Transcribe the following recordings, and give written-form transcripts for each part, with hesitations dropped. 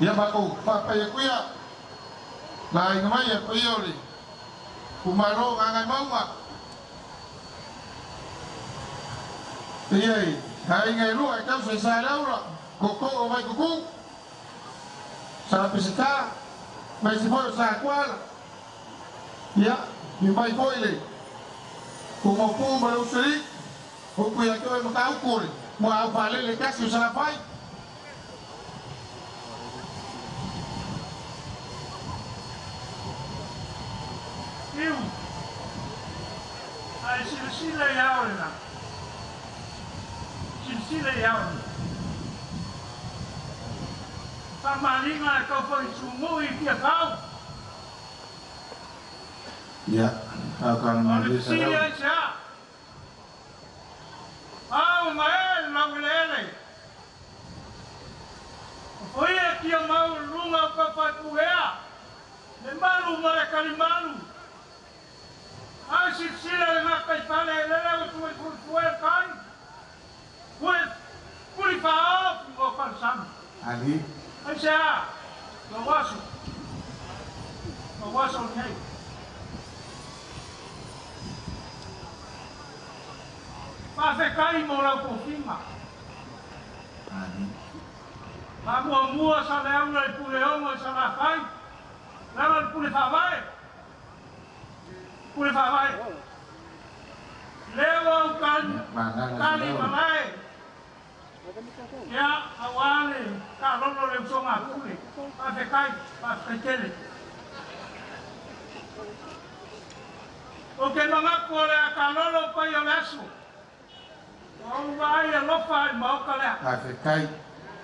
Ia makou faapai aku ia laaiga mai e paia o le itumalo Gagaemauga ia i aiga e lua e tausa i Saleaula tootoo o Vaitutu Sa Peseta aemaise foi o Satuala ia afio mai foi le Tumaupu ma le Usoalii upu ia te oe Matautu o le muaau faalele e tasi o Salafai. Iu, a e silasila i ao le lagi, silasila i ao le faamaaliga e tau foi sumui i Tiafau. Ia, a o O le malie fesili Saleaula. aisea? Ao ma e le laueleele, o foia e tia mau i luga o taufaipulea, le malu ma le talimalu. A e silasila i le gataifale e lele ua tuifuifue le tai, ua puli faaofi mo falesami. Ali. Aisea, lou aso, lou aso lenei. Faafetai mo lau tofiga. Ali. Faamuamua Saleaula i Puleono i Salafai, leaga o le pule faavae, pule faavae. Lea ua ou tali, Ia, magala tali Saleaula. malae, ia, aua le taalolo o le usoga a Pule. Faafetai, faafetai tele. Ou te manatu o le a taalolo paia o le aso. Ua ou vaai alofa i le Maota lea. Faafetai,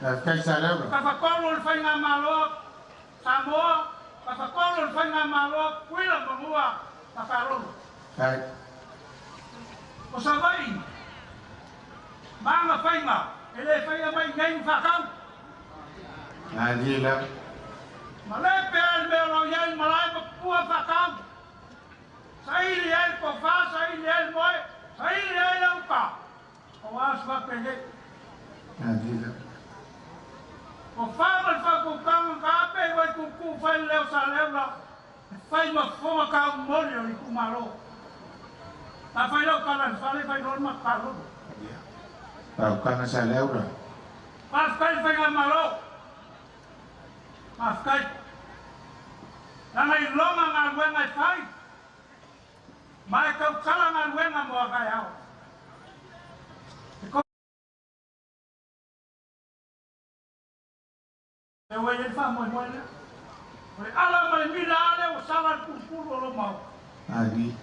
faafetai Saleaula. Tafatolu o le Faigamalo Samoa, tafatolu o le Faigamalo Tutuila ma Manua, tafalolo. Ai. O Savaii, ma ana faiga, e le faia mai i inei ni faatau. Malie lava. Ma le pea le mea o lo o i ai le malae ma pupua faatau. Saili ai le tofa, saili ai le moe, saili ai le uta, aua se faapenei. Malie lava. Tofa ma le faautautaga na taape i Vaituutuu fai le leo Saleaula e fai ma fofoga taumoli o le itumalo. A fai lau tala i le fale, fai loa le matou kalolo. Ia. Faautaga Saleaula. Faafetai le Faigamalo. Faafetai. Leaga i lona galuega e fai, ma e tautala galuega mo a taeao. E Lea ua i ai le faamoemoe lea. O le ala ma le mila lava lea ua sala le pulupulu o lou maota. Ali.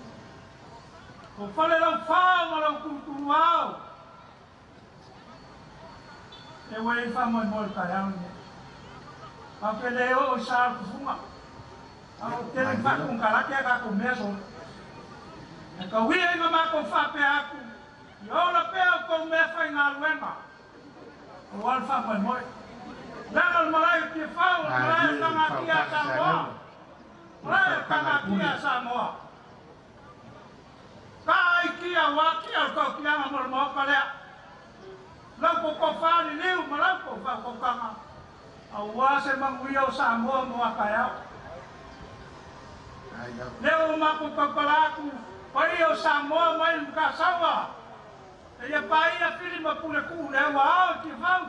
Ua fale lau fao ma lau tulutuluao. Lea ua i ai le faamoemoe o le taeao lenei. Matou te le oo i sa o le tufuga. A o tele ni Malie lava. faatumukalate a tatou mea solo. Ae tau ia ina matou faapea atu, ia ola pea outou mea faigaluega. Aua le faamoemoe. Leaga o le malae o Tiafau, o le malae o Malie le Tagatia a faautaga Samoa. Saleaula. O le Malae o faautaga a le Tagatia Pule. a Samoa. Taa ai tia aua tia o le tautiaga mo le Maota lea. Lau totofa liliu ma lau tou faautautaga aua se manuia o Samoa mo a taeao. Ai lava. Lea ua matou tautala atu paia o Samoa mai le Mataasaua. Seia paia Fili ma Puletuu lea ua ao i Tiafau.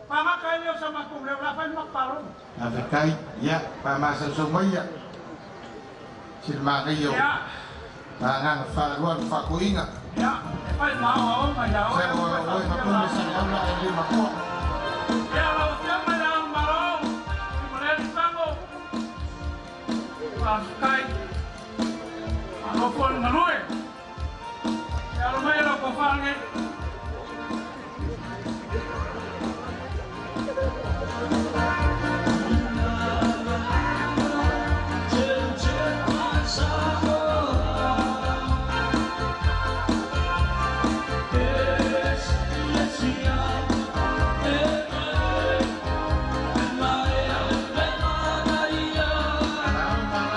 Pagata ai lea o sa matou leo la fai ma palolo. Faafetai, ia, faamasausau mai ia si le manaia o Ia. agaga faaaloalo faatoeaina. Ia, e fai ma aoaoga ia oe Masalo ua o oe ma faafia Pule lauga. Saleaula ae le matua. Ia, lau Afioga i Le Ao o le Malo, Tuimalealiifano, faafetai. Malo foi le galue. Ia alo mai lau tofa lenei.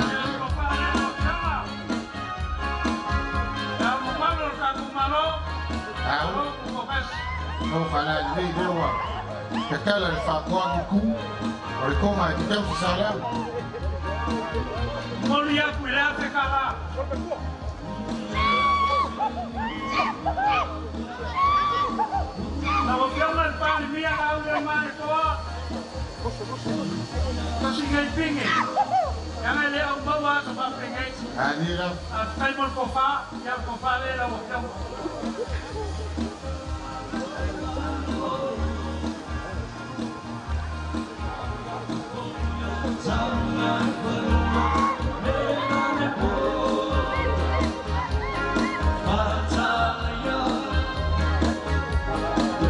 Ia le tofa lea lau Afioga. Le Ao Mamalu o le O fala le lewa. Kakala le faatoagi ku. O le konga e te tausi sa leo. Moli aku i le afe kala. Lau Afioga i le Palemia au le Maletoa. Tosi ngai pingi. Ia le au maua sa faapegai. Ani la. Faafetai mo le tofa, ia le tofa lea lau Afioga.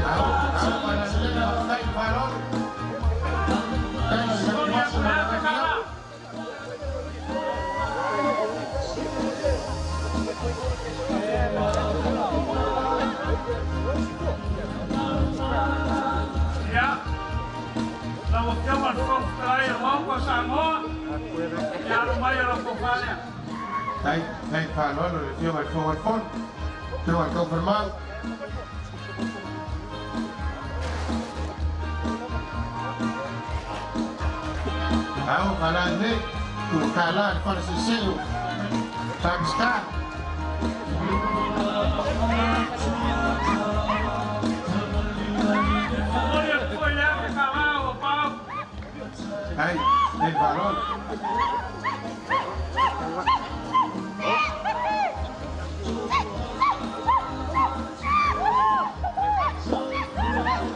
Ao, ao fala le faafetai faalolo. Moli aku i le afe kala. Ia, lau Afioga i le Fofoga Fetalai o le Maota o Samoa, ia alo mai o lau tofa lea. Tai, tai faalolo le Afioga i le Fofoga o le Fono. Afioga i le Taufalemau. Ao fala le tu kala le fala seseu. Pakistan. Moli atu foi le afe kala ua pau. Tai, tai faalolo.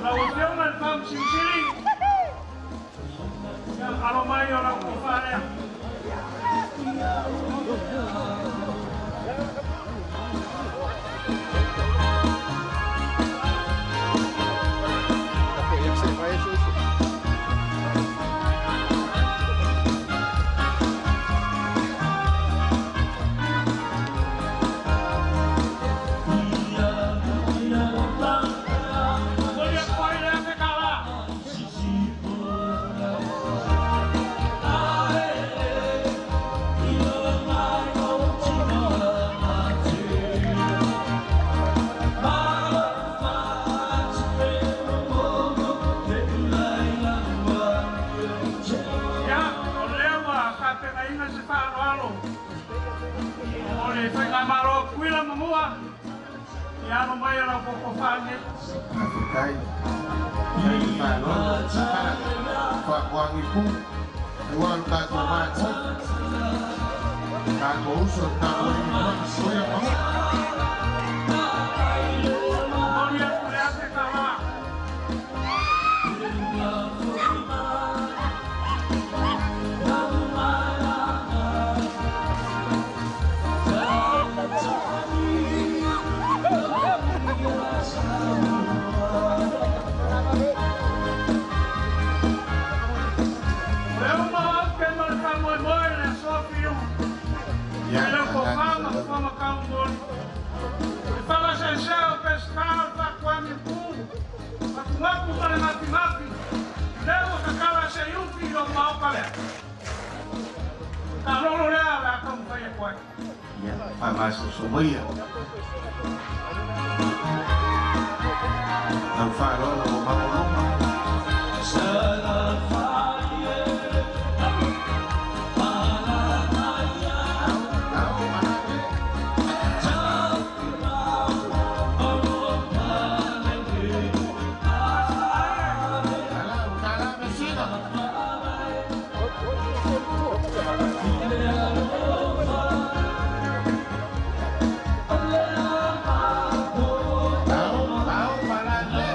Lau Afioga i le Faamasino Sili, ia alo mai o lau tofa lea. Moli atu foi le afe kala. Ia, o lea ua tapenaina se faaaloalo o le faigamalo Tutuila ma Manua, ia alo mai o lau tofa lenei. Faafetai. Tai faalolo. Faatoagi ku. Ua lo tatou matou. Tatou uso, tatou alii ma Manua. Moli atu le afe kala. O lea ua maua ma le faamoemoe le aso fiu. Ia E le tofaga famakamoli. E falaseisea o Pesita o le faatoagi ku. Matumapu ma le mapimapi. Lea ua tatala se iufi i lou maoka lea. Talolo lea o le a taumafai atu ai. Ia, faamasosomaia. Lau faalolo ua maualuga. Ao, ao, malale. Ala, utala mesina. Ao, ao, malale.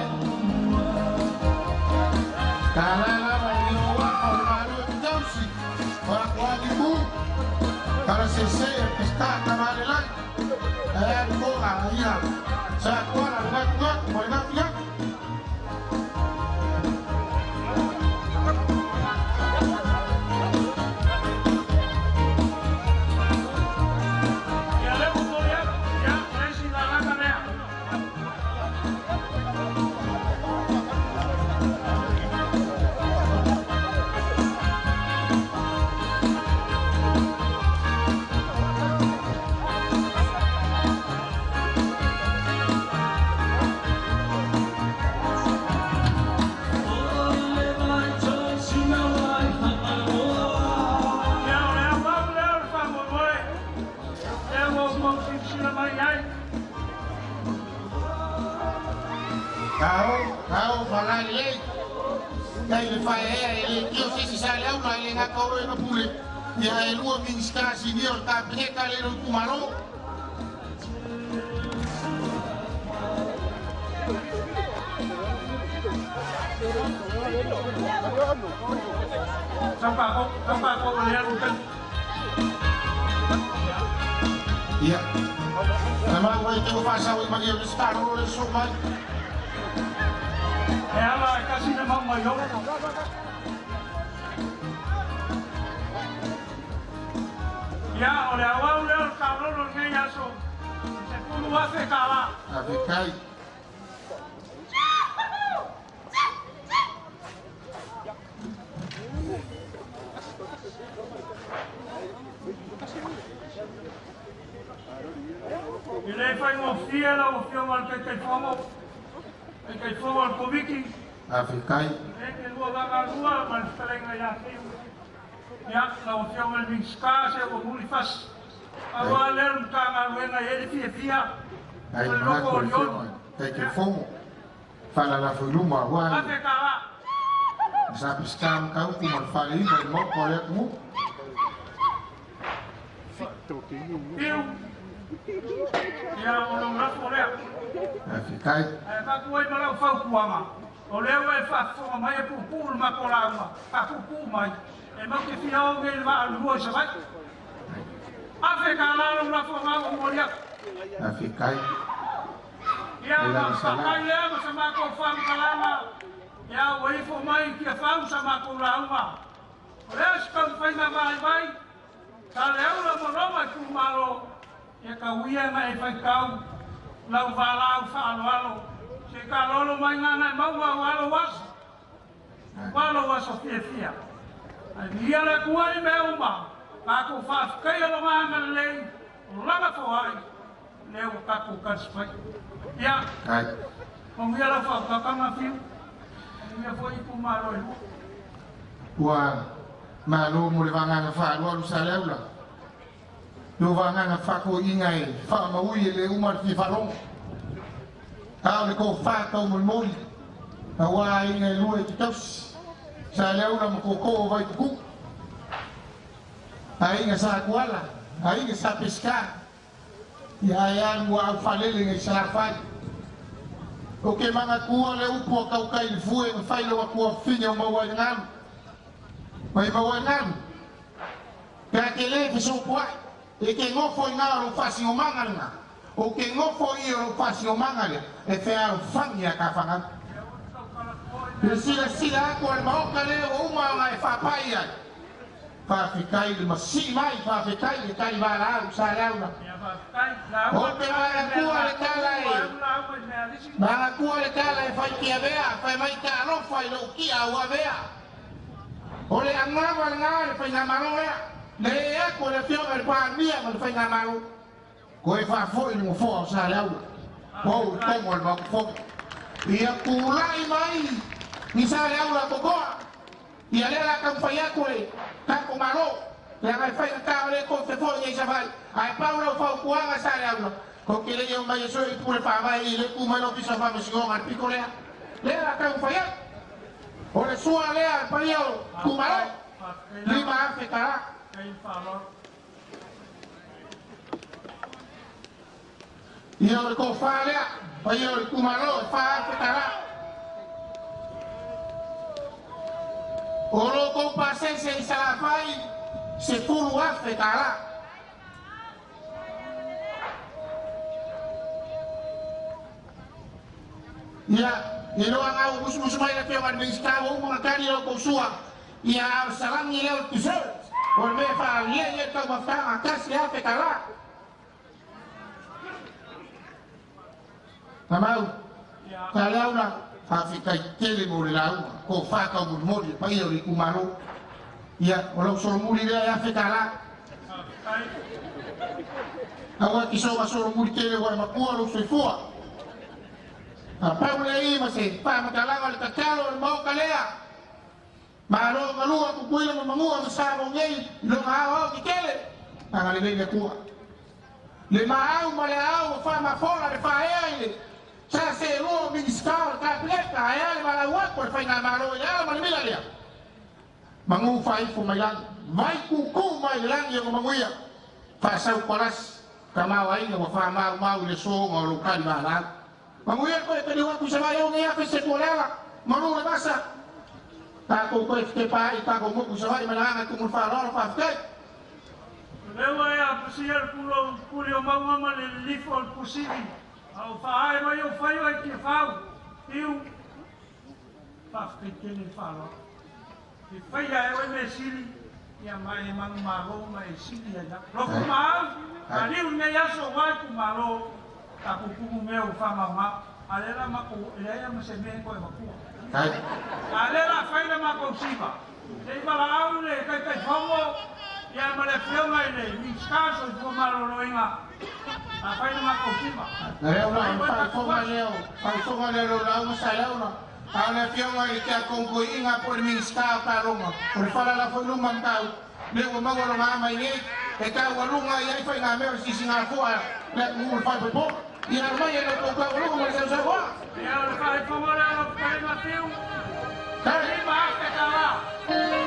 Tala lava i o waka o malu e tausi. Faatoagi ku. Kala sese e pista kamale lai. E alu konga ia. Sa kuala le ngatu ngatu ma le ngatu ngatu. Ia lea ua moli atu, ia, le isi lalaga lea. Ao, falai lei. Kai le fai ea e le tio sisi sa le aula e le ngaka oro e mapule. Ia e lua Minisita sinia o le Kapeneta le lo itumalo. Ia. Na mau ai te whasau i mai o le staro le so mai. E ala e kasi na mau mai o. Ia, o le awau leo le kalolo nei aso. Se pulu afe ka la. Afe kai. I le whai ngō fia lau o fia ngā te kaifongo, te kaifongo al komiki. Afe kai. E te lua vanga lua, ma le whatalenga ia whiu. Ia, lau o fia ngā Minisita se o muli fas. Aua leo mga ngā luenga e le fia fia. Ai manako o le fia ngā te kaifongo. Whala la fuiluma, wai. Afe ka la. Sa piskam kau ku ma le whale iwa i moko le atu. Piu. Ia o lo ngafo lea. Afe kai. Ai ka kuai ma lau fautuaga. O lea ua e faafofoga mai e puupuu le matou lauga, faapuupuu mai. E mau te fia oge i le vaalua i Savaii. Afe ka la lou lafoga ua moli atu. Afe kai. Ia ma faakai lea ma sa matou faamatalaga. Ia ua ifo mai i Tiafau sa matou lauga. O lea se taumafaiga vaivai, sa le aula ma loma i tumalo. Ia kauia na e faitau lau valau faaloalo. Se ka lolo mai ngana e maua o alo aso. Walo aso fia fia. Ai ia le kuai me uma. Ka ku faafetai lo ngana lei. Lava fo ai. Le o ka ku kaspai. Ia. Ai. O ia la fa ka ka fiu. Ia foi ku malo e. Ua malo mo le vanganga fa lo lu saleula. Lo vanganga fa ko inga e fa maui le uma fi falong. Au le ko fa tau mo moli. Awa inga e lua e te tausi. Saleula mo koko o vai kuku. Ainga sa kuala, ainga sa pescar. Ia ia mua au falele ngai salafai. O ke manga kua le upu a kaukai le fue nga whai loa kua whinya o maua i ngalu. Mai maua i ngalu. Pea ke le whiso kuai. E ke ngofo i ngā o whasi o manga nga. O ke ngofo i o whasi o manga le. E whea o whangi a ka whanga. Le sila sila ako al maoka le o uma nga e whapai ai. Whawhikai le masi mai, whawhikai le tari wala au, sa launa. O te manga kua le tala e. Manga kua le tala e whai kia vea, whai mai ta alofa i lau kia ua vea. O le angawa le ngā le whai ngā malo ea. Le e ako le whionga le pānia ma le whai ngā malo. Ko e whawhoi le ngofoa o sa launa. O i tongo le makufonga. Ia kūlai mai, ni sa launa kokoa. Ia lea la kau whai ako e. Kako malo, le ngai whai ngā kao le ko te fo i sa whai. Ai pau lau whau kuanga sa le auna. Ko ke le iau mai e soe i pule whaavai i le ku mai lo pisa wha mesi ngonga piko lea. Lea la kau whai ako. O le sua lea pai au ku malo. Lima afe kara. Ia o le ko wha lea. Pai au le ku malo e wha afe kara. O lo kou pasese i salafai se fulu afe kala. Ia, e loa ngau musu musu mai la fio ngā Minisita o uma ngā kari o kou sua. Ia au salangi leo tuseu. O le mea wha lie ie tau mawhanga kasi afe kala. Nā mau, ka leauna. Whawhikai tele mo le launga, ko whakau mo mori, pai o le kumalo. Ia, o lau solomuri lea e awhe ka la. Aua ki soa solomuri tele wa e makua lau soifua. A pau le i ma se whaamatalanga le tatalo o le maoka lea. Malo ngalua kukuila ma mangua ma sa mo ngei, longa au au ki kele. Anga le lei le kua. Le maau ma le au o whaamafola le whaea i le. Sa seelua o Minisita o le Kapeneta ae a le valaau atu a le Faigamalo i le ala ma le mila lea? Manu faaifo mai lagi, vai kūkū mai le lagi ona manuia, faasau palasi, tamaoaiga ua faamaumau i le aso ona o lou tali valaau. Manuia le toe taliu atu i Savaii nei afe se tualeala, malu le vasa. Tatou toe fetepaai i tatou motu i Savaii ma le agaga e tumu i le faaaloalo, faafetai. O lea ua e apasia le pulou puli o mauga ma le lilifo o le pusili, a o faaee mai ou faiva i Tiafau, Tiu, faafetai tele le faaaloalo. E faia e oe mea sili, ia ma e manumalo ma e sili ai au. Lofu ma au, maliu lenei aso aua itumalo, tatou tumu mea ua faamaoga, a o lea la matou, e leai lava ma se mea e toe avatua. A o lea o le a fai le matou siva, se i valaau le Taitaifono ia ma le Afioga i le Minisita o le Soifua Maloloina, a fai le matou siva. Lea ua faafofoga lea, faafofoga lea o lau lauga sa leaga. A o le Afioga i le Tiakono Toeaina po o le Minisita o Taaloga, o le fala lafo i luma mataupu, lea ua maua lona ama i nei, e taualuga i ai faigamea o le sisigafua a le atunuu o le falepoipoga. Ia aumai e lau tou taualuga ma le sausaunoaga. Ia, o le faafofoga lea o lau fetalaiga Fiu, $5,000.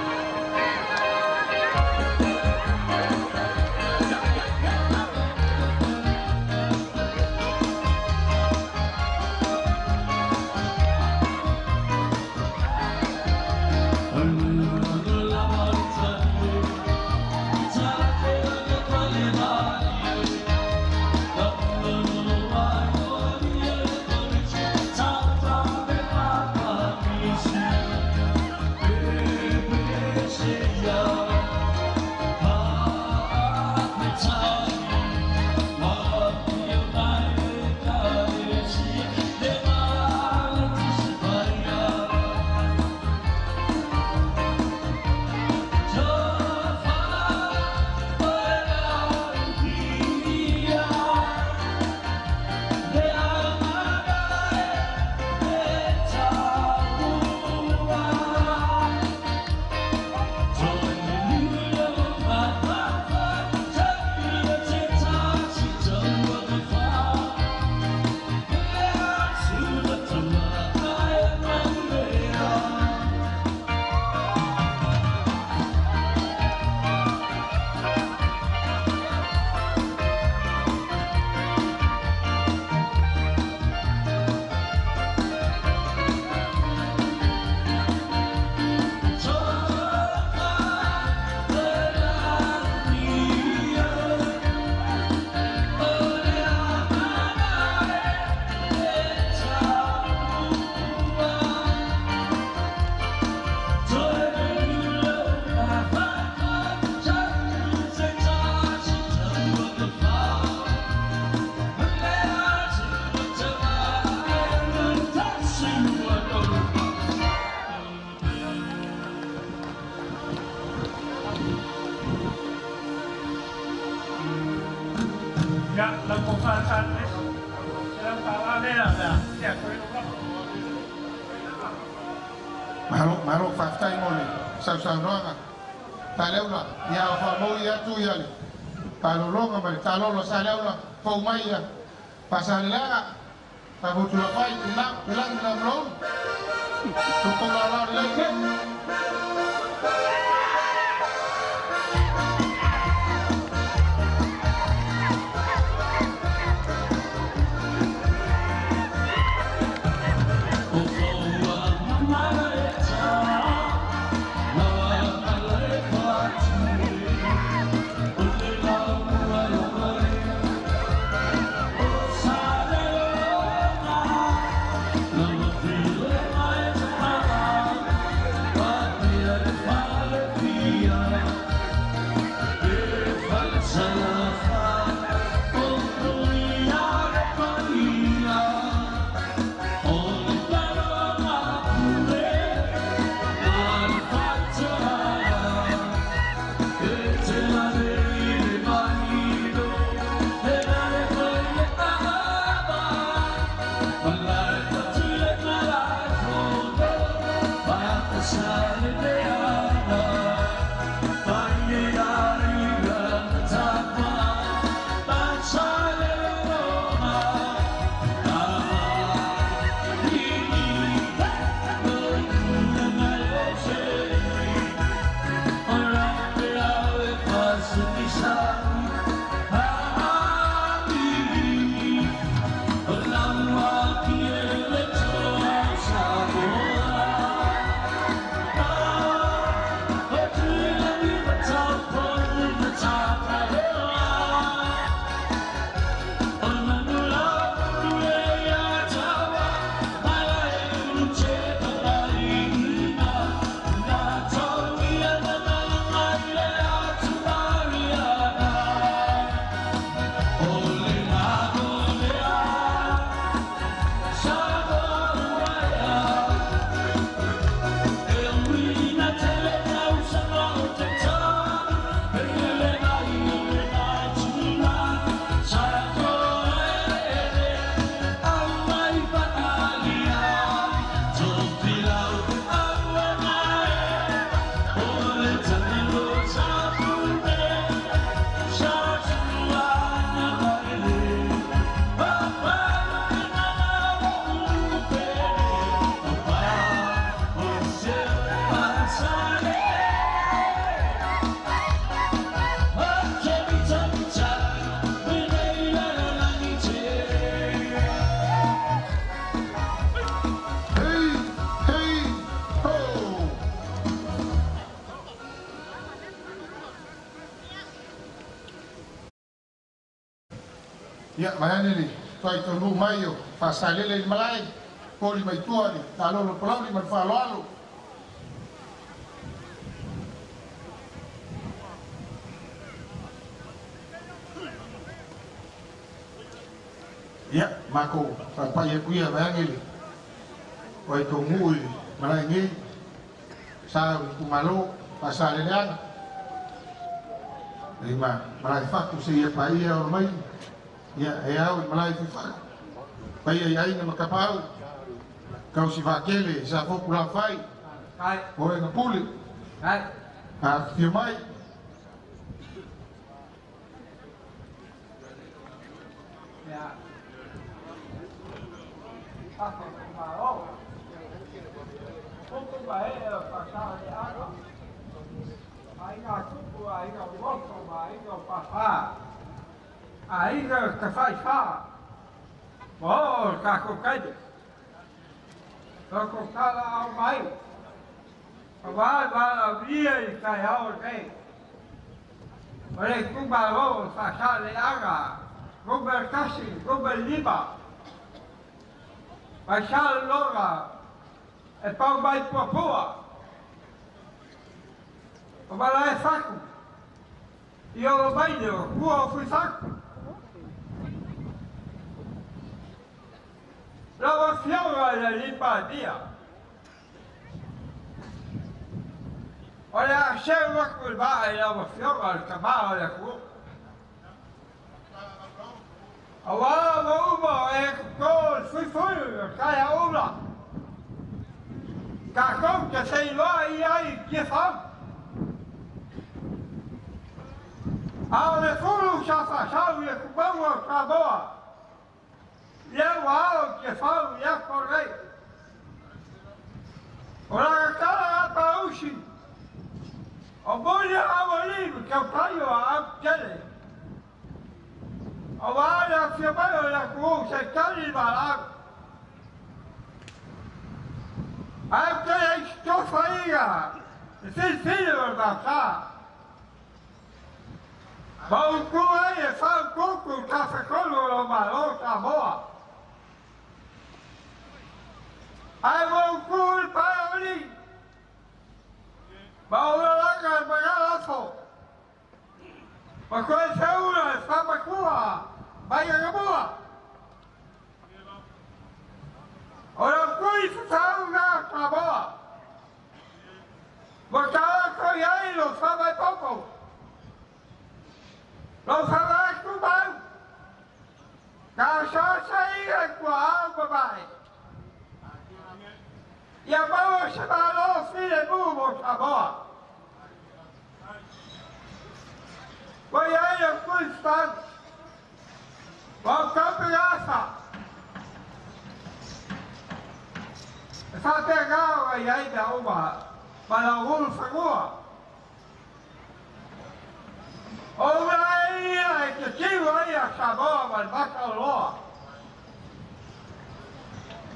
Ia, lau tofa Sanders, $100 lea o le a tea atu ai lou lafo. Malo, malo, faafetai mo le sausaunoaga. Saleaula, ia faamaui atu ia le palologa ma le talolo a Saleaula, fou mai ia Faasaleleaga, Safotulafai, le lagi ma le amulaulu. Tupu laolao lelei nei. Ia, vaeane le faitaunuu mai o Faasalele i le malae, poli mai tua le taalolo Palauli ma le faaaloalo. Ia, matou faapai atu ia vaeane le faitaunuu i le malae nei, sa o le itumalo Faasaleleaga. E ma malae fatu seia paia ona mai, ia e ao i malae fuifai. Paia i aiga ma tapaau, tausi vaatele sa foku lafai, o e pule, afifio mai. Aiga ka fai fa. O ka ko kai. Ko kala au mai. Wa wa la via i kai au nei. O le kumalo sa sa le aga. Robert Kasi, Robert Lima. Vai sa loga e pau mai pua. O mala e faku. I o mai le o kua o fui faku. Lau afioga i le lipa dia. O le a seu aku i maa i lau afioga le tamā o le ku. Aua ma uma o e koko le fuifui o kai a ula. Kākou te seiloa i ai ki fau. A o le fulu sa fasau i le kumaua o Samoa. Ia ua ao ke fau ia korei. O la kala a pausi. O muli a awali ke o paio a au tele. O wā le afia mai o le kuu se tali malau. Au tele i stofa ia. Le filifili o le mata. Ma uku ai e fau kuku tafekolu o lo malo Samoa. Ai mo uku i paoli. Ma ula langa e magalafo. Ma koe se ula e whamakua mai a gamua. O la kui whakau ngā Samoa. Ma kaa koe ai lo whamai popo. Lo whamai kumau. Ka sa sa ia kua au mamai. Ia maua se malo file mu mo Samoa. Wa ia ia kui whau. Wa kaupe asa. E whate ngā o ai ai mea uma. Ma la ulu whangua. O ula ia e te tiu ai a Samoa ma le maka o loa.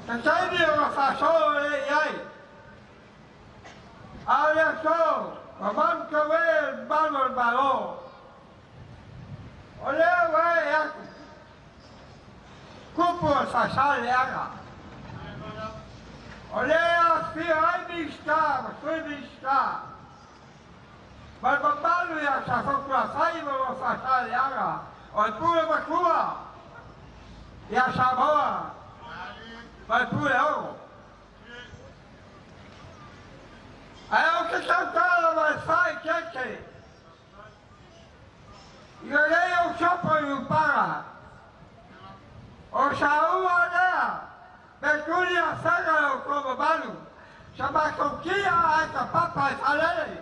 Te taimi o ngā whasolo le i ai. A o lea so, ma manu ka we manu o le malo. O lea wae e aku. Kupu o whasale anga. O lea whia ai minista, ma sui minista. Ma le mamalu ia sa fokula fai ma o whasale anga. O le pule makua. Ia Samoa. Ma le pule oro. Ai o ke tautala ma le whai keke. I lei o sopo i upara. O sa ua lea. Me tuli a whanga o koma malu. Sa matou kia ai ka papa e whalele.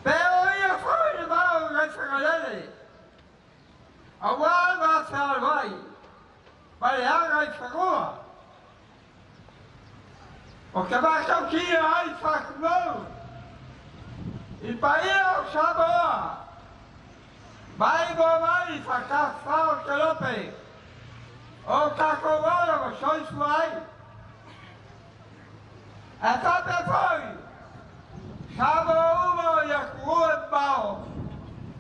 Pe o ia fui le mau ngai whangalele. A wā mā whaawai. Ma le anga i whakua. O ke mātou kia ai whakumau. I paia o Samoa. Mai mo mai whakawhao te lope. O kako wala o soifu ai. E tape foi. Samoa uma ia kuo e pao.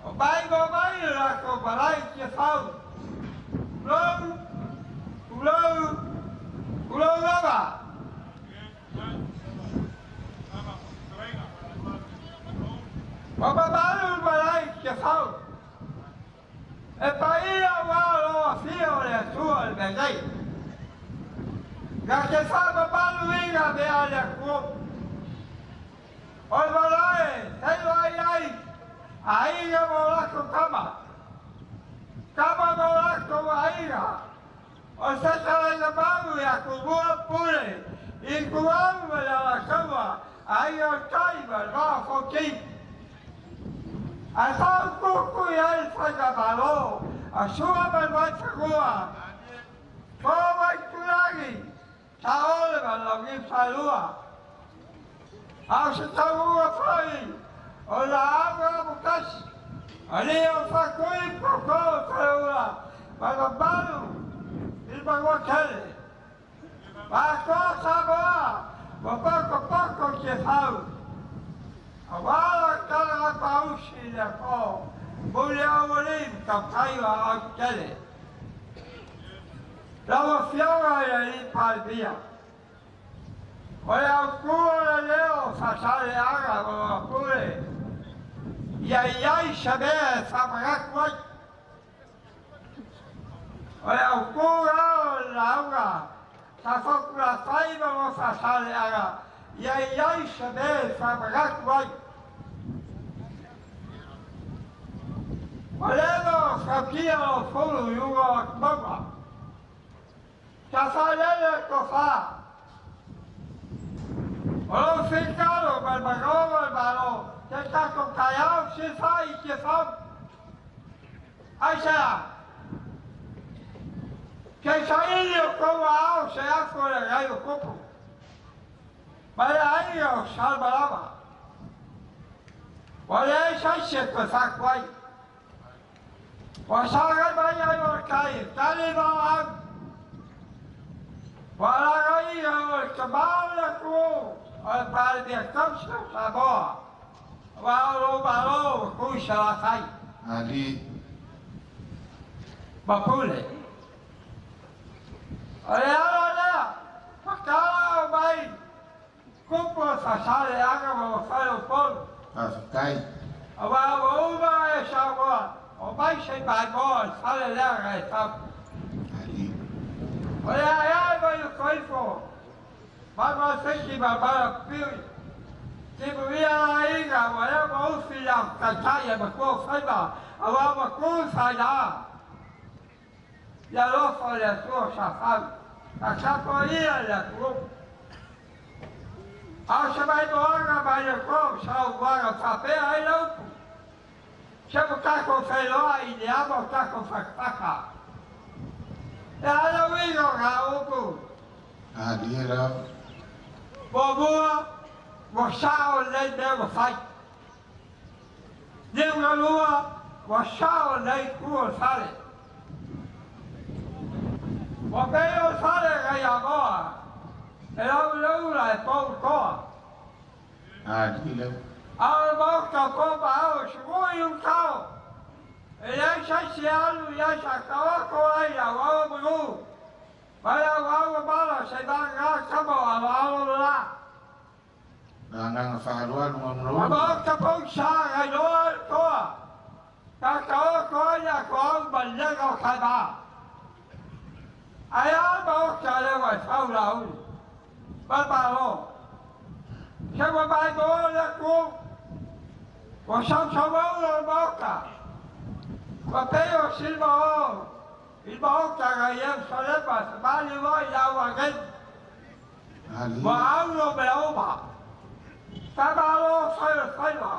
O mai mo mai la tatou malae i Tiafau. Tulou, tulou, tulou lava. Ua mamalu le malae i Tiafau. E paia ua o lou afio o le Atua i le mea nei. Na te faamamaluina mea a le atunuu. O le malae feiloai ai aiga ma o latou tama, tama ma o latou aiga, o le fetalaiga malu ia Tumua Pule, Ituau ma le Alataua, Aiga o le Tai ma le Vaa o Fonoti. Ae faautuutu i ai le faigamalo a Sua ma le Vaifanua, Fo ma Itulagi, Saole ma le Launiu Saelua. A o se taunuuga foi o le laau amotasi, alii o Faatui, Toto o Faleula ma le mamalu i le Manuatele. Atoa Samoa ua potopoto i Tiafau, aua lana tala gapausi i le aso muliaualii ma tautai o aoaotetele. Lau Afioga i le Alii Palemia, o le autū o le leo o Faasaleleaga ma lona pule, ia i ai se mea e faamanatu ai. O le autū la o le lauga sa Fotulafai ma lona Faasaleleaga, ia i ai se mea e faamanatu ai. Ua leva ona sautia lou fulu i luga o atumauga. Sa faalele le tofa. O lou finagalo ma le Malo ma le Malo, se tatou taeao silafai i Tiafau. Aisea? Se i saili outou aao se afu o le agai o tupu ma le aiga o Salemalama. Ua leai se isi e toe fatu ai. Ua sagai mai ai o le tai e tali valaau. Ua lagaina o le tama o le atunuu o le Palemia tausi o Samoa, aua o lou Malo ua tu i Salafai. Ali. Ma Pule. O le ala lea, tatala o mai Tupu o Faasaleleaga ma ua fai o Upolu. Faafetai. Aua ua uma e Samoa, omai se i maimoa i le fale lea e fau. Ali. O le aeae mai o Toifo, Manuafiti ma Malapili, Timuia aiga ua lea ua ufi le au taitai e matua o faiva, aua ua tu i faina. Ia alofa le Atua sa fau, sa tapuaia le atunuu. A o se maimoaga mai le Atua o saunoaga faapea ai le upu, Se ua tatou feiloai i le ama o tatou fatafata. E a le uiga o na upu? Malie lava. Muamua, ua sao lenei mea ua fai. Liugalua, ua sao lenei itu o le fale. Ua pei o le fale nai Amoa, e laulaula e pou toa. Alii. A o le Maota o po ma ao e sugui ulutao, e leai se isi e alu i ai sa taoto ai le auau o manu ma le auau o mala se i vagana tama o aloalo le la. Le agaga faaaloalo ma O le moloulu. Maota poisa nai loa le toa, sa taoto ai le atoau ma le lega o Taima. Ae a le Maota lea ua e fau lauli ma le Malo? Se ua maimoa le atunuu, ua sausauaula le Maota, ua pei o Silima o i le Maota nai Ierusalema e femaliu ai le au agelu. Ali. Ua aulo mea uma. Faamalo fai o le faiva,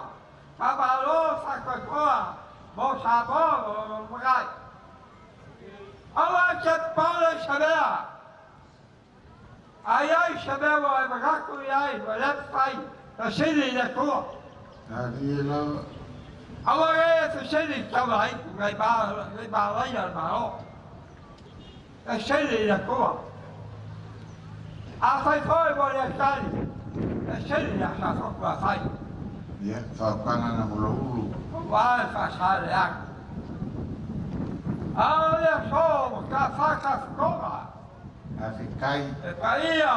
faamalo faatoatoa mo Samoa ma lona lumanai. Aua e te popole i se mea. A i ai se mea ua e manatu i ai ua le mafai fesili i le Atua. Ali lava. Aua ne e fesili i taulaitu nei malaia le Malo. Fesili i le Atua. Afai foi ua le tali, fesili ia Safotulafai. Ia, faapaga na moloulu. Aua le Faasaleleaga. A o le aso ka whakawhakora. Faafetai. E paia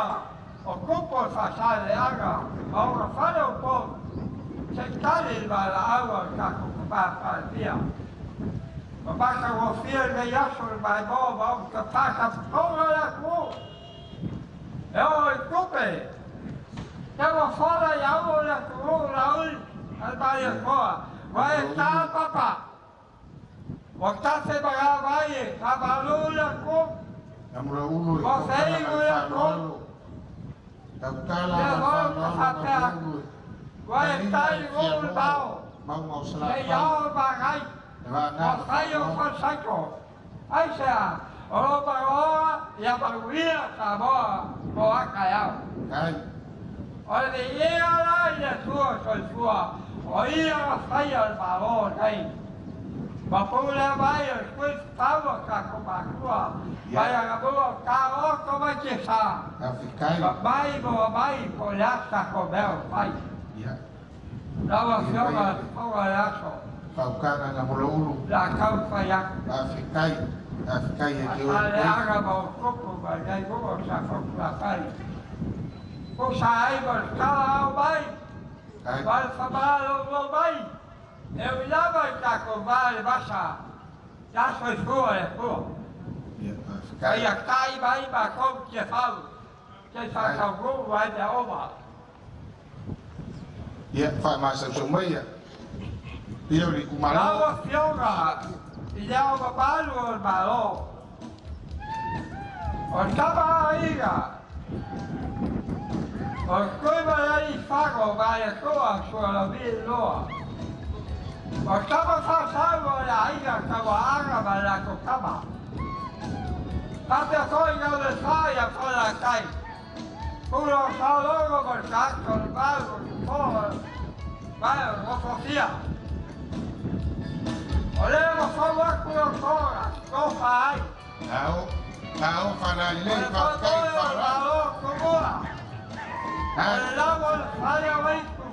o kupu o Faasaleleaga ma ona fale o Upolu, se i tali i le valaau a le tatou Papa. Ma matagofie lenei aso i le maimoa ma ona whakawhakora le atunuu. E oo i tupe, te ua fola i au o le atunuu lauli a le Malietoa, ua e tā papa. Ua tafe ma vai e kavalu le atunuu. Namulaulu e Ua tautala ma feigu le le atunuu. faaaloalo. Tautala Lea ma le foi ta faaaloalo faapea atu. Namulaulu e. Ua e Manino tai le uu le fialogo bao. mauga o Le Salafai. iao magai. Le vaaga Ua le fai o faaaloalo. falsaito. Aisea, o lo maroa ia manuia Samoa mo a taeao. Tai. O le viiga la i le Atua soifua, o ia na faia le Malo nei. Ma pulea mai e le Spirit Power tatou matua, mai anamua o taoto mai te sa. Faafetai. Ma mai mo mai po o le a tatou mea o fai. Ia. Lau E Afioga faia le Fofoga o le aso. Faukaga Namulaulu. O le a taumafai atu. Faafetai. Faafetai ia te oe. Faasaleleaga ma Utupu ma lenei nuu o Safotulafai. Tusa ai ma le tala ao mai, Tai. ma le famalolo mai, e ui lava i tatou va i le vasa, ia soifua le Atua. Ia, faafetai. Ia tai mai matou Tiafau, se i Tai. faataunuu ai mea uma. Ia, faamasausau mai ia. Ia o le Lau itumalo. Afioga i Le Ao Mamalu o le Malo, o le Tama a Aiga, o le Tuimalealiifano Vaaletoa Sualauvi II, o le Tama Faasau o le Aiga Tauaana ma le latou Tama, faapea foi Gaulefā ia Falelatai, Pula o Salogo ma le tagata o le Malu o Tupō ma le Nofofia. O lea ua fau atu lau toga, tofa ai. Ao, ao O faalalelei le faafetai faamoe o le faaaloalo. Malo Tumua, o Tai. le lava o le fale o aitu,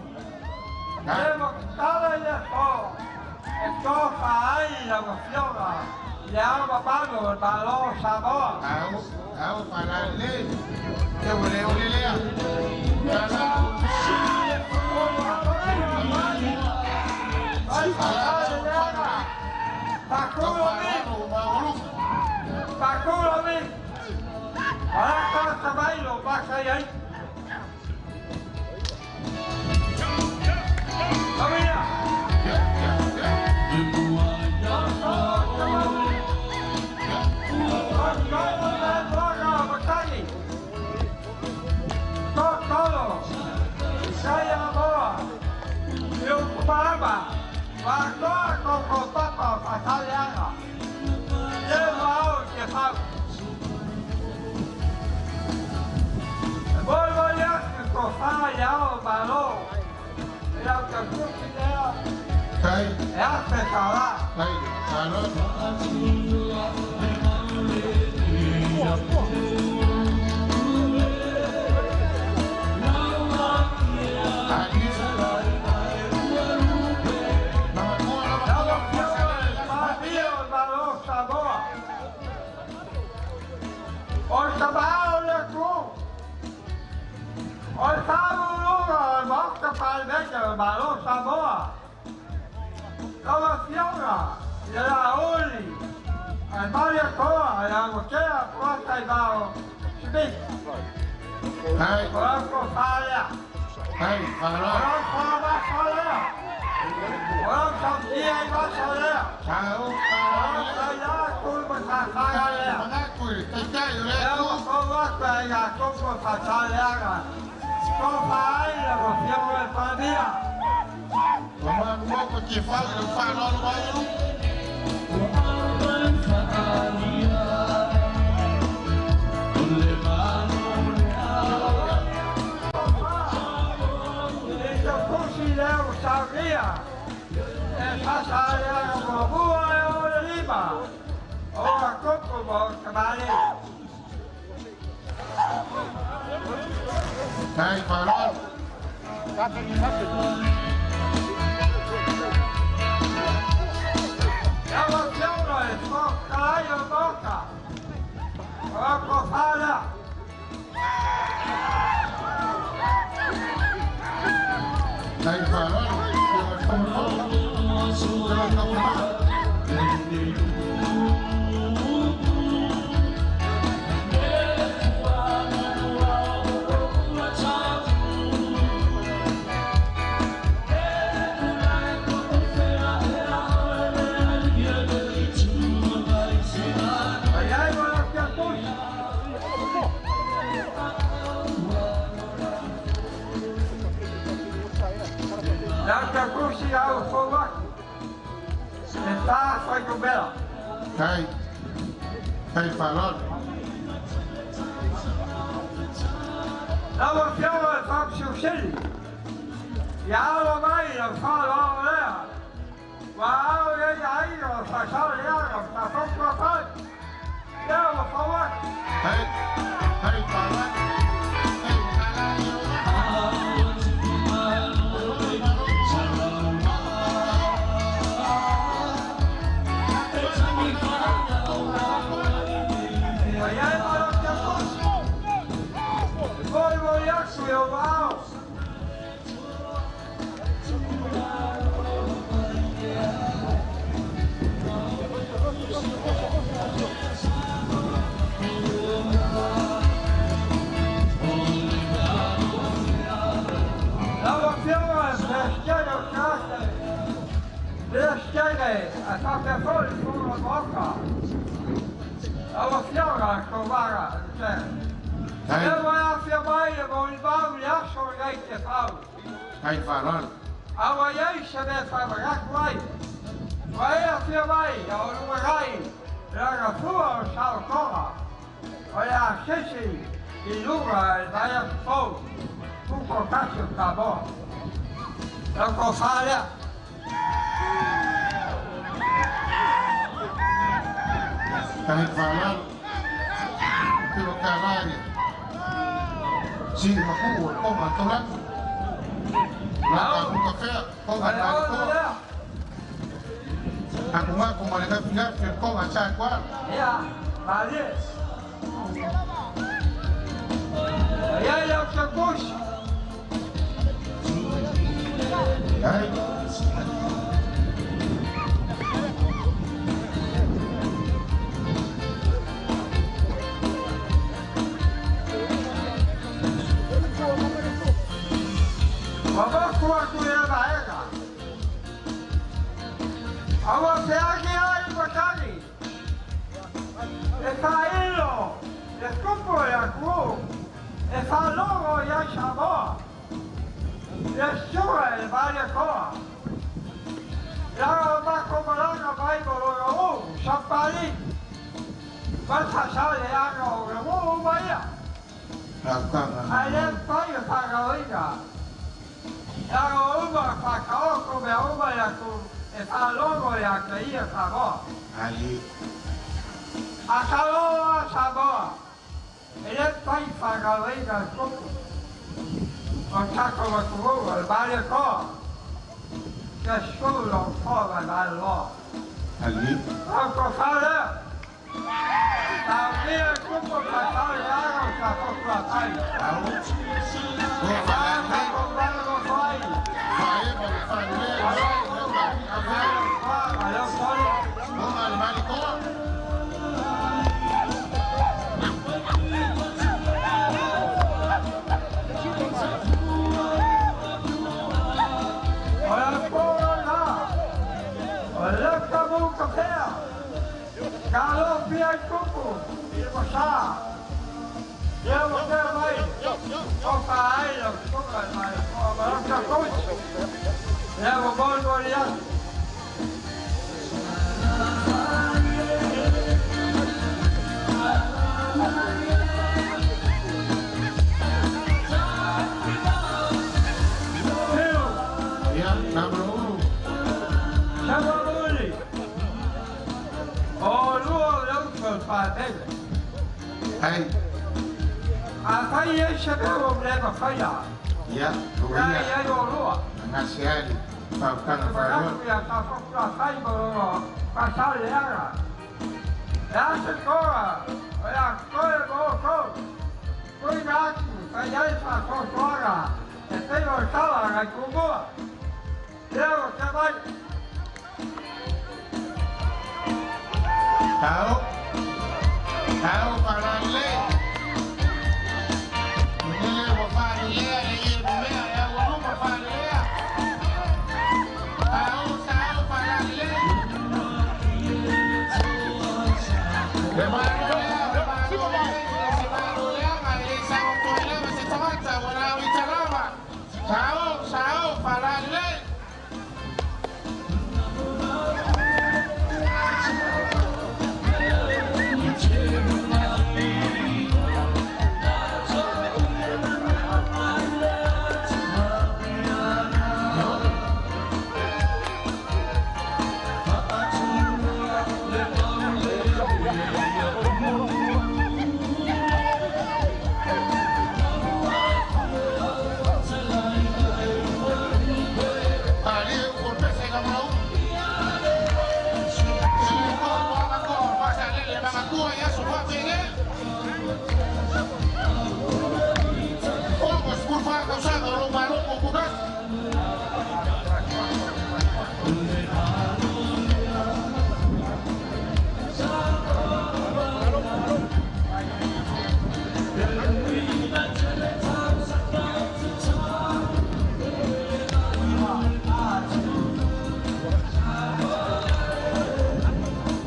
Tai. le tatala i le aso, e tofa ai lau Afioga i Le Ao Mamalu o le Malo o Samoa. Ao, ao faalalelei. E ua le ole lea. Tala. Vai Faaaloalo Faasaleleaga, Tau Faatulomi, faaaloalo ua maoluga. Faatulomi, o la tagata mai lo vasa i ai. Manuia. Ia, ia, ia. Ia. O le toga o matagi, totolo, saia moa, i utupaama, faatoa koko papa o Faasaleleaga, le ua ao i Tiafau. E molimoli atu i tofa i le Ao o Malo, i lau tautusi lea, Tai. e $1,000. Tai. Faaaloalo. Alia. Lamatua, Lau lamatua, Afioga i le Faasaleleaga. Palemia o le Malo o Samoa, o le tamā o le atunuu, o le faauluuluga o le Maota Palemene o le Malo o Samoa, lau Afioga i le Laauli a le Malietoa ia Lotea Polataivao Smith, Tai. o lau tofa lea, Tai. o Faaaloalo. lau faamasa lea, o lau sautia i vasa lea, Ao o lau faaaloalo. tailā tuli matafaga Tai lea. manatu i le taitai o le Lea ua Atua. fou atu ai ia tupu o Faasaleleaga, tofa ai lau Afioga i le Palemia. Ua malumau ka Tiafau i lau faaaloalo maolu. I tautusi lea ua saunia, e Faasaleleaga muamua e oo le lima, o ona tupu ma ona tamalii. Tai faaaloalo. Lau Afioga i le Fofoga Fala. Hey, Fallon. Lau afioga i le Faamasino ia alo mai le faaaloalo lea, ua ao i ai aiga o Faasaleleaga ma tatou tuafai. Lea ua fou atu. Hey, hey, Fallon. Hey, Hey, Fallon. Hey, Fallon. Pilo Kalani. Si maku o ma tolan. La ku ka ko ga na ko. Aku ma ko ma le ka finga fe ko ga sa kwa. Ya, vale. Ya ya ka kush. Hey. Ali. Ali. Hey. Ya, Ngasiali, Paukana Farol. O le toe mo outou. Tuuina atu fai ai faasoasoaga e pei o le tala a nai tumua. Lea ua tea mai. Tao. Tao faalalelei. Lele ua faalelea le ie mea e aualuma faalelea. Tao, tao faalalelei. Le malo lea, le malo lea, se malo leaga e le sagotoe lava se tagata ua lauita lava. Sao, sao faalalelei. Ali ua pese i lamulaulu. Se le ko ko ko pasa lele magatua i aso faapegei. O ko sefulufa tausaga o lou malo mo.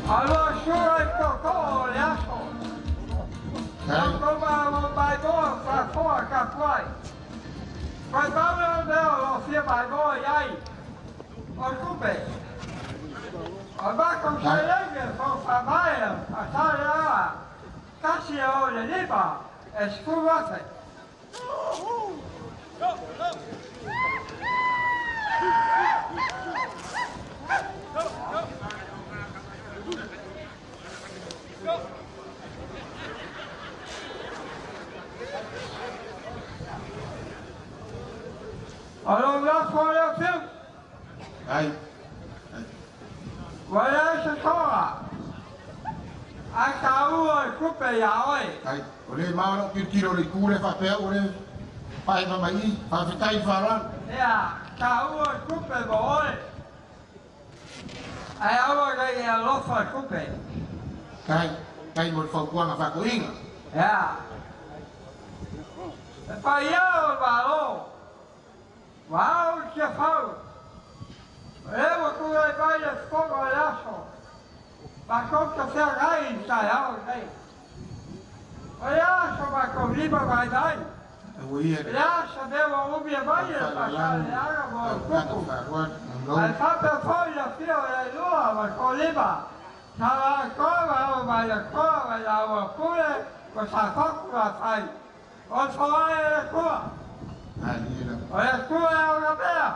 Aloa sua i tootoo o le aso. Tau mo mai moa faafoa tapuai. Faimau lea mea o loo fia maimoa i ai. O le tupe. O matou seleni e fofaamae a Saleaga tasi e o le lima e 10,000. O lou lafo lea Fiu. Ai. Ua leai se soga. Ae taua le tupe iā oe. Ai, o lē mao la'u tilotilo i le itu lea faapea ua lē faaeva mai i. Faafetai i faaaloalo. Ia, taua le tupe mo oe. Ae aua nei e alofa le tupe. Ai, tai mo le fautuaga faatoeaina. Ia. E paia o le Malo. Ua ao i Tiafau. O lea ua tulai mai le fono o le aso. Matou te feagai i le taeao lenei. O le a so matou lima vaivai? Ua ia O le a se mea ua umia mai e le faalalanu Faasaleleaga mo le tautaga tupu? faaaloalo Ae malo. faapea foi le afio o le lua ma Tolima, sa latou ma ao mai le toa mai laua pule ma sa fotu lafai. O le foai e le Atua. Malie lava. O le Atua e ona mea,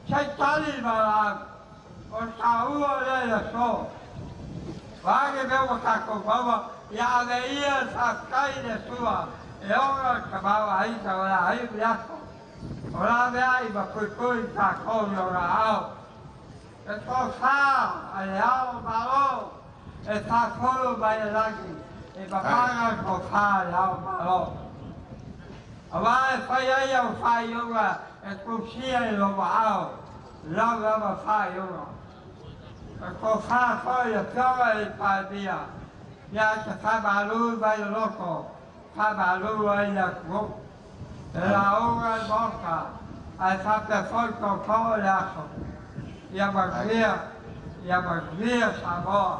se i tali ma laau. O le taua lea i le aso. O a ni mea ua tatou maua, ia ave ia le faafetai i le Atua e ona le tamaoaiga o le a iu le aso. O laveai ma puipui tatou i ona ao. E tofa a le ao Malo e faafulu mai le lagi e Ai. papaga le tofa a le ao Malo. Auā e fai ai au faaiuga e tusia i lou aao lau lava faaiuga. E tofa foi le Afioga i le Palemia ia te faamalu mai le loto, faamalu ai le atunuu. E Ai. lauga le Maota ae faapea foi tootoo o le aso. Ia Ai. manuia, ia manuia Samoa.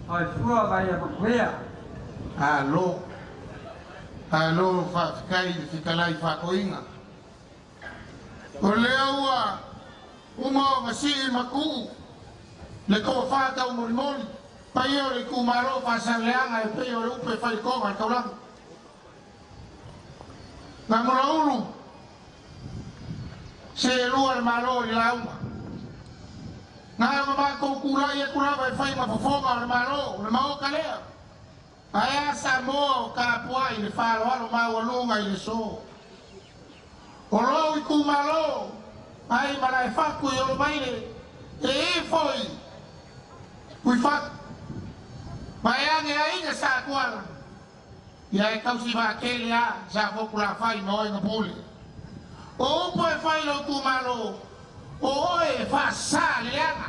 Soifua ma ia manuia. Alo. Alo faafetai i le fetalai faatoeaina. O lea ua uma ona sii ma tuu le tofa taumolimoli paia o le itumalo Faasaleleaga e pei o le upe faitoga le taulaga. Gamulaulu se lua le malo i le lauga. Na ona matou tulai atu lava e fai ma fofoga o le malo, le maota lea. Ae a Samoa o tapuai i le faaaloalo maualuga i le aso. O lou itumalo mai Malaefatu i Olomaile e e foi Tuifatu. Ma e age aiga sa kuala. Ia e tausi vaatele a sa fokulafai ma oe na pule. O upu e fai lou itumalo, o oe e faasā le leaga.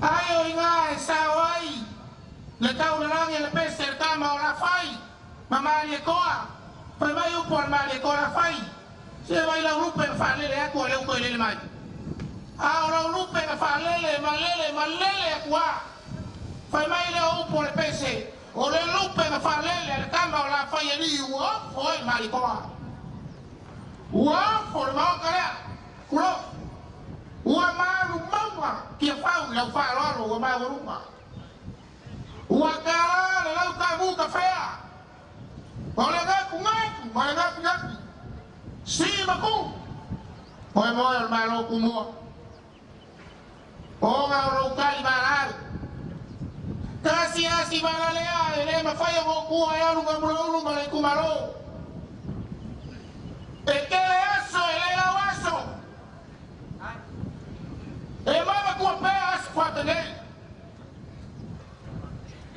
Ai o iga e sao ai le taulalagi le pese le tama o Lafai ma Maliekoa. Fai mai upu a le Maliekoa Lafai. Se vai lau lupe ma faalele atu a le uto e lele mai. A o lau lupe na faalele ma lele ma lele atu a. Fai mai lea o upu o le pese. O le lupe na faalele a le tama o Lafai e liu ua ofo ai Maliekoa. Ua ofo le maota lea. Kulo. Ua malu mauga kia fau i lau faaaloalo ua maualuga. Ua tala le lau tamu kafea. O le gaku gaku ma le gapi gapi. Si ma ku. Oe moe o le malo kumua. O nga o lou tali valaau. Tasi asi valalea e le mafai ona okua e alu gamulaulu ma le itumalo. E tele aso e le lau aso. E manatua pea aso faapenei.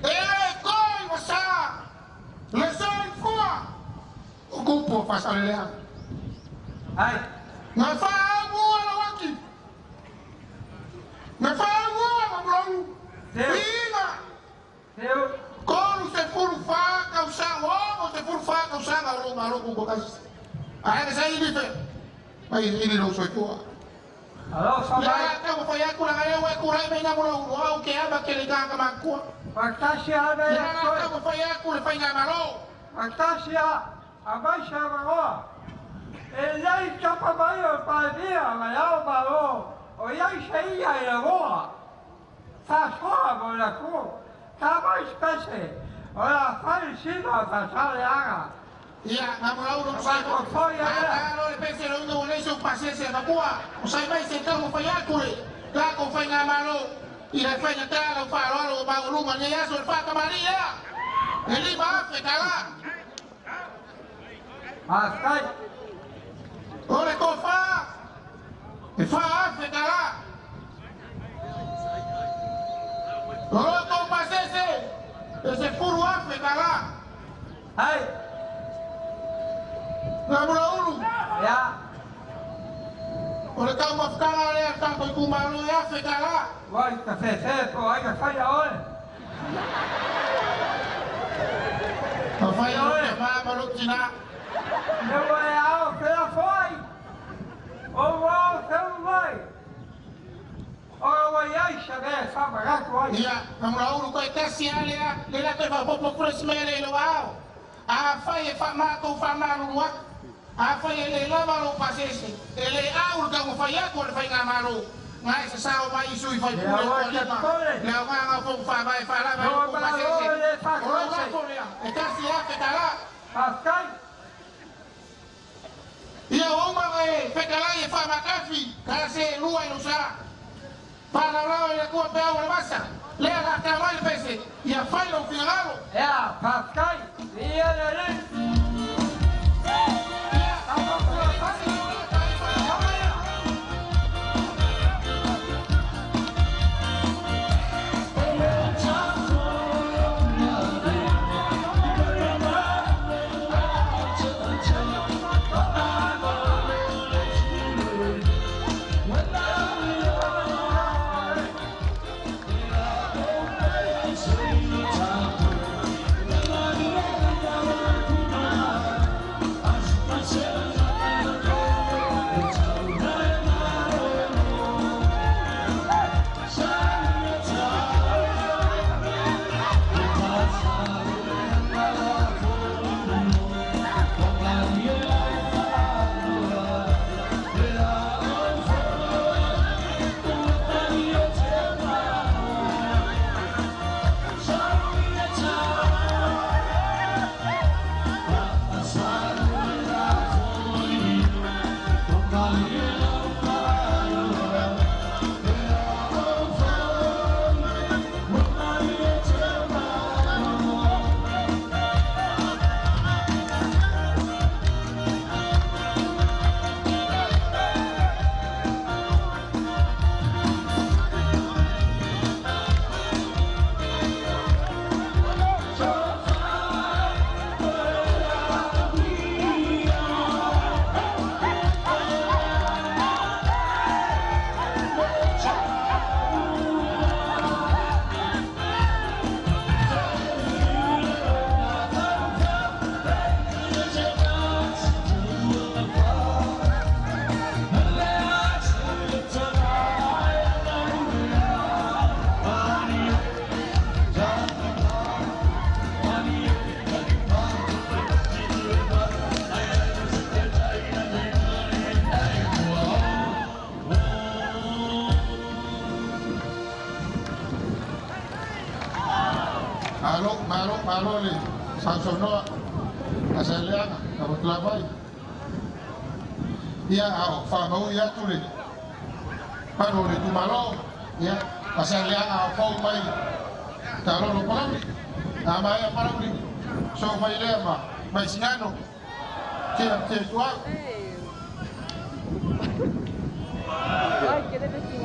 E le toi ma sa le soifua o kupu o Faasaleleaga. Na faaauua lau ati. Na faaauua Gamulaulu. Iga. 34 tausaga, 64 tausaga o lou malo tutoatasi. Ae na saili fe. Mai ili lou soifua. Alofa Le mai. a taumafai atu laga lea ua e tulai mai Gamulaulu, au ke ava ke le tagata matutua. Faatasi a Le le a toe. taumafai atu le faigamalo. Faatasi a aumai se avanoa. E lei tapa mai o le Palemia ma le Ao Malo o i ai se ia i le moa. Faasoa mo le atunuu. Ta mai se pese o le a fai le sina o Faasaleleaga. Ia, Gamulaulu, O sai matou foi a lea. tata loa le pese loina ua leai sou pasese a mapua. O sai mai se taumafai atu le tatou faigamalo i le faigata lau faaaloalo ua maualuga i lenei aso i le faatamalii lea e $5,000. Faafetai. O le tofa e $4,000. O lo tou pasese e $10,000. Ai. Gamulaulu. Ia. O le taumafataga lea a le tatou itumalo e $1,000. Ua i ta fefe po o ai na faia oe. Na faia lou tama ma lou tina. Ina ua e ao felafoai, o ua ao felu mai, ona ua i ai se mea e faamanatu ai. Ia, Gamulaulu toe tasi lava lea, lea la toe faaopoopo atu le isi mea lea i lou ao. Afai e faamatou faamalulu atu, afai e le lava lou pasese, e le au le taumafai atu a le Faigamalo, na e sasao mai i sui Ia faipule ua te toalima, pole, le aoga o Fono Faavae faalava ai ua lou malo pasese. e le O lou faatoese. lafo lea, e $1,000. Faafetai. Ia ua uma ona e fetalai e faamatafi, tala se lua i lou sa. Faalaolao i le Atua peau o le vasa, lea la ta mai le pese, ia fai lou finagalo. Ia, faafetai. Viia le Alii. Ia, Tatou e le fai. tasi lua ta i Tama faalaolao. ia. Malo, malo, malo le sausaunoa a Saleaga na Motulafai. Ia ao whamau atu le pano le tumalo. Ia a Saleaga ao fau mai talolo Palauli. A mai a Palauli. So mai lea ma mai singano. Tia tia tua. Ay, ¿quieres decir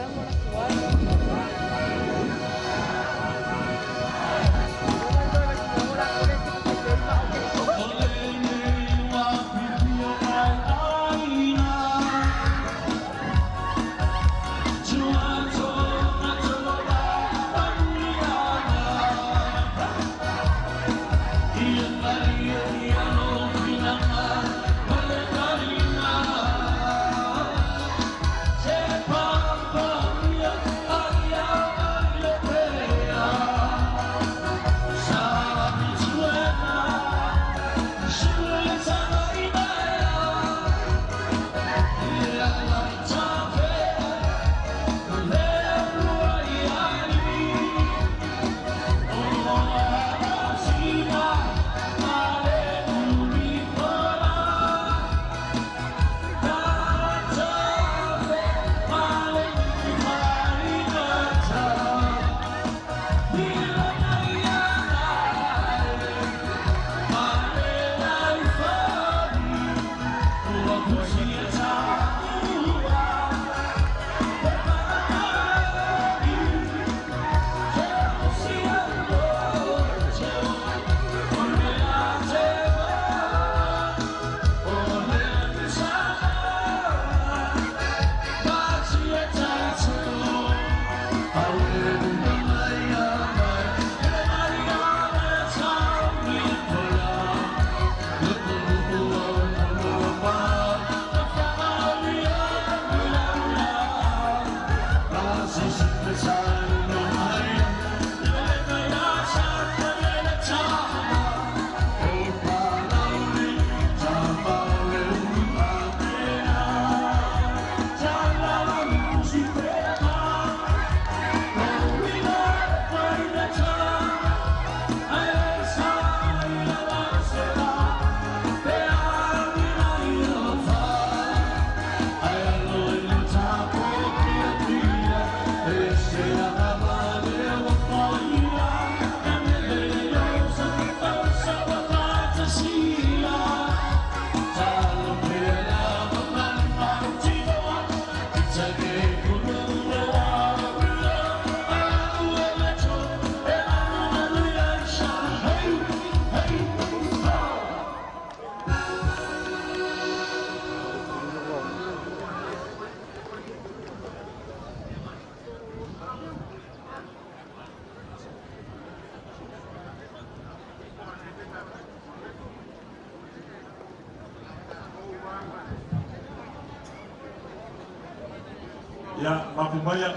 Ya, mapu maya,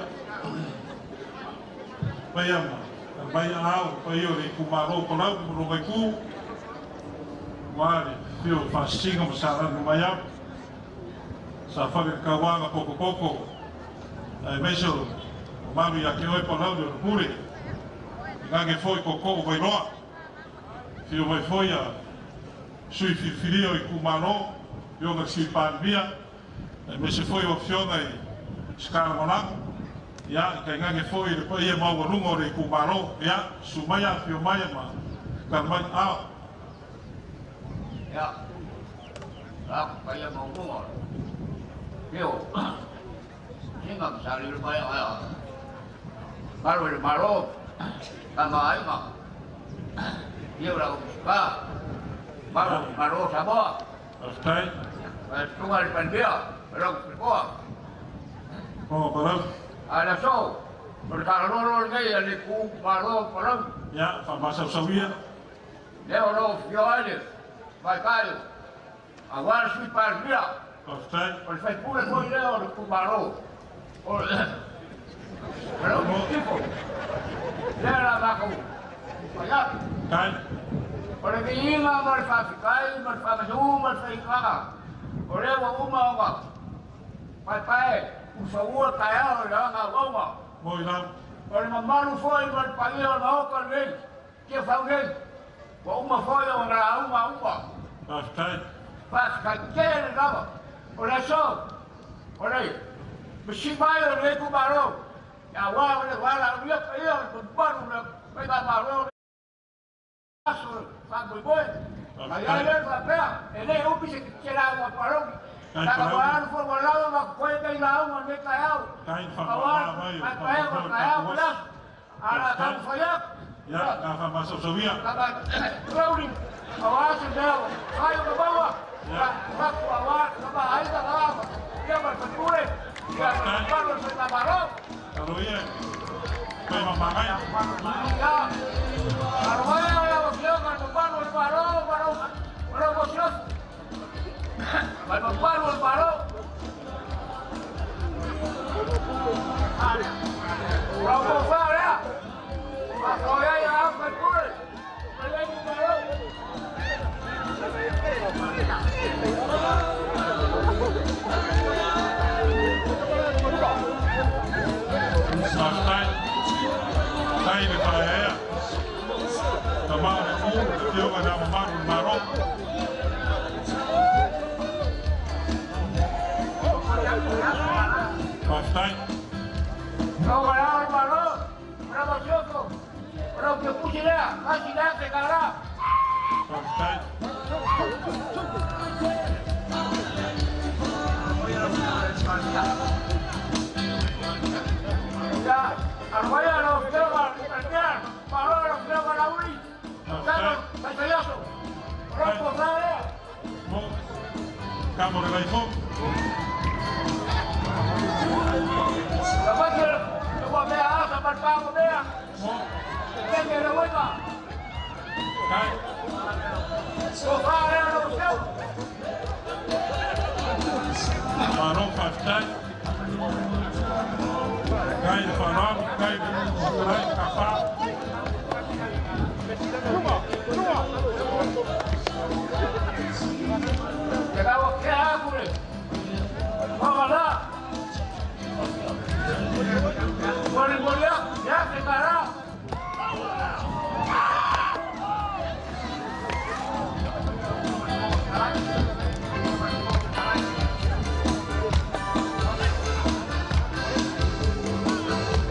maya maya au, paio le kumaro kolau kumaro ku, wale fio fasinga masara maya, sa fale kawanga koko koko, ai meso, malu ya ke oi palau le pure, ngange foi koko vai roa, fio vai foi a sui filio i kumaro, yo nga si panvia, ai meso foi o fiona i Scarmolan, ya, kai ngange foi le paia mau rungo le kumaro, ya, sumaya fio maya ma, karmai ao. Ya, la paia mau rungo. Fio, singa sali le paia ya. Maro le maro, ama ai ma. Fio la pa, maro maro samoa. Aftai. Tunga le panvia, lo ko. Oh, parang. Ala so, perkaloro nei ale ku maro parang. Ya, fa sawia. Leo no fioale, vai caio. Agora sui parvia. Aftai. Por fai pure foi leo ku maro. O Pero tipo. Lera va ku. Vaya. Kai. Por vinga mar fa kai, mar fa mar fa ka. Por leo uma uma. Pai pai. O kaya o la nga goma. Moi la. O le mamalu foi ma le paia o maoka lenei. Kia whaunei. Wa uma foi o ngā uma uma. Faafetai. Faafetai tele lava. O le aso. O le. Masi mai o le itumalo. Ia wā o le wala o ia ia o le malu le faigamalo. Aso faamoemoe. Ai ai le faapea. E lē upi se lauga palogi. Tagavaanu foi ua lava ma koe kai lauga nei taeao. Tai whakamā mai o Paepae o taeao o le aso. Ala taumafai atu. Ia, ngā whamasosoia. Rauli, auā se mea ua fai o ka maua. Taku auā ka maaiga ka ia ma le faipule. Ia ma le mamalu o le faigamalo. Talo ia, pai mamangai. Ia, alo mai lau afioga le mamalu o le Malo ma lau masiofo. Ma le mamalu o le Malo. Lau tofa lea. Faafoi ai a faipule. Ma le Malo. Faafetai. Tai le whaea. Ka mao le mō, le whioga nā mamalu le Malo. Faafetai. Lau galao le Malo, lau masiofo, lau piapusi lea, kasi lea te kala. Faafetai. Ia, alo mai lau afioga le Palemia, Malo lau afioga Lauli, Talo, faifaiaso, lau tofa lea. Mo, kamo le vaifo. La mati le ua mea asa ma le pago mea. Mo. Teke le uiga. Tai. Tofa lea lau afioga. Malo faafetai. Kai le whanau, kai le whakarai, ka wha. Te gawa kea aku le. Maga la. Moli moli aku, ia te kara.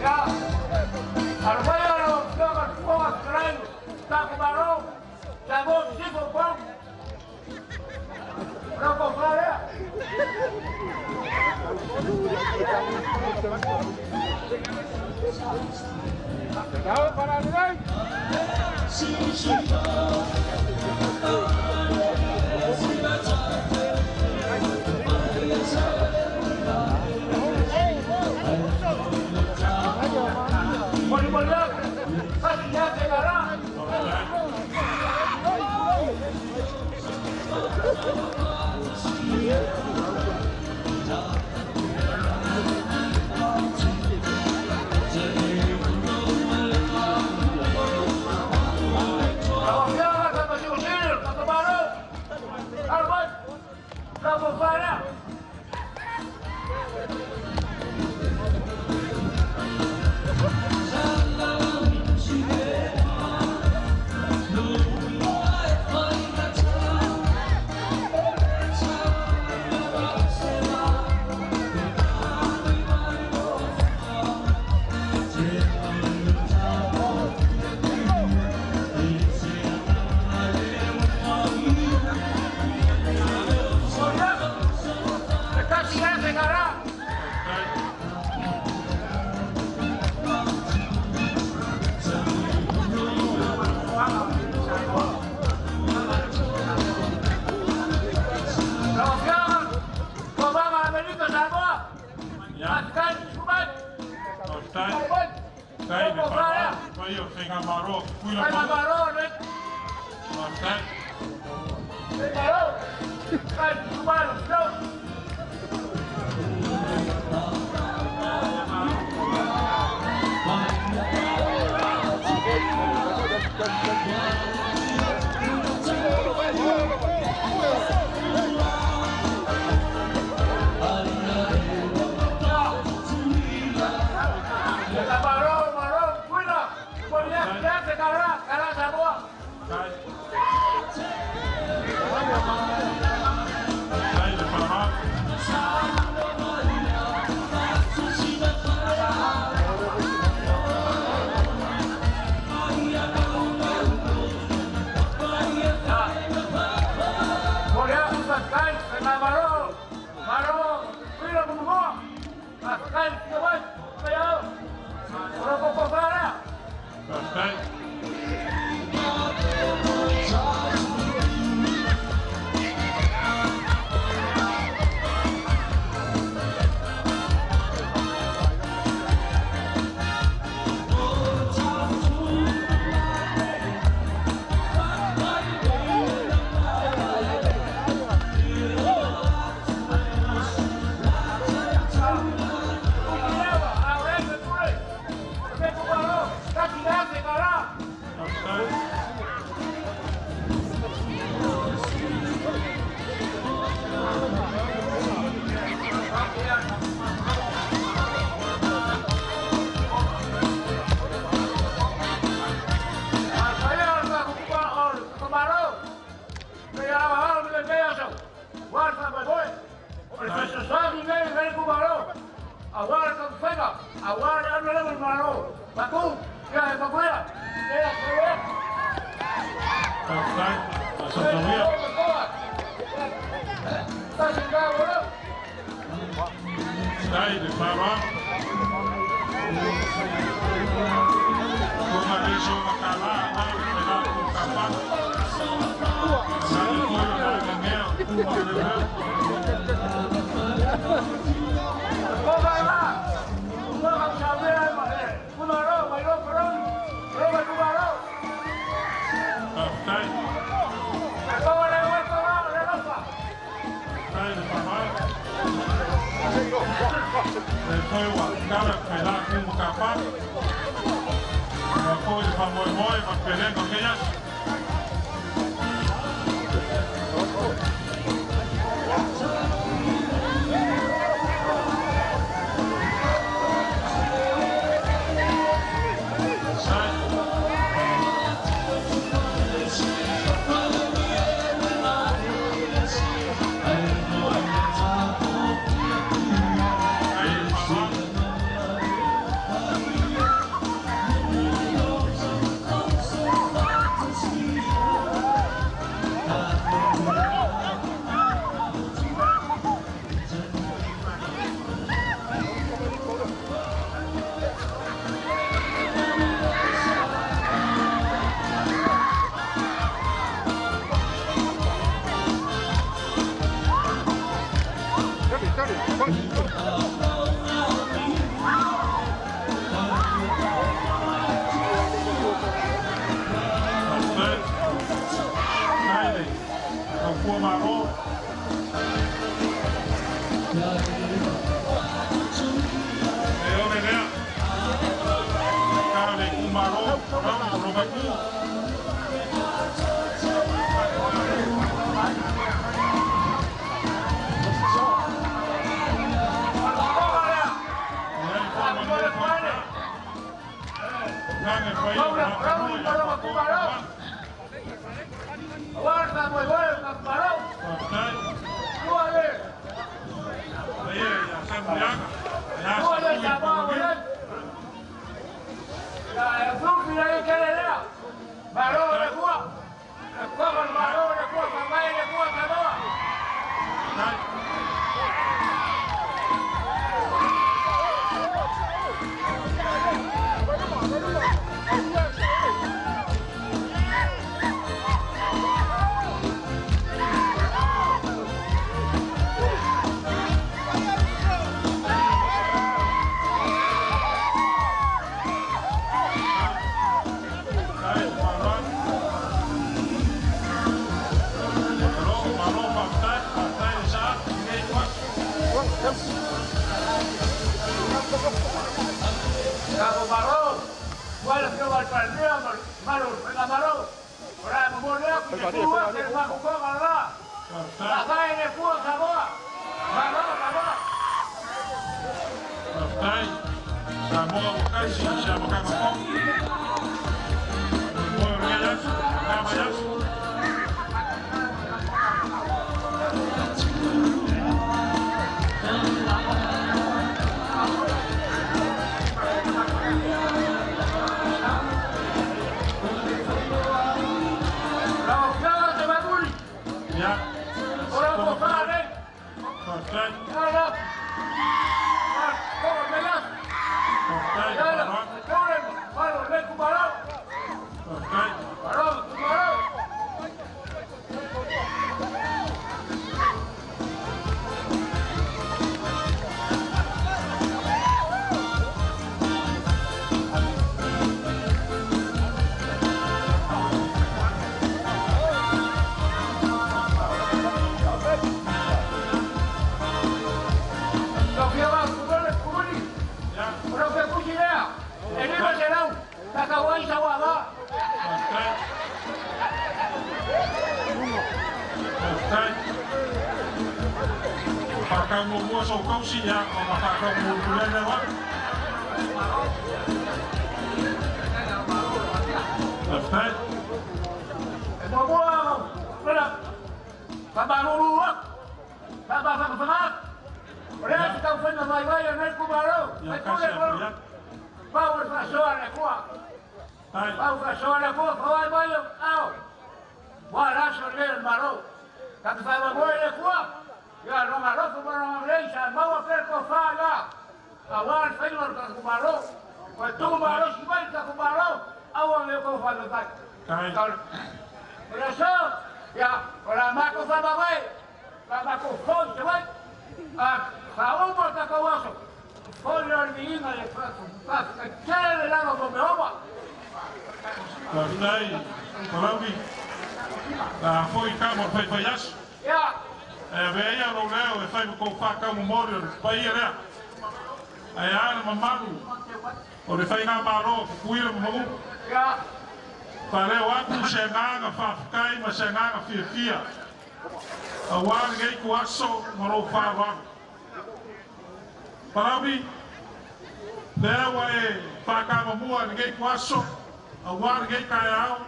Ia, alo mai lau afioga le Fofoga Fetalai, taku Malo, Samoa Sisifo ma Upolu. Lau tofa lea. Moli moli aku, kasi ia te kara. Lau afioga Tamaseusil, tatou Malo. Alo mai, lau tofa lea. Moli aku, le kasi ia te kara. Faafetai. Lau afioga, Tovaga Amerika Samoa. Ia, Faafetai sumai. faafetai. Alo mai, Tai lau le tofa lea. whanau, pai o whainga maro, kuila Fai mo. Malo le Faafetai. le Malo. Kai sumai lau. Ia, le Malo, Malo, kuila. Moli aku Kakawai sa wala. Faafetai. Faafetai. Faakau muamua sou kausi, ia, ona faakau mulimuli lea o au. Faafetai. E muamua lena. Faamalulu atu. Faamafagafaga. O lea se taufaiga vaivai a lenei itumalo. Ia, Faipule kasi atu ia. Pau le faasoa a le Atua. Tai. Pau faasoa a le Atua, fauai mai o ao. Ua le aso lenei o le Malo. Ta te faamoemoe i le Atua, ia lona alofa ma lona agalelei sa maua pea le tofa i la, aua le faiga o le tatou Malo. Ua tumu malosi mai le tatou Malo, aua ne i outou faavaivai. Tai. O le aso, ia, o le a matou faavae, o le a matou foi i Savaii, a faauma le tatou aso, foi lea o le viiga i le faafetai tele lava mo mea uma. Faafetai, Palauli. A foi tama o le faifaiaso. Ia. Ae avea ia lou leo e fai ma kou faakau momoli o le paia lea. Ae a le mamalu o le Faigamalo o Tutuila ma Mauu. Ia. Faaleo atu se agaga faafetai ma se agaga fiafia aua lenei ituaso ma lou faaaloalo. Palauli, lea ua e faatama mua i lenei ituaso aua lenei taeao,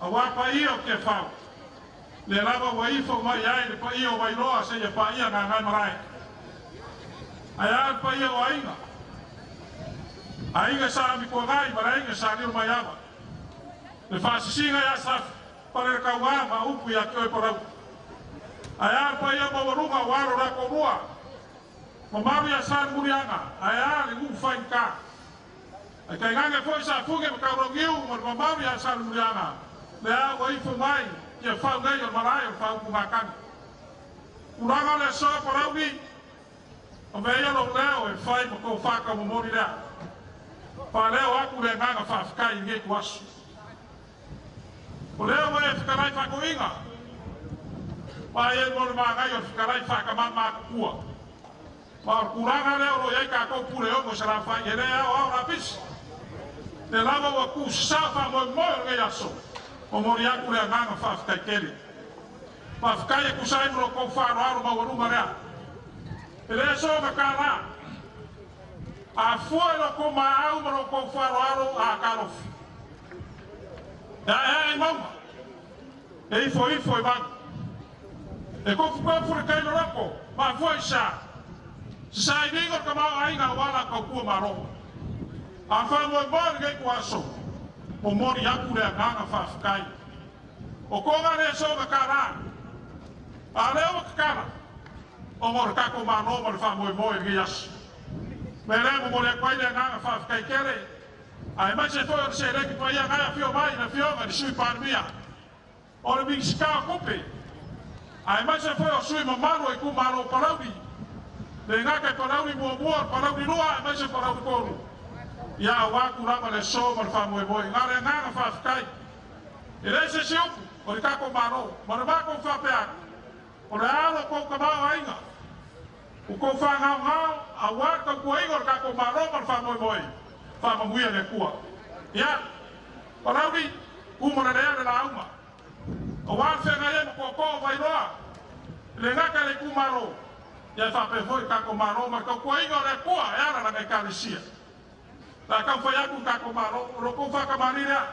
aua paia o Tiafau. Lea lava ua ifo mai ai le paia o Vailoa seia paia Gagaemalae. Ae a le paia o aiga? Aiga Sa Amituanai ma le Aiga Sa Lilomaiava. Le faasisiga ia Safi, Palelekauā ma upu ia te oe Palauli. Ae a le paia maualuga o alo la toalua, mamalu ia Sa le Muliaga, ae a le nuu faigata. Ae tainane foi Sa Fuge ma Taulauniu ma le mamalu ia Sa le Muliaga, lea ua ifo mai Tiafau nei o le malae o le faautugatagi. Tulaga o le aso Palauli, avea ia lou leo e fai ma tou faataumomoli lea. Faaleo atu le agaga faafetai i lenei ituaso. O lea ua e fetalai faatoiga, ma e mo le manaia o le fetalai faatamamatutua. Ma o le tulaga lea o lo o i ai tatou pule ono i Salafai, e le aoao lapisi. Lea lava ua tuusasao faamoemoe o lenei aso, momoli atu le agaga faafetai tele. Faafetai e tusa ai ma lo outou faaaloalo maualuga lea. E le soona tala. A fua i lo outou maau ma lo outou faaaloalo a talofa. E aeae i mauga, e ifoifo i vanu. E kofukofu le tai loloto, mafua i sa. Se sailiga o le tamaoaiga aua la tautua Malo. A faamoemoe lenei ituaso, momoli atu le agaga faafetai. O toga le soona tala. A lea ua tatala, ona o le tatou Malo ma le faamoemoe i lenei aso. Mea lea e momoli atu ai le agaga faafetai tele, aemaise foi o le seleni paia na e afio mai le Afioga i le Sui Palemia, o le Minisita o Tupe, aemaise foi o sui mamalu o itumalo o Palauli, le gata i Palauli muamua, o le Palauli lua, aemaise Palauli tolu. Ia aua tulaga le aso ma le faamoemoe. Na o le agaga faafetai. E leai se isi upu o le tatou Malo ma le matou faapea atu, o le a lo outou tamaoaiga, ua tou faagaogao aua le tautuaina o le tatou Malo ma le faamoemoe, faamanuia le Atua. Ia, Palauli, tu ma le lea le lauga. Aua le feagai ai ma tootoo o Vailoa, le gata i le itumalo, ia e faapea foi le tatou Malo ma le tautuaina o le Atua e ala lana Ekalesia. O le a taumafai atu le tatou Malo, o lo outou faatamalii lea,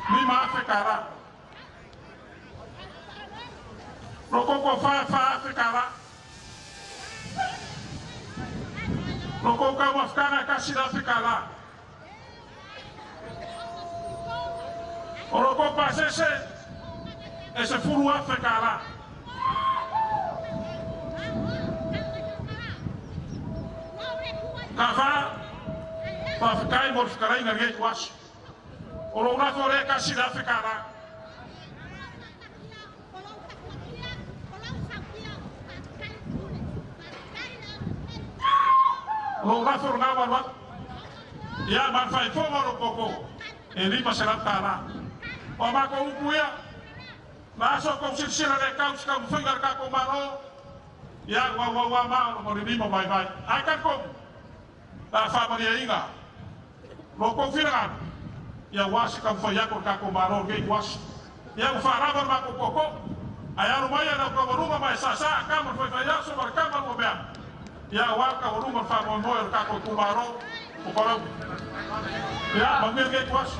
$5,000 tala. Lo outou tofa e $4,000 tala. Lo outou taumafataga e $1,000 tala. O lo outou pasese e $10,000 tala. Ka fa, faafetai mo le fetalaiga i lenei ituaso. O lou lafo lea e $1,000 tala. O lou lafo lena ua alu atu. Ia, ma le faaifoga o lou tootoo e $500 tala. O a matou upu ia, na aso tou silasila le tau i se taumafaiga a le tatou Malo, ia ua uaua ma o le lima vaivai. Ae talitonu, le a faamalieina lo outou finagalo. Ia ua se taumafai atu o le tatou Malo i lenei ituaso. Ia ua faalava le matou tootoo, ae alo mai ana taualuga ma e saasaa a tama le faifaiaso ma le tama lua mea. Ia aua le taualuga o le faamoemoe o le tatou itumalo o Palauli. Ia, manuia lenei ituaso.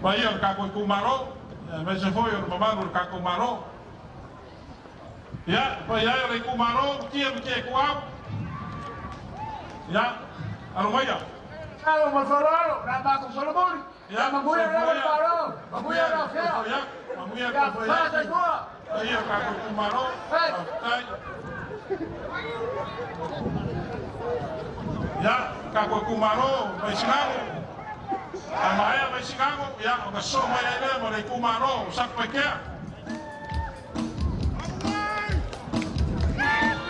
Paia o le tatou itumalo, aemaise foi o le mamalu o le tatou Malo. Ia, paia ai o le itumalo, tia ma tia ituau. Ia, alo maia. Alo ma faaaloalo, na matou solomuli. Ia, manuia le Malo, manuia le afea. Ia, manuia le Ia, paia o le tatou itumalo. Faafetai. Ia, tatou itumalo, Vaisigano. A maea Vaisigano, ia, ona sosoo mai ai lea ma le itumalo o Satupaitea. Yeah.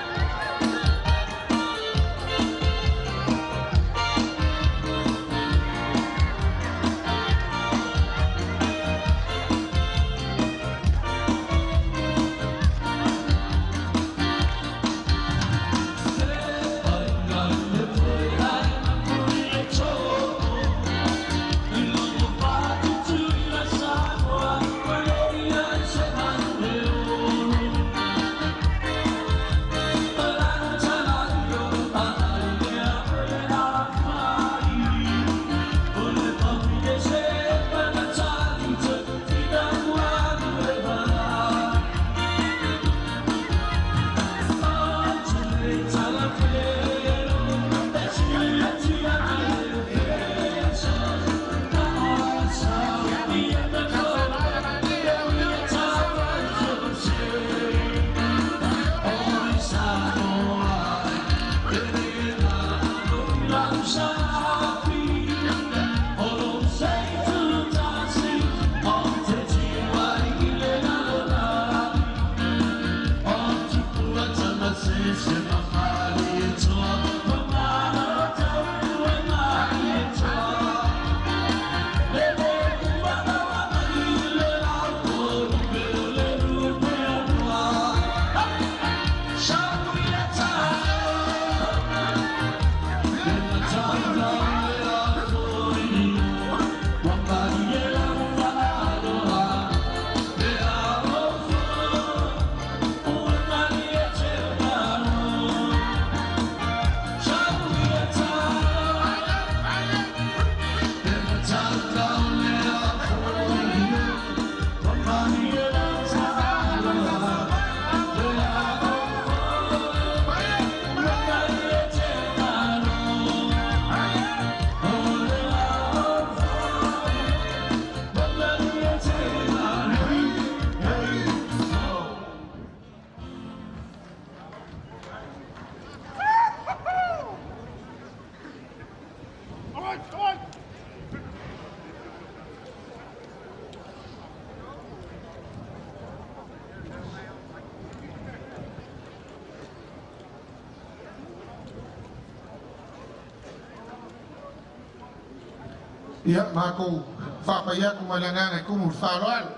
Ia matou faapai atu ma le agaga e tumu i le faaaloalo.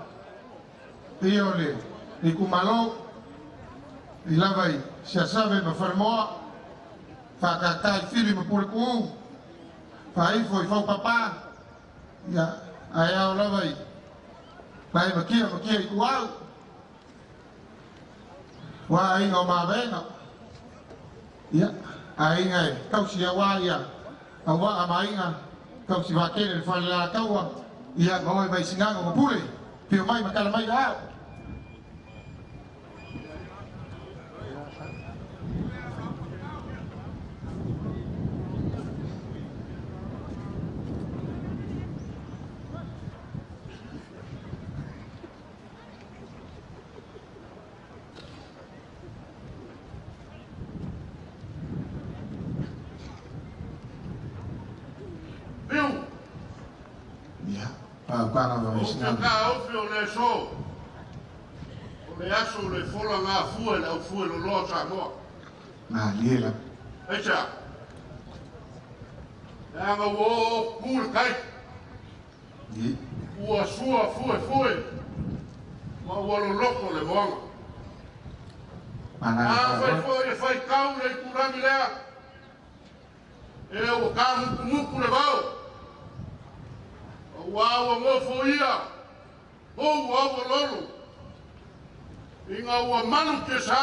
Ia o le itumalo i lava i Siasave ma Falemoa, faatata i Fili ma Puletuu, faaifo i Faupapa, ia ae ao lava i nai Makia Makia i Tuau, ua aiga o Mavaega, ia aiga e tausi aua ia auvaa ma aiga tausi vaatele le fale Alataua, ia ma oe mai Sinago ma Pule, pio mai ma tala mai ao. Viu. Ia, paukaga ma Ou te Sinago. taofi o le aso. O le aso o le fola gafua i le aufue loloa o Samoa. Malie lava. Aisea? Leaga ua oo pu le tai. Ua sua fuefue ma ua loloto le moaga. Magaga Afai faaaloalo. foi e faitau le itulagi lea, e ua tamutumutu le vao. Auā ua gofoia ou aualolo ina ua malu tiasā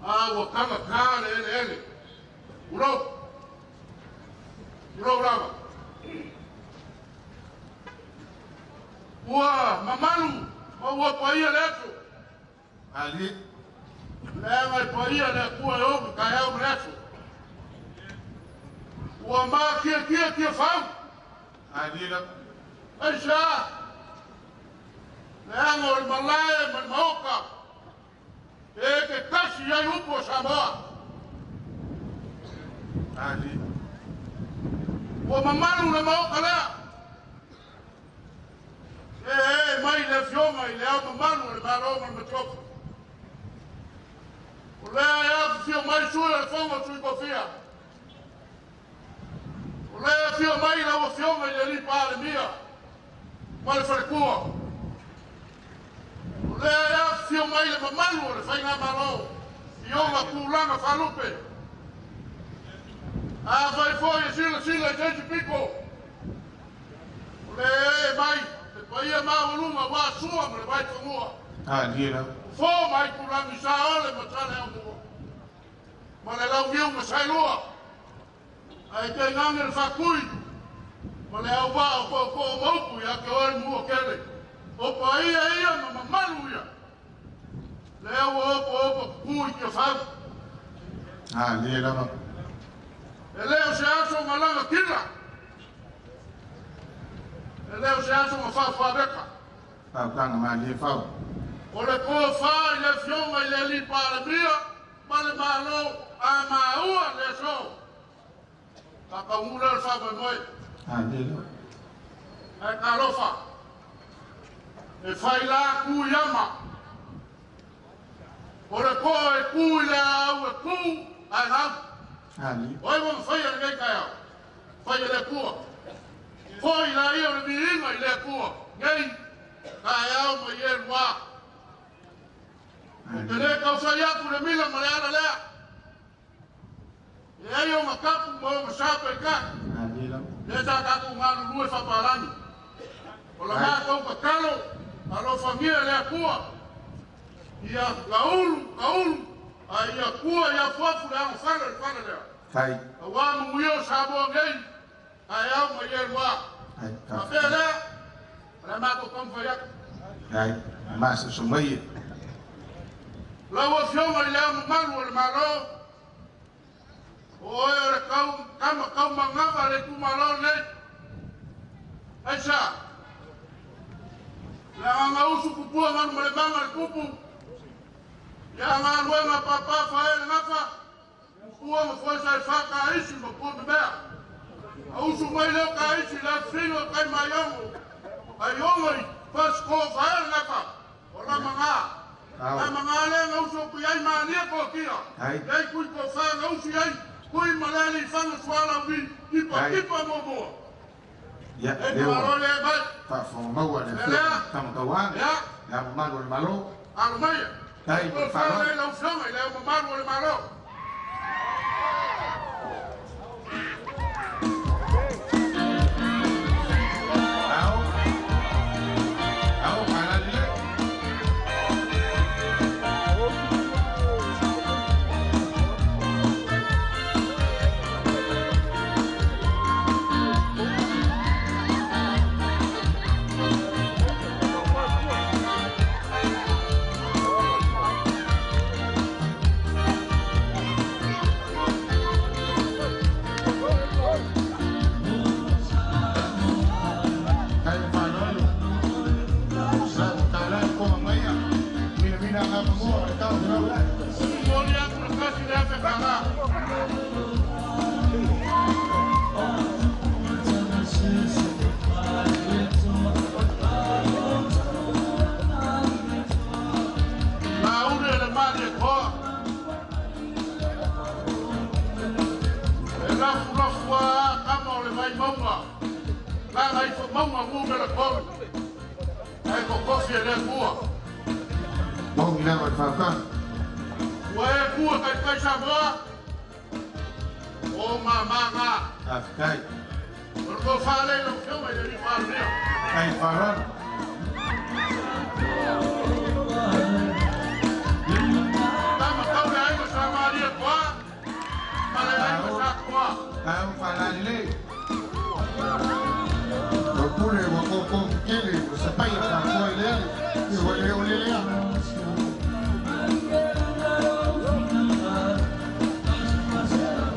a ua tagatā le eleele. Tulou, tulou lava. Ua mamalu ma ua paia le aso. Malie. Leaga e paia le Atua e ou le taeao ma le aso. Ua makiakia tiafau. Malie lava. Aisea? Leaga o le malae ma le maoka e te tasi ai upu o Samoa. Malie. Ua mamalu le maoka lea. E e mai le afioga i le Ao Mamalu o le Malo ma le Masiofo. O lea e afifio mai sui o le Fono a Sui Tofia. O lea e afio mai lau afioga i le alii Palemia ma le faletua. O lea e afifio mai le mamalu o le faigamalo i ona tulaga faalupe. Afai foi e silasila i se isi pito, o lea e mai le paia maualuga aua Sua ma le Vaifanua, Malie lava. Fofo ma Aitulagi, Saole ma Saleaaumua ma le Launiu ma Saelua, ae tainane le Faatui ma le auvaa o tootoo ma upu ia te oe le Manuatele. O paia ia ma mamalu ia, lea ua opoopo tutu i Tiafau. Malie lava. E le o se aso na lagatila, e le o se aso na faafuaveka. Paukaga malie fau. O le tofa i le afioga i le alii Palemia ma le Malo a maua le aso. Faataugou lea o le faamoemoe. Malie lava. Ae talofa, e fai la ku i ama. O le toa e tu i le aau e tu ae gau. Malie. O ai ua mafaia lenei taeao, fai e le Atua. Foi laia o le viiga i le Atua, nei, taeao ma i e lua. Ou te Malie. le taufai atu le mila ma le ala lea. E leai ona tapu ma ona sa peitai. Malie lava. Lea sa tatou galulue faapalagi. O la Ai. matou tatalo, alofagia e le Atua, ia taulu, taulu, a ia tua i afuafu le agafale o le fale lea. Ai. Auā manuia o Samoa nei, taeao ma i e lua. Ai. Faapea lea, o le a matou taumafai atu. Ai. Masoso mai. Lau Afioga i le Ao Mamalu o le Malo, o oe o le tau, tama taumagava a le itumalo lenei. Aisea? Le agaga usu pupua galumalemana le tupu, ia galuega papa fae le gafa, pupua ma foesa e fa taisi ma pua memea. A usu mai leo taisi le afifino o tai maiogo, ai ogo i fasiko fae le gafa, o lamaga. Ao. Lamaga lea na usu atu i ai mania toatia. Ai. Lei kui tofa na usu i ai, kui ma le aliifaga sualauli, Ai. tipatipa muamua. Ia, E lea ua malo le mai. faafofoga le Lea. Tamatauaga. Ia. Le mamalu o le Malo. Alo mai. Tai O faaaloalo. fale lau fioga i le mamalu o le Malo. Ao, ao, faalalelei. Tai faaaloalo. Sa tala ko mamaia. Mina mina nga pamua le tau lau lai. Momoli atu le kasi le afe kala. Laule le mali e koa. E lafu lafu a kama o le vai maunga. Laga ifo maunga mume le kolu. Ai ko kofi e le kua. Mo ngi lava le faafetai. Ua e kua kai kai Samoa. O mamanga. Faafetai. O le ko fale lau fioga i le ni. Tai faaaloalo. Tama tau le aiga sa malia koa. Ma le aiga sa koa. Ao faalalelei. O pule ua koko kele ua sapai a faatoa i le ale. Ia ua le o le lea.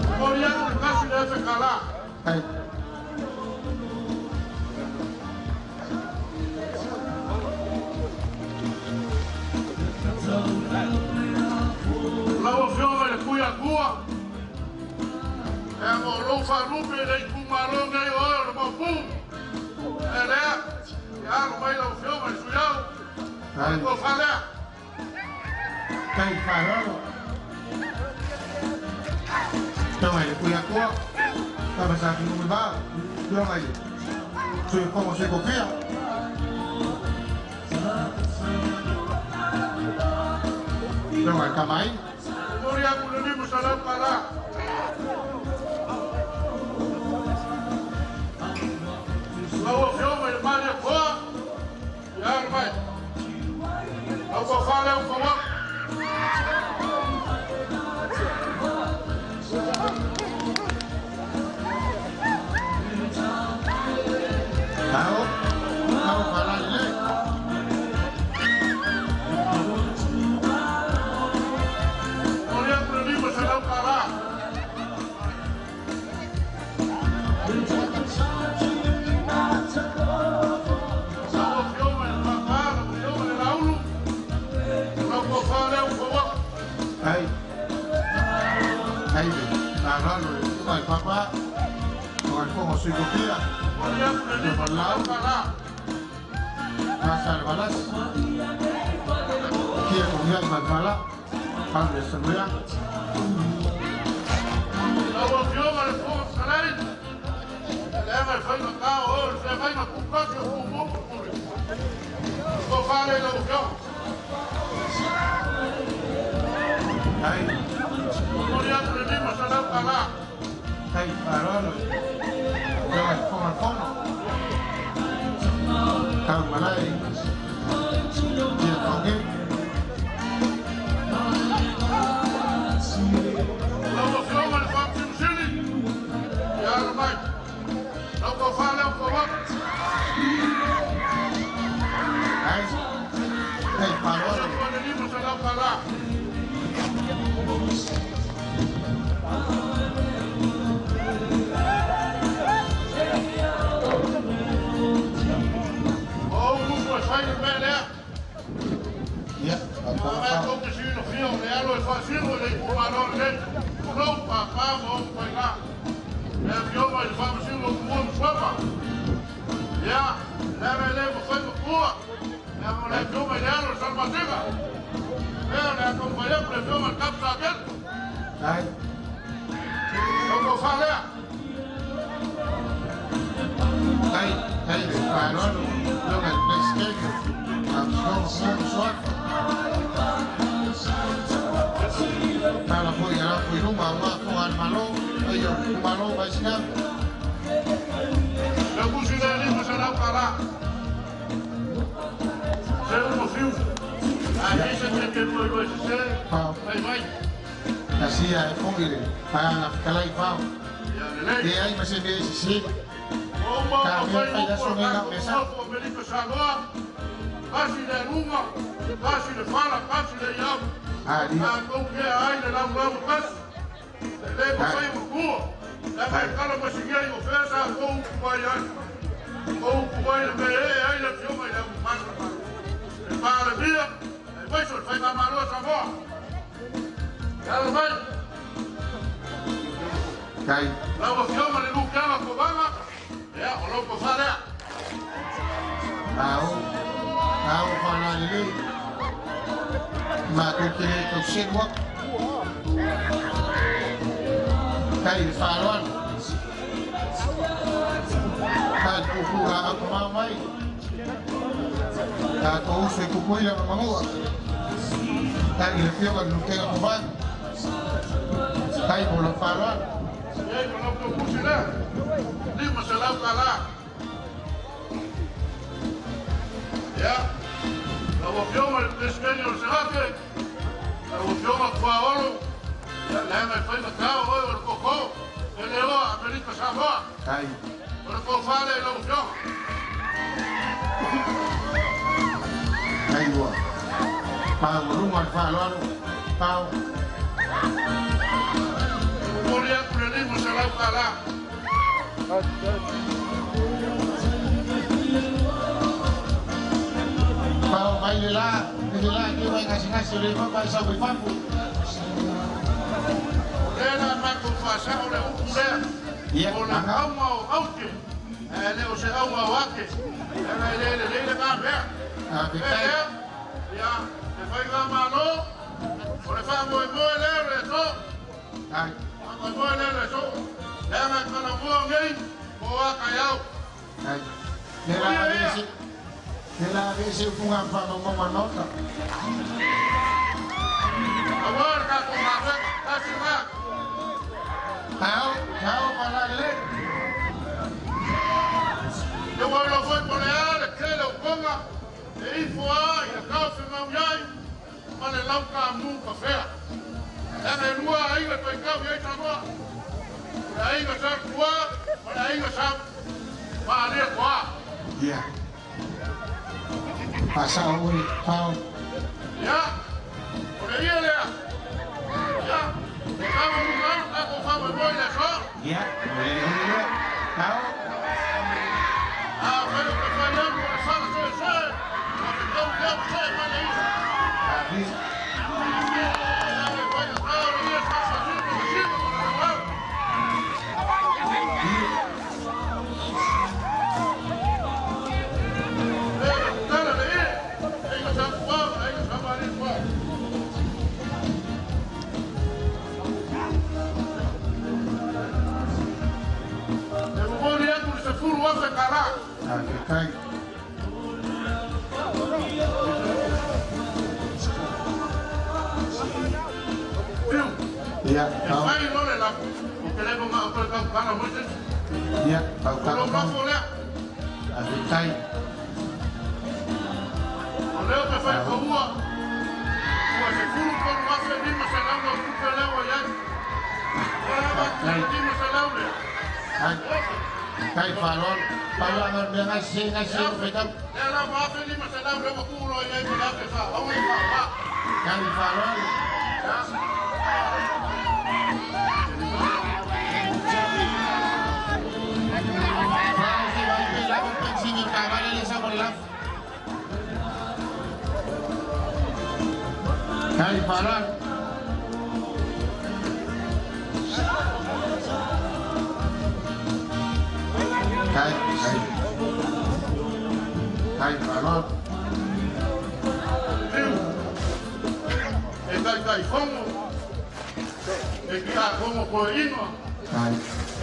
Momoli atu le kasi le afe kala. Tai. Lau afioga i le kui atua. E mo lou faalupe i le itumalo nei o oe o le Maopu. E lea, ia alo mai lau afioga i le suiau. Tai. Ko falea. Tai faaaloalo. Tonga i le kui atua. Tama sa tunu le va. Tonga i le sui fono sui kofia. Tonga i kamai. Momoli atu le lima salau kala. Lau afioga i le mali a koa. Ia alo mai. Lau ko falea u fauaku. Ao, ao faalalelei. Momoli atu le lima salau kala. Lau afioga i le papa, lau afioga i le laulu. Lau ko falea u fauaku. Tai. Tai le faaaloalo le tonga i papa. Tonga i fono sui kofia. Momoli atu le lima salau kala. Masa le valasi. Kia kongia i matala. Pau le sanuia. Lau afioga i le Fofoga Fetalai, e leaga e faigata o oe o le feagaiga pukaki o pumou pule. Ko fale i lau afioga. Tai. Momoli atu le lima salau kala. Tai faaaloalo. Tonga i fono le fono. Tau malai. Kia kongi. Lau afioga i le Faamasino Sili, ia alo mai. Lau ko fale au fauaku. Tai. Tai faaaloalo. Atu le lima salau kala. O ou uso e fai le mea lea. Ia, A mea tou te silafia o le alo e faasino i le itumalo lenei. Lou papa ma ou faiga. Le afioga i le Faamasino o Tumua ma Suafa. Ia, leaga e le mafai matua. Ia mo le afioga i le alo o Salamasina. Ea le atomai atu le afioga i le Kapu Saketa. Tai. Lau tofa lea. Tai Kai, kai le fa'aloalo loga le Peresetene Faamasinoga mo Suafa. Tala fo'i alafu i luma auā foga a le Malo ai o le itumālō Vaisina. Le usi lea 500 tala. Se uno fiu. A se te te lua lua se se. Mai mai. Asia e fo'i le agaga fetalai fao. Ia lelei. E ai ma se mea e sesē. O uma Ta o mea fai fai upu aso o nei na tatou mea sa. nofo Amerika Samoa. Kasi le luga, kasi le fala, kasi le iau. Ali. Tatou kea ai le laulau kasi. E le mafai matua. Leaga e kala masigia i o fea sa kou upu mai ai. O upu mai le mea e ai le afioga i le aumana. Le Palemia, e aemaise o le Faigamalo a Samoa. E ala mai. Kai. Lau afioga le Lukeaga Kovaga, ia, o lau tofa lea. Ao, ao fa'alalelei. Matou te lē tauselu aku. Kai le fa'aloalo. Kai le puupuu la'au tamao mai. Tatou uso i Tutuila ma Manu'a. Kai le afioga le Lutega Kovaga. Kai mo lau fa'aloalo. Ia, o lau taupusi lea. 500 tala. Ia, lau afioga i le Peresetene o le Senate, lau afioga Tuaolo, ia, leaga e faigatā o oe o le koko, e le oa Amerika Samoa. Kai. O le tofa lea i lau afioga. Kai ua maualuga le fa'aloalo pao. E momoli atu le 500 tala. Pao mai le lā i le lā ke mai gasegase o le papa e sau mai fafo. O lea la matou faasa'o le upu lea. Ia O le aga. auga o aute, ae le o se auga o ake. Leaga e lē lelei le mea. A E fetai. lea, ia, le faigamālō, o le faamoemoe lea o le aso. Ai. Faamoemoe lea o le aso. Leaga e talanoa nei, po o a kaiao. Ai. Le la Ia, ia. vese. Le la vese upuga fa'amaumauga a le maota. Auā le tatou galuega, tasi lena. Ao, ao fa'alalelei. E ua iloa foi po o le a le tele o koga e ifo a i le taofemaui ai ma le laukamū kafea. Leaga e lua aiga toikau i ai Samoa. O le aiga sa Tuā ma le aiga sa Maalia Toā. Ia. Fa'asa'o oe fao. Ia, o le ia lea. Ia, e taualuga ai le tatou faamoemoe i le aso. Ia, o le uli lea. Ao. Afai o te fai atu o le fala soesoe, ua fetau lea ma see mai le ia. Afi. Leaga e faigatā o le ia sasasina masina ma le laulau. Ia. Le tala le ie, aiga sa Tuā ma le aiga sa Maalia Toā. E momoli atu le 10,000 tala. A fetai. Fiu, Ia, e ao. fai loa le lafo. Ou te le mama'a toe tautala mo se isi. Ia, O tautala lou mai. lafo lea. A fetai. O lea ou te fai Ao. paua. Ua 13,500 lau tupe lea ua i ai. O le a avatu le Fetai. 500 lea. Ai. Kai fa'aloalo. Fa'aloalo le mea gasese gasese o faitau. Lea la ua 1,500 lea ua tuu loa i ai ma le afe fa'aaua i fa'apā. Kai fa'aloalo. Fao se vai pe lava pensini kavale le sa mo le lafo. Kai fa'aloalo. Kai, kai. Kai fa'aloalo. Fiu, e taitaifono, e kiakono toeaina, Kai.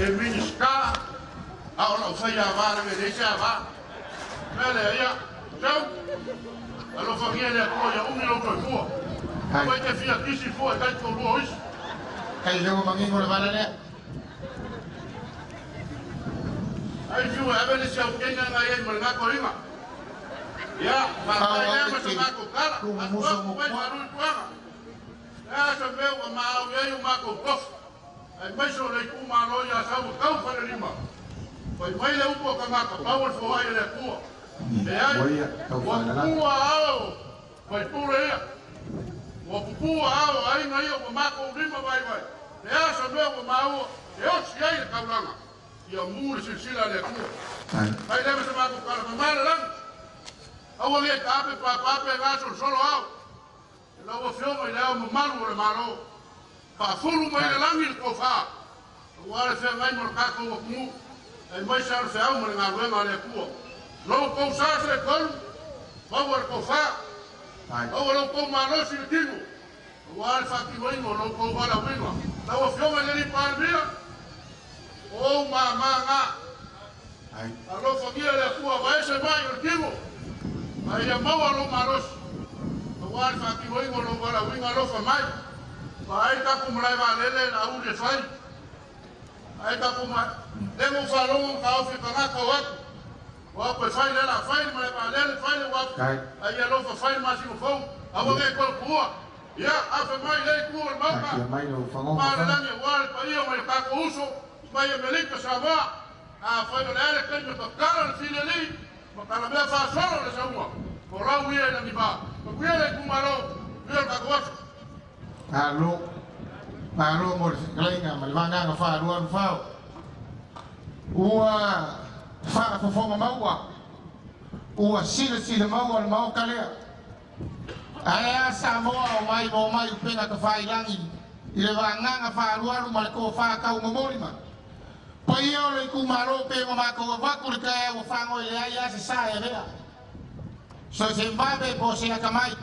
e Minisita, A o lau fai avā le le se avā. Mele ia, tau. Alofagia le Atua ia umi lou soifua. Aua e te fia kisi fua e taitoalua o isi. Kai leo mangingo le vala lea. Ai fiu e ave le si au kenga nga iai ma le ngako inga. Ia, faafetai lea ma so matou tala. Atu mai faalui tuaga. Lea se mea ua maau i ai o matou tofi. Aemaise o le itumalo ia Asau e tau falelima. Fai mai le upu a tagata, pau o le foai a le Atua. Leai, ua pupua ao faipule ia. Ua pupua ao aiga ia ua matou lima vaivai. Le a se mea ua maua e osi ai le taulaga. Ia mu le silasila a le Atua. Fai lea ma se matou tala mamā le lagi. Aua nei taape papape gasolosolo ao. E lau Afioga i le Ao Mamalu o le Malo, faafulu mai le lagi le tofa, aua le feagai ma le tatou atunuu, aemaise lava le feau ma le galuega a le Atua. Lou tou sa se tolu, maua le tofa, maua lou tou malosi i le tino, aua le faatinoina o lou tou valaauina. Lau Afioga i le Alii Palemia, o ou mama na. Alofagia le Atua vaese mai o le tino, a ia maua lou malosi, aua le faatinoina o lou valaauina. Alofa mai. Vaai tatou malae vaalele le auli e fai. Ai tatou ma le mo faalogo ma taofi tagata o atu. O atu e fai le la fai le malae vaalele, fai le uafu. A ia alofa fai le masina fou, aua nei toe tuua. Ia, afe mai lea itu o le Maota, ma le lagi aua le paia mai le tatou uso mai Amerika Samoa. Afai o le a le taimi e tatala le fileli ma talamea faasolo le sauga, o lau ia i lagivā. Manuia le itumalo, manuia le tatou aso. Malo, malo mo le fetalaiga ma le vagaga faaloalo fao. Ua faafofoga maua, ua silasila maua le Maota lea. Ae a Samoa o mai ma omai upega tafailagi i le vagaga faaalualu ma le tofa taumomoli ma paia o le itumalo pe ua matou avatu le taeao ua fagoe leai a se sa e avea. So se vave po o se atamai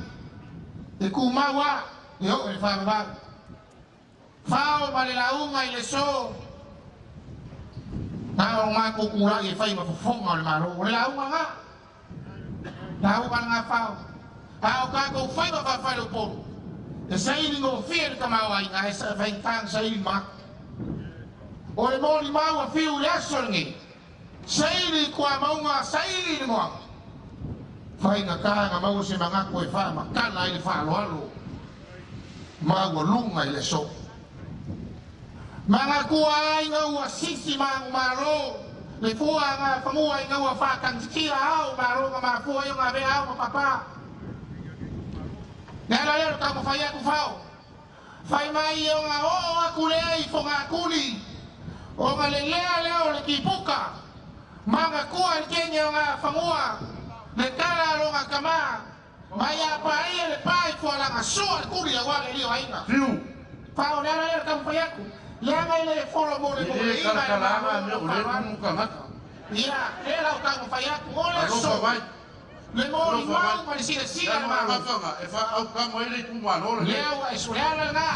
e tumau a e oo i le faavavau. Fao ma le lauga i le so na o matou tulai e fai ma fofoga o le Malo. O le lauga na, lauga lena fao. A o tatou faiva faafale o Upolu, e saili gofie le tamaoaiga ae faigata na saili ma atu. O le molimau a fiu i le aso lenei, saili i tuamauga, saili i le moaga. Faigata na maua se manatu e faamatala ai le faaaloalo maualuga i le aso. Manatua ai ina ua sisi manumalo le fua na fanua ina ua faatagititia ao malo na mafua ai ona avea ao ma papa. Le ala lea o le taumafai atu fao. Fai mai ona oo atu lea i Fogatuli ona lelea lea o le tipuka. Manatua i le kene o na fanua le tala a lona tama. Mai a paia le pa i fualaga soa le tuli aua le alii o aiga. Fiu. Fao le ala lea o le taumafai atu. Leaga e le folo mo le E le moleiga e le kalakalaga Malo mea o o le faaaloalo. tumu tagata. Ia, lea la o taumafai atu o le Alofa aso. mai. Le Alofa mai. molimau ma le silasila Lea a le ma Malo. agafaga e faaaukama ai le itumalo lenei. Lea ua e le ala lena.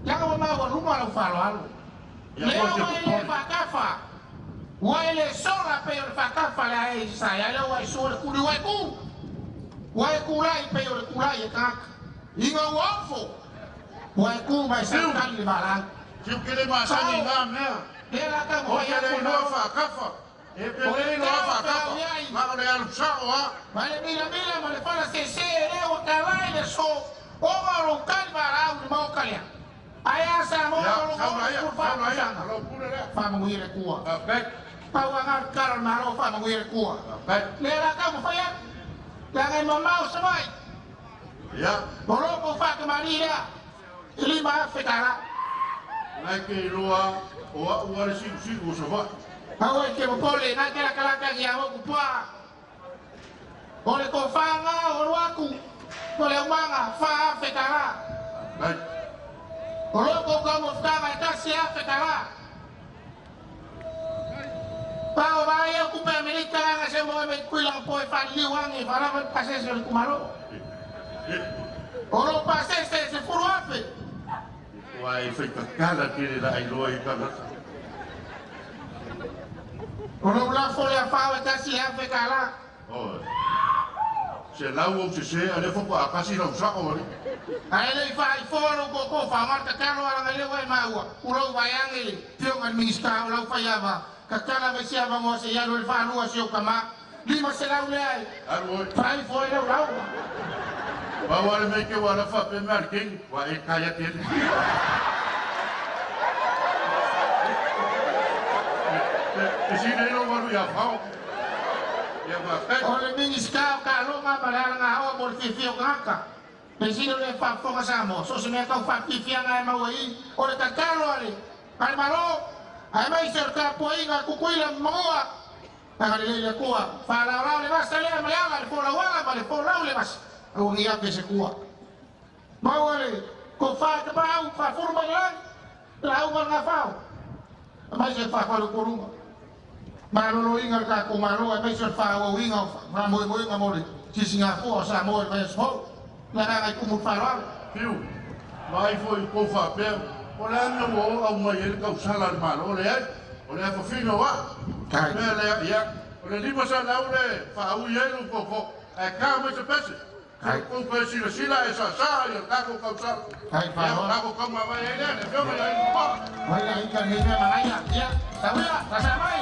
Leaga ua maualuga lau faaaloalo. Ia Lea aua e te ua e le popole. faatafa. Ua e le sola pei o le faatafa le ae i sae ai lea ua e sua le tuli ua e tu. Ua e tulai pei o le tulai e tagata. Ina ua ofo, ua e tu ma e Fiu. sautali le valaau. Fiu ke le masani i Fao, na mea. lea la O taumafai te atu le le iloa Malo. faakafa. E pe O le le iloa teo faakafa. feauiai Ma o le alu sao a. ma le milamila ma le fala sese e le ua talai le so ona o lou tali valaau i le maoka lea. Ae a Samoa Ia, o lona saula ia, 64 saula ia. tausaga. Alo pule lea. Faamanuia le Atua. Faafetai. Pau aga le tala o le Malo, faamanuia le Atua. Faafetai. Lea la taumafai atu, leaga e mamao Savaii. Ia. O lo kou faatamalii lea e $5,000. Na e te iloa o au a le siusiu o Savaii. Aua e te popole, na te lakalaka ia moku pua. O le tofaga o alu atu, o le aumaga $4,000. Faafetai. O lo kou taumafataga e $1,000. Pao vai au kupe Amerika anga se mo me kuila po e faliliu ange falava le pasese o le kumalo. O lo pasese se furu afe. Ua e whaitakala tele la iloa i tagata. O lou lafo lea fao e tasi le afe kalā. Oi. Se lau ou se se, a le foko a kasi lau sako ali. Ae le i faaifoa lou tootoo faaaoga le tatalo alaga lea ua e maua, ulou vaeage le afioga i le Minisita o lau faiava, tatala mai se avanoa se i alu ai le faalua si ou tamā. 500 lea e Alu oi. faaifo ai lau lauga. Pau ale mea ke ua lafa pe mea le kengi, ua e kaya tele. E sina ilo walu ia fao. Ia wha O le Minisita o Taaloga ma le Alagaoa mo le Fiafia o Tagata, le sili o le faafofoga Samoa, so o se mea tau faafiafiaga e maua i i, o le tatalo a le a le Malo, aemaise o le tapuaiga a Tutuila ma Manua, agalelei le Atua, faalaolao le vasa lea ma le ala, le folauala ma le folau le vasa, aua ne i ave se tua. Maua le tofa e tapaau, faafulu mai le lagi, lauga le gafao, aemaise le faafalutualuga. Maloloina le tatou Malo aemaise o le faaauauina o faamoemoega mo le sisigafua o Samoa i le vaiaso fou. Le agaga i tumu i le faaaloalo. Fiu, vaai foi i tou faapea, o le a le mea ua oo aumai ai le tausala a le Malo? Leai, o le afafina o au. O le mea lea, ia, o le 500 le faaui ai lou tootoo, ae ta mai se pese. Se i tou toe silasila e saasaa i le tatou tausala. Ia, o tatou taumavae ai lea, le afioga ia Inopola. Mai la ika lenei mea manaia. Ia, tauia, sasa mai.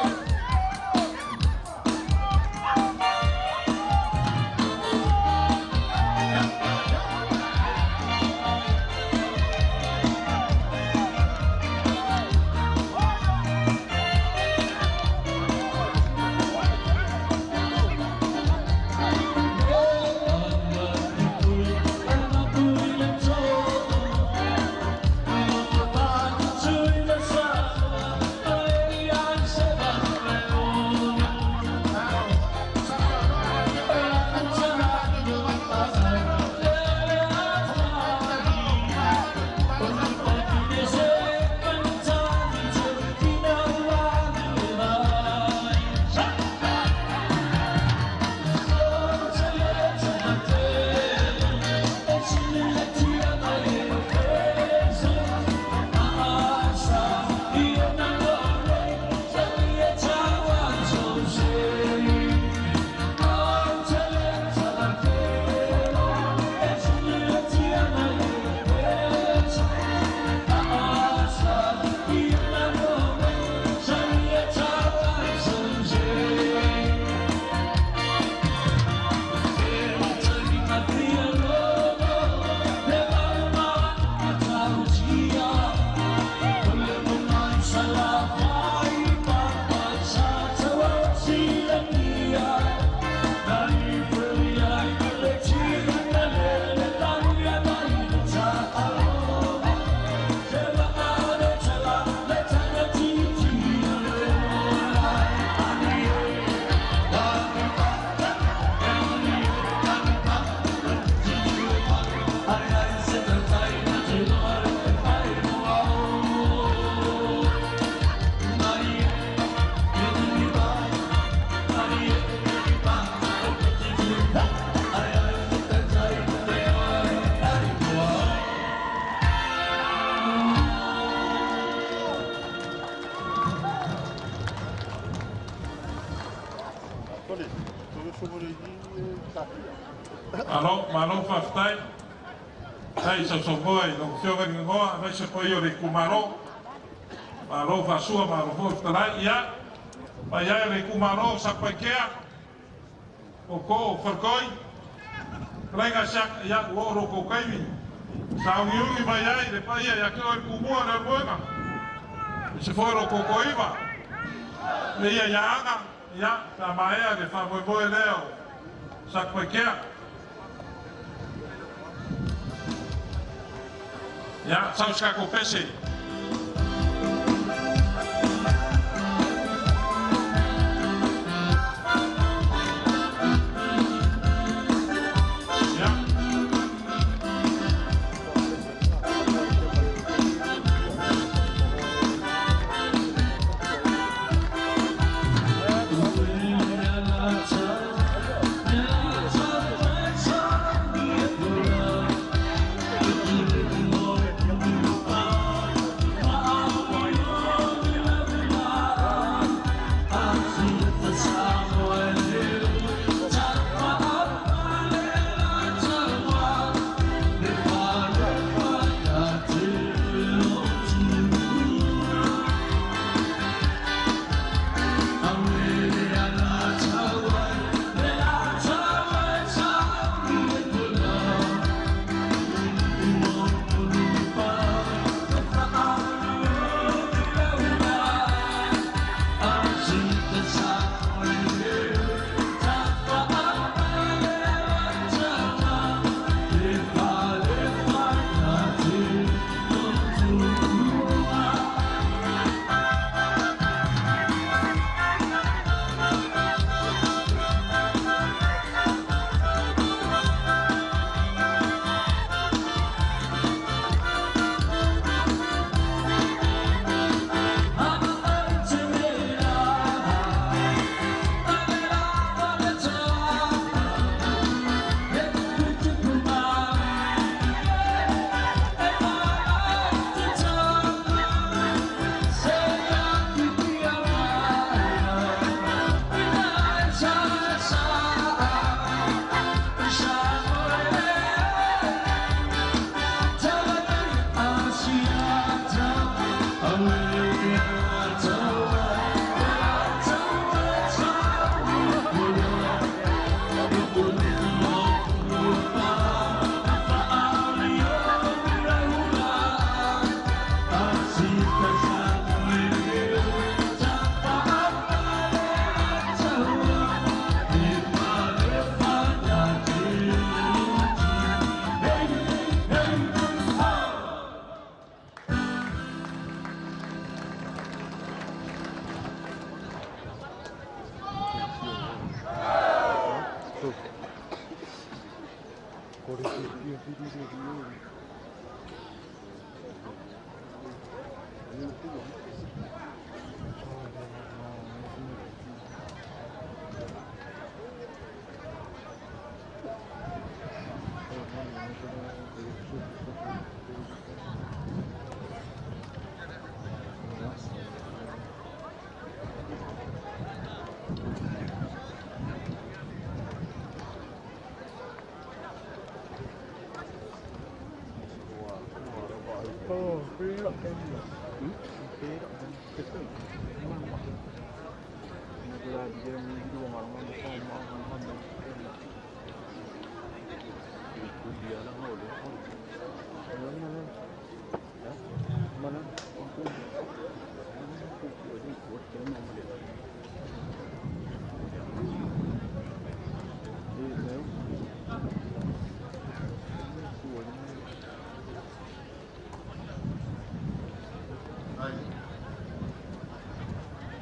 Malo, malo faafetai. Faafetai sausaunoa i lau Afioga i le Gagaoa aemaise foi o le itumalo. Malo faasua, malo foi fetalai. Ia, mai ai o le itumalo o Satupaitea, outou o Faletoi, fetalaiga Siaka, ia, ua oo lo outou taimi. Sauniuni mai ai le paia ia te oe le Tumua le Alimoega, aemaise foi o lo outou toaiva. Le ia ia Aga, ia, pe a maea le faamoemoe lea o Satupaitea. Ia, sau se tatou pese. Ia.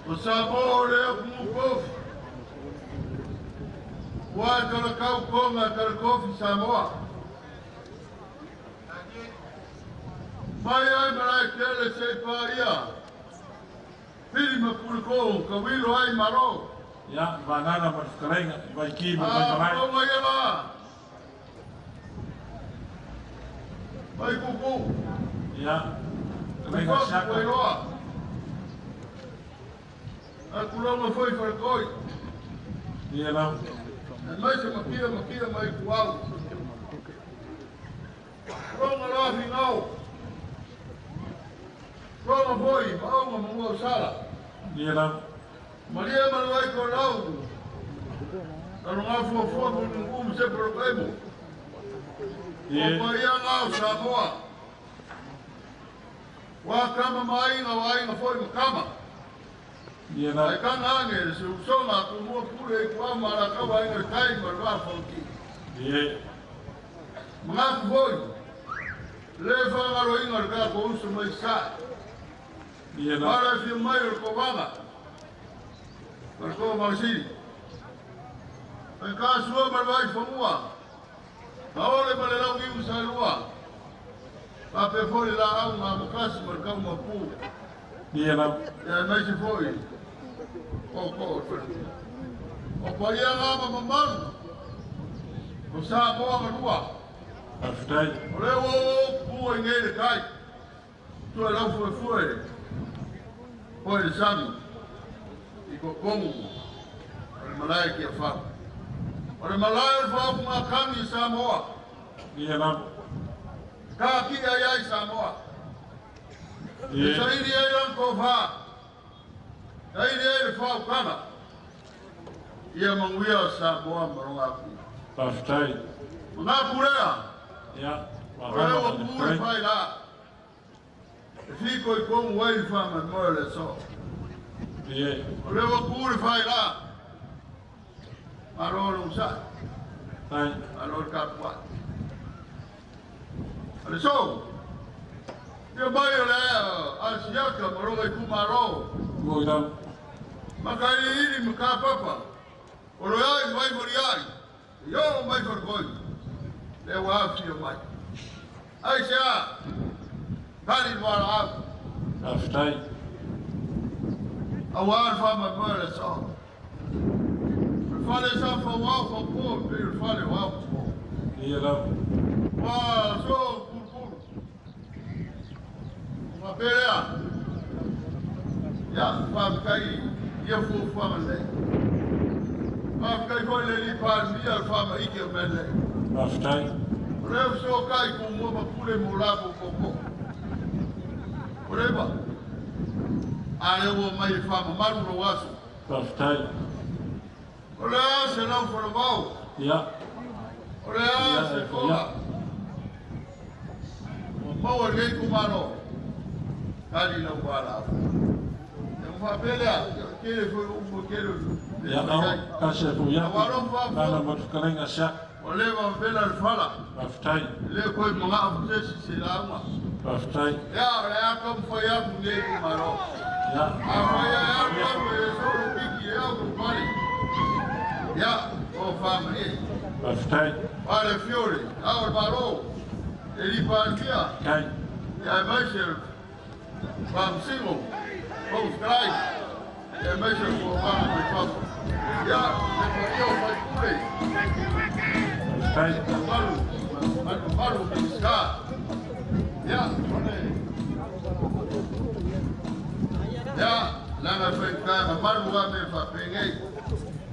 O Samoa lea kumu Ua talakau konga talakofi Samoa. Mai ai malae tele se paia. Pili ma puliko ka wilo ai maro. Ia, vanana ma le fetalaiga, Vaiki ma le Vaimalae. A konga ia la. Mai kuku. Ia, fetalaiga Siaka. A kulonga foi falekoi. Ia lau. E mai se makia makia mai kuau. Kulonga loa fingau. Kulonga foi maonga mangua sala. Ia lau. Maria maluai ko lau. Kalunga fua fua mulungu mse polo Ia. O paia ngau Samoa. Wa kama mainga wa inga foi makama. Ia lau. Ai kanga ange se usonga ku mua pule i kua mara ka wa inga kai ma wa fonki. Ia. Mga ku foi. Le fa ngalo inga ka ko usu mai sa. Ia lau. Para fi mai o ko wanga. Par ko masiri. Ai ka sua ma vai fomua. Kaole ma le lau i usalua. Pa pe foi la au ngā mukasi ma ka ma pu. Ia lau. Ia mai se foi. O ko o paia ngā ma mamalu. O Samoa nga lua. Faafetai. O le o pu ai nei le kai. Tua lau fue fue. Foi le sami. I ko kongu. O le malae ki a whau. O le malae o whau ngā kangi i Samoa. Ia lau. Ka ki ai ai Samoa. Ia. E saili ai lang ko wha. Saili ai le whau kana. Ia manguia o Samoa maronga aku. Faafetai. Ngā pulea. Ia. O le ua pule whai la. E whiko i kongu wai wha mai moe le so. Ia. O le ua pule whai la. Maro lo sa. Tai. Maro le kapua. O le so. Ia mai o le asiaka maronga i kumaro. Ua i lau. Makai ili maka papa. O lo ai mai mori ai. Yo mai wharkoi. Le wā whio mai. Ai se a. Kari wara au. Faafetai. A wā wha mai moe le so. Le whale sa wha wau wha pō, pe le whale wau pō. Ia lau. Wā so pūpūru. O ngā pērea. Ia, wha mkai, ia fū wha mai. Wha mkai foi le li pārmia le wha mai ike o mele. Faafetai. O leo so kai ku mua ma pule mo labo koko. O leba. A leo o mai wha mamaru ro waso. Faafetai. O lea se lau wharavau. Ia. O lea se koa. O maua rei kumaro. Kari lau wala. E mwapelea. Kere foi umu kere. Ia au. Kasi fu ia. Waro wha Nana ma le fetalaiga Siaka. O le wapela le whala. Faafetai. Le koe mga afutesi se lauma. Faafetai. Ia, o le aka mwhai aku nei kumaro. Ia. A whai ai aku aku e solo piki e au kupari. Ia, o whama e. Faafetai. Wale fiore, au le maro. Eli Palemia. Tai. Ia aemaise le Faamasino, Fofoga Fetalai, ia aemaise le Fonotaga mai fafo. Ia, le paia o faipule, Tai. mamalu, mamalu o Minisita. Ia, o le ia, leaga e faigata mamalu a mea faapenei,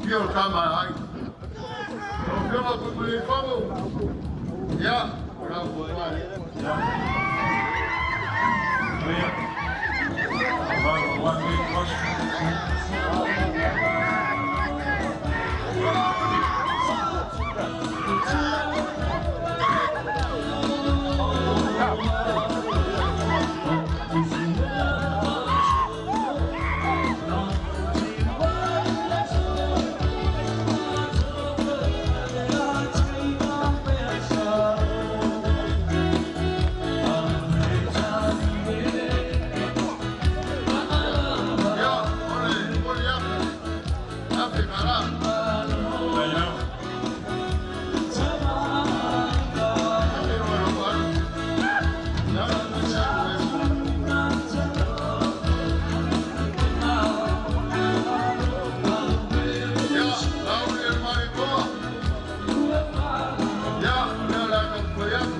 fia o le tama a aiga. Lau Afioga Tuimalealiifano, ia, o lau tofa lea. Ia. Ia. Mamalu aua lenei ituaso. Ia, o le momoli atu, afe kala. Tai lava. Afe o lau alu. Ia, ia, ia, Lauli e le Malietoa. Ia, o lea o le a taumafai atu.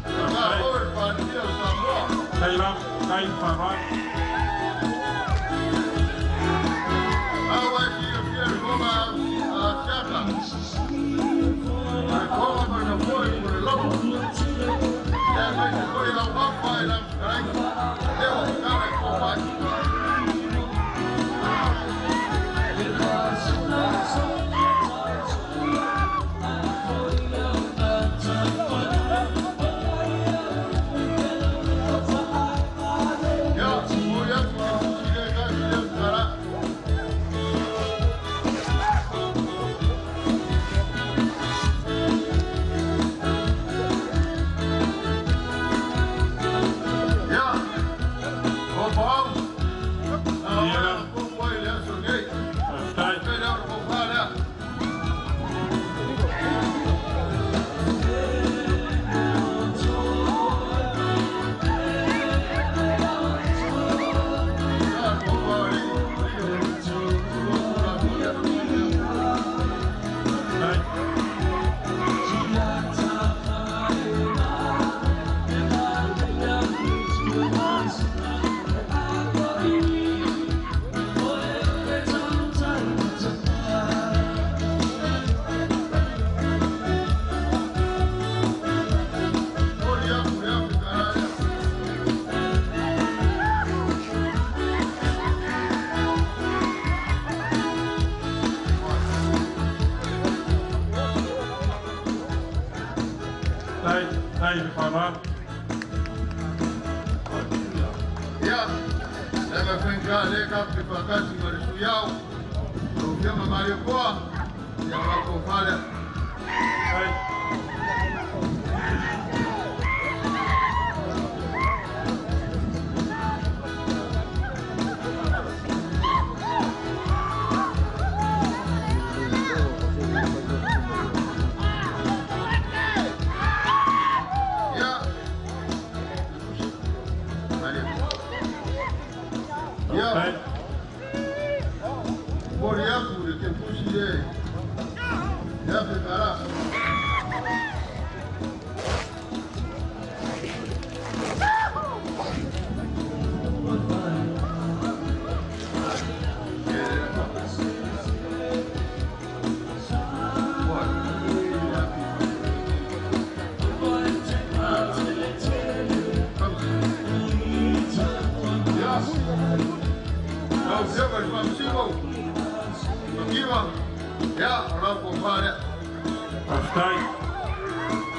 Ia malo le Palemia o Samoa. Tai lava. Tai le faaaloalo. Ua e silafia le foga a Asiata. O le foga ma le tafoe mo le logo. Ia aemaise foi lau papa i lau fetalaiga. Lea ua tatala e tofa ai. Ia, momoli atu le tusi lea i tasi lea fetalai. Ia, o paau. A oe na tumu ai le aso nei. Faafetai. Pe lea o le tofa lea. Ia, le tofa o alii, alii o Tulafono. Tai. Momoli atu le afe kala lea. Tai. Tai le faaaloalo. Ia, leaga e faigata lea tatou te faatasi ma le Sui Ao, lau Afioga Malietoa, ia o lau tofa lea. Tai. Ia, Malie. Ia, Tai. momoli atu le kepusi le le afe kala. Ia, lau Afioga i le Faamasino, Mativa, ia, o lau tofa lea. Faafetai.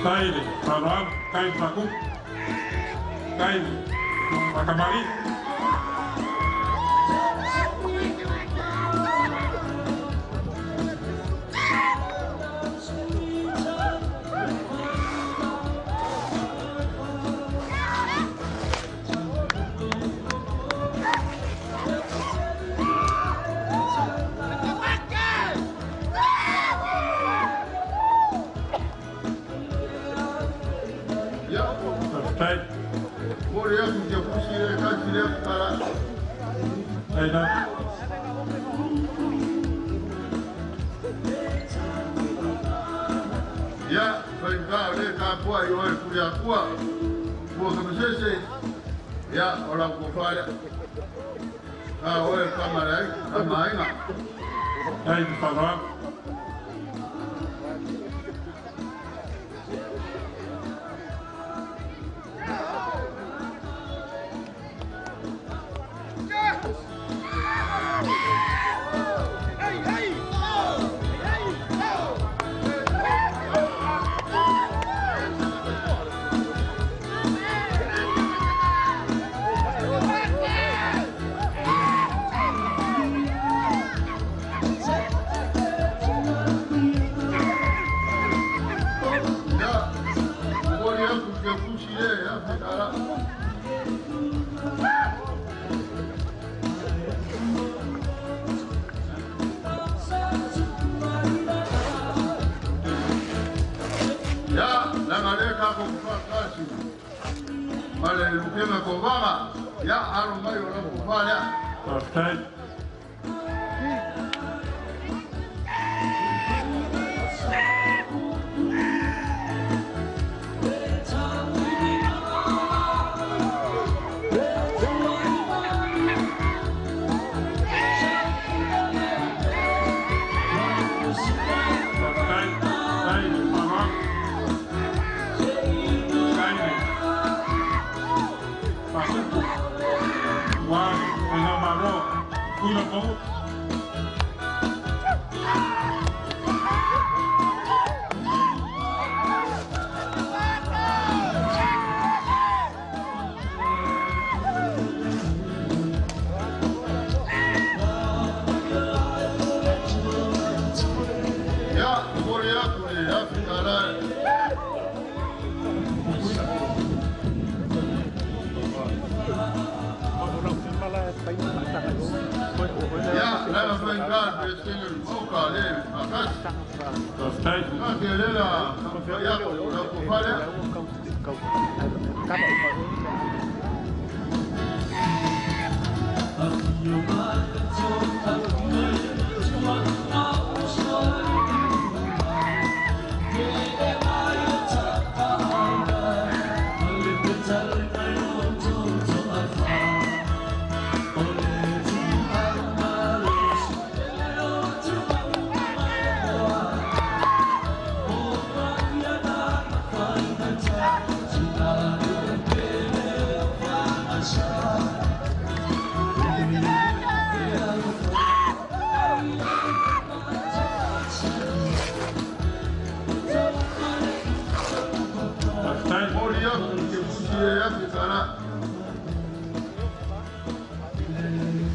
Tai le faaaloalo. Tai le faakupu. Tai le faakamali'i. Ia, Ai Ia, faigata o lē tapuaʻi oe le Tuliakua ua kamasese. Ia, o lau tofa lea a oe le tama le ai tama aiga. Ai le faaaloalo. Ia, momoli atu ke pusi lē $1,000. Ia, laga lē tatou faatasi ma le lupega kovaga. Ia, alo mai o lau tofā lea. Faafetai. Faafetai. Ai le faaaloalo. Ai le faasupu ua faigamalo Tutuila ma Manu'a. Ia, momoli atu le $1,000. Ia, laga faigata le Peresetene o le Maoka lē faatasi. Faafetai. Te lela taumafai atu o lau tofa lea. Faafetai. Momoli atu ke pusi lē $1,000.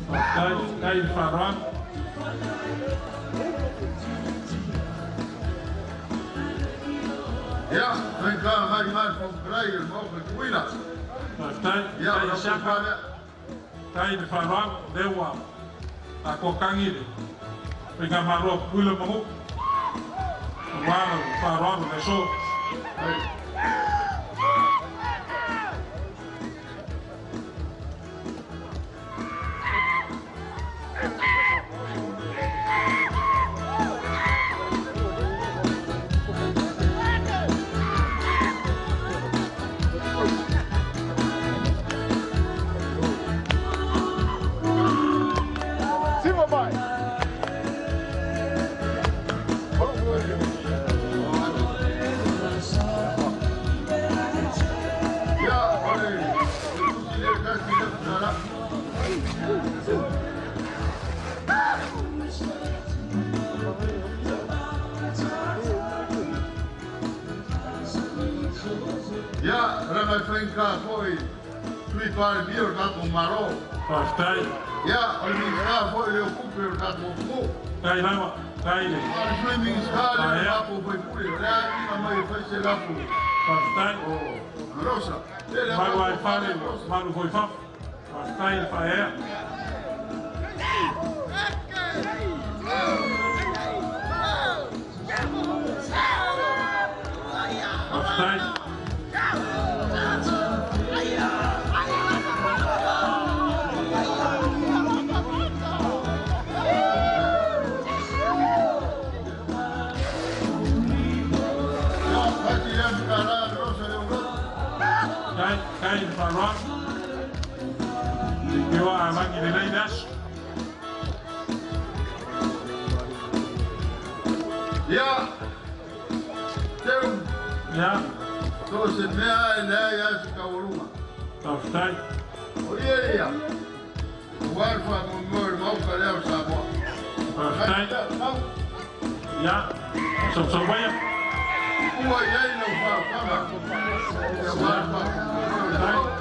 Faafetai. Ai le faaaloalo. Ia, faigata mai ma le Fofoga Fetalai o le Maoka Tutuila. Faafetai. Ia, o Ai lau siaka. tofa lea. Tai le faaaloalo lea ua takoakagi le faigamalo a Tutuila ma Manu'a auā lau faaaloalo le aso. Ai. Ia, o le pusi lē tasi le $1,000. Ia, laga faigata foʻi Sui Palemia o le tatou Malo. Faafetai. Ia, o le Minisita foʻi leo tupe o le tatou atunuu. Tai lava tai le O le Sui Minisita lea o tatou faipule o lea ina mai e fai se lafu. Faafetai. O galosa lele a Malu ai tatou fale galosa. malu foi fafo. Faafetai le faaea. Faafetai. Ia. Teu. Ia. So se mea e lea ia se kaualuga. Faafetai. O ia ia. Ua le faamoemoe le maoka lea o Samoa. Faafetai. Ia. Sausau maia. Ua i ai lau faautaga. Ia ua le faamoemoe le maoka.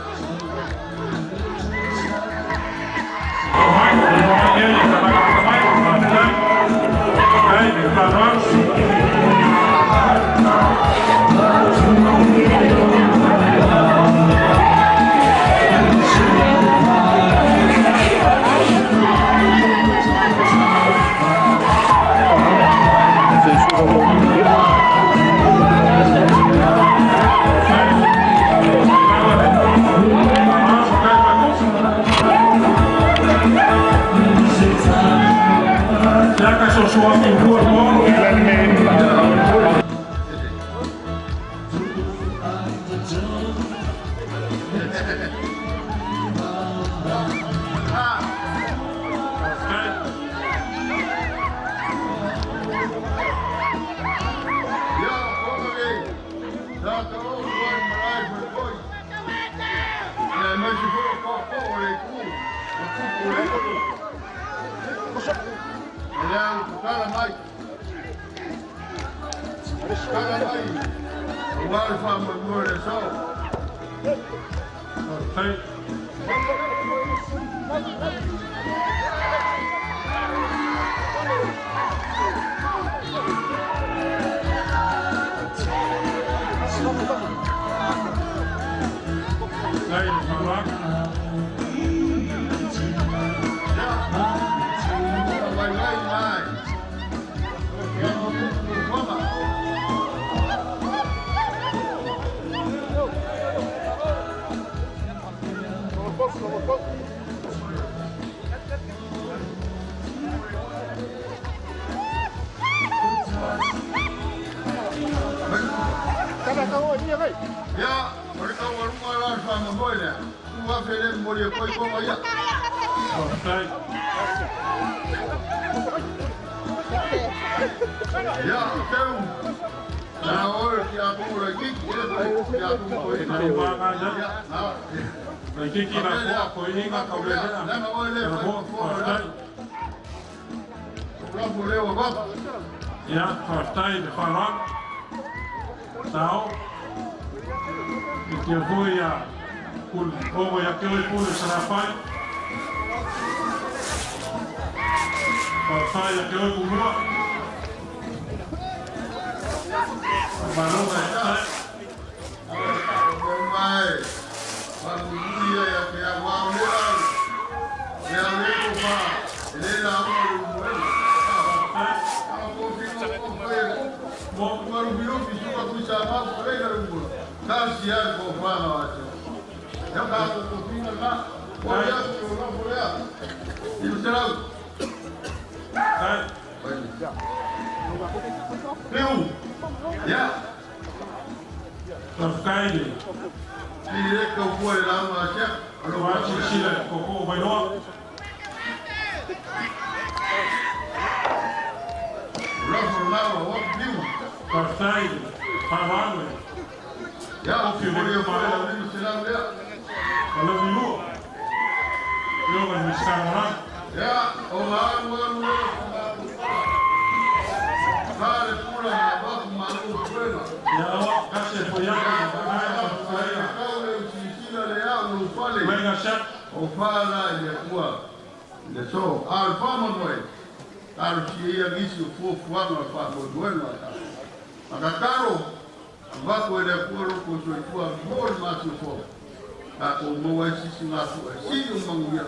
Ia, faafetai le faaaloalo. Sao. I tia foi ia pule, ogo ia ke oi pule Salafai. Faafetai ia ke oi kumua. Malo faafetai. Mai, famulia ia ke a wao lea. Lea le ko pa, le la o le muele. Faafetai faaaloalo. Ia, o le lea. Alo viu. Yo me miscarona. Ia, o alu alu Vale pula na baku malu puela. Ia o kase foi ya ka Kau le usisila le au no fale. Venga sha. O fala ile kua. Le so al fama moe. Al si ia gisi o fuafuaga o faamoemoega akatalo avako e le Akua loko soifua mo le masiofo tatou maua ai sisi gafua e sili o manuia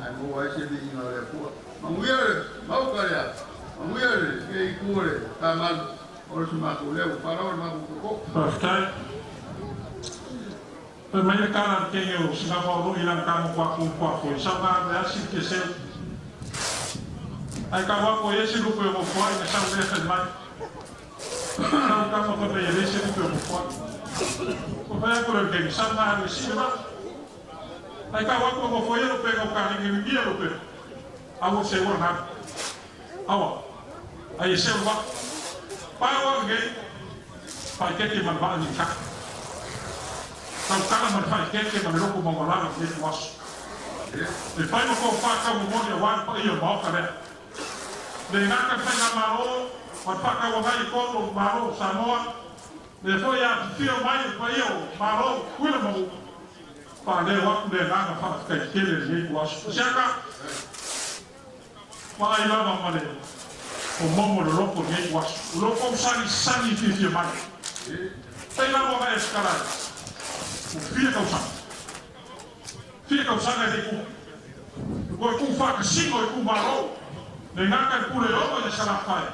ae maua ai se liiga o le Akua manuia le mauka lea manuia le ke itu o le tamalu o le sumatou lea ua faalao le matou koko. Faafetai. Fai mai le kala le kege o sinamaolo i lana kamo kuaku kuafoi sa ma le asi ke seu. Ai ka wako e se lupe o fua i na sau le fai mai. Sau ka mo ka e se lupe o fua. O fai ako le kege sa ma le sima. Ai ka wako o fua i lupe o ka ringi ringi lupe. Awo se o na. Awa. Ai se o wa. Pau lenei, faaeteete ma le vaa nei kaka. Tautala ma le faaeteete ma le loko maualalo i lenei ituaso. E fai ma tofa taumomoli auā le paia o le Maota lea. Le gata i le faigamalo ma le faatauagai i totonu o Malo o Samoa, lea foi e afifio mai le paia o Malo o Tutuila ma Manua, faaleo atu le agaga faafetai tele i lenei ituaso. Siaka, vaai lava ma le momomo o le loto i lenei ituaso. O lo outou sagisagi fiafia mai. Tai lava ona e fetalai, ua fia tausaga. Fia tausaga e le i tupu. E toe tuufaatasiga o itumalo, le gata i le Puleono i le Salafai,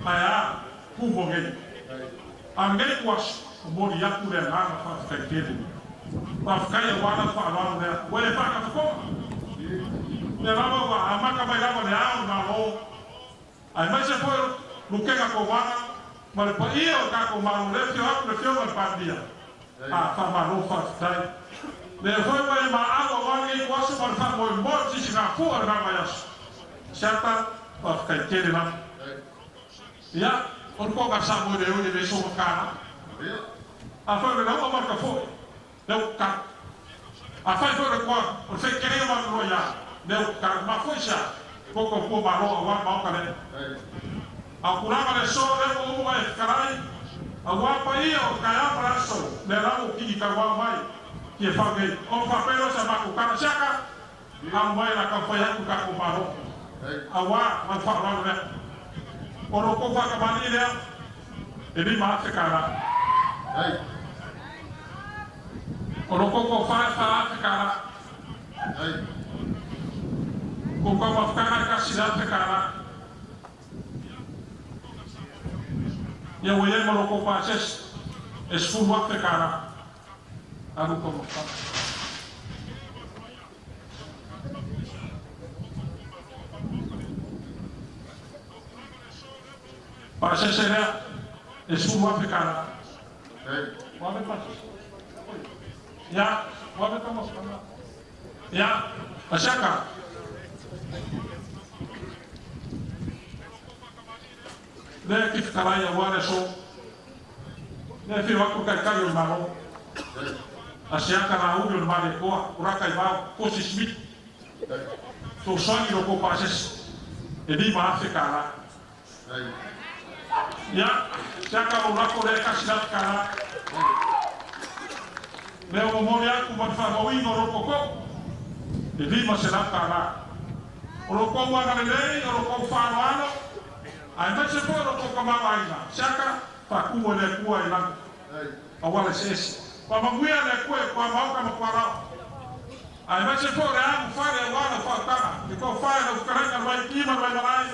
ae a Tumua nei. A o lenei ituaso, momoli atu le agaga faafetai tele. Faafetai aua lau faaaloalo lea ua e faatafatoga. Lea lava ua amata mai lava le Ao o le Malo, aemaise foi o Lutena Kovana ma le paia o le tatou Malo, lea e afio atu le Afioga i le Palemia. A, faamalo faafetai. Lea foi ua e maau aua lenei ituaso ma le faamoemoe o le sisigafua i lena vaiaso. Siata, faafetai tele lava. Ia, o le toga sa moe le oi e le soga tala. Afai o le lauga ma le tafoe, lea ua tatalo. Afai foi o le toa, o le feitelega ma le loa ia, lea ua tatalo. Mafua i se a? Tou tautua malo aua le Maota lea. A o tulaga le aso lea ua uma ona e fetalai, aua paia o le taeao ma le aso, lea lava ua kini tauao mai Tiafau nei. Ona faapea loa sa matou tala, Siaka, alo mai o le a taumafai atu le tatou Malo, aua lau faaaloalo lea. O lo outou faatamalii lea, e $5,000. O lo outou tofa e $4,000. Kou taumafataga e $1,000. Ia ua i ai ma lo outou pasese e $10,000. Alu taumafataga. Pasese lea e $10,000. Ua ave le pasese? Ia, ua ave taumafataga. Ia, Asiaka. Lea e te fetalai aua le aso. Lea e afio atu le Taitai o le Malo. Asiaka Laauli o le Malietoa, o Rakaivao, Kosi Smith. Fesoasoani i lo outou pasese e $5,000. Ia, Siaka lou lako lea e $1,000. Lea ua momoli atu ma le faamauina o lou tootoo e $500. O lo outou agalelei, o lo outou faaaloalo, aemaise foi o lo outou tamaoaiga, Siaka, faatumu e le Atua i lagi auala eseese. Faamanuia le Atua i Tuamaota ma Tualaoa, aemaise foi o le alu fale aua lau faautaga, le tofa i lau fetalaiga le Vaiti ma le Vaimalae,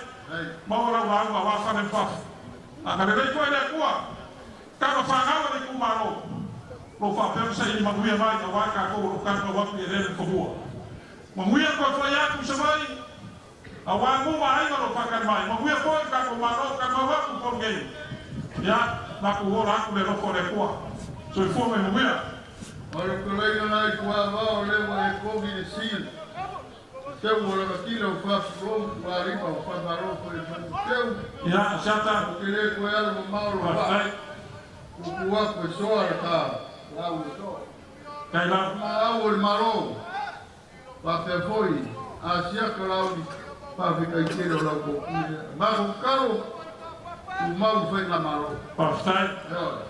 maua lau lauga aua fale ma fafo. Agalelei foi le Atua, tama fanau a le itumalo, o lo o faapea ona saili manuia mai aua tatou o lo o talomau atu i eleele ma fanua. Manuia le toe foi atu i Savaii, aua nuu ma aiga o lo o faatali mai. Manuia foi le tatou Malo o talomau atu i Upolu nei. Ia, matou ola atu i le alofa o le Atua. Soifua ma ia manuia. O le fetalaiga la i Tuavao lea ua e kogi le sil seu o lanatila o fafulou tualima o faimalo foi le manu seu. Ia, Asiata. O te le toe alu mamao lo vaa. Faafetai. Tutu atu e soa le ta lau e soa. Tai lava. Ma au o le Malo faapea foi a siaka lauli faafetai tele o lau kopi lea. Matou tatalo tumau i faigamalo. Faafetai. Ioe.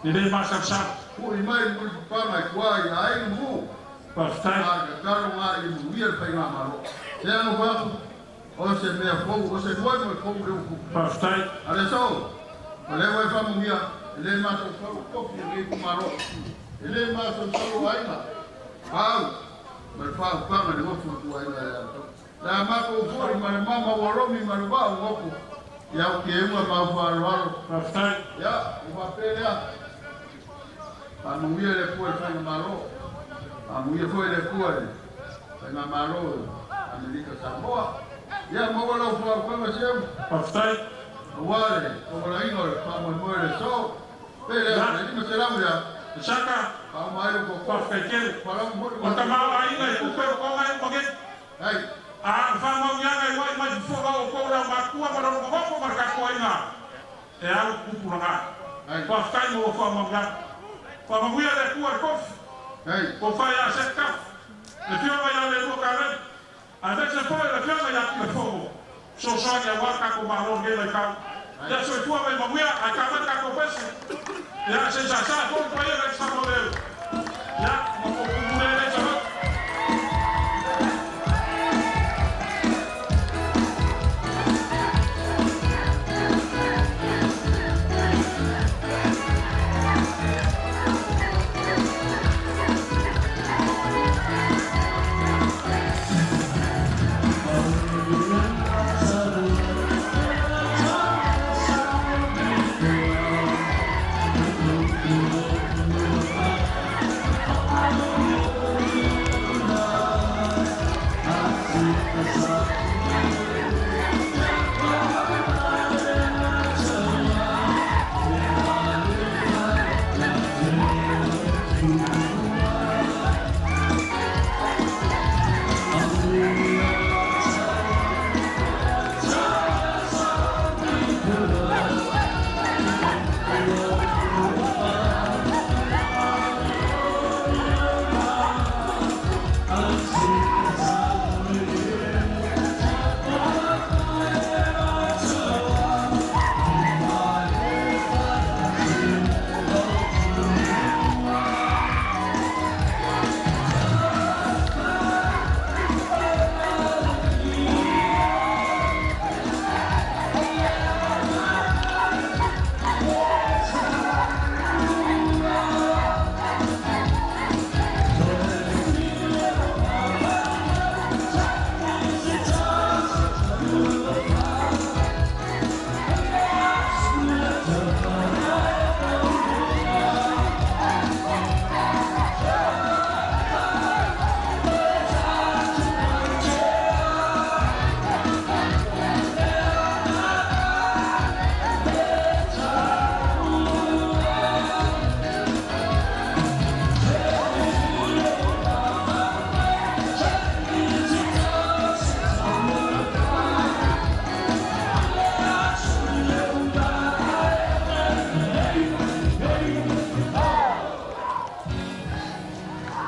E le masalosalo. Foi mai le mulipapaga i tua i aiga ma nuu. Faafetai. A tatalo nga ia manuia le faigamalo. Se alofa atu, o se mea fou, o se moemoe fou lea ua tupu. Faafetai. A le aso, o lea ua e faamanuia, e le masalosalo tofi o lenei itumalo. E le masalosalo aiga, au, ma le faautaga i le goto o ituaiga e alu. Le a matou foi ma le mama ua romi ma le vaa ua oko, ia au kieuga ma au faaaloalo. Faafetai. Ia, ua faapea lea. Faamanuia le Atua i le faigamalo. Faamanuia foi le Atua i le faigamalo i Amerika Samoa. Ia, maua lau faautaga Seu. Faafetai. Aua le taualaina o le faamoemoe o le aso. Pe lea, Ia. le 500 lea. Isaka. Faauma ai le koko. Faafetai tele. Falamu foi le O le tamaoaiga i tupe o toga e uma nei. Ai. A o le faamauiaga i uai mai fofoga o outou le aumatua ma le nonofo ma le tatou aiga. E alu pupulaga. Faafetai mo faamanuiaga. Faamanuia le Atua i le tofi. Ua fai ia Setafu, le Afioga ia Leilua Kaleni, aemaise foi le Afioga ia Tiulefono, fesoasoani aua le tatou Malo i lenei vaitau. Ia soifua ma ia manuia, ae ta mai le tatou pese. Ia se i saasaa foi le paia nai Samoa Ia, ma pule le sa.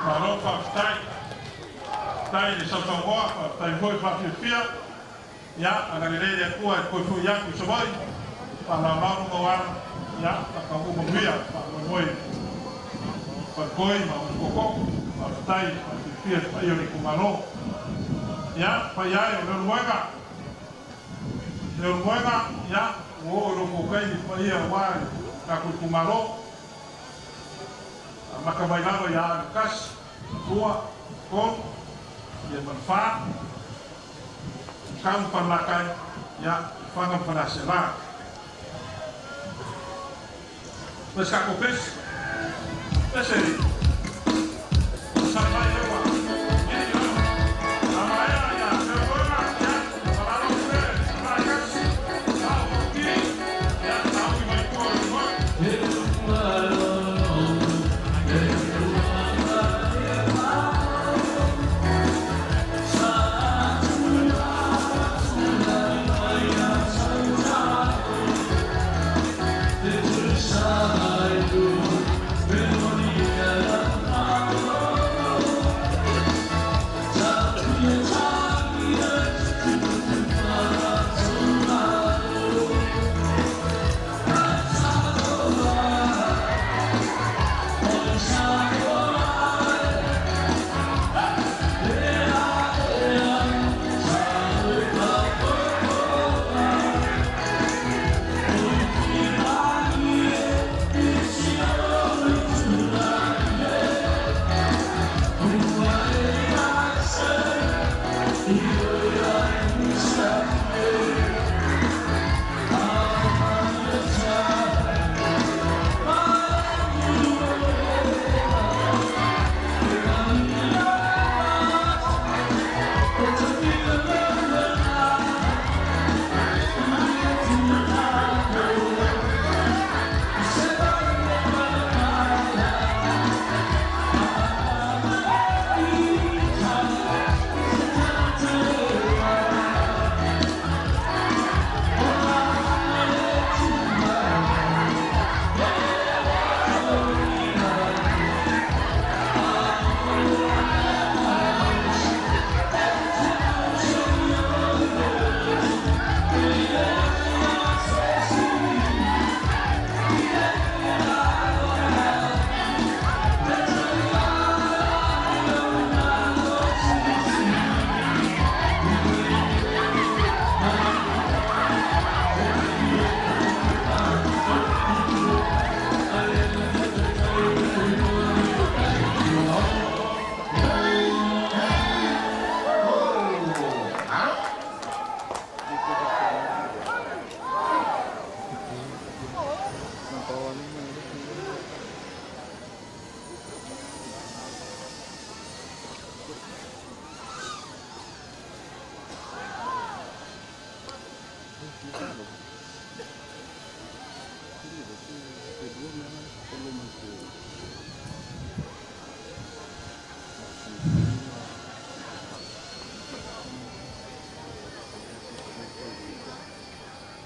Malo faafetai. Tai le sausaunoa, faafetai foi faafiafia. Ia, agalelei le Atua e toe foi atu i Savaii, faalaolao luga o ala, ia, takauu manuia, faamoemoe falepoi ma ona tootoo. Faafetai faafiafia le paia o le itumalo. Ia, paia e o Leulumoega. Leulumoega, ia, ua oo i lo outou taimi paia aua le tatou itumalo. Amata mai lava ia Aga 1, 2, 3, ia ma le 4, Tau ma Falelatai, ia, Lefaga ma Faleaseela. Ma se tatou pese, pese sa mai leua. A maea ia Leulumoega, ia, malalo atu e Aga 1, Sao Ki, ia, sauni mai tua o Leulumoega.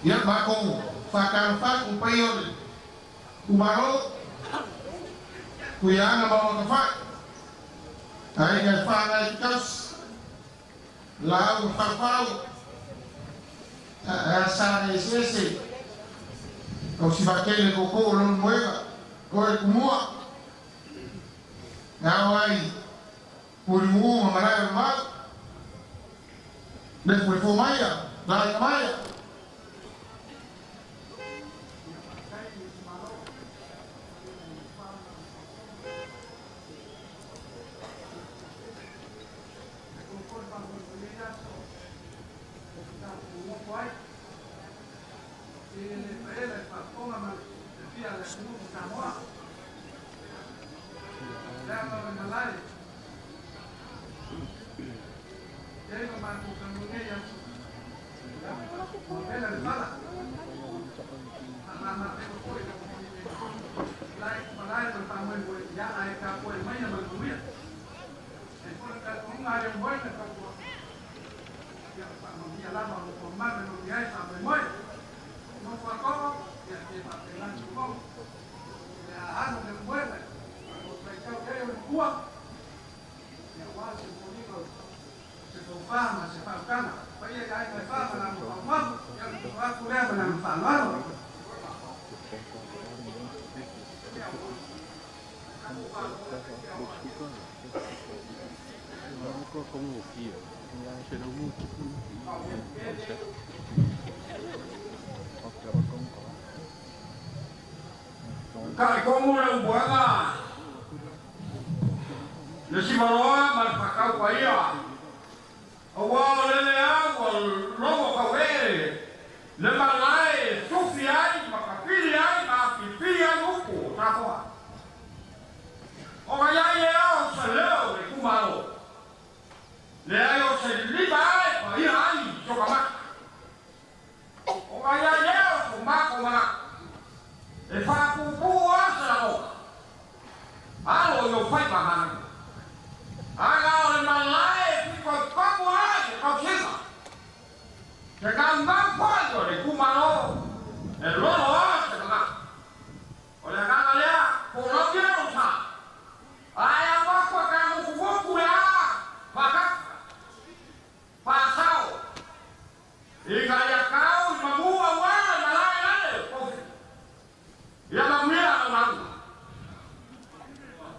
Ia makou whakarafai upai o le kumaro kuianga maua kawhai ai ngai whangai kaus lau whawhau a sa ngai sese kau si whakele koko o lonu moega koe kumua ngā wai puri muu ma marae o mau le fue maia lai maia. Kai komu le ubuanga le simaloa ma le fakau paia aua o le lea ua logo kauē le malae sufi ai ma kapili ai ma apipili ai upu o tafoa o kaiai lea o se leo le kumalo leai o se lima ai paia ai sokamaka o kaiai lea o somako mana e whakupū a se lamoka. Alo i o whai mahana. Aga o le malae piko kamu a se kausinga. Te kau ngau o le kumalo e lolo a se kama. O le aganga lea, po lau ia o sa. Ai a wakua ka mukukuku le a, whakaka, whasao. I ka ia kau i mamua ua i malae lale o ia manuia na mau.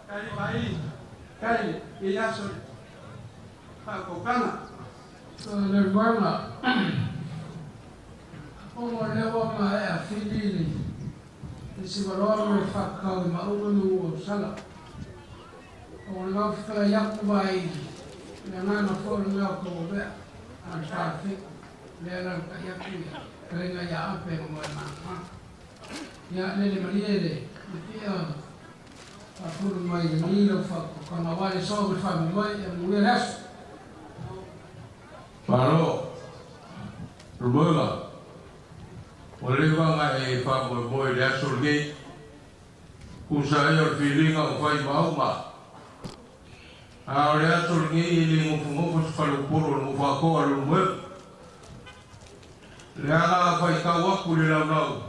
Kai mai, kai ia so pa kokana. Le buena. O le wa ma e fili. Si valor me fa ka ma ulu o sala. O le fa ya ku vai. Le na na fo le ko be. A ta fi. Le na ka ya ku. Kai na ya ape mo ma. Ia lele malie le pia a furu mai le nilo fa kana wale so me fa mai e mu le Malo Rumoga o le vanga e fa mo mo le aso le kusa e o filinga o fai mauma a o le aso le i le ngofu ngofu fa lo polo mo fa ko lo mo le ala fai ka wa ku le lau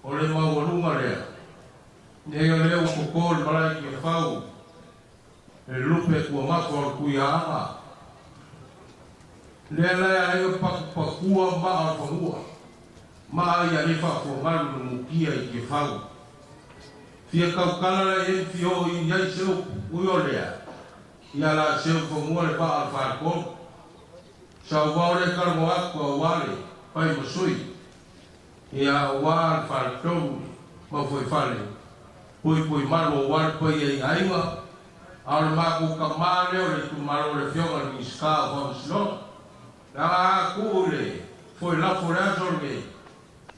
o le maualuga lea nei o lea ua koko le malae ki fau e lupe kua mako o le kuiaaga lea lae alaiga pakupakua maa o le fanua maa ia le faafuagalu le mukia i ke fau fia kaukala lae e fia oo i ai se upu ui o lea ia la seu fanua le vaa o le faletolu sauvao le kalago aku auā le pai ma sui ia ua le faletolu ma foi fale pui pui malu o wale pai ai aiga a o le maku ka mā leo le itumalo le fioga le Minisita o Faamasinoga laga akuu le foi lafo le aso lenei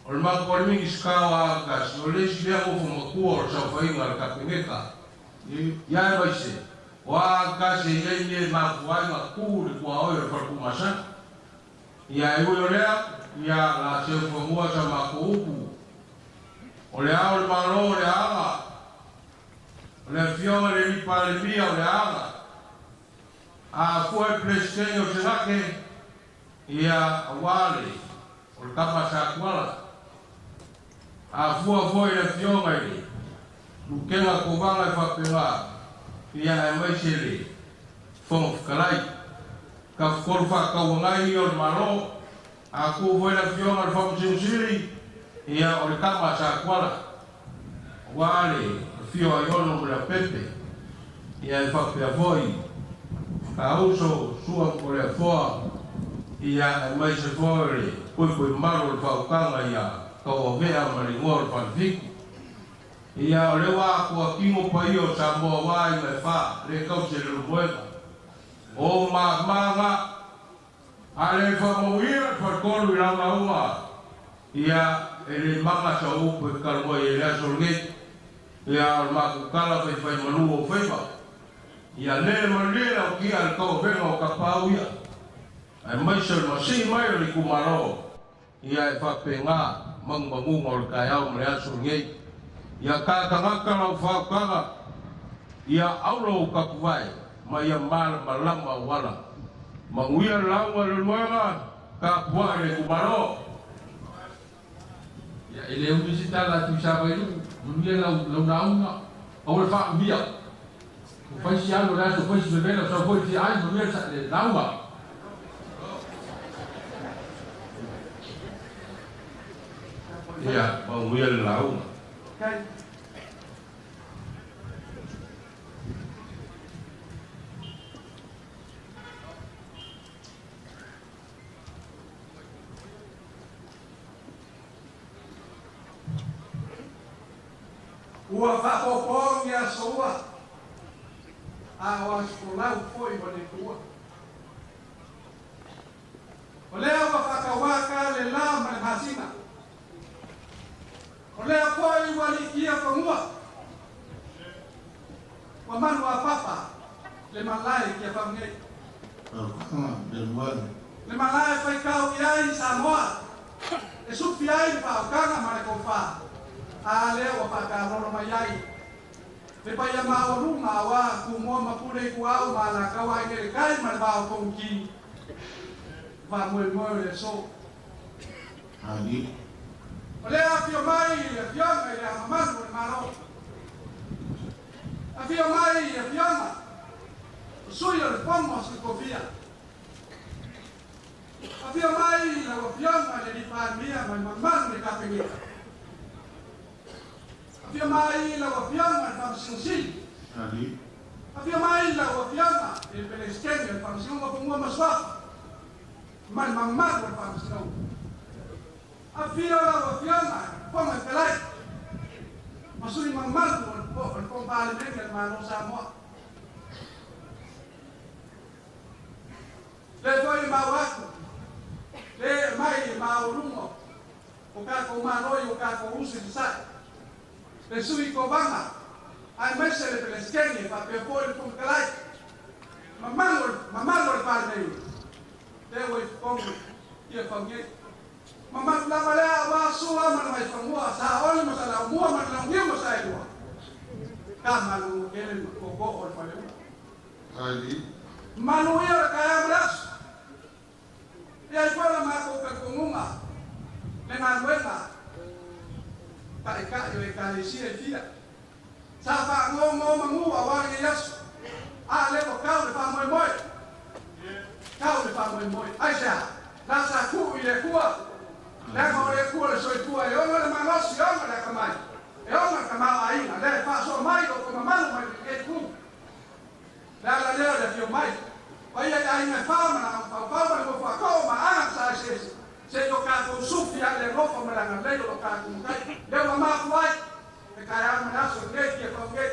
o le maku o le Minisita o Aakasi o le isi lea gofo makua o le saofaiga a le Kapeneta ia e maise o Aakasi e iai mea e mafuaiga kuu le kuaoi o le falepumasana Ia e ui o lea, ia la seu fangua sa mako upu. O le ao le malo o le aga. O le afioga le Palemia o le aga. A fua e Presidente o Senake, ia awale o le kapa sa kuala. A fua foi le afioga i le Lukega Kovaga e faapega, ia e maise le Fofoga Fetalai. Ka fukolu faakauagai ia o le Malo. A ku foi le afioga le Faamasino ia o le kapa sa kuala. Ua le afio ai ono ma le Apepe. Ia e faapea foi ka uso sua mo le afoa. Ia e maise foi le puipui malu o le faaukaga ia kauavea ma le igoa o le Falefitu. Ia o le wā kua kingo pa ia o Samoa wā i me whā, le kau se le lumoega. O maga, a le whamauia le whakolu i launa unga, ia e le manga sa upu e kalmoa i le aso lgei. Ia o le makukala whai whai manu o whaiva. Ia le malie lau kia le kau venga o kapau ia. Ai mai se masi mai o le kumaro. Ia e whapenga mangumangunga o le kaiau ma le aso lgei. Ia kakangaka lau whaukaga, ia aulo o kapuwai, ma ia mala malama wala. Manguia launga le luega, ka pua le kumaro. Ia ele umi si tala tu sa wailu, manuia lau naunga, au le wha umia. O whaisi alo le aso, whaisi mevela, sa whoi fi ai, manuia sa le launga. Ia, manuia le launga. Ua whapopongi a soa, a o asolau foi wa le tua. O lea ua whakawaka le la ma le masina. O lea foi ua likia whangua. Ua manu a papa le malai kia whangei. Le malai whaikau i ai Samoa. E supi ai le whaokanga ma le kouwha. A lea ua whakalolo mai ai. Le paia maorunga wa kumoa mapule ku au ma la kawa i le kai ma le vao kongi. Va moe moe le so. Ali. O lea afio mai le afioga i le amamanu o le Malo. Afio mai le afioga. O sui o le fono o Sukofia. Afio mai la afioga le Lipania ma le mamanu le Kapeneta. Afio mai la afioga le Faamasino. Ali. Afio mai la afioga le Pelestene le Faamasino o Fungua Masuafa. Ma le mamanu le Faamasino. Afio la afioga Fofoga Fetalai. Masuli mamalu o le Palemene le Malo Samoa. Le foi mau aku, le mai mau rungo, o kako manoi o kako usi sai. Le sui kovanga, ai mese le Pelestene fa pe foi le Fofoga Fetalai. Mamalo le Palemene. Le oi fongo ia fange. Mamalu lava lea wa sua mana mai fangua sa ole mo sa la mua mana la ngiu mo sa elua. Ka malu kele koko o le fale. Ali. Malu ia le kaya mras. Ia i fora mako ka kongunga. Le galuega. Pa e ka yo e ka le sia e fia. Sa fa ngo mangu a wa le yasu. A le o kau le fa moe moe. Kau le fa moe moe. Ai sa. La sa ku i le kua. Le mo le kua le soifua e ono le malosi ono le akamai. E ono le kamau aina. Le faasoa mai o ko mamalu mai le ku. Le ala lea le fio mai. O ia aina e wha mana au whau ma le mo whakao ma anga sa se. Se yo kākou sufi a le rofa ma langa lei o kākou mukai. Le ua mafu ai. E kai au mana aso ngei kia whau ngei.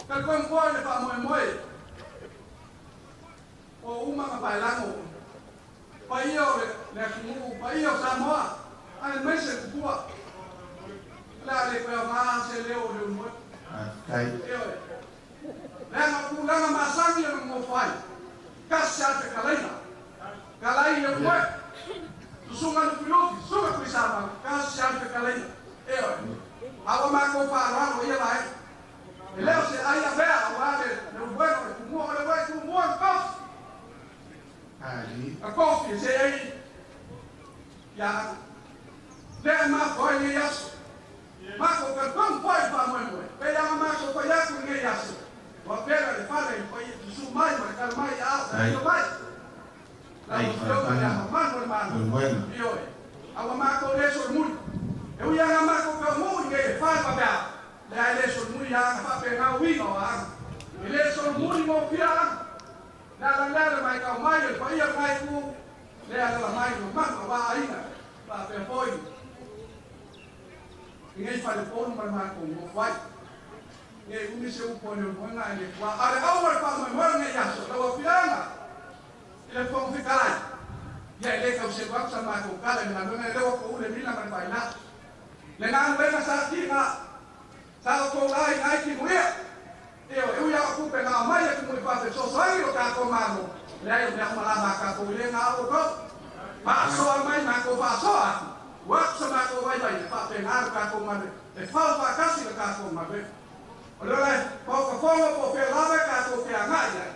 Ka koe mpoe le wha moe moe. O umanga pailango. Paia o le atunuu, paia o Samoa, ae maise kupua. Le a le koe maa se leo o le umoe. E oe. Leaga pulaga masangi o le mofai. Kasi a te kalaina. Kalai le moe. Susunga Lufilufi, susunga Tuisama, kasi siali fekalai. E oe. Awa mako whaaralo ia lai. E leo se ai a vea, awa le uwena, le kumua, le wai kumua, le kofi. A kofi, se ai. Ia, lea mako ai nei aso. Mako ka kong poi pa moe moe. Pe ia mako pa iaku nei aso. Wa pera le fale i pai susu mai ma kal mai a au mai. La o mano le mano. Io e. Awa mako le so muli. E ui anga mako ka mu i fale pa bea. Le ai le so muli anga fa pe ngau wi o anga. E le so muli mo fia. La la la mai ka mai le pa ia mai ku. Le ala la mai no mako wa aina. Pa pe poi. Ngai fale ponu ma mako mo fai. Ngai umi se upo ne mo nga ne wa ale au ma pa mo ngai yaso la wa fianga. Ile fong fi kalai. Ya ile ka se wa sa ma ko kala na no ne le wa ko le mila ma bai la. Le na we na sa ti na. Sa ko ai ai ki mo ye. Eu eu ya ku pe na mai ku mo fa se so so ai ro ka ko ma mo. Le ai le ma la ma ka ko le na o ko. Pa so mai ma ko pa so a. Wa sa ma ko vai vai fa pe na ka ko ma e fa fa ka si ka ko ma be. O le lai pa ko fo po pe la ka ko pe a ngai.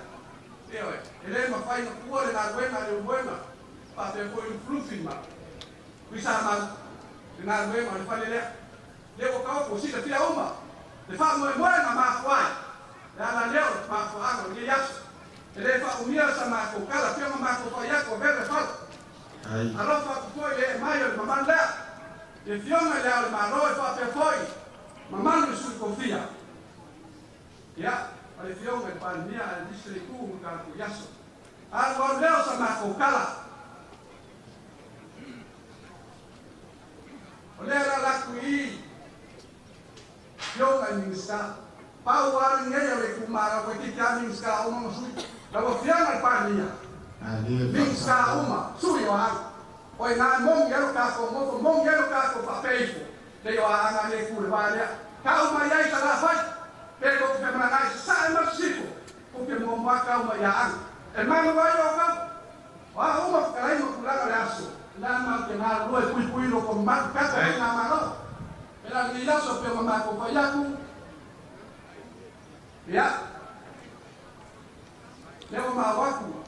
Eo e le ma fai no kuo le na buena le buena pa pe ko il flufi ma. Qui sa ma le na buena le fa le le ko ka ko si le fia uma. Le fa mo buena ma foi. Le ala leo ma fo a no ye yas. Le fa umia sa ma ko kala fia ma ko fa ya ko ver fa. Alofa ko le mai le mamã le. Le fiona le al ma ro fa pe foi. Mamã le su confia. Ya ale fiona el palmia al distritu ka ko yaso. Al wa leo sa ma ko kala. Ole la la kui. Fiona minista. Pa wa ni ya le kumara ko ti ka minista o mo su. La wa fiona el palmia. Minista uma sui wa. Oi na mong yelo ka ko mo mong yelo ka ko pa peifo. Le yo anga le ku le wa le. Ka uma ya isa la fai. Pero que me la sa ma sifo. Ko ke mo ma ka uma ya ang. El mano va yo ka. Wa uma ka lai mo kula le aso. La ma ke na lo e pui pui lo ko ma ka ko na ma lo. Era ni la so pe ma ko pa ya ku. Ya. Le ma wa ku.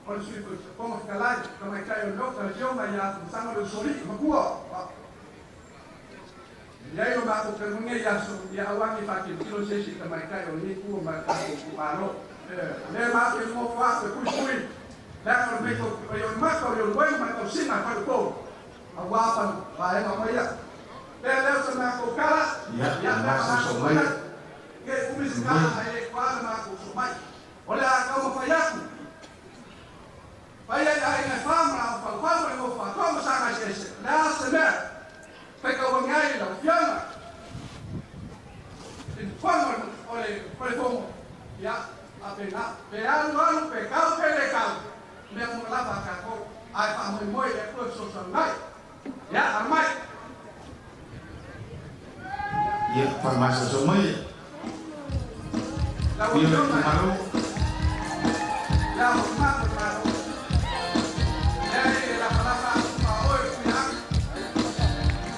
O le sui ko ko ka lai ka mai kai o no ka jo mai ya sa ma le sori ma ku. Ya yo ma ko ka nge ya so ya wa ni fa ki kilo se si ka mai kai o ni ku ma ka ko ma lo. Le ma ke mo fa ko pui pui. Le ko me ko yo ma ko yo buen ma ko si ma ko ko. A wa pa va e ma ya. Le le sa ma ko kala. Ya ma so mai. Ke umi si ka e kwa ma ko so mai. O le ka mo fa ya ku. Vai ai ai na fama fa fa mo fa ko sa ga se se. La se me. Fai ka o ngai la fiama. In fama ole ole fomo. Ya a pe na pe alu alu pe kau pe le kau. Me mo la ba ka ko ai fa mo mo le ko so so mai. Ya amai. Ya fa ma so mai. La Io le malo. La ma malo. Le la palabra pa hoy ya.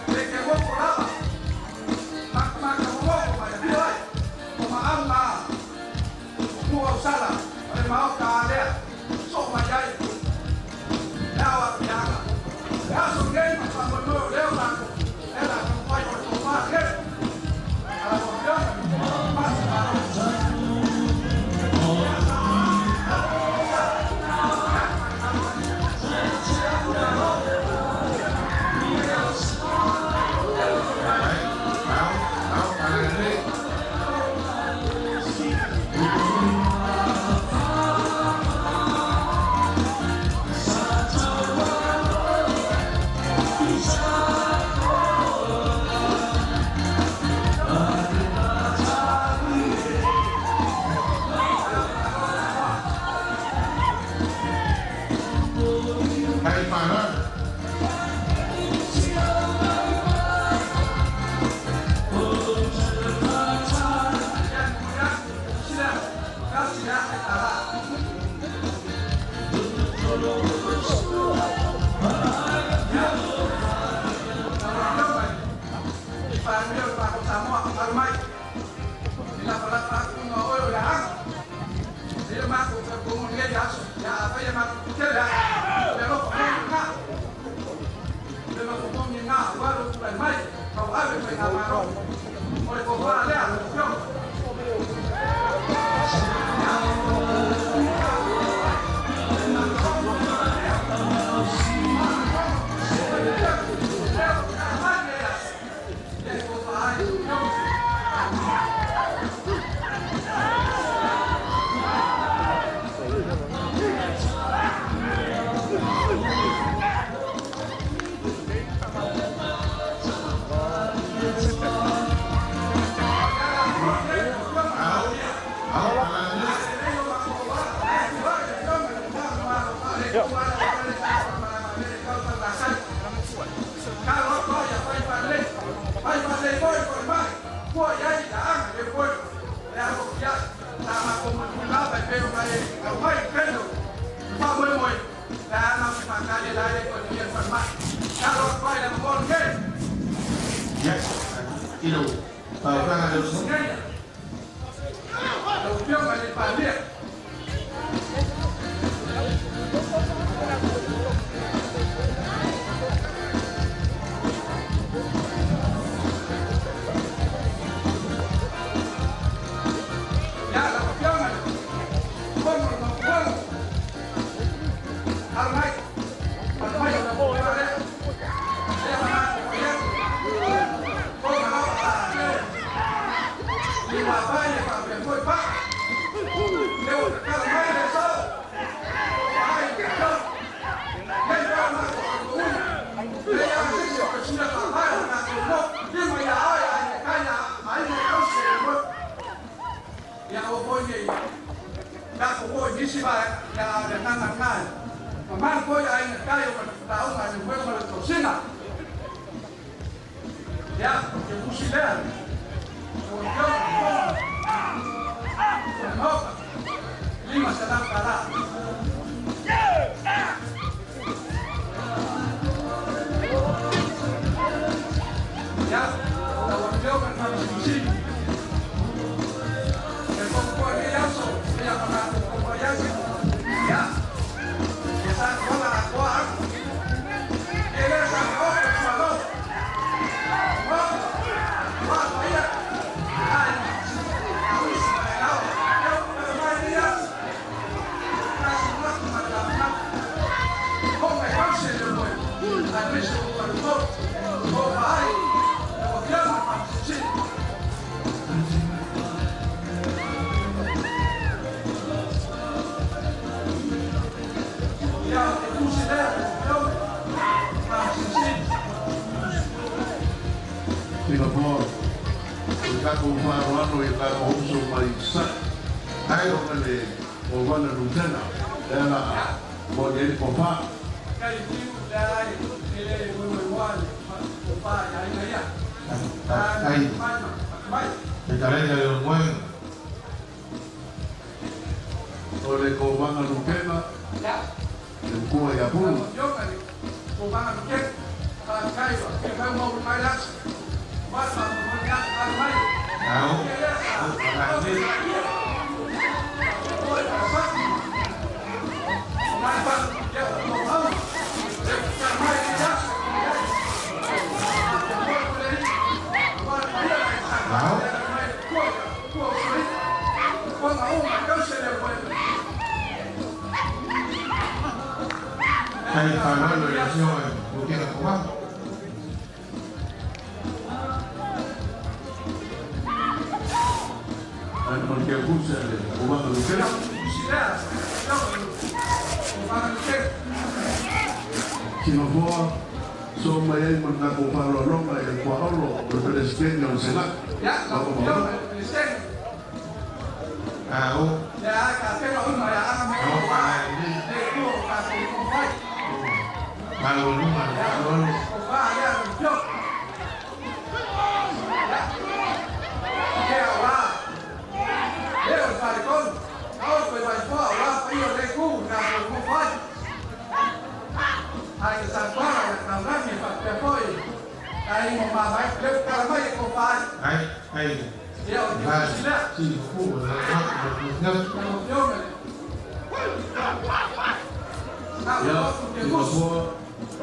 Le que mo polaba. Ma ma ko mo pa ya oi. Ko ma amma. Mo sala. Le ma ka le. So ma ya. La wa ya. La so ke ma pa mo le la ko. Le la ko pa yo ko pa ke. A la confianza. Ma Thank you.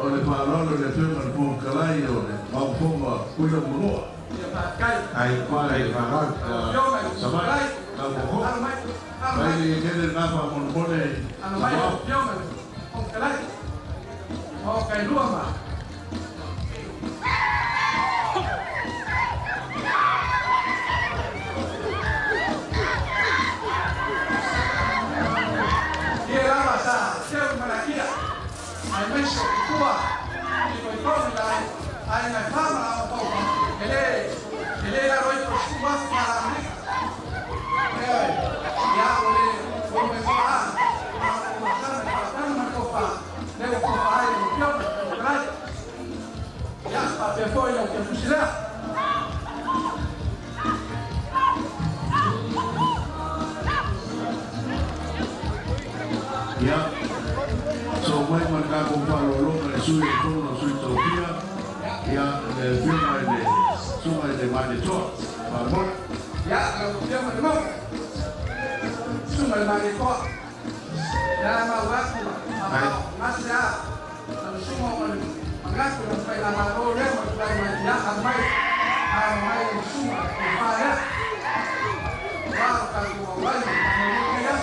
O le whaalolo le tūnga le pōng kalai o le maupoma kuila moloa. Ai, ai, fa'aloalo. Savai, tau mai le tele na fa monopole. Mai afioga i le Fofoga Fetalai. O kailua ma. Ia lava sa seu malakia. Ai meso tua. I koikomi la ai ngai fama la o pau. Ele ele la roi pro sua para América. Ia ole o me fa. Ma sa ma ma ko fa. Le ko fa ai o pio o. Ia pa pe foi o que fusila. Ia, so mai ma ka ko fa lo lo le sui ko no sui topia. Ia le firma le suma le mane toa. Pa mo. Ia la firma de mo. Suma le mane toa. Ya ma wa ku ma. Ma sa. La suma ma ma ku la fa la ma ro le ma la ma ya a mai. A mai suma ko fa ya. Wa ka ku wa wa ma ya.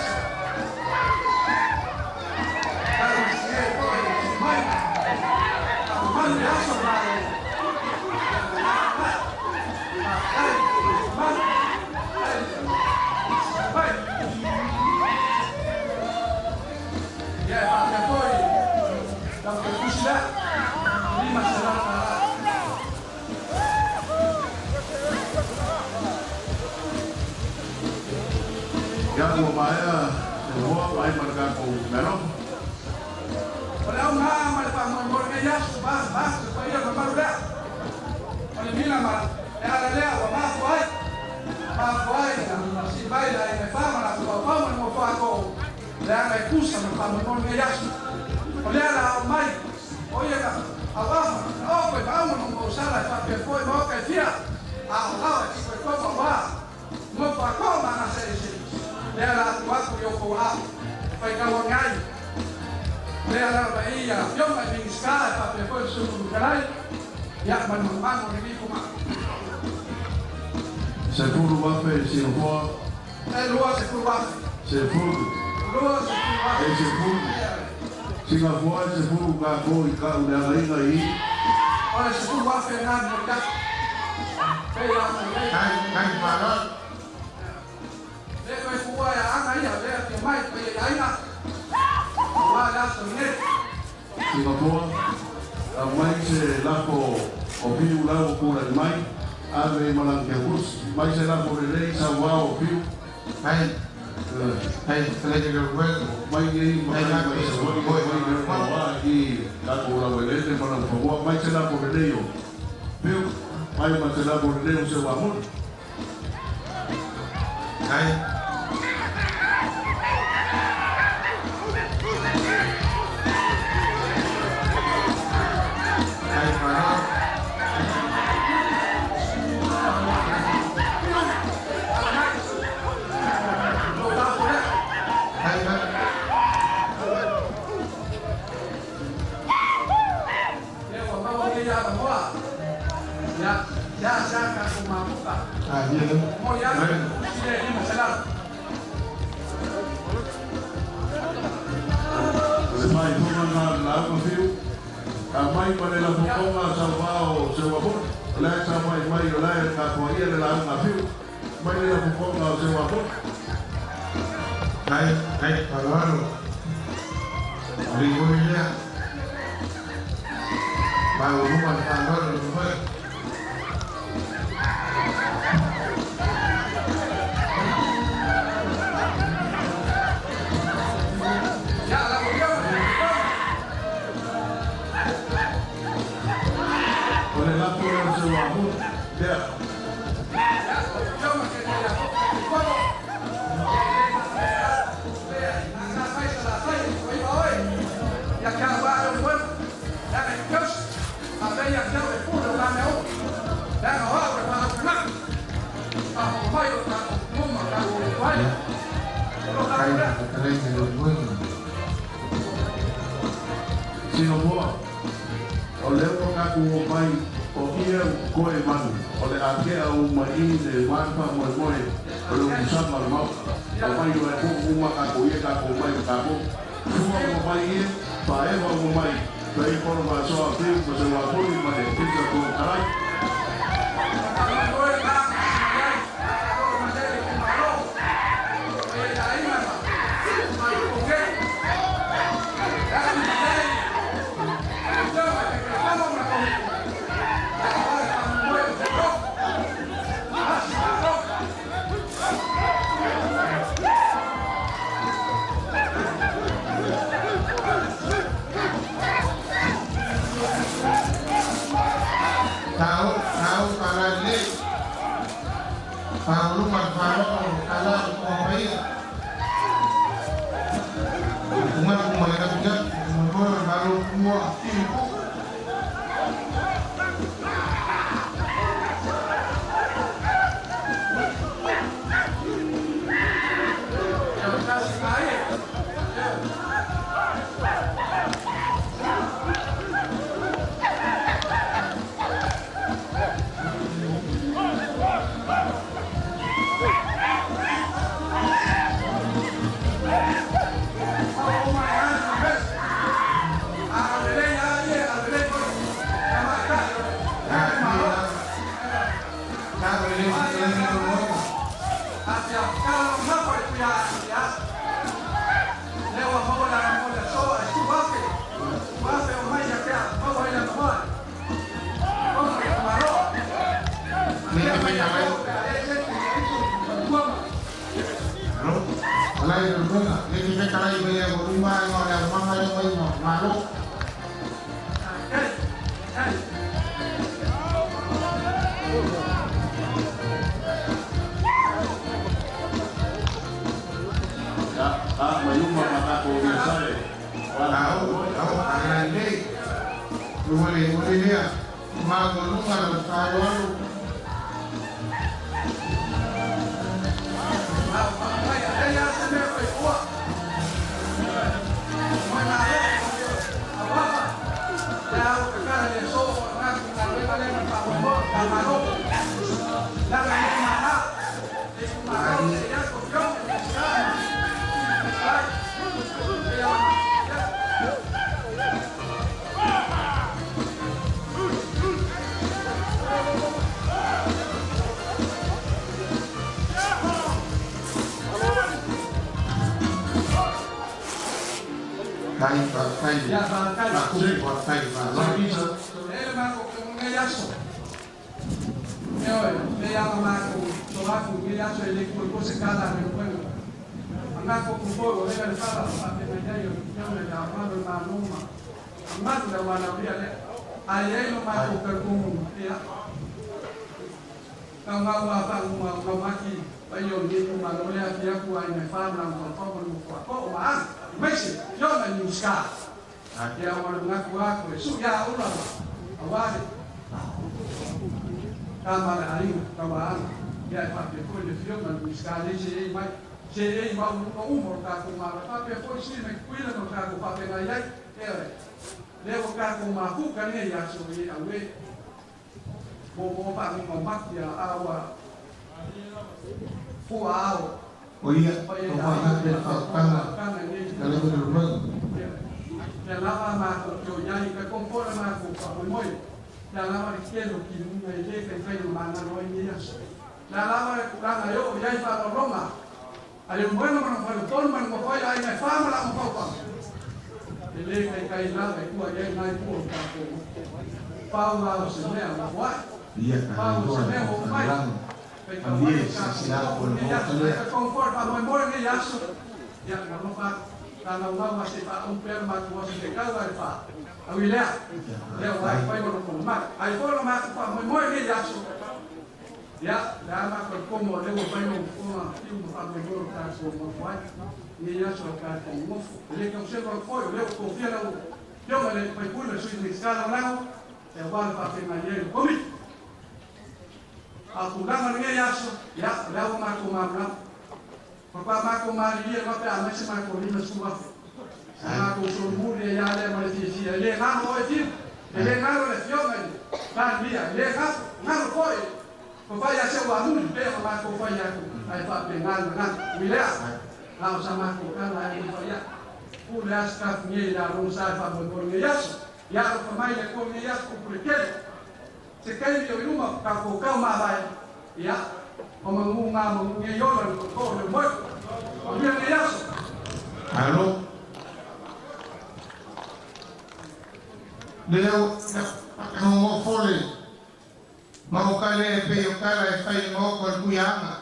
Ia ua maea le hoa mai ma le tatou melo. O le auga ma le faamoemoe lenei aso ma le paia mamalu lea. O le mila ma le ala lea ua mafua ai. Mafua ai na sii mai le aiga e fa ma latou paopao ma le nofoakou leaga e tusa ma le faamoemoe lenei aso. O lea la ao mai o ia ka auafa na oko i maauga ma mausala e faapea foi ma oka e fia. A o ao e tikoikoga ua nofoakou ma agaseese. Lea la atu atu i o kou ao. Faikauagai. Lea lava ia afioga i Minisita e faapea foi le Sui Fetalai. Ia ma le malumalu o lenei fomai. 10,000 Singapore. E 20,000. 10. 20,000. E 10. Singapore e 10 ka ko i ka u le agaiga i. O le 10,000 na mo ka. Pe ia mai nei. Ai, ai, fa'aloalo. Le koe fua ia aga ia lea fia mai pa ia aiga. Ua le aso nei. Singapore, mai se lako o piu lau o kula mai, ave i malang ke hus, mai se lako lelei sa wao o piu. Ai, ai, felele le uelu. Mai nei mai mai sa wai mai mai mai wa i kako lau elele malang fanua, mai se lako lelei o piu, mai ma se lako lelei o se wamuli. Ai. Ai, fa'aloalo. Ai, ai. Le ua maua nei avanoa. Ia, ia sa tatou mafuta. Ai, ia. Mo le atu, usi le 500. O le faaifoga na le lauga fiu, a mai ma le lafofoga sa vao o se uamuli. O le sa mai mai o lae tapuaia le lauga fiu, mai le lafofoga o se uamuli. Ai, ai, fa'aloalo. Lipoi lea. Maualuga le fa'aloalo le moe. Ia lau afioga i le Fofoga. O le lafo lea o se uamuli. Lea. Ia lau afioga ke nei apo kono. Ia le ma lea na fai sa la fai o i oi. Ia ka wa o mo. Ia ka kaus. A ve ia ka e pula la me o. Ia ka wa o ma na. Pa o mai o ka mo ma ka o vai. O ka Ai, lea. felele le uelu. Singapore, O le o ka ku o mai o ia koe manu o le akea o mai i le wāpa moe moe o le usama le mau o mai o e ko uma ka ko ia ka ko mai o ka ko fua o mai ia paewa o mai pei polo masoa fiu ma se wapoli ma le pita ko karai. E le ngalo le fioga i le Palemia, e le ngalo foi. Ko fai a se ua muli pea ma mākou fai aku, ai faapena le lagaga. Ui lea, na o sa mākou tala ai le fai aku. Pu le aso kafu nei i lalo sa e faamoemoe lenei aso. Ia alofa mai le Atua i lenei aso upu le tele. Se taimi o i luma tatou tau mavae, ia, o manu ngā manu nei ola le toto o le moe. Manuia lenei aso. Alo. Lea ua fole ma o kale e pei o kala e fai ma oko le kuiaga.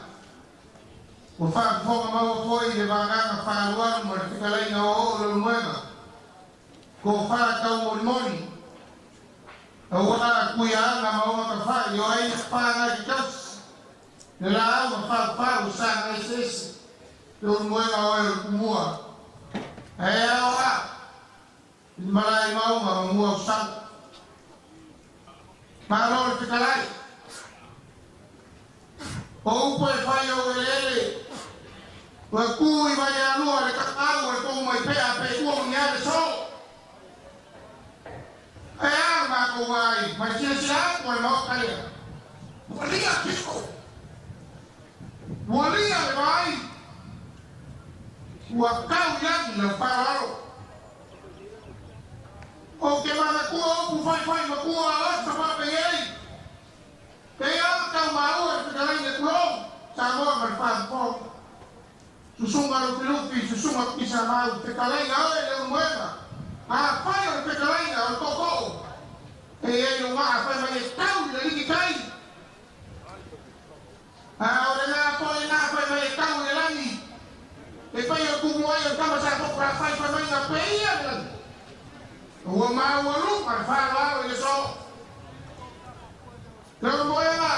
Ua faafofoga maua foi le vagaga faalualu ma le fetalaiga o oo le ulumoega. Ko faa tau molimoli. Auā kuiaga ma oga tafai o ai pāga i tausi. Le laau ma faufau sa ngai sesi. Le ulumoega o e o le kumua. Ae ao a. I le malae mauga ma mua o sala. Malo le fetalai. O upu e fai o eleele. Ua kū i Vaialua le kakau o le kou mai pea pe ua ni ale so. E a le mākou ai, mai silasila atu o le maota lea. Ua lia piko. Ua lia le vaai. Ua kau i lagi lau faaaloalo. O ke manatua upu faifai makua a osa faapei. Pe a tau maua le fetalaiga tulou, Samoa ma le faafofoga. Susuga Lufilufi, susuga Pisamau, fetalaiga oe le ulumoega. Afai o le fetalaiga o le tootoo, e i ai lugaa fai mai e tau i le liki tai. A o lena foi lena fai mai e tau i le lagi. E fai o tumu ai o le tama sa toko ra fai fai mai nga peia le lagi. Ua maua luga le faaaloalo i le soo. Le ulumoega,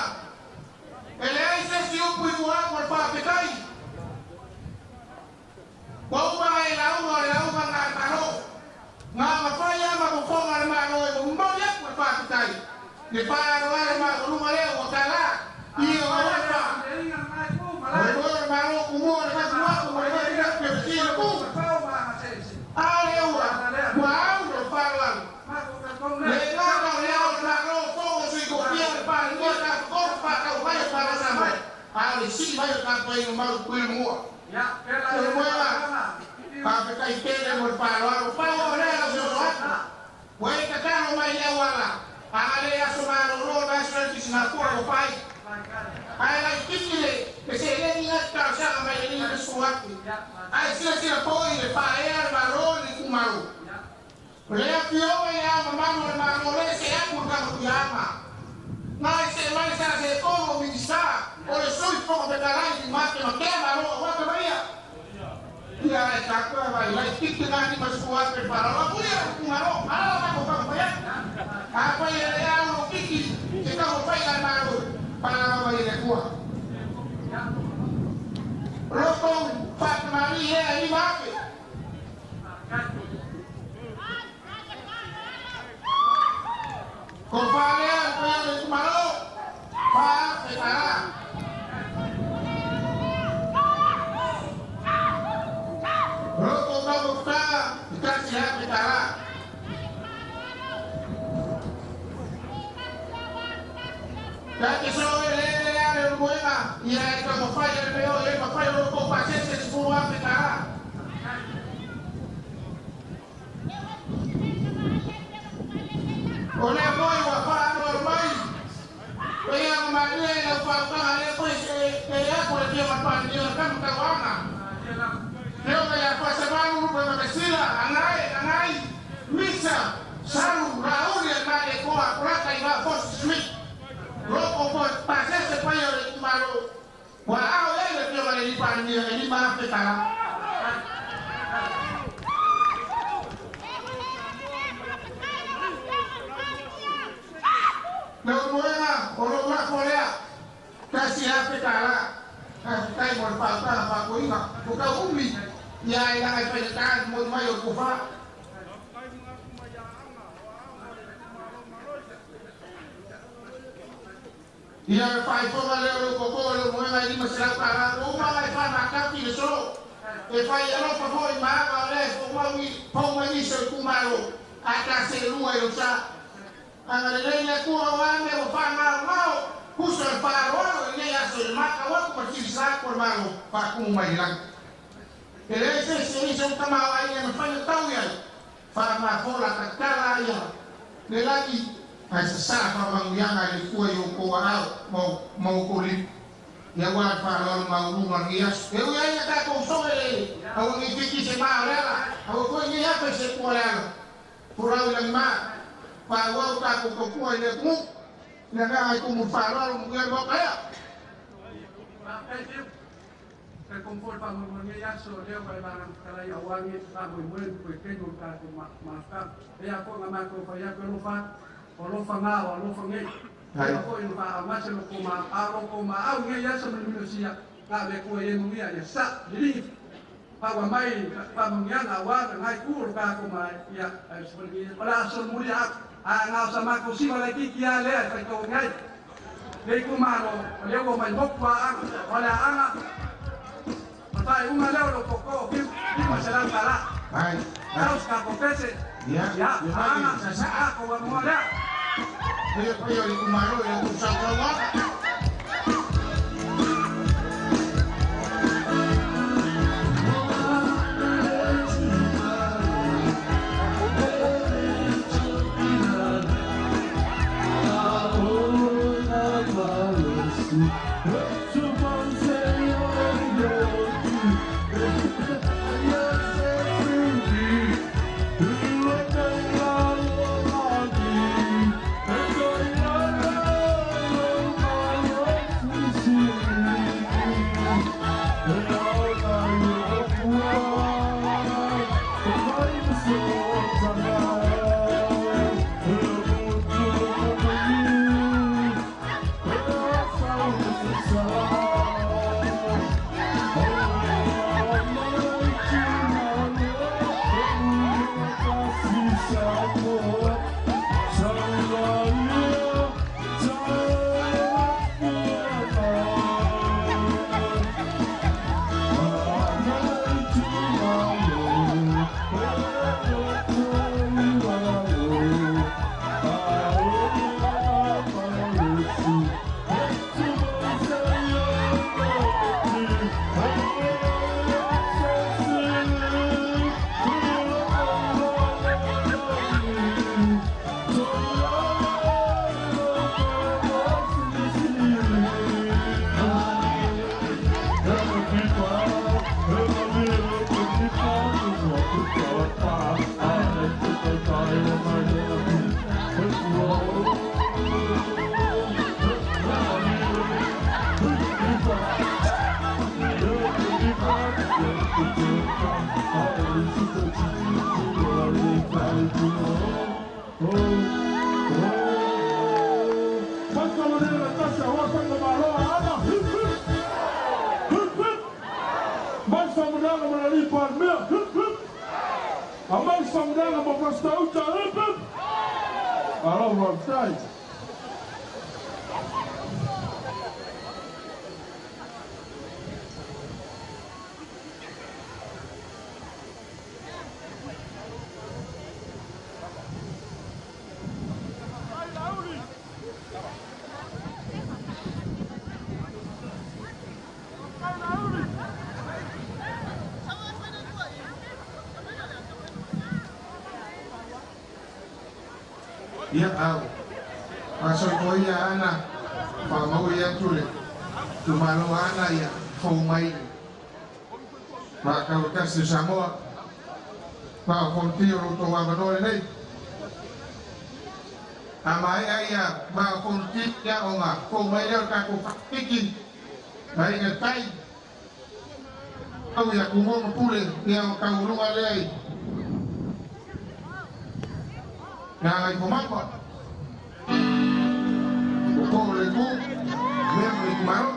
e leai se isi upu i tua atu o le faafetai. Ua uma e lauga o le lauga nga le Malo. Nga mafai a ma fofoga le Malo e momoli atu le faafetai. Le faaaloalo ma uluga lea ua tala. Ia o ofa. O le moe o le Malo kumua le matu atu ma le matu atu e fesili le ku. A le ua, ua au le faaaloalo. Le ngaga o le ao le Malo fogo sui tofia le Palemia tafatolu faatau mai o Pala Samoa. A o le sili mai o tatou ai mamalu pui le mua. Le moega, faafetai tele mo le faaaloalo. Pau o lea lau feoso atu. Ua e tatalo mai le auala. A le aso malolo le aso le tisinakua ua fai. Ae laititi le le seleni nga talosaga mai le lima sefulu atu. Ae silasila foi le faaea le Malo i le itumalo. O le afioga i le ao mamalu o le Malo le se atu le kamakuiaga. Nga e see mai sa se tolu o Minista o le Sui Fofoga Fetalai i mate ma tea Malo aua tamaia. Ia e tatou e vai laititi nga 50 atu e faaaloalo atu ia le itumalo. Alala matou taumafai atu. Afai e le ao lo kiki se taumafaiga a le Malo faalala mai e le Atua. Loto faatamali ea e 5,000. Ko faalea le paia o le itumalo, 4,000 tala. Loto taumafataga e 1,000 tala. Ta te so e le ele a le ulumoega, ia e taumafai e le mea o e mafai o lo tou pasese e 10,000 tala. O lea foi ua faaaloalo mai, e ia ma malie i lau faautaga lea foi se e atu le fia ma le Palemia o le kama tauaga. Leo ia Fasavalu Lupe Makasila, Angai, Angai, Misa, Salu, Rauli le Male Koa, Kulaka i va Fosi Smith. Loko foi pasese pai o le itumalo. Ua ao e le fia ma le Palemia e 5,000 tala. Le ulumoega o lou lafo lea, 1,000 tala. Faafetai mo le faautaga faakoiga. O tau umi, ia e laga i faigata le momoli mai o le tofa. Ia le faaifoga lea o lou tootoo i le ulumoega e 500 tala. Ua uma ona e faamakati le solo. E fai alofa foi ma aga o lea e foumau i fou mai nisi o itumalo. A ta selua i lou sa. Anga le le kua o ame o wha ngao kuso le whaaloalo i nei aso i le maka waku pa tiri sa ko le malo whakumu mai langi. E le se se i se utama o ai e mawhaina tau iai wha mafola kakala ia le lagi ai sa sa wha manguianga i le kua i o koa au mau ko limu. Ia wā whaaloalo maulunga ni aso. E ui ai a tātou soe le au ngi tiki se maa o leala au koe ngi ape se kua leala. Purau i langi maa. Wha tākou kokua i le kumu. Le ngā ai kumu whaaloalo mungia le wauka ea. Ke kompol pa mo ngi aso leo pa ba kala ya wangi pa mo mo ko ke no ka ko ma ma ka ya ko nga ma ko fa ya ko lo fa o lo fa nga o lo fa ngi ya ko ino fa ma se lo ko ma a lo ko ma au ngi ya so mo no sia ka le ko ye mo ya sa li pa wa mai pa mo ngi nga wa ngai ku ka ko ma ya so ngi ola so mo ya a nga sa ma ko si wala ki kia le fa ko ngai le ko ma lo le ko mai mo pa ola anga Tai uma leo lo koko ki masala pala. Ai. Taus ka kopese. Ya. Ya. Ana sa ko wa mo lea. Yo yo i kumaro ya tu sa ko wa. Ia au. Pasal ko ia ana, pamau ia tule. Tumalo ana ia, fou mai. Maka kasi Samoa. Pa kontio lo to wa nei. Ama ia ma kontio ia onga, fou mai leo ka ko piki. Mai ngai tai. Au ia kumo pule ia ka urunga lei. Ngai kumapa. Ko le ku, me le kumaro.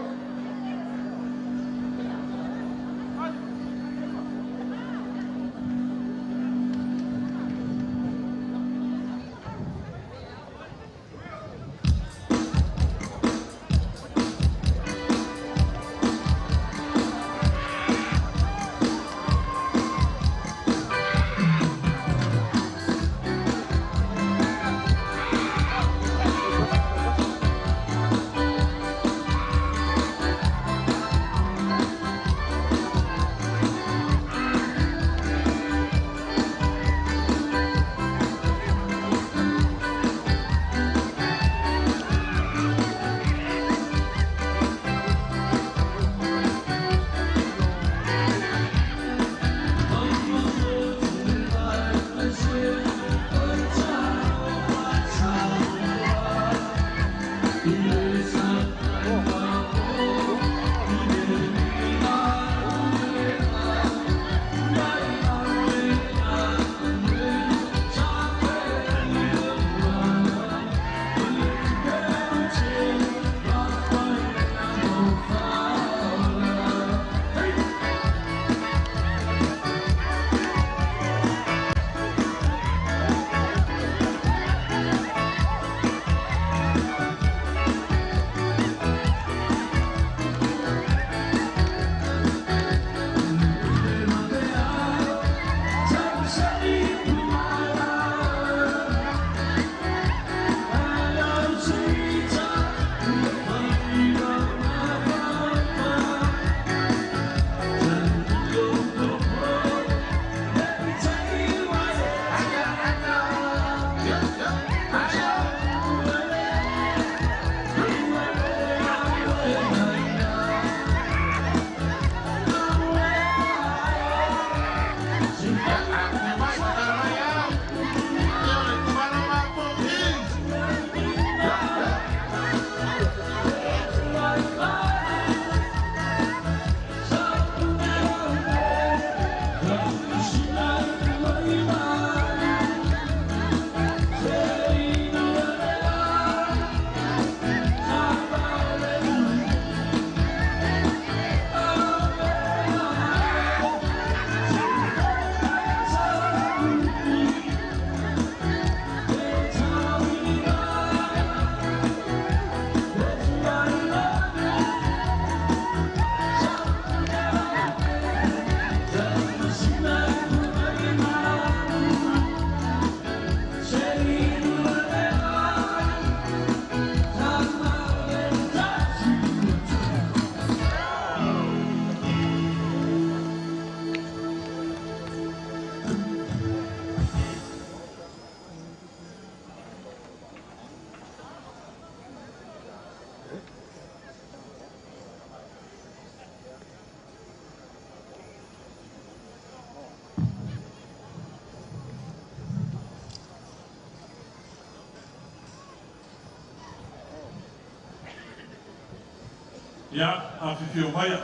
Ia, afifio maia.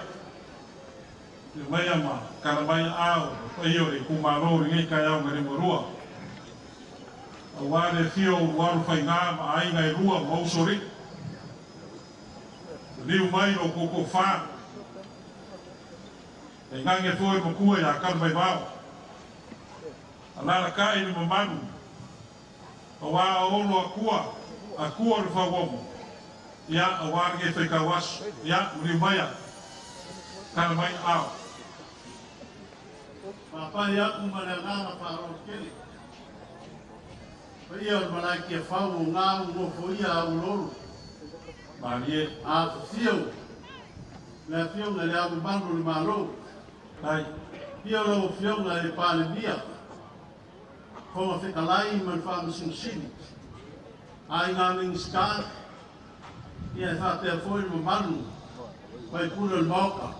Afifio maia ma tala mai aao le paia o le itumalo i lenei taeao na liugalua. Aua le afio o Ulualu Faigā ma aiga e lua ma usoalii. Liliu mai lo outou toafa. Tainane foi le matua ia Talamaivao. Alaalatai le mamalu aua Olo Atua, Atua o le Fauono, ia, aua lenei faitau aso. Ia, maliu maia, tala mai aao. Faapai aku ma le agaga faaaloalo tele. Paia o le malae Tiafau o gā ua nofoia auoloolo. Malie. Afifio le Afioga i Le Ao Mamalu o le Malo. Tai. Afio lau Afioga i le Palemia, Fofoga Fetalai ma le Faamasino Sili, aiga Minisita, ia e faapea foi le mamalu faipule o le Maota,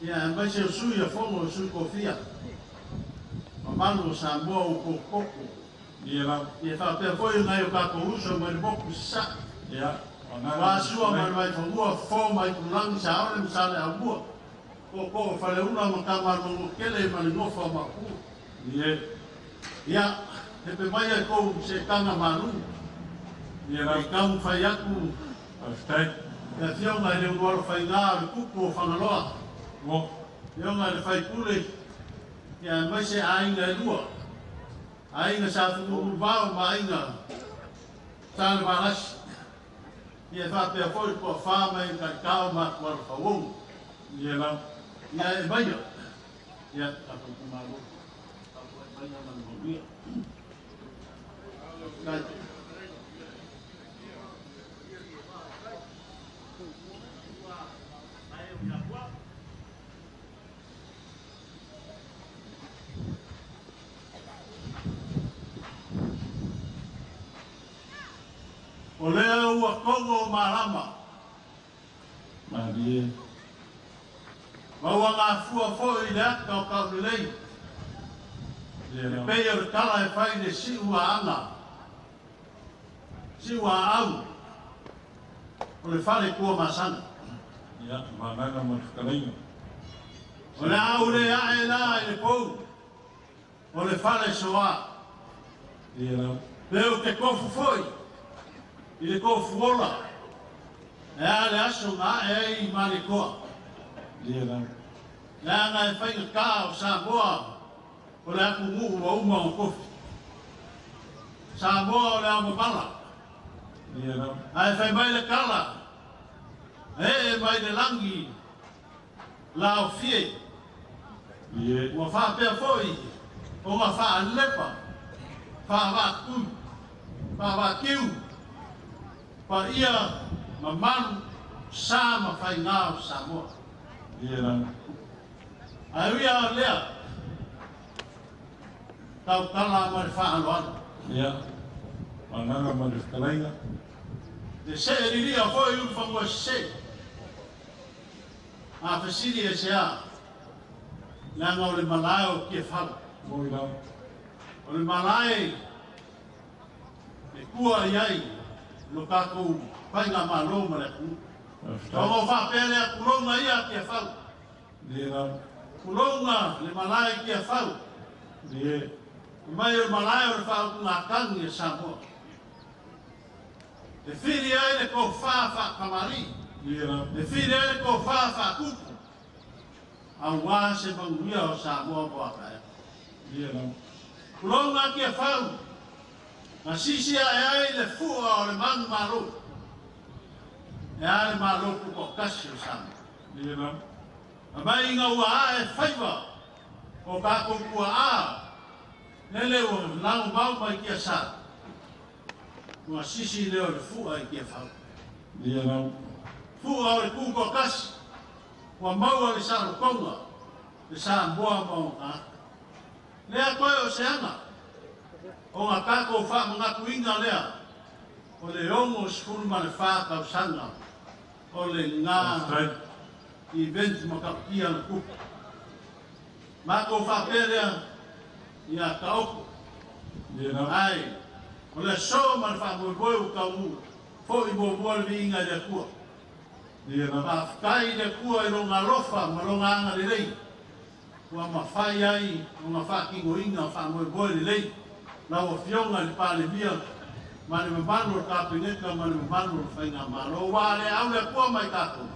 ia aemaise o sui a Fono o Sui Tofia, mamalu o Samoa ua potopoto. Ia lava. Ia faapea foi nai o tatou uso mai le motu i Sasae. Ia, Ua sua mai le Vaifanua, Fofo ma Aitulagi, Saole ma Saleaaumua, Tootoo o Faleula ma Tamalolo Tele ma le nofo a Maopu. Ie. Ia, hepe mai ai kou seetaga malu. Ia lava. E taumafai atu Faafetai. le Afioga i le Ulualofaiga o le Tupu o Fagaloa. Mo. Afioga i le Faipule, ia aemaise aiga e lua. Aiga sa Tunuuluvao ma aiga sa le Valasi. Ia e faapea foi le toafa mai le Taitao ma Atualofauogo. Ia lava. Ia e maia. Ia tatou itumalo. Tapuai maia ma le manuia. Faafetai. O lea ua togo o malama. Malie. Ma ua gafua foi i le ata o taulelei. Ia E lava. pei o le tala e fai i le siu a aga, siu a au, o le fale Tuamasaga. Ia, vagaga ma le fetalaiga. O le a ule ae la i le pou, o le fale soa. Ia lava. Le o te tofu foi, i le tofu ola, e a le aso na ae ai i Malietoa. Ia lava. Leaga e faigata o Samoa o le atunuu ua uma o tofi. Samoa o le aomamala. Ia lava. Ae fai mai le tala, e ee mai le lagi laofie. Ie. Ua faapea foi ona faalepa, faavaatui, faavaatiu, paia mamalu sa ma faigā o Samoa. Ia lava. Ae uia o lea, tautala ma le faaaloalo. Ia, vagaga ma le fetalaiga. Le see lilia foi ulufanua sese. A fesili e se a, leaga o le malae o Tiafau. Moi lava. O le malae e tua i ai lo tatou faigamalo ma le atunuu. Faafetai. Ona o faapea lea tulouna ia Tiafau. Ia lava. Tulouna le malae i Tiafau. Ie. Mai o le malae o le faautugatagi e Samoa. E fili ai le tofa faatamalii. Ia lava. E fili ai le tofa faatupu. Aua se manuia o Samoa mo a taeao. Ia lava. Tulouna Tiafau. Na sisi ae ai le fua o le manumalo. E a le malo tutoatasi o Samoa. Ia lava. Ma mai ina ua ae faiva o tatou tuaa lele ua lagomau mai tiasa. Ua sisi lea o le fua i Tiafau. Ia lava. Fua o le tutoatasi. Ua maua le salotoga le Samoa ma ona tagata. Lea toe o se aga ona tatou faamanatuina lea o le 64 tausaga o le gā Faafetai. event matautia le tupu. Matou faapea lea ia taoto. Ia lava. Ae o le aso ma le faamoemoe ua taunuu foi muamua le viiga i le Atua. Faafetai i le Atua i Lona alofa ma Lona agalelei ua mafai ai ona faatinoina faamoemoe lelei lau Afioga i le Palemia ma le mamalu o le Kapeneta ma le mamalu o le Faigamalo, aua le au le Atua mai tatou,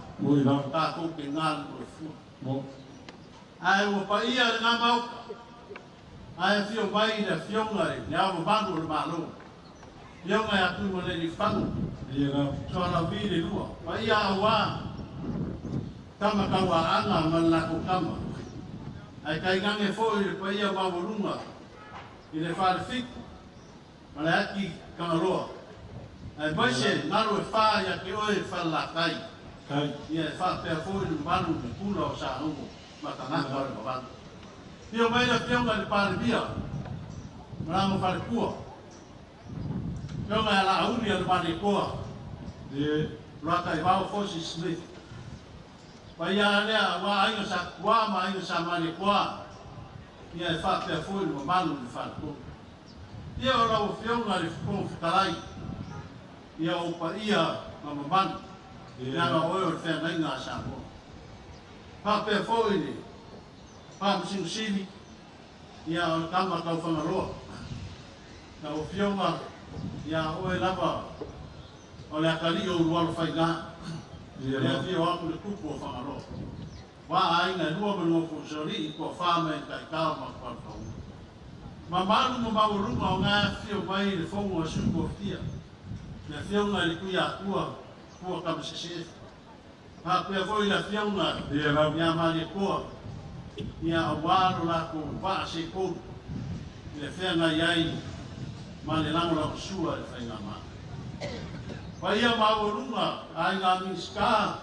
tatou te galulue fua. Ae ua paia lena Maota, ae afio mai le Afioga i le Ao Mamalu o le Malo, Afioga ia Tuimalealiifano Sualauvi le Lua, paia aua Tama Tauaana ma le latou tama, ae tainane foi le paia maualuga i le Falefitu ma le Ati Tagaloa, aemaise galu e fa ia te oe Falelatai, ia e faapea foi le mamalu i le pula o Sanogo ma tagata o le vavau. Afio mai le Afioga i le Palemia ma lana faletua, Afioga ia Laauli Alumaletoa, Luataivao Fosi Smith. Paia lea aua Aiga Sa Tutua ma Aiga Sa Malietoa, ia e faapea foi le mamalu i le faletolu. Ia o lau Afioga i le Fofoga Fetalai, ia ou paia ma mamalu, leaga o oe o le feagaiga a Samoa. Faapea foi le Faamasino Sili, ia o le tama tau Fagaloa. Lau Afioga, ia oe lava o le atalii o Ulualofaiga, le afio atu le tupu o Fagaloa. Wa aiga e lua ma nofo usoalii toafa mai Taitao ma Tualefauga. Mamalu ma maualuga o ngā afio mai le fono a Sui Tofia, le afioga i le Tuiatua Pua Tamasese. Faapea foi le afioga ia Malietoa, ia aua lo latou vaa setou i le feagai ai ma le lagolagosua i le faigamalo. Paia maualuga aiga Minisita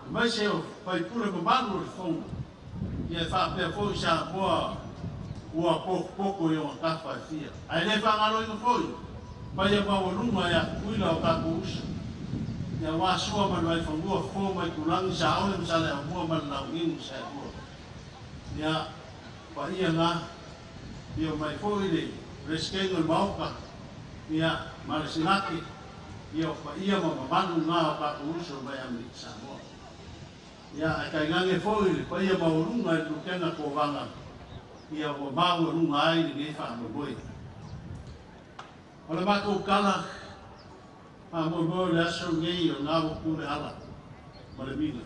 aemaise o faipule mamalu o le fono, ia e faapea foi Samoa ua potopoto i ona tafa e fia. Ae le faagaloina foi paia maualuga ia Tutuila o tatou uso, ia aua Sua ma le Vaifanua, Fofo ma Aitulagi, Saole ma Saleaaumua ma le Launiu na Saelua. Ia paia na, afio mai foi le Peresetene o le Maota, ia ma le Senate, ia o paia ma mamalu na o tatou uso mai Amerika Samoa. Ia ae tainane foi le paia maualuga i le Lutena Kovana, ia ua maualuga ai lenei faamoemoe. O le matou tala faamoemoe o le aso lenei o lena ua tu le ala ma le mila.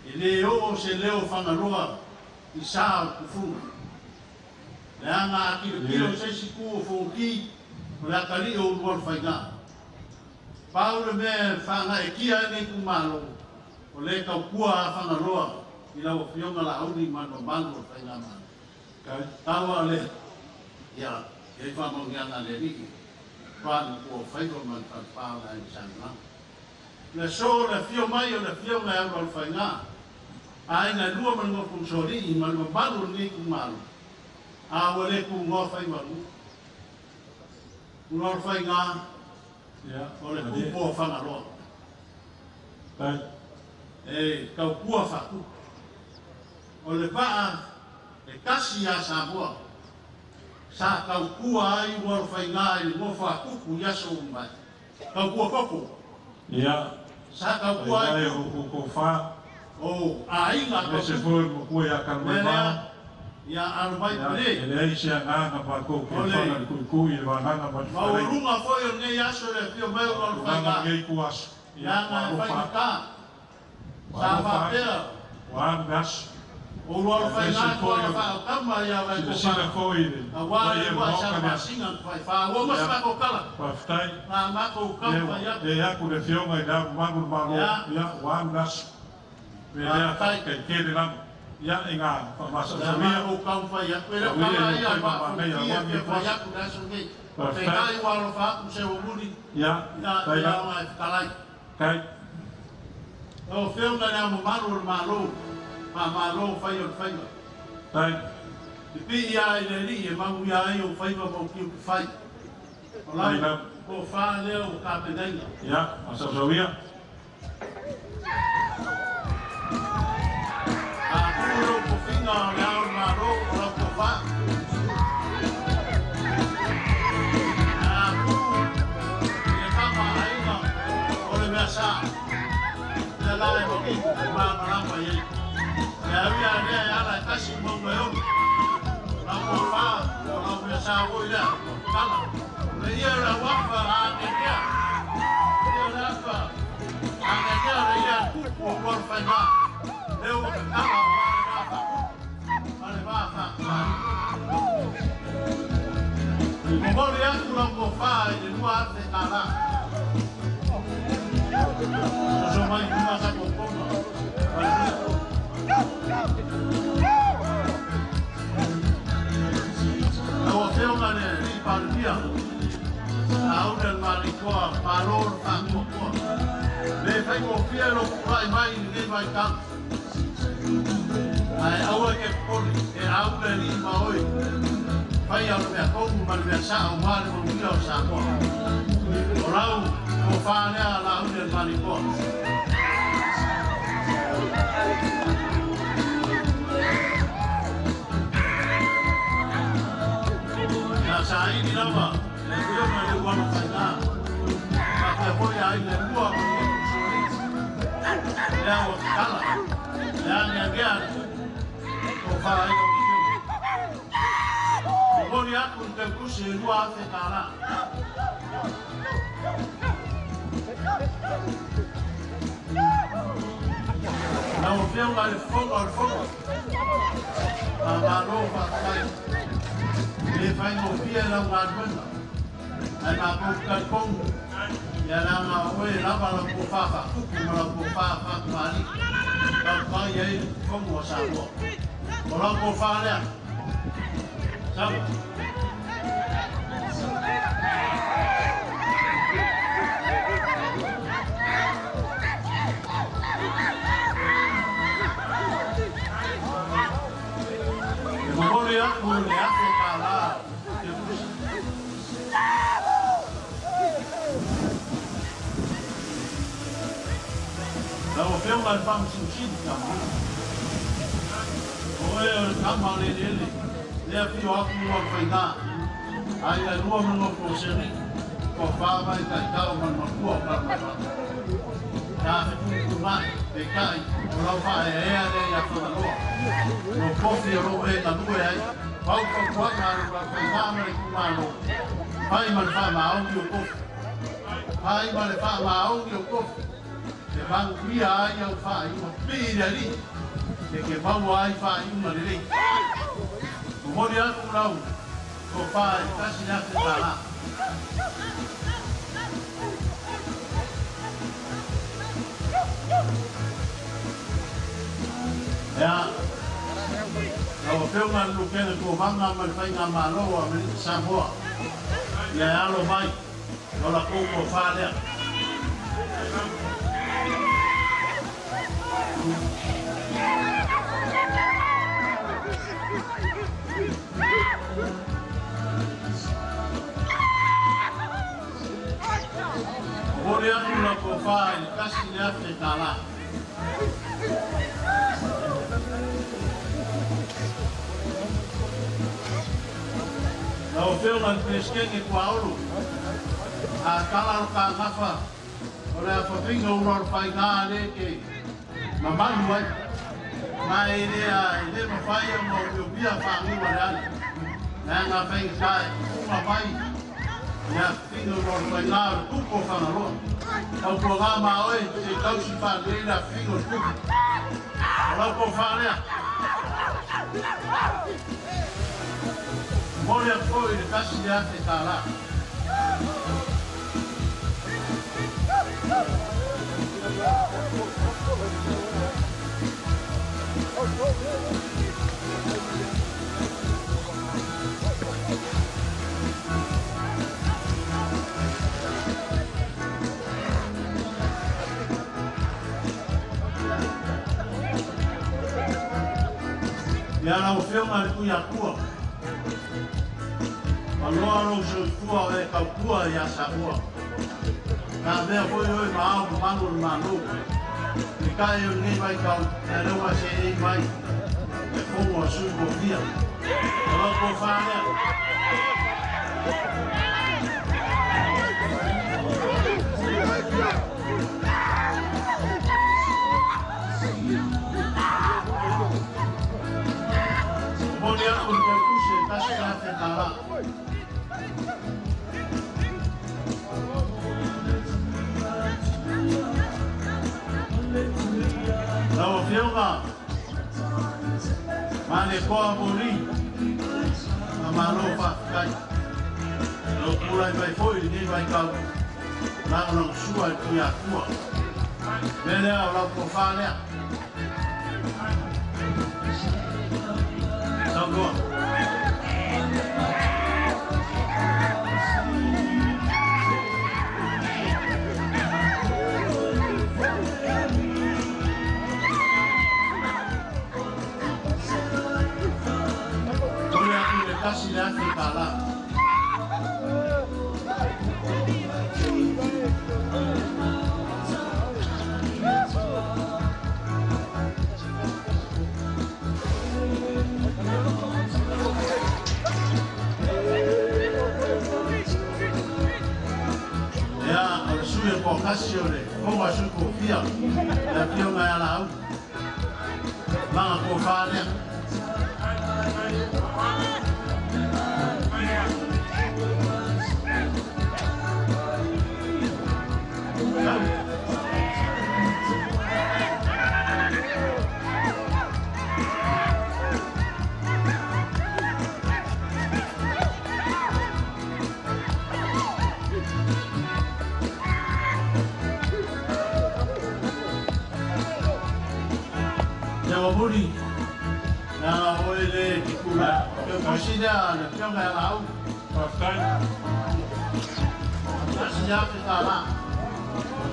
E le oo se leo Fagaloa i sa o le tufuga. Leaga a tilotilo i se isi tu o Fonoti o le atalii o Ulualofaiga. Pau le mea e faagaeetia ai lenei itumalo, o le tautua a Fagaloa i lau Afioga Laauli ma le mamalu o le faigamalo. Taua le ia i ai faamanuiaga a le Alii, pa le matua o faiva ma le falepa o le Aiga Sa Gagama. Le aso le afio mai o le Afioga e Aulualufaiga, aiga e lua ma le nofo usoalii ma le mamalu o lenei itumalo, a ua le tunoa faiva nuu. Ulualufaiga o le tupu o Fagaloa. E tautua faatupu. O le vaa e tasi ia Samoa sa tautua ai Ulualufaiga i le nofo a tupu i aso ua mavae. Tautua koko. Sa tautua ai tupu o aiga Aemaise tautupu. foi le matua ia Le Kalamaivao. lea ia alo mai Ia, pele. e leai se agaga matou O te le fana i le tuitui i le vagaga ma le fetalaiga. maualuga foi o lenei aso i le afio mai o O tulaga Ulualufaiga. o lenei ituaso, ia, Leaga ua e alofa atu. faigata. Ua Sa alofa atu, faapea. ua alu le aso. O Ulualufaiga Aemaise foi tuala o le faaotama ia silasila Vaitofaga. foi i le Aua le paia o le uluai Maota lea. salamasina na tafaifa. Ua uma se Ia, matou tala. faafetai. Na matou Ia, taumafai atu. e atu le Afioga i Le Ao Mamalu o le Malo, Ia. ia, ua alu le aso. O le mea lea, Faafetai. faafetai tele lava. Ia, i ngā Le a faamasaosaoia, matou taumafai atu. E le o tauia tala i ia faiva manaia faafutia aua fia lenei fai ituaso. atu le aso lenei. Faafetai. Peitai ua alofa atu se ua muli. Ia, Ia, tai ia lava. ona e fetalai. Tai. Lau Afioga i Le Ao Mamalu o le Malo, faamalo fai o le faiva. Tai. Pipii lava i le Alii e manuia ai ou faiva ma ou tiute fai. O Tai lau lava. tofa lea ua tapenaina. Ia, masaosaoia. A tuu lou tofiga o Le Ao o le Malo, o lau tofa. A tuu i le tama a aiga, o le mea sa. le faiga lea ua tatala auā le va faakupu ma le va faakamali'i. Momoli atu lau tofā i le $2,000. Soso mai luma sa totona. Lau Afioga le Alii Palemia, Aule le Malikoa, malo le faatuatua. Le faigofie lou tulai mai i lenei vaitau. Ae aua e ke popole, e aule alii ma oe. Faia o le mea tonu ma le mea sa'a auā le manuia o Samoa. O lau tofā lea Laauli le Malikoa. Na saili lava le afioga i le ualo faigā. Faapea foi aiga e lua ma le usoalii. Lea ua tatala le ageagea a le tupu tofā ai lau afioga. Momoli atu le teutusi e $2,000. Lau Afioga i le Fofoga o le Fono, faamalo faafetai. E le faigofie lau galuega, ae matou te talitonu ia leaga o oe lava lau tofā faatupu ma lau tofā faatamalii tautai ai le Fono a Samoa. O lau tofā lea, sau. E momoli atu le $1,000 teutusi. Lau Afioga i le Faamasino o oe o le tama o le eleele, lea afio atu ua le faigā, aiga e lua ma nofo o Seri, toafā mai taitao ma le matua o Kalamaivao. Sa fetuutuuga'i, peitai, o lau faaeaea lea ia Fagaloa. Lo kofi o loo e galue ai, pau fautuaga a lou laufaigā ma le itumalo, fai ma le faamaoni o tofi. Fai ma le faamaoni o tofi. E manuia ai au faaiuga pipii i le Alii, e ke maua ai faaiuga lelei. Momoli atu lau tofā i le $1,000. Ia, lau Afioga i le Lutena Kovana ma le Faigamalo o Amerika Samoa, ia e alo mai o latou tofā lea. Momoli atu lau tofā i le $1,000. Lau Afioga i le Peresetene Tuaolo, a tala lo kagafa o le afafiga ula o le faigā le ke mamalu ai. Ma e le mafai ona omiomia faguga le ale. Leaga faigata e tutuga mai le afafiga ula o le faigā o le tupu o Fagaloa. Tautuagā ma oe se i tausi faalelei le afafiga o le tupu. O lau tofā lea. Momoli atu foi i le $1,000. Ia lau Afioga i le Tuiatua, maloa lou soifua o e tautua ia Samoa. Ka mea foi oe ma ao mamalu o le Malo. Peitai o lenei vaitau, ia lea ua seei mai le fono a sui tofia. O lau tofā lea. Momoli atu le teutusi e $1,000. afioga Malekoa Moli, faamalo faafetai. Lou pulai mai foi i lenei vaitau, lagolagosua i le Tuiatua. Mea lea o lau tofā lea. Saunoa. Tole atu i le $1,000. Ia, o le sui o Poakasi o le Fofoga o Sui Tofia, le afioga ia Laau. Maga tofā lea. Ia ua muli, leaga oe le e te pula. Toe tusi lea le afioga ia Laau. Faafetai. $1,000.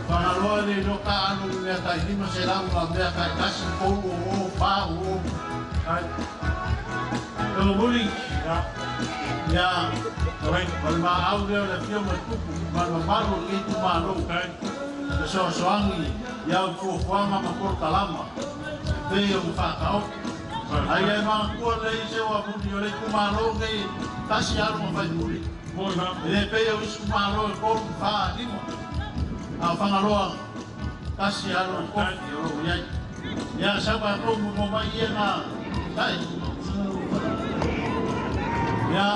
Fagaloa le iloa taalu i mea tai 500 ma mea taitasi, 3, 0, 4, 0. Toe muli, ia, o le maau lea o le afioga i Tupu ma le mamalu o lenei itumalo. Fesoasoani i au fuafuaga ma polokalama e pei ona faataoto. Ai e manatua lelei se ua muli o le itumalo nei tasi alu ma faipule. E le pei o isi itumalo e 3, 4, 5. A o Fagaloa tasi alu o le kofi o lo o i ai. Ia sau tatou mo mai ia na tai. Ia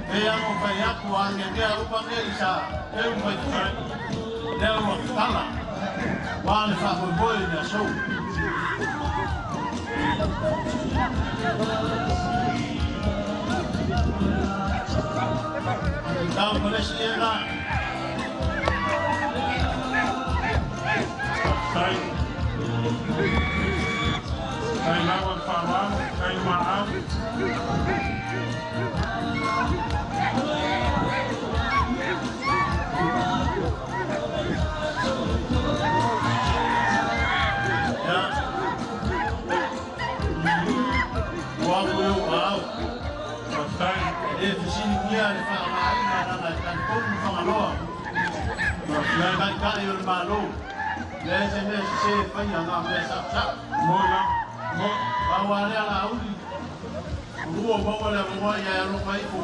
pei ona ou fai atu a angeagea uma nei sa eu faipule. Lea ua tatala aua le faamoemoe i le aso. Tau ma le isi ega. Faafetai. Faafetai lava le faaaloalo, faafetai maau. Ia, ua aku i ou aao. Faafetai. E le fesiligia le faaaogaina leaga e talitonu Fagaloa. Faafetai. Taitai o le Malo. Leai se mea sese e faia na o mea saosao. Moi lava. Moi. Pau lava lea Laauli, ua maua le avanoa ia e alofa ifo.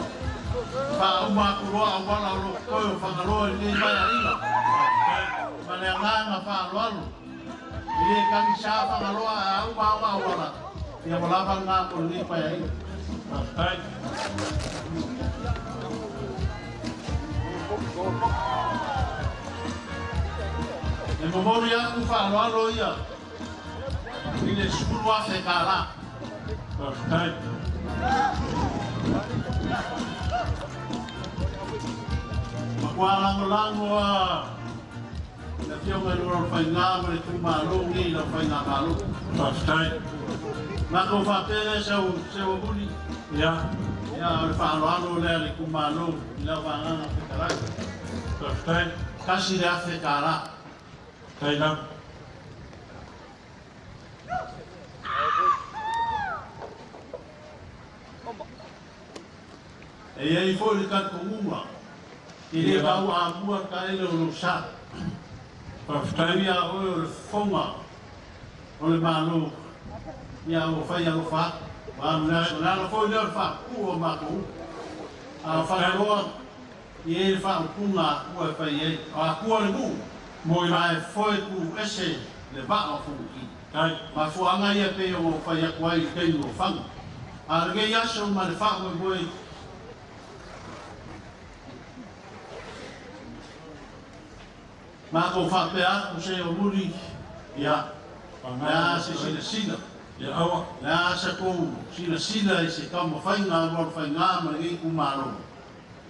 Faauma atu loa auala o lo o totoe o Fagaloa i lenei vaeaiga. Faafetai. Ma le agaga faaaloalo. E le tagisa Fagaloa ae a uma ona auala, ia ua lava lena mo lenei paeaiga. Faafetai. E momoli atu faaaloalo ia i le $10,000. Faafetai. Matua lagolago a le afioga i le Ualofaiga ma le itumalo nei i lau faigamalo. Faafetai. Matou faapea lea sau seu muli. Ia. Ia o le faaaloalo lea a le itumalo i lau Agaga Fetalai. Faafetai. $1,000. Faafetai lava. E i ai foi le talitonuga e le tau amua le taele o lou sa. Faafetai. Ia oe o le fofoga o le Malo, ia ua fai alofa atu. O le ala foi lea o le faapupuu o matou upu. A o Fagaloa, e i ai le faaupuga a Atua e fai ai. O Atua le nuu, ma e foe tuu ese le vaa o Fonoti. Mafuaaga ia pei ona ou fai atu ai i le taimi o Faga. A o lenei aso ma le faamoemoe matou faapea atu se o muli, ia, Le a se silasila. Ia aua. Le a sa kou silasila i se taumafaiga a Lualofaiga ma lenei itumalo.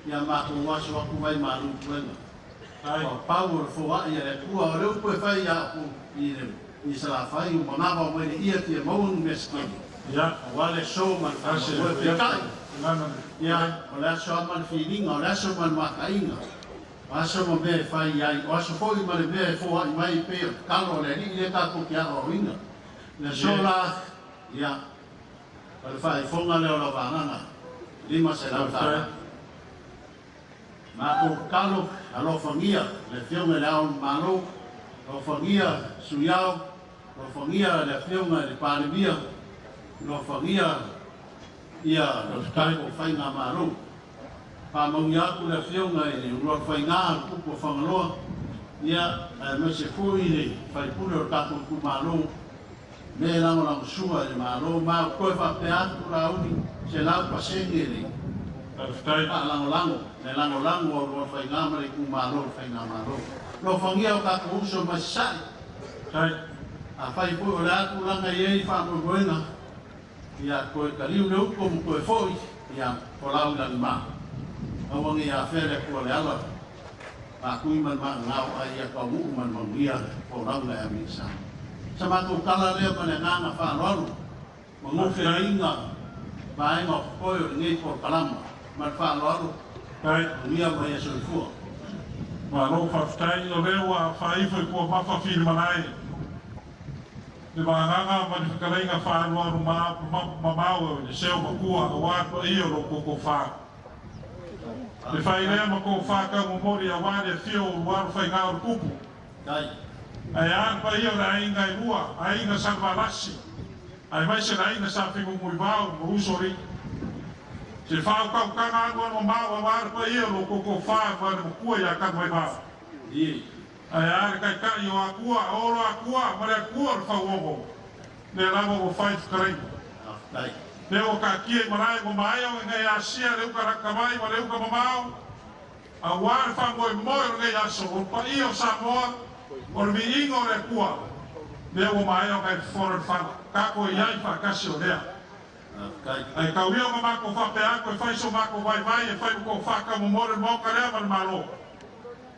Ia matou aso atu vai malu puega. Ua pau o le foa'i a le Atua o le upu e fai ia outou i le i Salafai ua manava mai le ia fia maua ni mea sekele. Ia. Aua le aso ma le faamoemoe peitai. Ia, o le aso lava ma le filiga, o le aso ma le makaiga, o aso ma mea e fai ai, o aso foi ma le mea e foa'i mai pei o le tatalo a le Alii lea tatou te aoaoina. Le aso la, ia, o le faaifoga lea o lau vagaga, $500. Matou tatalo, alofagia le Afioga i le Ao o le Malo, alofagia Sui Ao, alofagia le Afioga i le Palemia, alofagia ia tatou faigamalo. Faamauia atu le Afioga i le Ulualofaiga, le Tupu o Fagaloa, ia, aemaise foi le faipule o le tatou itumalo, me lagolagosua i le Malo, ma ou toe faapea atu Laauli, 100% le faalagolago, le lagolago a Ulualofaiga ma le itumalo i le faigamalo. Alofagia o tatou uso mai Sasae. Afai foi o le a tulaga i ai faamoemoega, ia toe taliu le uto ma toe foi, ia folau i lagima. Aua ne i afea le Atua le ala, maatui ma le maagao, ae ia taunuu ma le manuia folauga e ave i Samoa. Sa matou tala lea ma le agaga faaaloalo, ma gofeaiga vaega o totoe o lenei polokalama ma le faaaloalo, manuia ma ia soifua. Malo faafetai, o lea ua faaifo i Puamafa Filimalae le vagaga ma le fetalaiga faalualu mamao e le seo matua aua le paia o lo outou tofa. Le fai lea ma tofa taumomoli aua le afio o Ulualofaiga o le Tupu. Ae a le paia o le aiga e lua, aiga Salevalasi, aemaise le aiga Sa Figumuivao ma Usoalii. Se faautautaga alualu mamao aua le paia o lo outou tofa ma le matua ia Tanuaivao. Ae a le taitai o Atua, o Olo Atua ma le Atua o le Fauogo, lea lava ua fai fetalaiga. Lea ua taatia i malae ua maea o lenei Asia le uta lata mai ma le uta mamao, aua le faamoemoe o lenei aso, o le paia o Samoa, o le viiga o le Atua, lea ua maea ona e fofola le fala. Tatou i ai faatasi o lea. Ae tau ia ona matou faapea atu e fai so matou vaivai, e fai ma tou faataumomoli le Maota lea ma le Malo.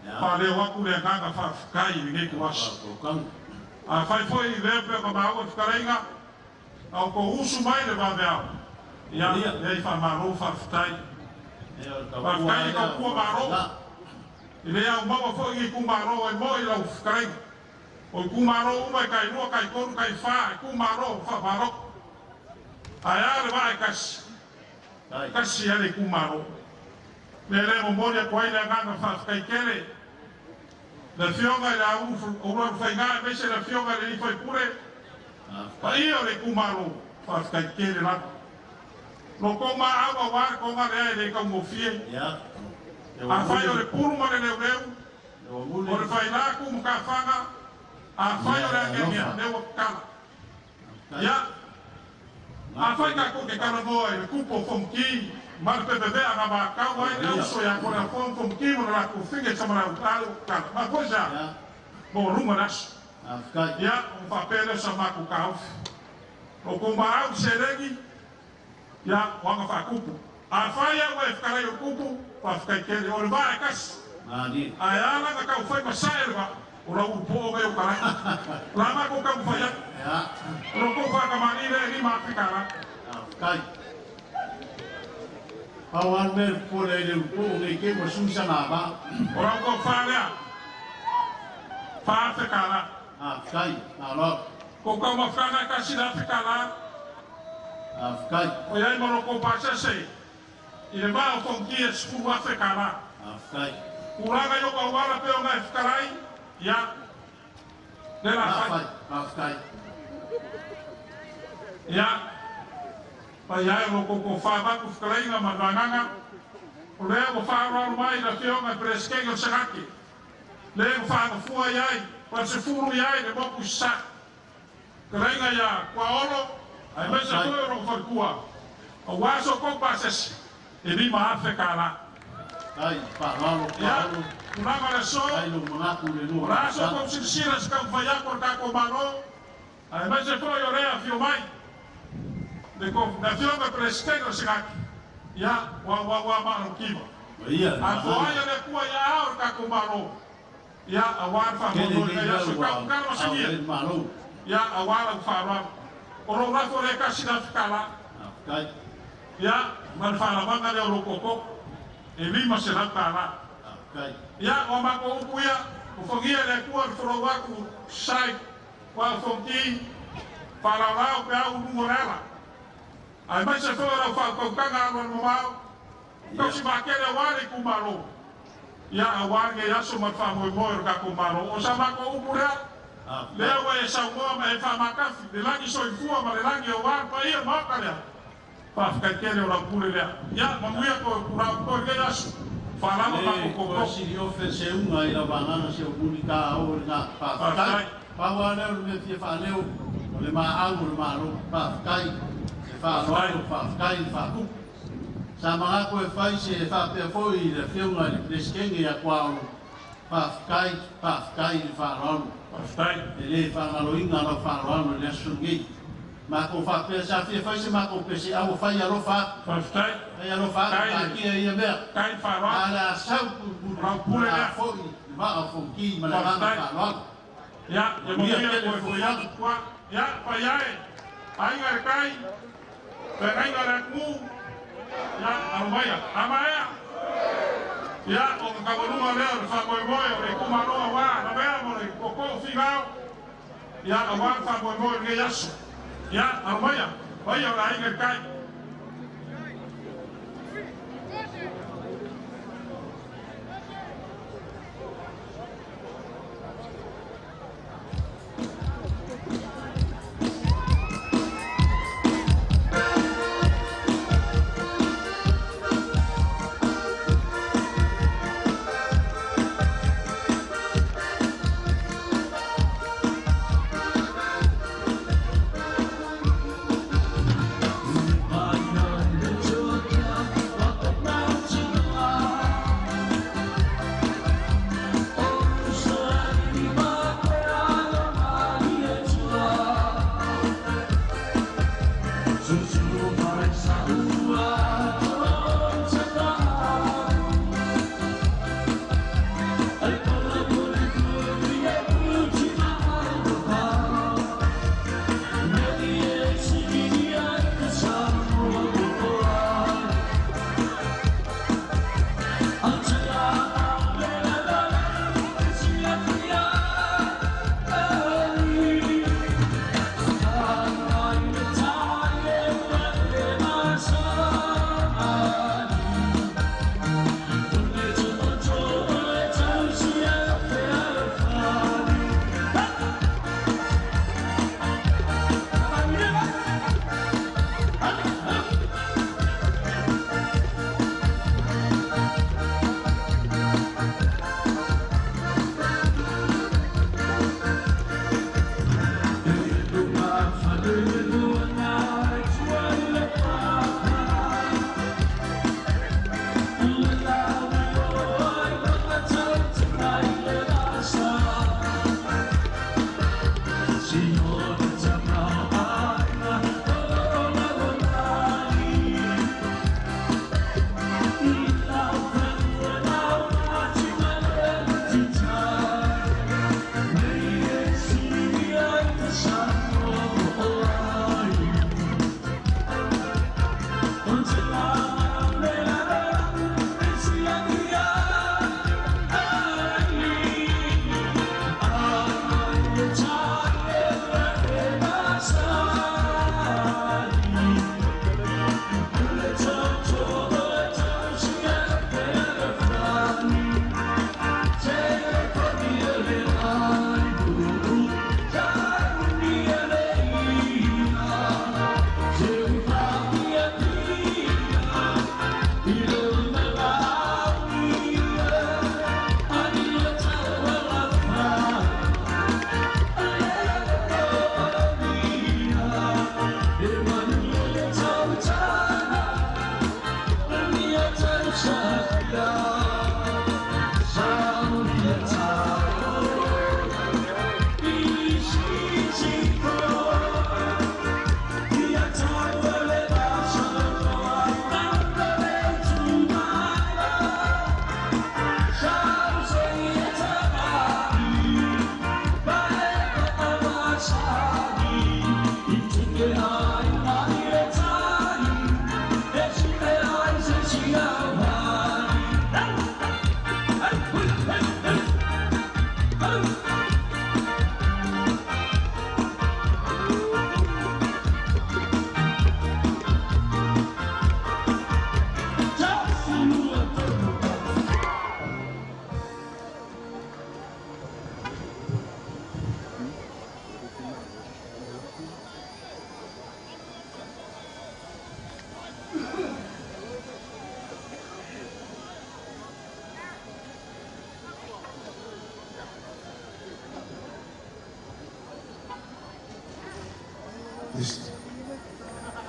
Faaleo atu le agaga faafetai i lenei ituaso. Afai foi i lea pea ona maua fetalaiga, a o tou usu mai le vaveao, ia, leai faamalo faafetai. Faafetai i tautua Malo, i le aumaua foi i itumalo e moi lau fetalaiga. O itumalo uma e tailua, taitolu, taifa, itumalo faamalo. Ae a le vaa e tasi, tasi lava le itumalo. Lea lea e momoli atu ai le agaga faafetai tele le Afioga i le Ulualufaiga aemaise le Afioga i le alii faipule, paia o le itumalo, faafetai tele lava. Lo tou maau aua le toga lea e le taugofie. Afai o le pulu ma le leuleu, o le faila tu ma tafaga, afai o le ageagea, lea ua tatala. Ia, afai tatou te talanoa i le tupu o Fonoti ma le pepevea na vatau ai le auso ia Toleafoa ma Fonoti ma le latou figa i Samalaeutale ua tatala. Mafua i se a? Maualuga le aso. Ia, ona faapea lea o sa matou taofi. O tou maau seleni, ia, o aga faatupu. Afai au e fetalai o le tupu, faafetai tele. O le vaa e tasi. Ae a la na taufai ma sae le vaa, o lau ulupo nei o talai. O le a matou taumafai atu. O lo outou faatamalii lea e $5,000. Faafetai. Pau lava le mea e popole ai i le ulupo nei te i ua sui sana vaa. O lau tofa lea, $4,000. Faafetai. Malo. Kou taumafataga e tasi le $1,000. Faafetai. O i ai ma lo tou pasese i le vaa o Fonoti e $10,000. Faafetai. Tulaga i ou auala pe ona e fetalai, ia, lea la fai. Faafetai. Ia, paia e o lo tou tofa avatu fetalaiga ma le vagaga, o lea ua faaaloalo mai le Afioga i Peresetene o le Senate, le ua faagafua i ai, ma le sefulu i ai le motu i Sasae. Fetalaiga ia Tuaolo, aemaise foi o lou faletua, aua so outou pasese e $5,000. Faafetai, faaaloalo, Ia, faaaloalo. tulaga o le aso, Faafetai lou manatu i le lua o le a so tausaga. outou silasila i se taumafai atu a le tatou Malo, Ae maise foi o lea afio mai le afioga Peresetene o le Senati, ia ua ua ua maa lau kiva. A foai le Atua ia ao le tatou Malo, ia auā le faamoemoe i lenei aso i tautala masania, ia auā lau faaaloalo. O lou lafo lea e $1,000. Ia ma le faalavaga lea o lou tootoo e $500. Ia o a matou upu ia, ua le Atua le folou atu sai ua fonti faalaolao pe au luga o le ala. Ae maise foi o lau faautautaga alualu mamao, tausi vaatele auā le itumalo. Ia auā lenei aso ma le faamoemoe o le tatou Malo. O sa matou upu lea, lea ua e saunoa ma e faamakafī le lagi soifua ma le lagi auā le paia o le Maota lea. Faafetai tele o lau pule lea. Ia manuia toe tulao toe lenei aso. Faalava matou tootoo. Sili ofe seuga i lau vagaga se o muli tā o le ngā. Faafetai. Pau lava lea o le mea fia faaleo o le maau o le Malo. Faafetai le faaaloalo, faafetai le faatupu. Sa manatu e fai se faapea foi i le afioga i le Peresetene ia Tuaolo. Faafetai, faafetai le faaaloalo. E lē faagaloina lau faaaloalo i le aso lenei. Matou faapea sa fia fai se matou peseau fai alofa atu. Fai alofa atu taatia ia mea. A o le a sau pupulu a fo'i le vaa o Fonoti ma le agaga faaaloalo. Ia, ia manuia tele foi atu tua. Ia, paia e, aiga i le tai, feagaiga le atunuu, ia, alo maia. A maea, ia, o le taualuga lea o le faamoemoe o le itumalo auā Lavea ma le tootoo Finao, ia, auā le faamoemoe o lenei aso. Ia, alo maia, paia o le aiga i le tai.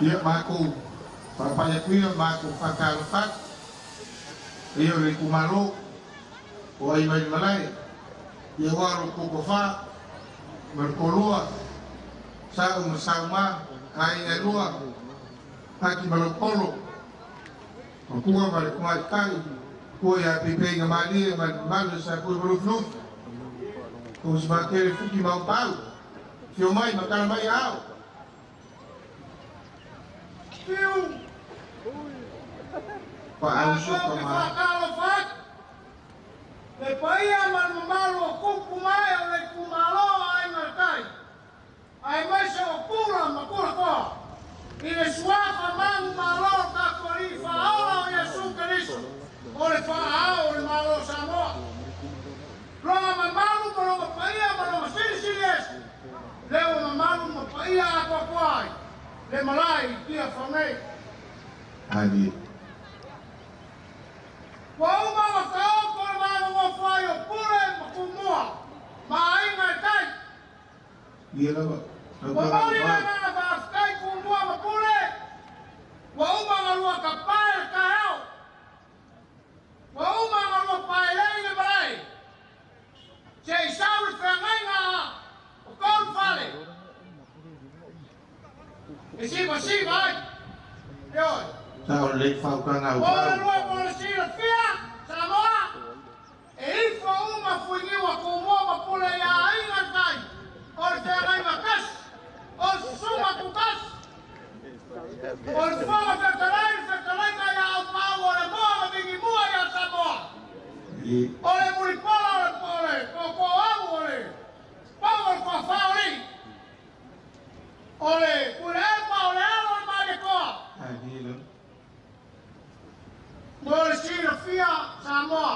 Ia mākou whaapai akuia mākou whakaalofatu. Ia o le kumalo o ai mai malae. Ia waro koko wha, ma le kolua, sa o ma sauma, ai ngai lua, haki malopolo, o kua ma le kumai kai, kua ia pepe inga malie, ma malu sa kua maluflufu, ko si makere fuki mau pau, fio mai makala mai au. Fiu! Pa au soka ma. Le paia ma le mamalu o kupu mai o le itumalo a aiga le tai. Ae maise o kula ma kula koa. I le suafa magu malo o tatou alii faaola o Iesu Keriso, o le faaao o le Malo o Samoa. Loga mamalu ma loga paia ma loga silisili ese. Lea ua mamalu ma paia atoatoa ai le malae i Tiafau nei. Ali. Ua uma ona taoto le vaegogofo ai o Pule ma Tumua ma aiga e tai. Ia lava. Ua moli le agaga faafetai Tumua ma Pule. Ua uma ona lua tapae le taeao. Ua uma ona lua paelei le malae. Se i sau le feagaiga o tolu fale. E sivasiva ai. Ioe. Sa o le whaukanga O le lua mo le silafia, Samoa, e ifo uma fuiniu a Tumua ma Pule ia aiga le tai. O le feagaiga tasi, o le susuga tutasi. O le fofoga fetalai le fetalaiga ia Aupau o le moa ma vigimua ia Samoa. O le mulipola o le totoau o le pau o le toafaoli. O le Tuilaepa o le alo o le Malietoa. Mo le silafia Samoa,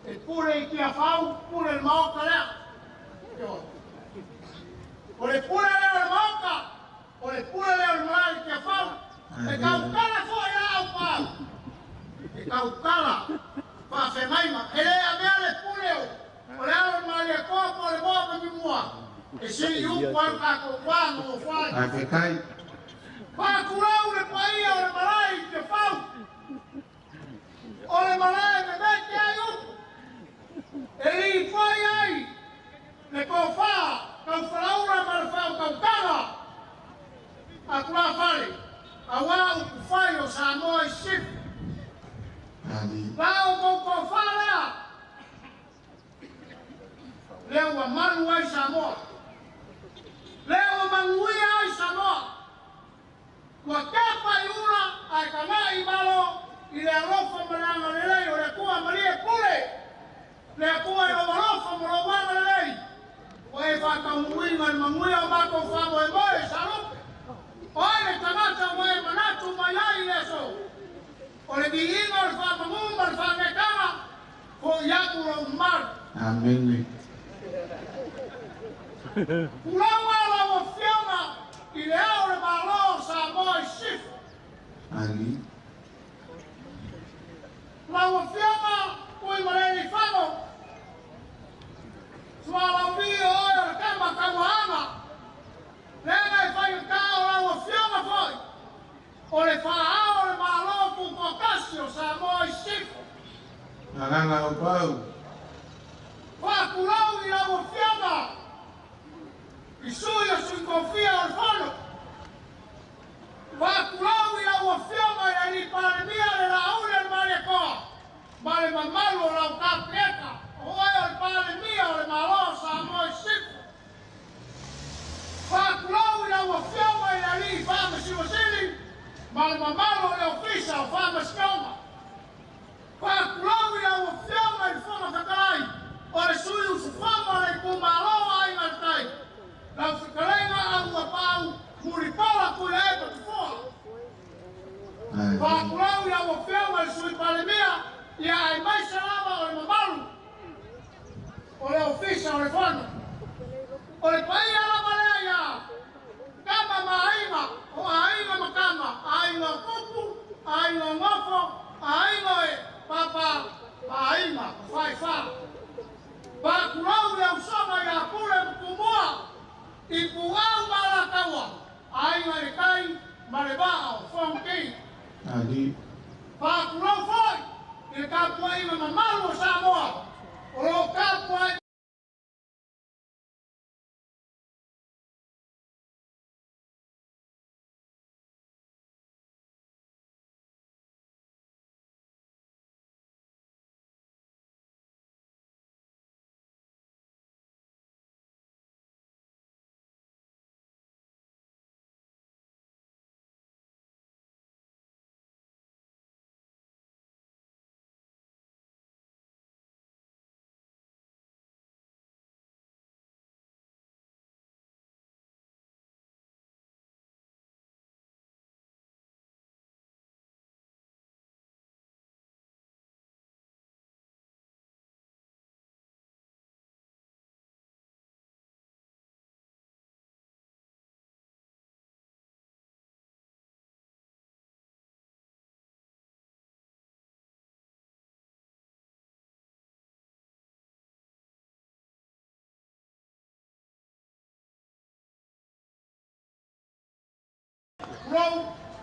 e pule i Tiafau, pule le maota lea. O le pule lea o le maota, o le pule lea o le malae i Tiafau. E tautala foi la Aupau. E tautala faafegaima. E le avea le pule o le alo o le Malietoa po o le moa ma mimua. E sili upu ai le tatou va nofo ai. Faafetai. Faatulau le paia o le malae i Tiafau. O le malae vevete ai upu. E lipoi ai le tofa taufalaula ma le faautautaga a tulafale auā upufai o Samoa i sisifo. La outou tofa lea, lea ua malu ai Samoa. Lea ua manuia ai Samoa. Ua tepa i ula ae tana'i i malo i le alofa ma le agalelei o le Atua malie pule. Le Atua i lou alofa ma lou agalelei. Ua e faataunuuina le manuia o matou faamoemoe i Salope. O ai le tagata ua e manatu mai ai i le aso? O le viiga o le faamanu ma le faanetaga, fo'i atu lou mamalu. Amene. Tulaga lau Afioga i le Ao o le Malo o Samoa i Sisifo. Ali. Lau Afioga Tuimalealiifano, Sualauvi o oe o le tama tauaana, leaga e faigata o lau Afioga foi o le faaao o le Malo Tutoatasi o Samoa i Sisifo. Agaga o pau. Faatulou i lau Afioga i sui o Sui Tofia o le Fono. Faatulou i lau Afioga i le Alii Palemia le Laauli o le Malietoa ma le mamalu o lau Kapeneta, o oe o le Palemia o le Malo o Samoa i Sisifo. Faatulou i lau Afioga i le Alii Faamasino ma le mamalu o le Ofisa o Faamasinoga. Faatulou i lau Afioga i le Fofoga Fetalai o le sui usufono o le itumalo o Aiga i le Tai, lau fetalaiga Auuapaau Mulipola Tuilaepa Tupua. Faatulou i lau Afioga i le Sui Palemia, ia aemaise lava o le mamalu o le Ofisa o le Fono. O le paia lava lea ia Tama ma aiga, o aiga ma tama, aiga o tupu, aiga o nofo, aiga e papa, ma aiga o faifā. Faatulou le usoga ia Pule ma Tumua i Puau ma Alataua, Ali. Faakulau foi i le tapuaiga mamalu o Samoa o loo tapuai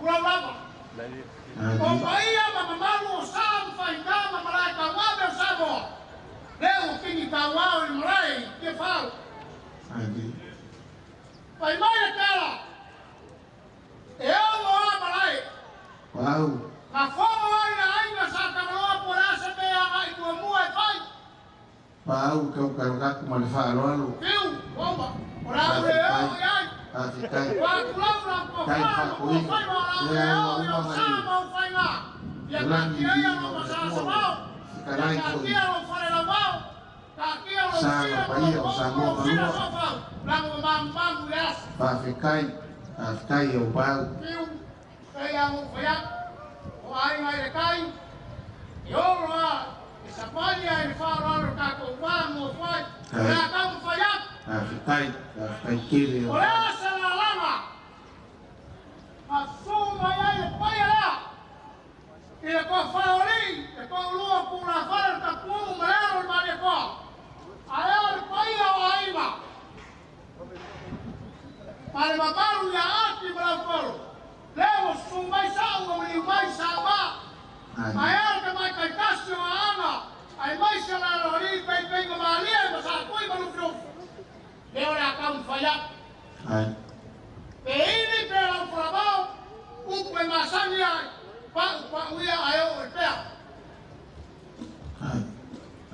Ulau lava. O paia ma mamalu o sa mawhainga ma marae kauawe o Samoa. Leo o kingi kauao i marae i te whau. Pai mai le tala. E au o a marae. Wow. Na whango ai na ainga sa kamaloa po le asa mea ngai tua mua e whai. Pau kau karukaku ma le whaaloalo. Piu, bomba. O la ure o i ai. Faafetai. Faatulau la Tai kofā ma faakoiga. kofai ma la Ia ure ua o i uma o sa mai. ma o whainga. Ia Lagi katia ia i lo o le masasavao. tua. Ia Fetalai foi. katia lo falelauao. Katia lo Sa sila na ma paia lo o popo Samoa lo sila malua. sofau. Lago mamumamu le aso. Faafetai. Faafetai e o pau. Piu, pei a mo whaiak. O ainga i le kai. I oro a. I sapali a i le wharoaro kākou wā mo whai. O le Ai. a kau whaiak. Faafetai. Faafetai tele e o O le pau. asa la langa. Ma su mai ai le paia lea. I le koa whaori, le koa ulua pula whare le tapumu ma lero le mani koa. A ea le paia o ainga. Ma le mamalu ia ati ma lau kolo. Leo su mai sau o liu mai sa ma. Ali. A ea le mai kai kasi o aanga. Ai mai se la lori pei pei ma malia ma sa kui ma lufilufi. Leo le akau whaiak. Ai. Pe ini pe lau wharamau, upu e masangi ai, pa upa uia ai o e pea. Ai.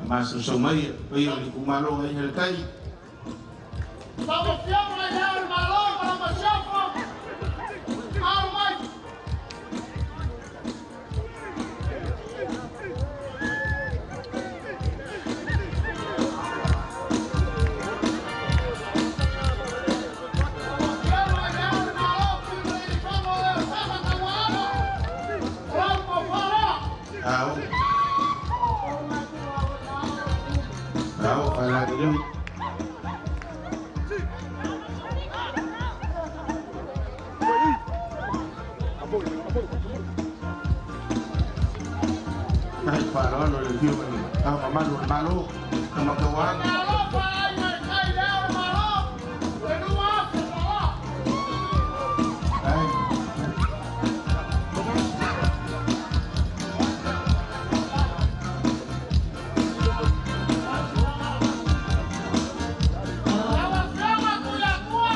Maso mai paia o le kumalo ai le tai. Lau fianga i leo le malo i mana masiafo, alo mai. Lau fianga i leo le malo, pui le i whango leo sama tawaana, o lau kofarea. Au. Au whala le. Ai whaaloalo le fio mai. Au mamalu o le malo. Ka makauaga. Alofa ai mai kai leo le malo, e lua afe sala. Ai. Lau fianga kuiakua,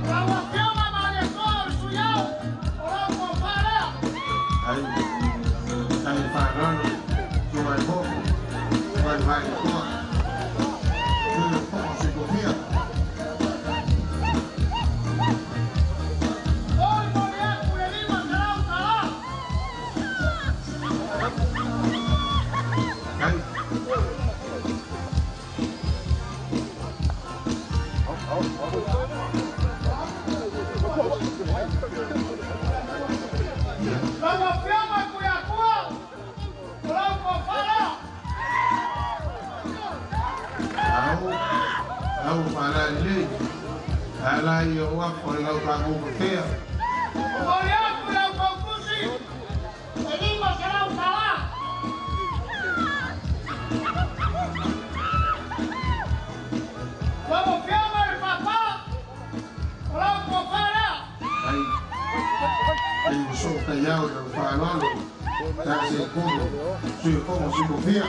lau fianga malekoa o le suiau, o lau kofarea. Ai. Ai whaaloalo. Tua e hoko. Tua e vai koa. Tua e poko se kofia. Oi moli aku le 500 tala. Ai. Ia. Lau afioga i Kuiakua, o lau kofarea. Au. Au whala le. Ala i o wako le lau kākou patea. O moli aku i lau kaukusi, e 500 tala. Lau afioga i le papa, o lau kofarea. Tau le fa'aloalo sa se kogo sui kogo sui kofia.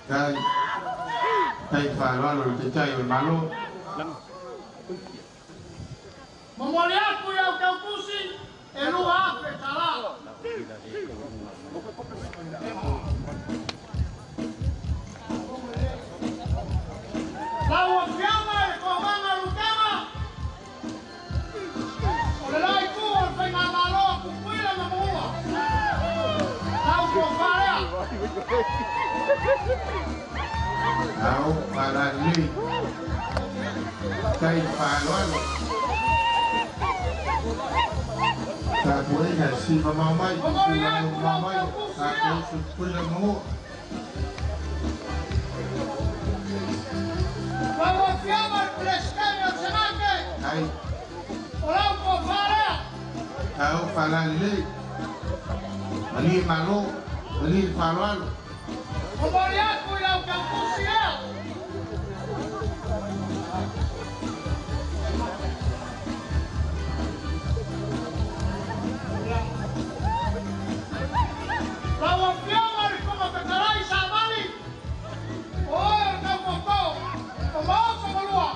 Tai tai fa'aloalo le taitai o le Malo. Momoli aku i au taupusi, e lua afe tala. Lau afiama e le kovaga lukega, o le lai tu o le whaingamalo a kukuila ma muua. Lau kofarea. Au fa'alalelei tai fa'aloalo tapuaiga si mamao mai mamao mai tatou supuila maua. Lau afiama le presidente o Senate. Ai. O lau kofarea. Au fa'alalelei mali malo mali fa'aloalo. Momoli aku i lau taupusi ea. Lau afiama le Fofoga Savali, o oe o le taumafao, o maoto malua,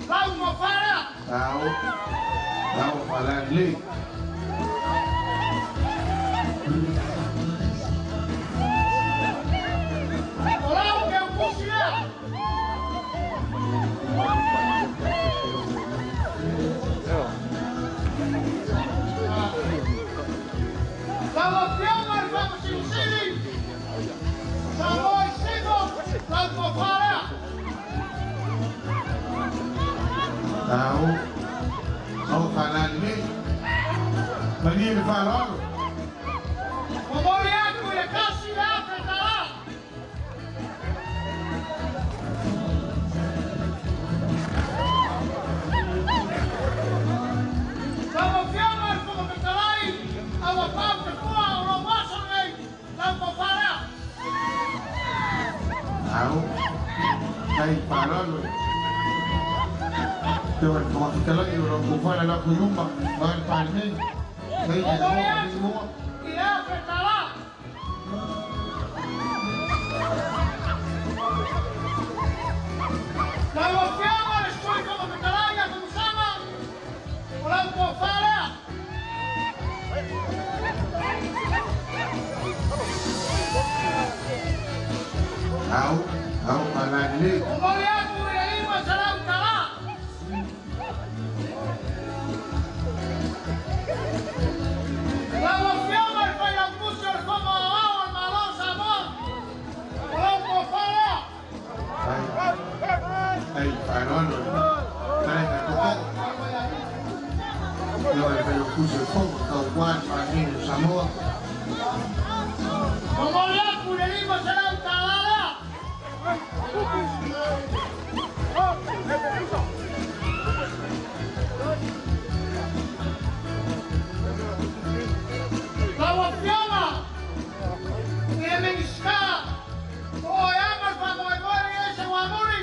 lau mafarea. Au, lau fa'alalelei. O lau taupusi ea. Lau afiama le Faamasino Samoa i Siko, lau tofalea. Au, au fa'alalelei mali le fa'aloalo. Momoli aku i le kasi le afe tala. Lau afiama le Fofoga Fetalai, au apau te fua o lou aso lenei, lau tofalea. Au, tai fa'aloalo te o le Fofoga Fetalai o lou kofala la kuiuma ma le Palemene tai le Momoli moa aku moa. i le afe tala. Lau afiama le Sui Fofoga Fetalai a Tumusama, o lau tofalea. Au, au fa'alalelei. Momoli aku i le 500 tala. Lau afiama le Failautusi o le Fono Aoao a le Malo o Samoa, o lau tofalea. Tai tai fa'aloalo tai na koko le o le Failautusi o le Fono tautuā le Palemene o Samoa. Momoli aku i le 500 tala lea. Lau afiama i le Minisita o oe ama le faamoemoe i e se uamuli,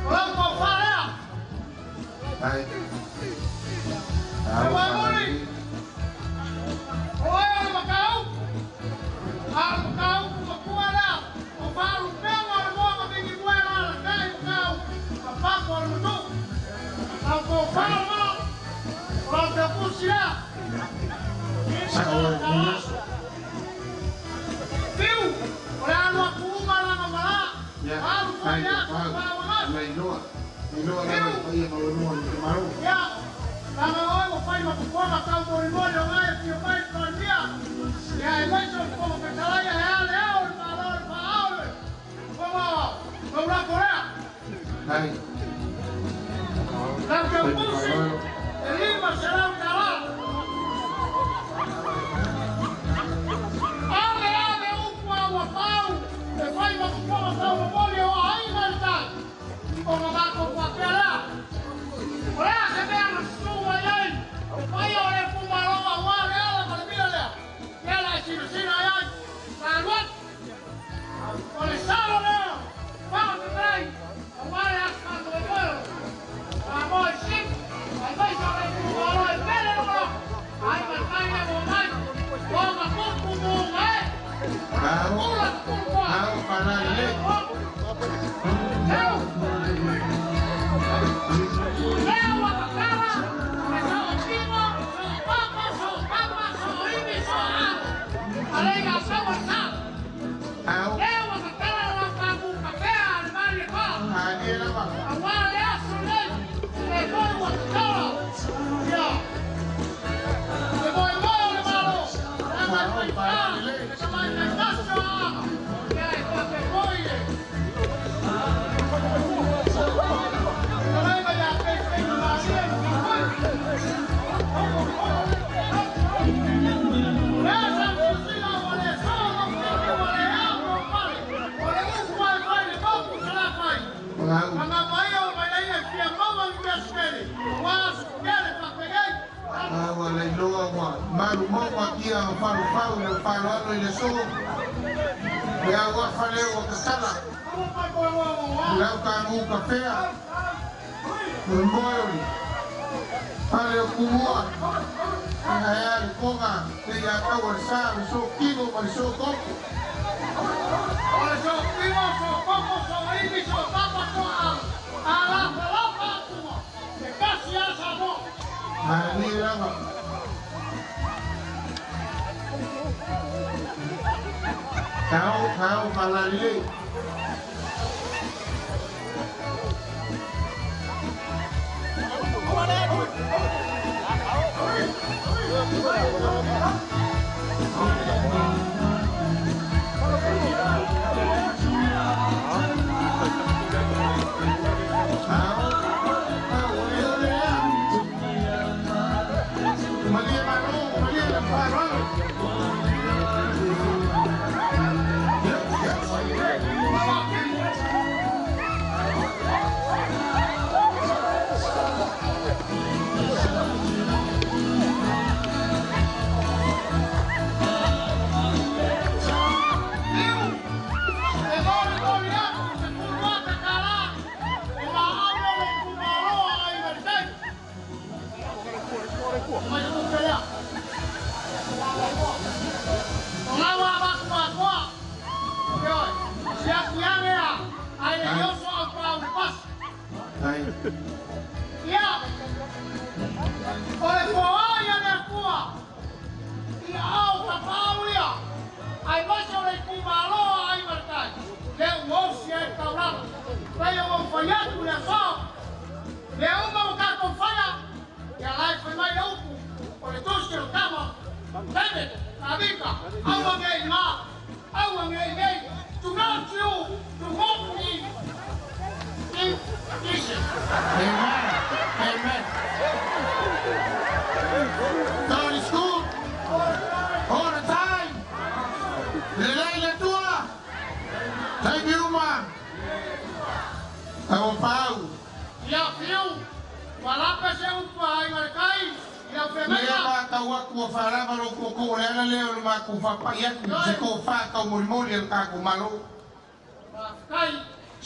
o lau tofalea. Tai Se au uamuli, fa'alalelei. o oe o le makaupu, a o le makaupu matua lea, o faalupega o le moa ma migimue la alakai makaupu, ma papo o le matu'u. Lau tofala ma, o lau taupusi lea. Sa'o 500 le tala. aso. Fiu, o le alu aku uma lana malā, Ia alu tai foi aso fa'au fa'auagasa. ma iloa iloa lava i paia maualua o le itumalo. Ia, lana oe ua fai ma popoga tau molimoli o gae fia mai le Palemia. Ia e maise o le Fofoga Fetalai e ale ao le Malo le fa'aao le Fono Aoao. Lau lafo lea. Tai Lau tai taupusi, fa'aloalo. e 500 tala. Ave ave upu a ua pau, e fai ma popoga tau momoli o aiga le tai. O ma matou faapea lea. malu maua kia o falu fau le falu alo i le so. Le au afa leo o kakala. Lau ka ngu ka fea. Le moe oli. Fale o kumua. Ia le konga. Te ia kau o le sa, le so kino ma le so koko. O le so kino, so koko, so ivi, so papa, so au. Ala, falofa atua. Te kasi a sa mo. Mani lava. Kau, kau, malalile.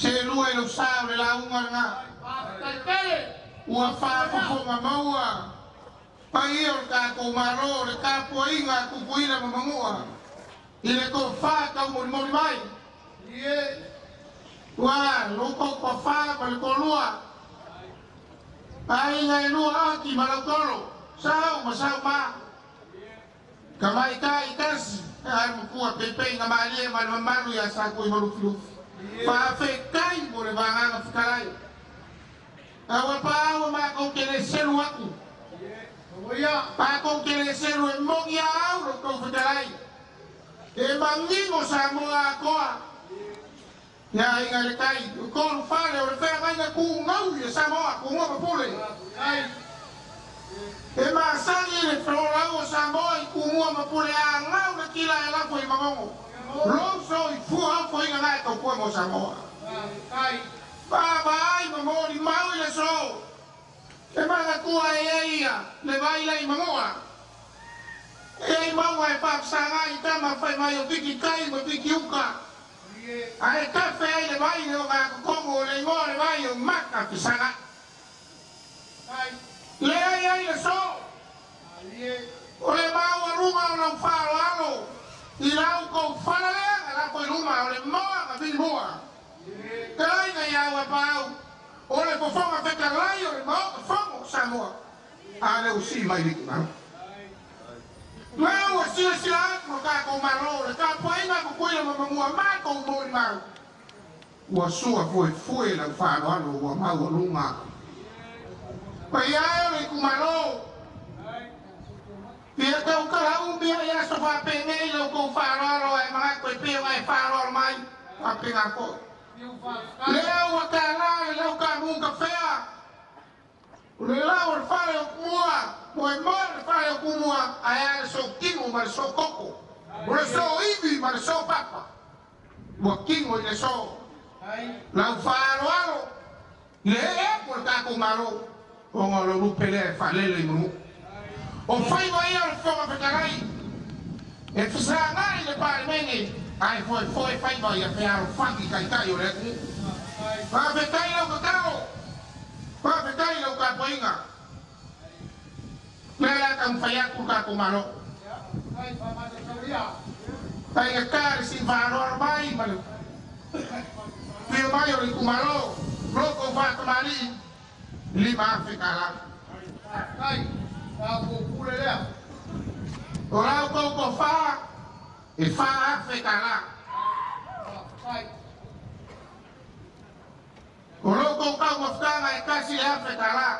Se lua e lo sa o le launga nga. Ua whaafofonga maua. Pai o le tākou malo, le tāpuainga, kukuina ma mangua. I le ko whākau molimoli mai. Ua, loko ko whā ma le ko lua. Ai ngai lua aki ma lautolo. Sau ma sau ma. Ka mai kai kasi. Ai mukua pepe nga malie ma le mamalu ia sa kui malufilufi. Whaafekai mo le vanganga whakalai. Awa pāua mākou ke le selu aku. Pākou ke le selu e mongi a au lo kou whakalai. E mangingo sa moa akoa. Ia inga le kai. Kolu whale o le whea ngainga ku ngau i sa moa, ku ngua mapule. E masangi le whaolau o sa moa i ku ngua mapule a ngau le kila e lafo i mangongo. Loso i fua au fo inga ngai tau pua mo Samoa. Pā ai ma moli mau i le so. E mana kua e e ia, le vai lei mangoa. E ei maua e whapsanga i tama whai mai o piki kai ma piki uka. A e kafe ai le vai le o ngā kokongo le ingoa le vai o maka fisanga. Le ai ai le so. O le maua runga o lau wharo alo. I lau kou whanalea, a lau koi luma, o le moa ma vili mua. Te lainga i au a pau, o le fofonga whekalai o le moa ka fongo Samoa. A le usi mai liku mau. Lau a sila sila aku lo kākou malo, le kāpuainga kukuila ma mangua mākou moli mau. Ua sua fue fue lau whalo alo ua mau a lunga. Pai ai o le kumalo. Pia tau kala umbia ia so whapengei lau kou whalo alo e mga koe peo ai whalo alo mai. Whapenga koe. Lea ua kālā le lau kā munga whea. Le lau le whale o kumua. Moe moe le whale o kumua. Ai a le so kingo ma le so koko. O le so iwi ma le so papa. Ua kingo i le so. Lau whalo alo. Le e ko le tākou malo. O ngā lo lupe lea e whalele i manu. O faiva ia o le Fofoga Fetalai e fesagai le Palemene ae foefoe faiva ia fealofani taitai o le atunuu. Faafetai lau tatalo, faafetai lau tapuaiga. Lea la taumafai atu le tatou Malo. Faigata le sii faaaloalo mai ma le afio mai o le itumalo loko faatamalii $5,000. O lau tou tofa e $4,000. O lou tou taumafataga e $1,000.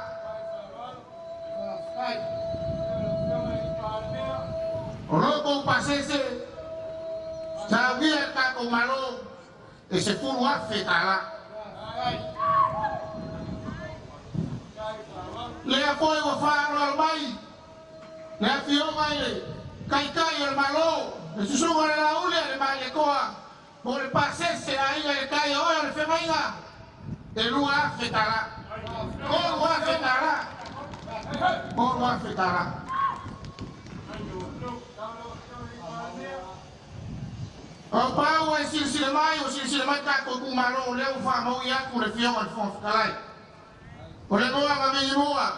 O lou tou pasese saunia e le tatou Malo e $10,000. Lea foi ua faaaloalo mai le afioga i le Taitai o le Malo, le Susuga i le Lauli a le Malietoa, mo le pasese aiga i le tai o oe o le feagaiga e $2,000. $3,000. $3,000. O pau e silasila mai, o silasila mai tatou itumalo, lea ua faamaui atu le afioga i le Fofoga Fetalai. O le moa ma vili-mua,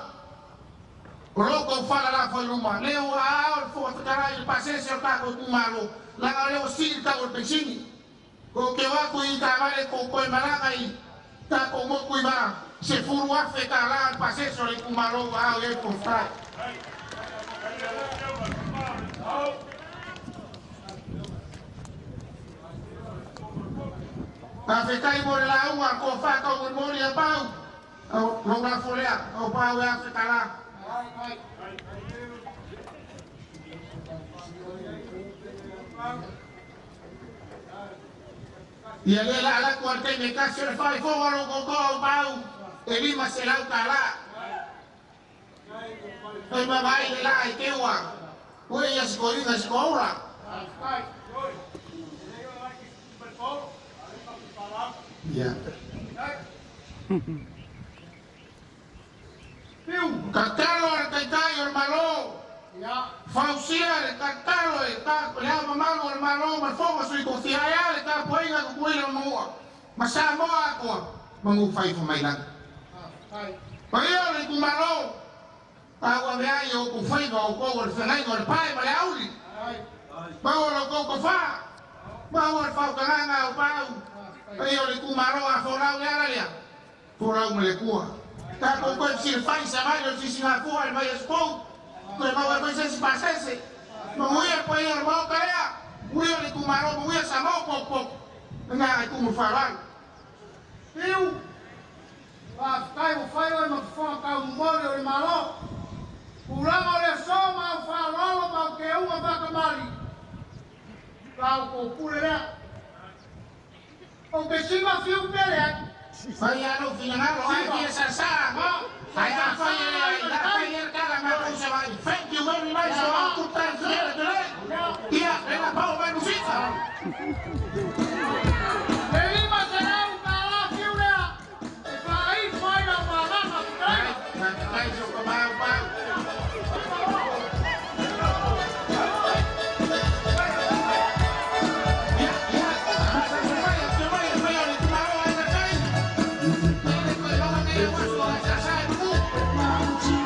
o lo tou fala lafo i luma, lea ua aao le Fofoga Fetalai i le pasese o le tatou itumalo, leaga o lea ua sii le tau o le penisini. Kou te o atu i taavale kou toe malaga i tatou motu i va $10,000 le pasese o le itumalo ua aao i ai le Fofoga Fetalai. Faafetai mo le lauga a le tofa taumolimoli ia Pau. Lou lafo lea, o Pau e $1,000. Ia lea la alu atu a le taimi e tasi o le faaifoga o lou tootoo o Pau e $500. Fai ma vaai le laa i teua, ua ia si toeaina si toaula. Ia. Tatalo a le Taitai o le Malo, fausia le tatalo e le Ao Mamalu o le Malo ma le Fono a Sui Tofia ae a le tapuaiga a Tutuila ma Manua ma Samoa atoa manu faifo mai lagi. Paia o le itumalo, a ua ave ai o outou faiva o outou o le feagaiga o le pae ma le auli. Maua lo outou tofa, maua le faautagaga o Pau. Paia o le itumalo a folau le ala lea, folau ma le Atua. Tatou toe fesilafai savali o le sisigafua i le vaiaso fou, toe maua ai foi se isi pasese. Manuia le paia o le Maota lea, manuia le itumalo, manuia Samoa potopoto. Lena e tumu le faaaloalo. Fiu, faafetai ua fai oe ma fofoga taumomoli o le Malo. Tulaga o le aso ma au faaaloalo ma au teuga faakamali, la outou pule lea. Ou te siva fiu pea leai. Fai lava lou finagalo ae fia sasa. Ae afai e leai, afai e le tala matou savali. Thank you very much for our good time together today. Ia, le la pau mai musika. E $500 fiu lea e faaifo ai lau malaga fetalaiga. Faafetai so kamau pau. Ia, ia, afio mai, afio mai, le paia o le itumalo Aiga i le Tai. Ia le toe maua nei o aso a sasa e manu.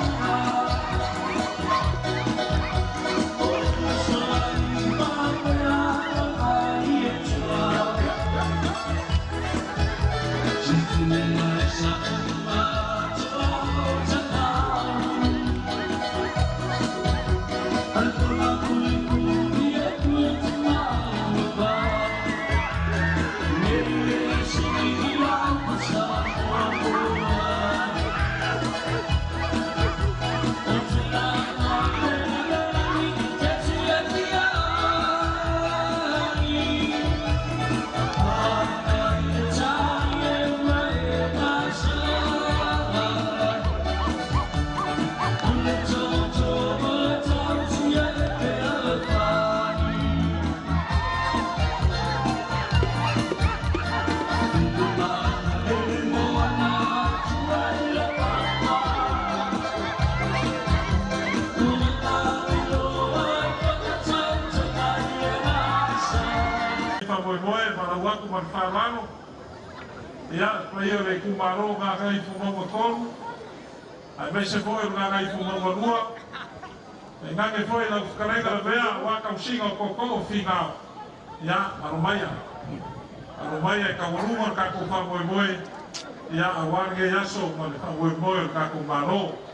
atu ma le faaaloalo. Ia, paia o le itumalo o Gagaifomauga 3, aemaise foi o le Gagaifomauga 2, tainane foi lau fetalaiga Lavea aua tausiga o tootoo o Finao. Ia, alo maia. Alo maia e taualuga le tatou faamoemoe, ia, aua lenei aso ma le faamoemoe o le tatou Malo.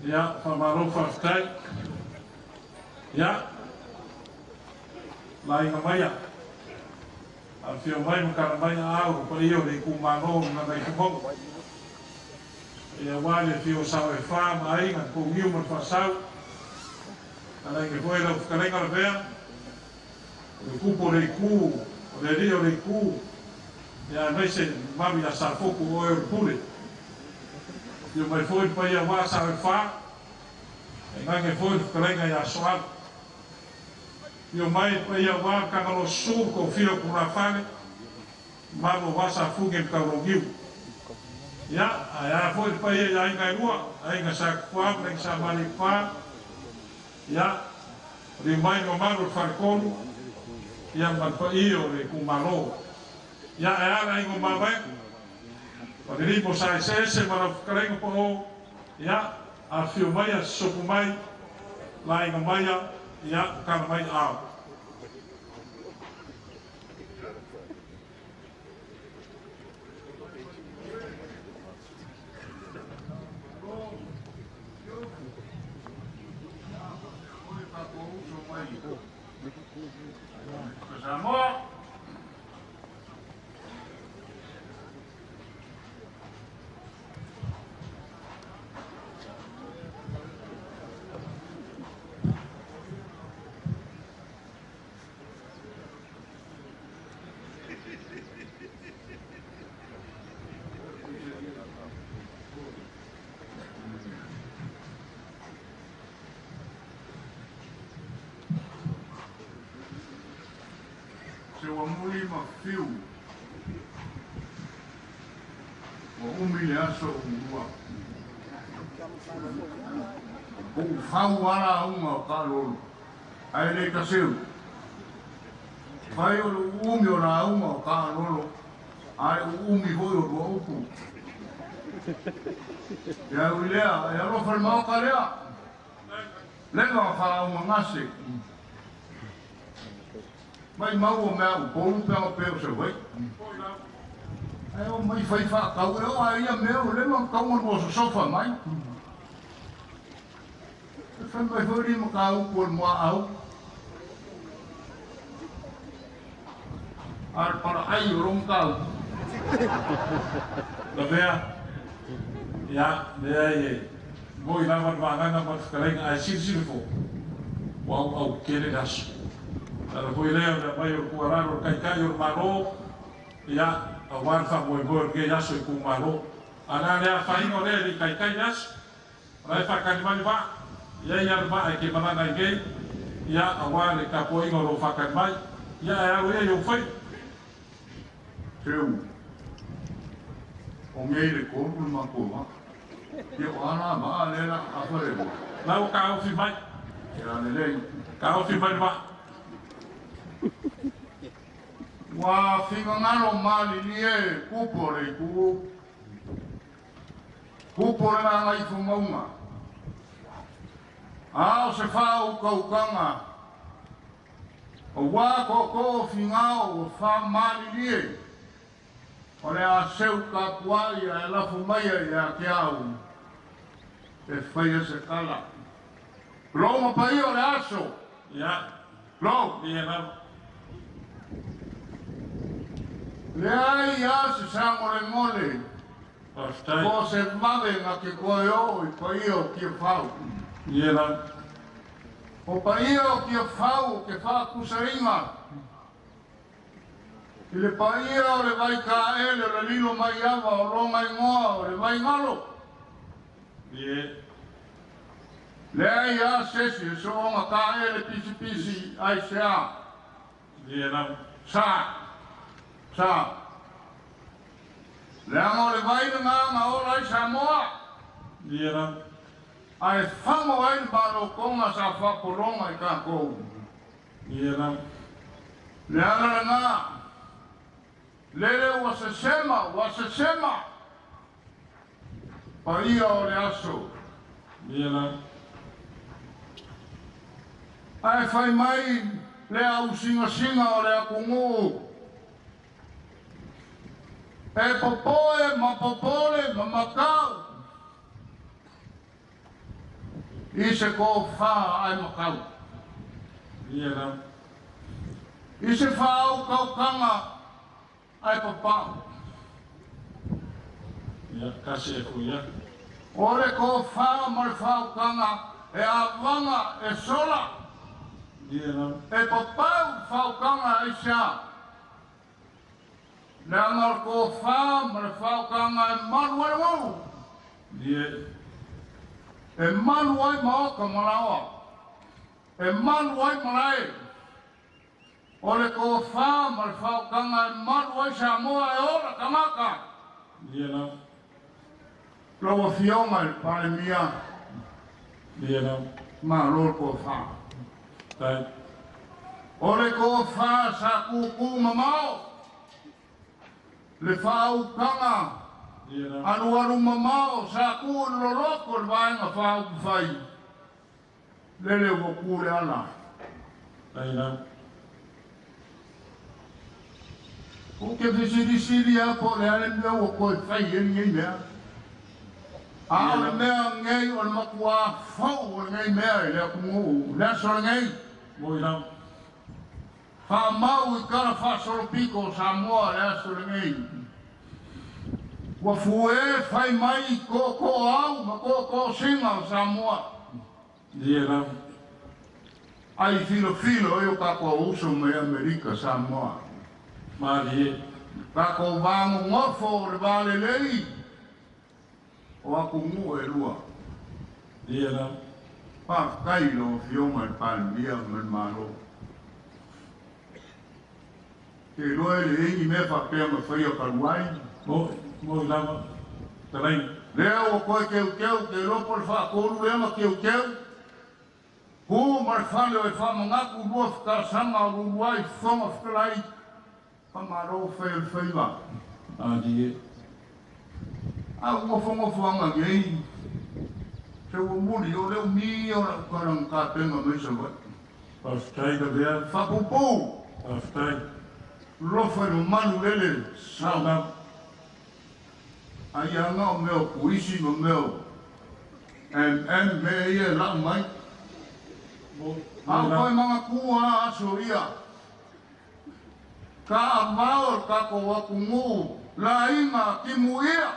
Ia, faamalo faafetai. Ia, laina maia, afio mai ma tala mai aau paia o le itumalo o Gagaifomauga. Ia aua le afio o Sao e Fa ma Aiga, Pougiu ma le Faasau. Talaine foi lau fetalaiga Lavea, o le kupu o le itu, o le alii o le itu, ia aemaise mamalu ia Safotu o oe o le pule. Afio mai foi le paia aua Sao e Fa, tainane foi le fetalaiga ia Soalu. Afio mai le paia aua le Tagaloa susu, le toafia o Tulafale, mamalu aua Safune ma Taulauniu. Ia, ae a foi le paia i aiga e lua, aiga sa Tupua ma aiga sa Malietoa. Ia, liu mai le mamalu o le Faletolu, ia ma le paia o le itumalo. Ia, ae a le aiga o Mavaega, Falelima o sa eseese ma lau fetalaiga pao, ia, afifio maia, sosopu mai, laina maia, ia, tala mai ao. Samoa. Se ua muli ma fiu ua umi le aso ulua pu'ufau ala auga o ka'alolo ae lē taseu fai o le u'umi o lauga o ka'alolo ae u'umi fo'i o lua upu e au i lea e alofa le maoka lea lega o fa'aauga gase mai mau o mea upolu pe o pe o se wai. Ai o mai fai wha kau e o a ia mea o le mang kau o sofa mai. E whai mai whai ma ka upu o mua au. Ar para ai o rong kau. La mea, ia, mea e, mo i lava vānganga ma whakarenga ai silisili fo, wau au kere nasu. Ala foi lea o mai o kuararo o kaikai o malo, ia, a warfa mo e moe o ke aso i ku malo. Ana lea whainga o lea li kaikai aso, rai whakani mai wā, ia ia le maa e ke mananga i kei, ia a wā le kapoinga o lo whakani mai, ia e aro ia i o whai. Teu, o ngei le kōru le makoa, ia o ana maa lea a whare mo. Lau ka ofi mai. Ia le lei. Ka ofi mai maa. Ua fingangalo mali e kupo le ku kupo le ngai fumaunga a o se fau kaukanga o wā koko fingao o wha mali e o le a seu ka puai a e lafu mai e a ke au e whaia se kala Loma pai o le aso. Ia. Lo. Ia lava. Le ai a se sango le ngole. Ko se mave nga ke koe o i paia o kia whau. Ia lava. O paia o kia whau ke whaakusainga. I le paia o le vai kaele o le lilo mai ava o longa ingoa o le vai ngalo. Ia. Le ai a sesi e soonga kaele pisi pisi ai se a. Ia lava. Sa. Sa. Le anga o le vai na ngā ola i Samoa. Ia lava. Ai whango ai ni palo konga sa whaporonga i kākou. Ia lava. Le ala le ngā. Lele ua se sema, ua se sema. Paia o le aso. Ia lava. Ai whai mai le au singa singa o le akungu. E popoe, ma popole, ma makau. I se ko wha ai makau. Ia lava. I se wha au kaukanga ai papau. Ia, kasi e kuia. O le ko wha ma le whaukanga e awanga e sola. Ia lava. E papau whaukanga i se a. Le anga o ko wha ma le whaukanga e maru ai wau. Ia. E malu ai maoka malawa. E malu ai malae. O le ko wha ma le whaukanga e malu ai Samoa e ora kamaka. Ia lava. Lau afioga i le Palemia. Ia lava. Malo le ko wha. Tai. O le ko wha sa kuku mamao. Le whaukanga. Alu alu mamao sa ku loloko le vaenga whaukufai. Lele ua ku le ala. Tai lava. O ke fesilisili a po le ale mea ua koe whai e ngei mea. A o le mea ngei o le makua fau o le ngei mea i le akungu. Le aso le ngei. Moi lava. Wha mau i kara whasolopiko o Samoa le aso lenei. Ua fue whai mai ko ko au ma ko ko singa o Samoa. Ie lava. Ai filo filo e o kako uso me Amerika Samoa. Malie. Kako vango ngofo o le vale lei. O aku ngu e lua. Ie lava. Whawhkai lo fionga le Palemia ma le Malo. Te loe le ingi mea whapea ma whaia kaluai. Mo, mo lava. Talai. Lea ua koe keu keu, te lopo le whaakolu lea ma keu keu. Hu ma le whale o e whamangaku lua whakasanga o luluai whonga whakalai. Whamaro whai o le whaiva. Alie. A ua whangofuanga ngei. Se ua muli o leo mi o la ukarang ka penga mai sa wai. Whawhtai ka vea. Whapupu. Whawhtai. Lofa i manu lele sau. Ai anga o meo puisi ma meo MM me ia lau mai. Au koe mga kua aso ia. Ka amao ka ko waku ngu la inga kimu ia.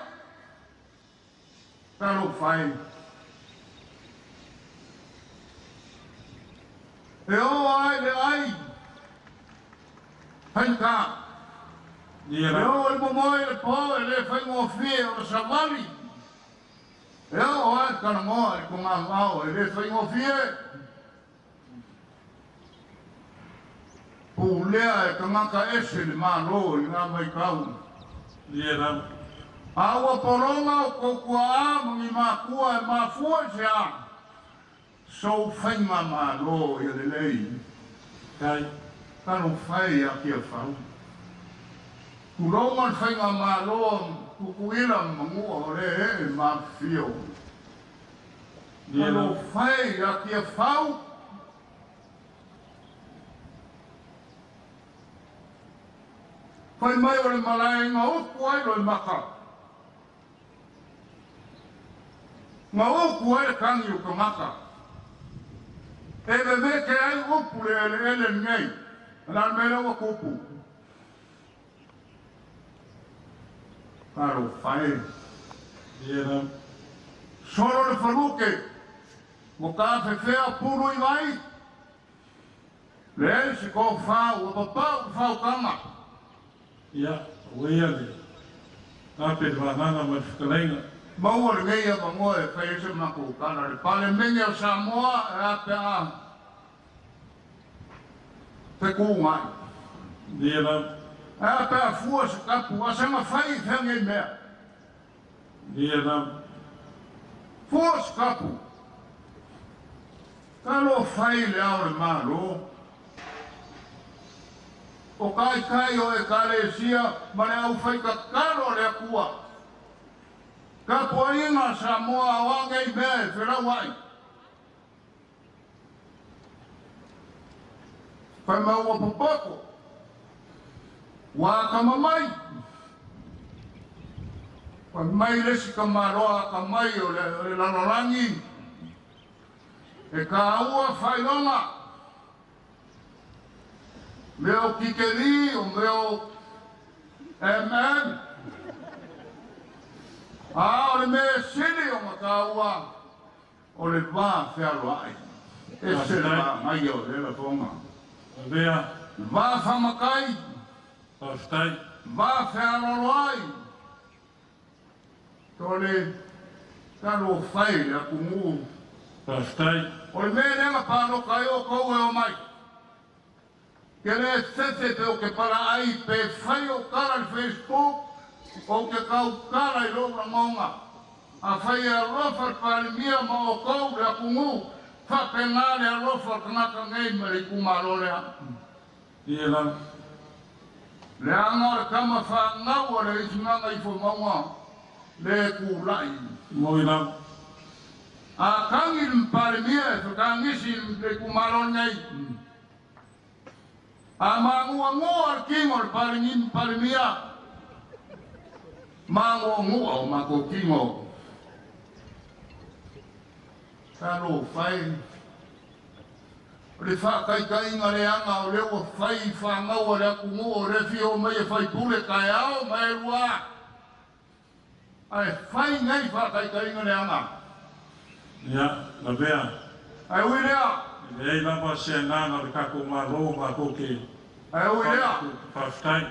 Ka lo whai. E o ai le ai. Hei ka. E o le momoe le po e le whaingofie o le sawali. E o ai karangoa e ko ngā mao e le whaingofie. Pulea e kangaka ese le malo i ngā mai kau. Ie lava. A ua poronga o kukua a mangi makua e mafua i se a. So whainga malo i le lei. Kai. Kano whai a kia whau. Kuronga whainga malo kukuila mangua o le e mawhio. Kano whai a kia whau. Whai mai o le malae ngā uku ai loi maka. Ngā uku ai le kangi o ka maka. E me me ke ai upu le ele ele nei. Ana le mea ua kupu. Karo whai. Ie lava. Solo le whaluke. Mo ka whewhea puru i vai. Le ele se ko whau, ua papau whau kama. Ia, ua ia le. Ape le wanganga ma le whakalainga. Maua le ngeia mangoa e whai ese mako kana. Le Palemene o Samoa e ape a te kūngai. Ie lava. E ape a fua se kapu, a sanga whai i whia ngei mea. Ie lava. Fua se kapu. Ka lo whai le ao le malo. O kai kai o e kalesia, ma le au whai ka karo le akua. Ka poinga Samoa o angei mea e whirau ai. Whai maua popoko. Wā ka mamai. Whai mai lesi ka maroa ka mai o le lalorangi. E ka ua whailonga. Meo kikeli o meo MM. A o le mea sili o mataua o le vā whialo ai. E se le vā ngai o le lafonga. Avea. Vā whamakai. Whawhtai. Vā whialo ai. Tole talo whai le aku ngu. Whawhtai. O le mea lenga pānoka e o kou e o mai. Ke le tete te o ke para ai pe whai o kara i Facebook o ke kau kara i lōra ngonga. A whai e alofa le Palemia ma o kou le aku ngu. Whape ngā le alofa le kangaka ngei ma le kumalo lea. Ie lava. Le anga o le kama wha ngau o le isinganga i whamaunga le kūlai. Moi lava. A kangi le Palemia e whakangisi le kumalo nei. A mangua ngua le kingo le Palemia. Mangua ngua o mako kingo. Talo whai. Le whaakaitaiga leaga o lea ua fai fāgau a le atunuu o le fia o mai e faipule taeao ma e lua. Ae fai nei whaakaitaiga leaga. Ia, lavea. Ae ui lea. E leai lava se agaga o le tatou Malo matou te. Ae ui lea. Faafetai.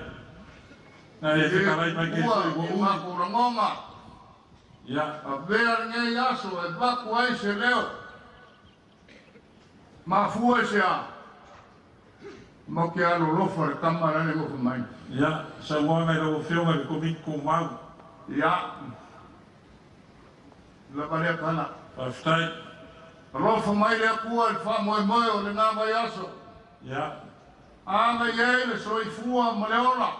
Na e fetalai mai ke ua sui ua i umi. matou lagoga. Ia. Avea lenei aso e vaku ai se leo. Mafua se a. Mo ke alolofa le tama la le nofo mai. Ia, saunoaga i lau Afioga i le Komiti Tumau. Ia. Lava lea tala. Faafetai. Alofa mai le Atua i le faamoemoe o lena vaiaso. Ia. Aga i ai le soifua ma le ola.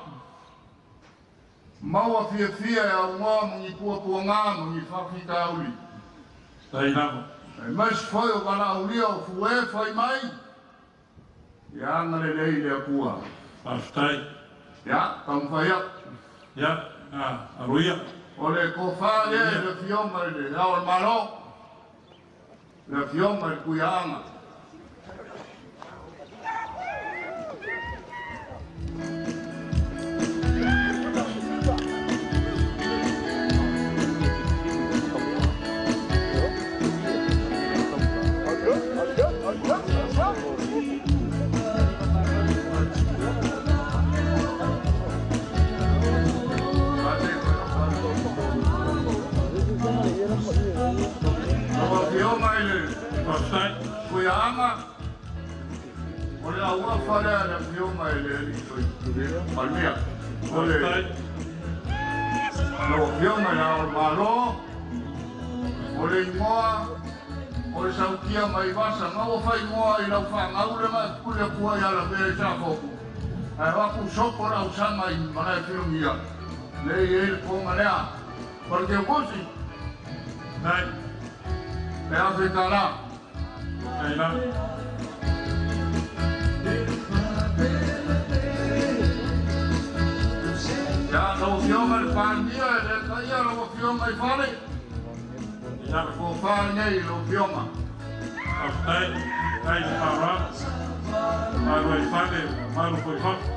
Maua fiafia e augoa ma ni puapuaga ma ni faafitauli. Tai lava. E maisi foi o valaaulia o fuē fai mai. Ia agalelei le Atua. Faafetai. Ia, taumafai atu. Ia, aloia. O le tofā lea i le Afioga i le Ao o le Malo, le Afioga i le Tuiaana. Lau Afioga i le Faafetai. Tuiaana, o le auafa lea le Afioga i le Alii Palemia. O le Faafetai. lau Afioga i le Ao o le Malo, o le igoa, o le sautia mai vasa, ma ua faaigoa i lau faagau le ma e pule atua ia lavea i Safotu. Ae o atu sopo le ausaga i malae filogia. Le i ai le poga lea. O le teukusi. Nai. E afe tala. Tai lava. Ia, lau Afioga i le Palemia, e le taia lau Afioga i fale. Ia. O fā lenei lau Afioga. Faafetai. Tai le faaaloalo. Malo ai fale, malo foi fafo.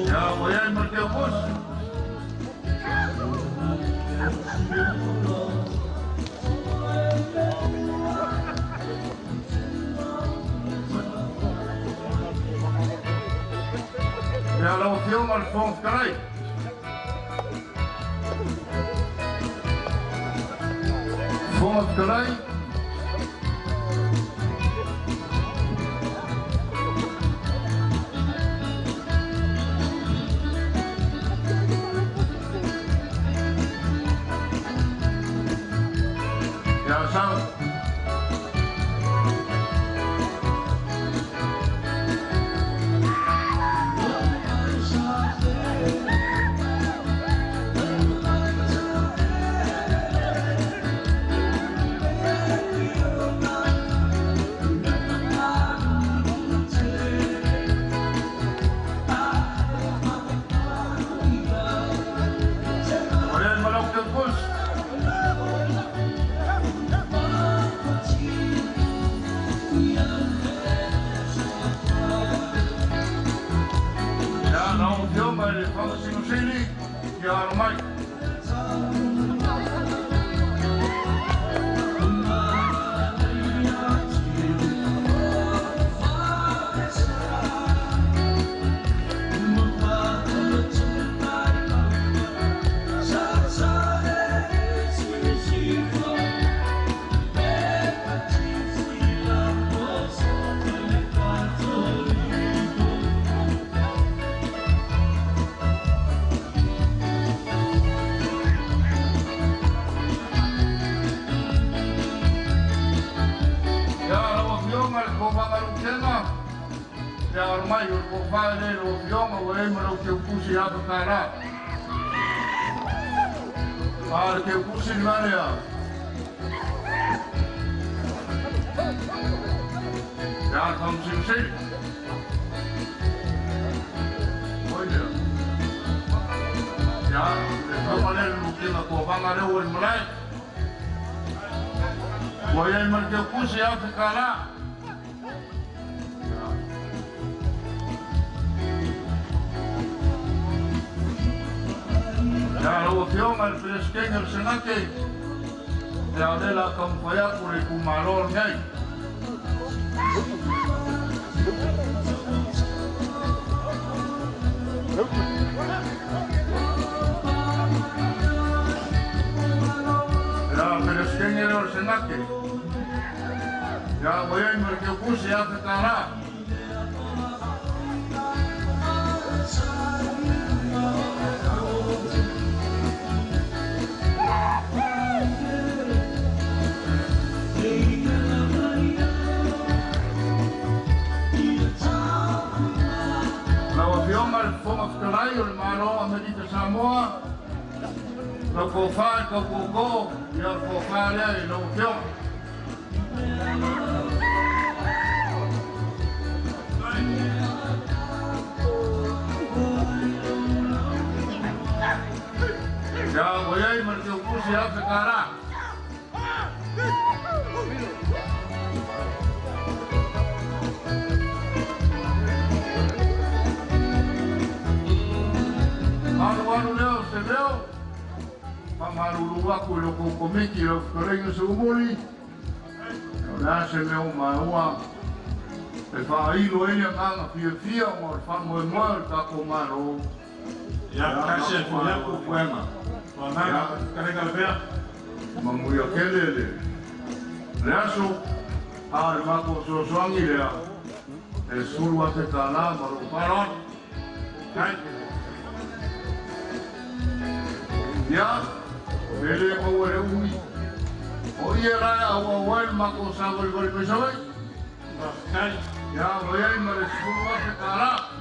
Ia, ua i ai ma le teukusi. Ia, lau Afioga i le Fofoga Fetalai. Fofoga Fetalai. Ia, sau. O le ma lau teukusi. Ia, lau Afioga i le Faamasino Sili, ia alo mai. Ia, lau Afioga i le Kovaga Lutena, ia alo mai o le tofā lea i lau Afioga ua i ai ma lau teukusi afa tālā. A le teukusi le lea. Ia, le Faamasino Sili. ai lea. Ia, le fama lea le lukina tovaga lea ua i le malae. Ua iai ma le keukusi afe kālā. Ia, lau Afioga i le Peresetene o le Senate, ia o lea o le a taumafai atu le itumalo lenei. Ia, Peresetene lea o le Senate, ia ua i ai ma le keukusi $1,000. Lau Afioga i le Fofoga Fetalai o le Malo o Amerika Samoa, lau tofa i le tautoto, ia o le tofa lea i lau Afioga. Ia ua i ai ma le keukusi $1,000. Alu alu lea o se leo, faamalulu atu i lo kou komiti i lau fetalaiga Seuamuli, o le a se mea ua maua e faailo ai le agaga fiafia ona o le faamoemoe o le tatou Malo. Ia, kasi e foi atu puega. Tuanaga, kalega le pea. Mamuia tele le aso, a o le matou fesoasoani lea, e $10,000 ma lou faaaloalo. Ia, e le maua le umi. O ia la e auau ai le matou savalivali mai Savaii. Ia, ua i ai ma le $10,000.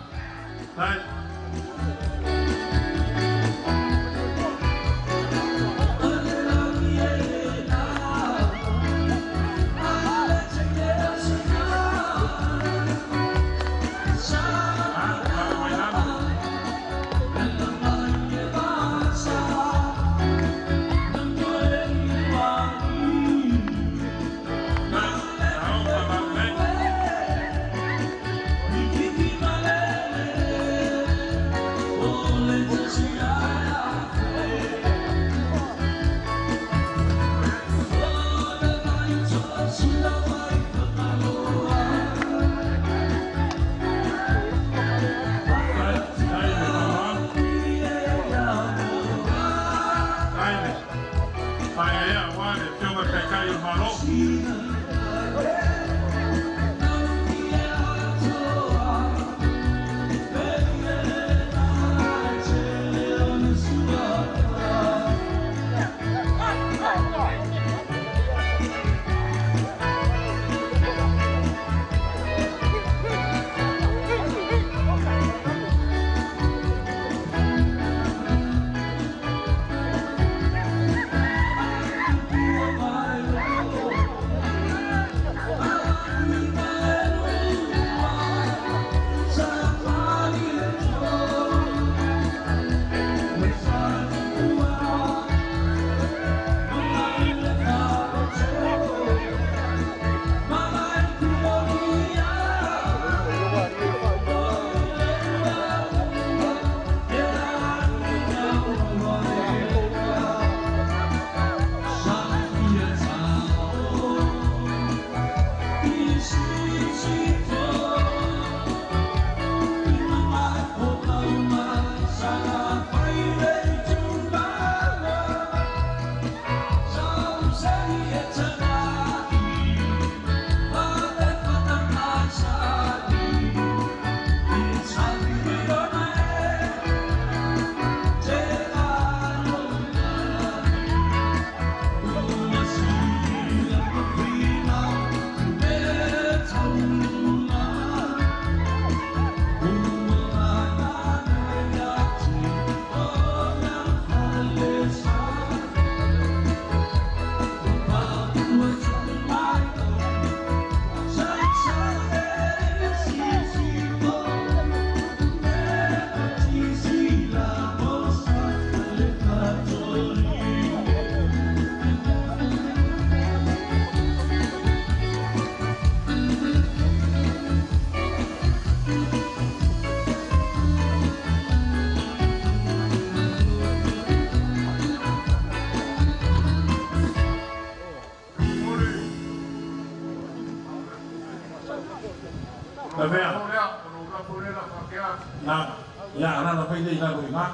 Ia alala mai le i lalo i ngā.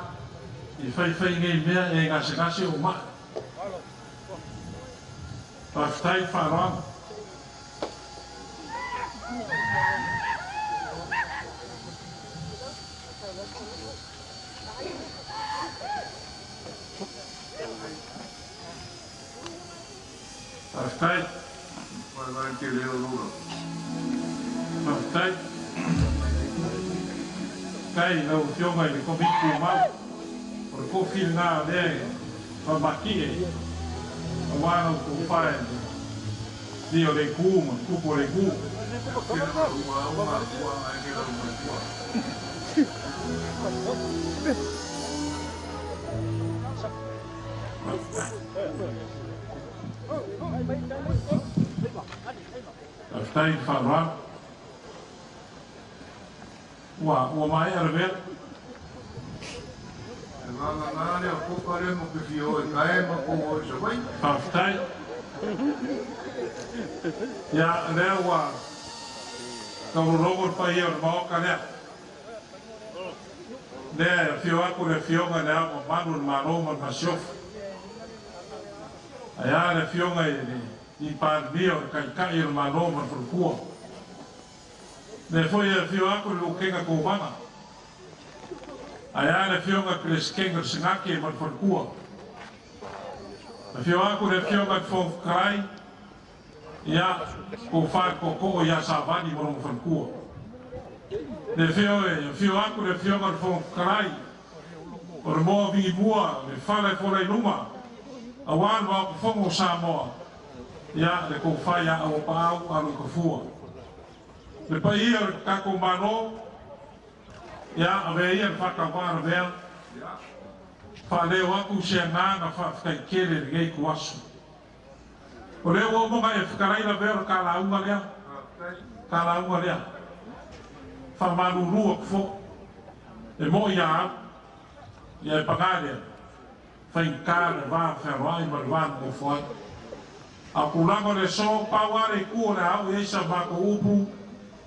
I whai ngei mea e ngase ngase o maa. Whawhitai wharoanga. Whawhitai. Whai te leo rura. Whawhitai. Kai lau fionga i le komiti o mau. O le kōwhiri ngā lea whamaki e. A wānau kō whae ni o le kū ma kupu o le kū. Whawhitai wharoa. Ua mai ara vea. E ngā ngā lea kōkare mo ke whio e kae ma kō oi sa wai. Whawhitai. Ia lea ua kaurorogo pai o le maoka lea. Lea e whio aku le whionga lea o manu le malo ma le masiofa. Aia le whionga i pānia o le kaikai o le malo ma le whalukua. Le foi e whio aku le lukenga kōmana. Aia le whionga preskenga le singake ma le whalukua. Le whio aku le whionga le whawhakarai. Ia ko whae ko ko ia sa vani mo longo whalukua. Le whio e whio aku le whionga le whawhakarai. O le moa vingi mua le whala e whola i luma. A wānu a kufongo Samoa. Ia le ko whai a awa paau alu i kafua. Le pai ia o le kako mano. Ia a vea ia le whakawara vea. Wha leo aku se ngānga whawhikai kere le ngei kuasu. O leo o monga e whakaraira vea o ka launga lea. Ka launga lea. Wha marurua kufo. E mo ia au. Ia e pangā lea. Whainga le wā wheroai ma le wā mo whai. A kulaga le so pau ale ku o le au e isa mako upu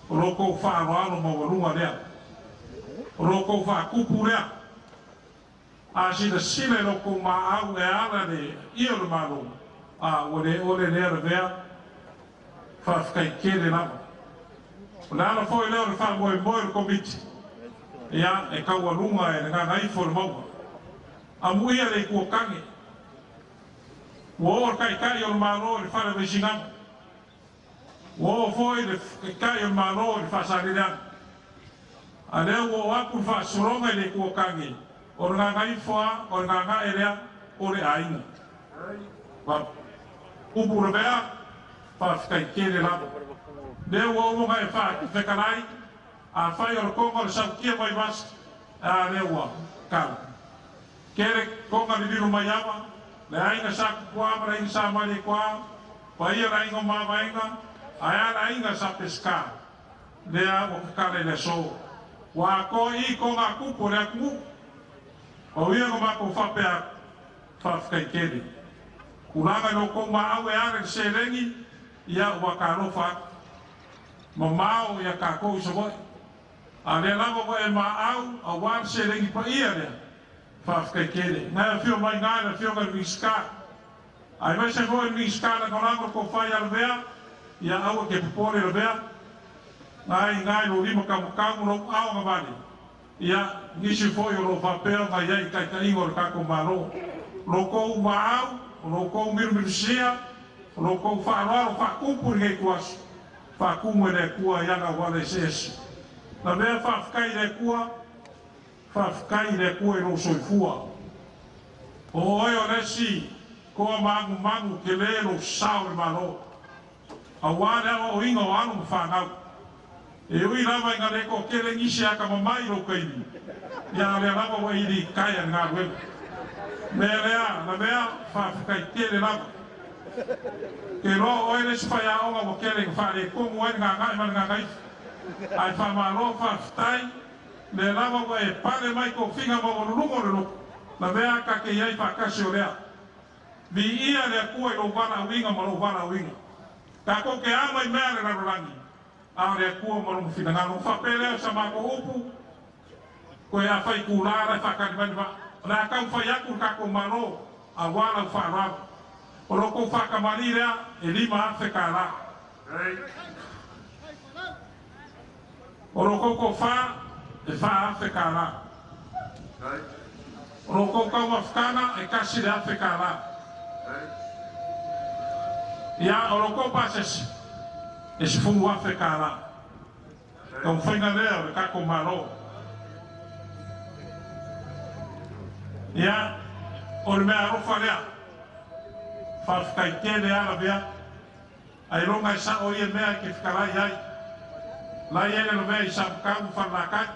o loko wharoalo ma walunga lea. O loko whakupu lea. A sila sila loko ma au e ala le ia le malo. A ua le ole lea le vea whawhikai kere lava. O le ala foi leo le wha moe le komiti. Ia e kaualunga e le ngāngaifo le maua. A muia le kua kange. Ua o le kaikai o le malo i le whare weisinganga. Ua o foi le kaikai o le malo i le whaasarileanga. A lea ua o aku le whaasoroga i le kua kange. O le ngāngaifo a, o le ngāngae lea, o le āinga. Upu le vea, whawhikai kere lava. Lea ua umonga e whawhekalai, a whai o le konga o le saukia mai vasa, a lea ua kala. Kere konga le liru mai awa, le ainga sa kukua, ma le ainga sa mali kua, pa ia le ainga mavaenga, a ea le ainga sa peska. Lea ua kakale le so. Ua ko i konga kupu le aku. O ia ngo mako whapea whawhikai kere. Kulaga no ko ma au e are le selengi, ia ua ka alofa. Mamao ia kākou i Savaii. A lea lava ua e maau, a wā le selengi pa ia lea. Whawhikai kere. Ngai a whio mai ngai le whio ngai miska. Ai mai se foi miska na kolango ko whai a levea, ia aua ke pupore levea. Ngai ngai lo lima kamukamu lo au ngawale. Ia nisi foi o lo whapea ngai ai kai ka ingo le kako malo. Lo kou maau, lo kou mirumirusia, lo kou wharoaro whakupu ni ngei kuasu. Whakumu e le kua ianga wale se esi. Na mea whawhikai le kua, whawhikai le kua i lo soifua. O oe o lesi, koa mangu mangu ke le lo sao le malo. A wā le awa o inga o anu mwhangau. E ui lava i ngā leko kele ngisi aka mamai lo kaini. Ia lea lava wa ili kai a ngā wema. Mea lea, na mea whawhikai kele lava. Ke roa oe le sipa ia onga wa kele ngā whare kongu ai ngā ngai ma ngā ngai. Ai whamalo whawhitai, le lava wa e pale mai ko finga ma walulungo le loko. Na mea ka ke iai whakasi o lea. Vi ia lea kua i lo wala uinga ma lo wala uinga. Ka ko ke ama i mea le rarolangi. A lea kua ma longo whina ngano. Whapelea sa mako upu. Koe a whai kūlā lai whakari mai vaa. O le a kau whai aku le kako malo, a wā lau whaarawa. O loko whakamari rea, e 5,000 kālā. O loko ko whā, e 4,000 kālā. O loko kau mawhakana, e 1,000 kālā. Ia, o loko pasesi, e 10,000 kālā. Kau whainga lea o le kako malo. Ia, o le mea arofa lea, whawhikai tele ala vea, ai ronga i sa o ia mea ki whakarai ai. Lai ele lo mea i sa mkamu whanlakai,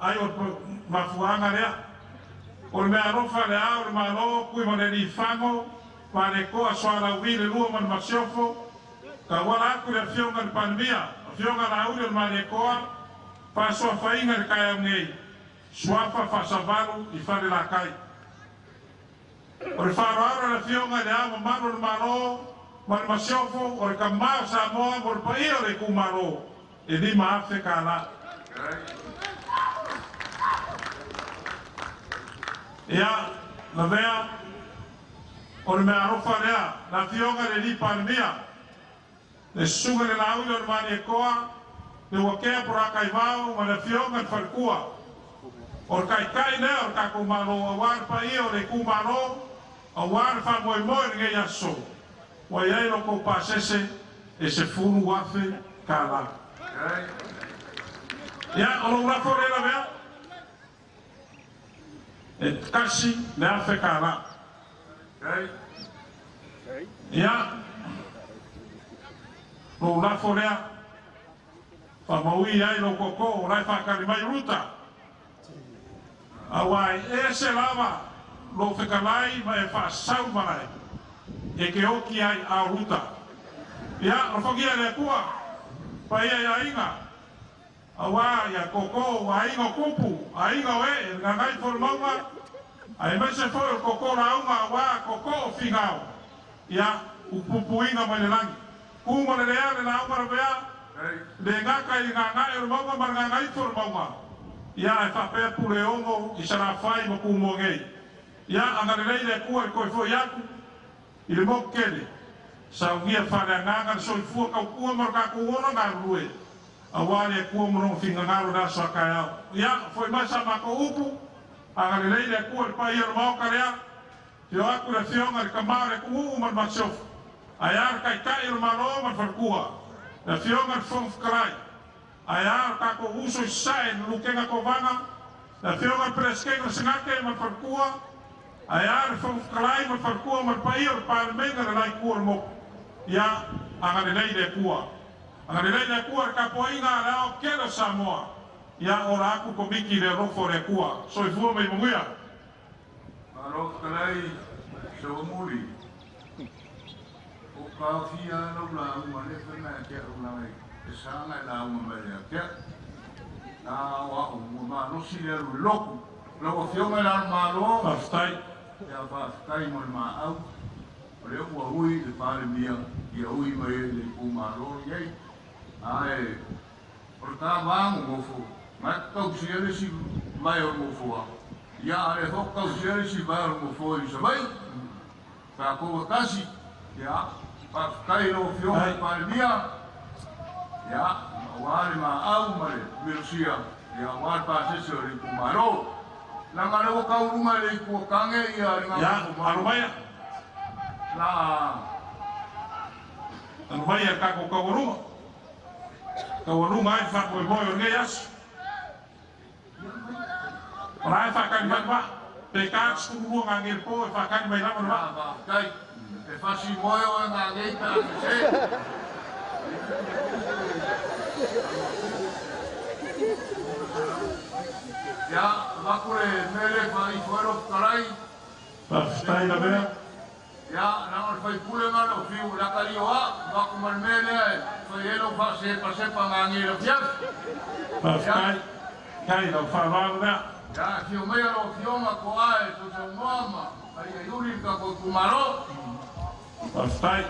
ai o mafuanga lea. O le mea arofa lea o le malo, kui ma le rifango, ma le koa soala ui le lua ma le masiofo, ka wala aku le afionga le pandemia, afionga la uri o le male koa, whasoa whainga le kai au nei, suafa whasavalu i whare la kai. O le wharoaro le afionga le ao mamalo le malo, ma le masiofo, o le kamau Samoa, mo le paia o le kumalo, e 5,000 kālā. Ia, la vea, o le mea arofa lea, la afionga le li pandemia, le suga le lauli o le mani e koa, le wakea poraka i vau, ma le afionga le whalikua. O le kaikai lea o le kako malo, a wā le paia o le kumalo, a wā le whamoemoe le ngei aso. Wa iai loko pasese, e 10,000 kālā. Ia, o lo ulafo le la vea, e 1,000 kālā. Ia, lo ulafo lea, whamaui ai lo koko, o lai whakari mai ruta. A wai e se lava, lo whekalai ma e whaasau malai, e ke oki ai a ruta. Ia, o whangia le kua, paia ia inga, a wā ia koko, a inga kupu, a inga o e, ngā ngai whormaunga, a e meise foi o koko raunga, a wā koko o whingao. Ia, upupu inga mai le langi. Kuma le lea le launga rawea, le ngaka i ngā ngai o le maunga ma le ngā ngai whormaunga. Ia, e whapea pure ongo i sara whai ma kumo ngei. Ia, anga le lei le kua i koe foi aku, i le mokele. Saungia whare anganga le soifua kau kua ma ka kuona ngā rue. A wā le kua mono whinga ngaro nā soa kai au. Ia, foi mai sa mako upu, anga le lei le kua le pai o le maoka lea, Tio aku le fionga le kamau le kuuu ma le masiofu. Ai a le kaikai o le malo ma le whalekua. Le fionga le whong whakarai. Ai a le kako uso i sae le lukenga kovanga. Le fionga le preskenga le sengake ma le whalekua. Ai a le whong whakarai ma le whalekua ma le pai o le pālemenga le lai kua le moku. Ia, anga le lei le kua. Anga le lei le kua le kapoinga le ao kele Samoa. Ia, ora aku komiki le rofo le kua. Soifua mai munguia. Malo kalai sawamuli. O kawhia lau la unga le whenga e kia ula mai. E sanga e la unga mai lea kia. Nā wa o mua malosi le alu loku. Lau afionga le alu malo. Whawhitai. Ia whawhitai mo le maau. O le ua ui le pālemia. Ia ui mai e le kumalo iei. Ae, o le tā vāngu ngofo. Mai kausia le si mai o ngofoa. Ia ale ho kausia le si mai o ngofo i sa mai. Ka kowa kasi. Ia, whawhitai lau afionga le pālemia. Ia, wā le maau ma le milosia. Ia, wā le pāsese o le kumalo. Langa le wakaurunga le ikua kange ia le ngā Ia, ngofo malo. alo maia. La. Alo maia kako kawarunga. Kawarunga ai whakoe moe o ngei aso. O la e whakani mai wā. Pe kā skurua ngā ngere pō e whakani mai lama wā. Ia, whai. E whasi moe o ngā ngei tā se. Ia, wakure mele whai whaero whakarai. Whawhitai la mea. Ia, nā o whai pule ngā o whiu lakari o a, waku man mele ai, whai ero wha sepa sepa ngā ngere fiaf. Whawhitai, kai lau whawau mea. Ia, whiu mea ro whionga ko ae, tō tō moama, ai ai uri ka koe kumaro. Whawhitai.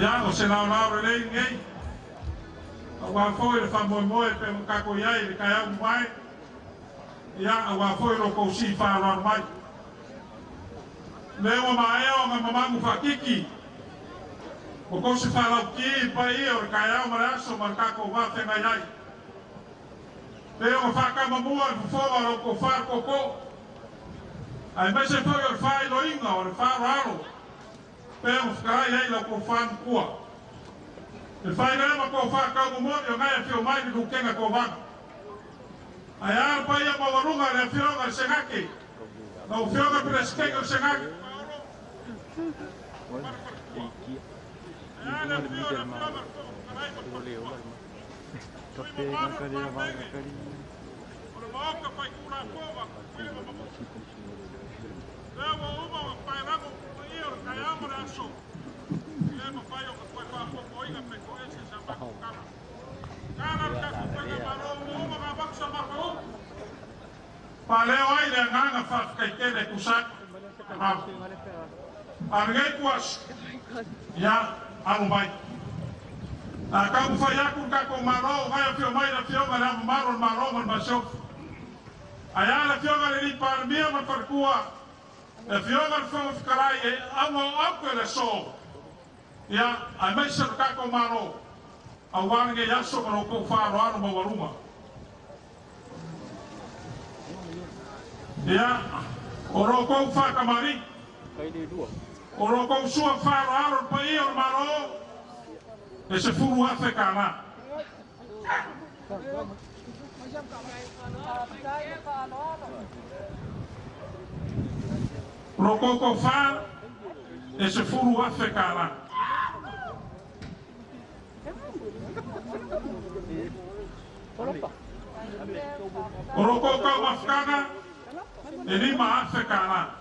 Ia, o se laolao lelei lenei, auā foi le faamoemoe pe ma takou i ai i le taeao mamae, ia, auā foi lo kou sii faaaloalo mai. Lea ua maea ona mamagu faakiki, o kou se faalautī i paia o le taeao ma le aso ma le takou vafeagai ai. Lea ua faatamamua le fofoga o lo kou faalekōkō, aemaise foi o le faailoiga o le faaaloalo, pe ma fetalai ai lau kou fāmatua. E fai lea ma kou faataumomoli o nai afio mai le lukega kovana. Ae a le paia maualuga le afioga le Senate, lau afioga Peresetene o le Senate, Ae a le afio o le afioga le Fofoga Fetalai ma le Faletua. O le Maota Faitulafono a Tutuila ma Maputo. Lea ua uma ona paelago paia o le taeao ma le aso. E le mafai Whaaleo ai le anganga whaafikaitele kusa. A lenei kuaso, ia alo mai. A taumafai aku le tatou Malo, gai afio mai le Afioga i le Ao Mamalu o le Malo ma le Masiofo. Ae a le Afioga i le Alii Palemia ma le Faletua, le Afioga i le Fofoga Fetalai e auaoaupe le aso, ia, aemaise o le tatou Malo, aua lenei aso ma lo outou faaaloalo maualuga. Ia, o lo outou faatamalii, o lo outou sua faaaloalo le paia o le Malo, e $10,000 tala. O lo outou tofa, e $10,000 tala. O lo outou taumafataga, e $5,000 tala.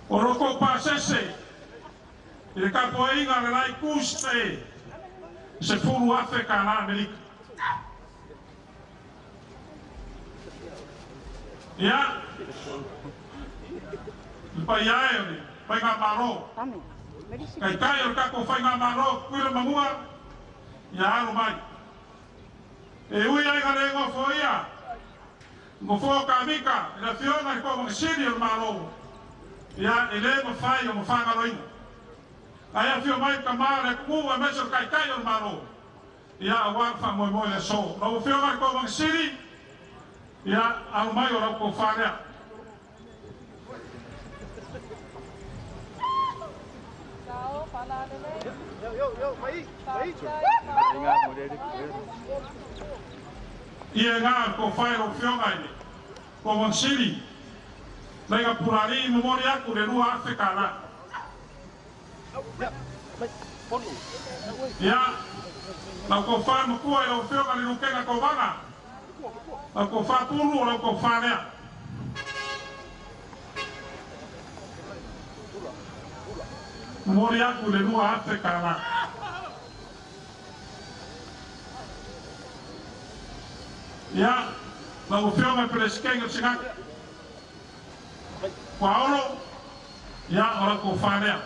O lo outou pasese, i le tapuaiga a le la itu i Sasae, e $10,000 tala Amerika. Ia, le paia e o le Faigamalo, taitai o le tatou Faigamalo, Tutuila ma Manua, ia alo mai. E ui ai ina le nofoia, nofoa o Kamika i le Afioga i le Kovana Sili o le Malo, ia e le mafai ona faagaloina. Ae afio mai le tama o le atunuu aemaise o le taitai o le Malo, ia aua le faamoemoe i le aso. Lau Afioga i le Kovana Sili, ia alo mai o lau tofa lea. Ia ngā tofa i lau Afioga i le Kovana Sili, Laiga Pulaalii momoli aku le $2,000 tala. Ia, lau tofa matua i lau Afioga i le Lutena Kovana, lau tofa Pulu o lau tofa lea. Momoli aku le $2,000 tala. Ia, lau Afioga i le Peresetene o le Senate, Paolo, ia, o lau tofa lea.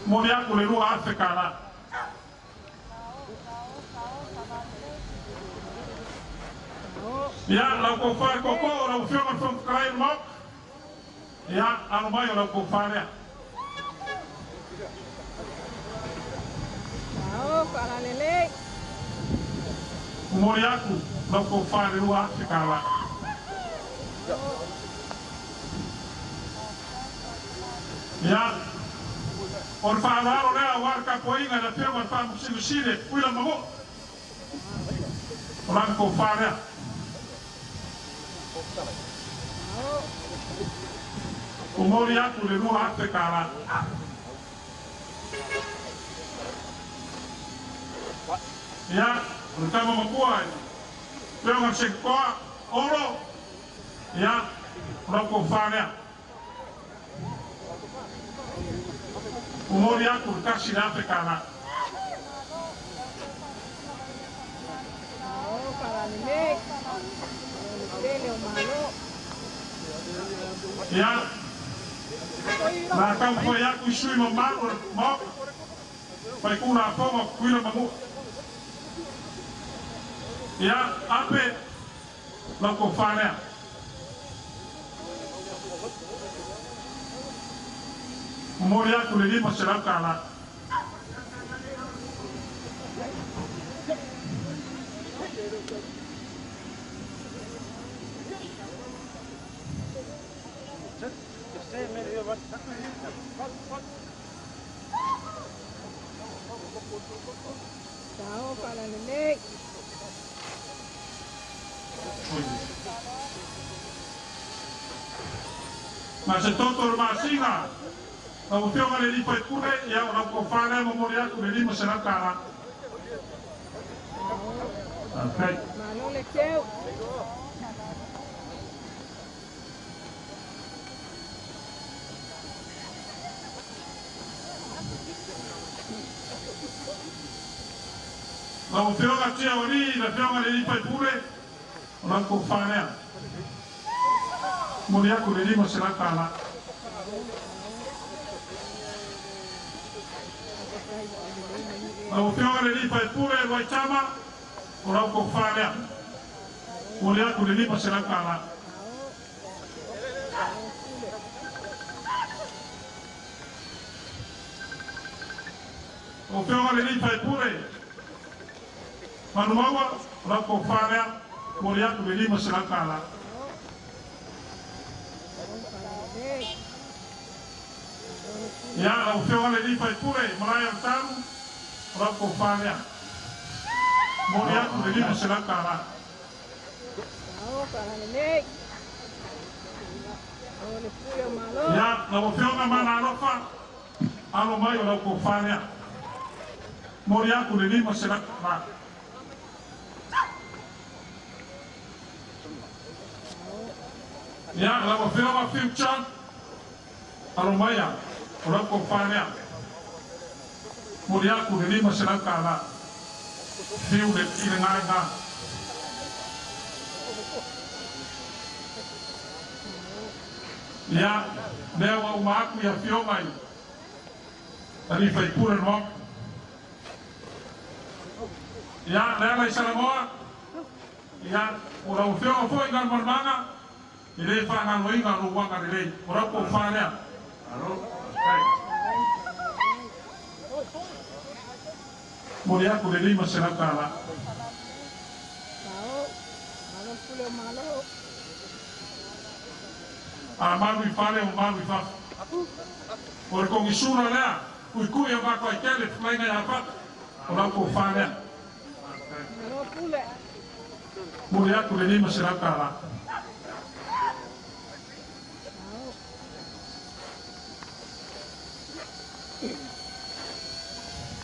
Momoli aku le $2,000 tala. Ia, lau tofa i le tootoo o lau Afioga i le Fofoga Fetalai o le Maota, ia, alo mai o lau tofa lea. Momoli aku lau tofa i le $2,000 tala. Ia, o le faaaloalo lea aua le tapuaiga i le Afioga i le Faamasino Sili e Tutuila ma Manua. O lana tofa lea. Momoli aku le $2,000 tala. Ia, o le tama matua i le Afioga i le Sekotoa, Olo, ia, o lau tofa lea. Momoli aku le $1,000 tala. Ia, la taumafai aku i sui mamalu o le Maota, Faitulafono o Tutuila ma Manua. Ia, Ape, lau tofa lea. Momoli aku le $500 tala. Ma se toto o le masina, lau Afioga i le Alii Faipule, ia o lau tofa lea momoli aku le $500 tala. Faafetai. Lau Afioga Tia o Alii, le Afioga i le Alii Faipule, o lau tofa lea. Momoli atu le $500. Lau Afioga i le Alii Faipule Luaitama, o lau tofa lea. Momoli atu le $500. Lau Afioga i le Alii Faipule Manumaua, o lau tofa lea. Momoli atu le $500. Ia, lau Afioga i le Alii Faipule Malae o le Talu, o lau tofa lea. Momoli atu le $500. Ia, lau Afioga Mana Alofa, alo mai o lau tofa lea. Momoli atu le $500. Ia, lau Afioga Fiu Chan, alo maia, o lau tofa lea. Momoli atu le $500. Fiu le i le gaega. Ia, lea ua uma atu i afioga i alii faipule o le Maota. Ia, le ala i Salagoa, ia, o lau Afioga foi Galumalemana, e le faagaloina lou agalelei. O lau tofa lea. Momoli atu le $500. A malu i fale o malu i fafo. O le kogisula lea, kuikui o mako ai tele, fulaina ia fata. O lau tofa lea. Momoli atu le $500.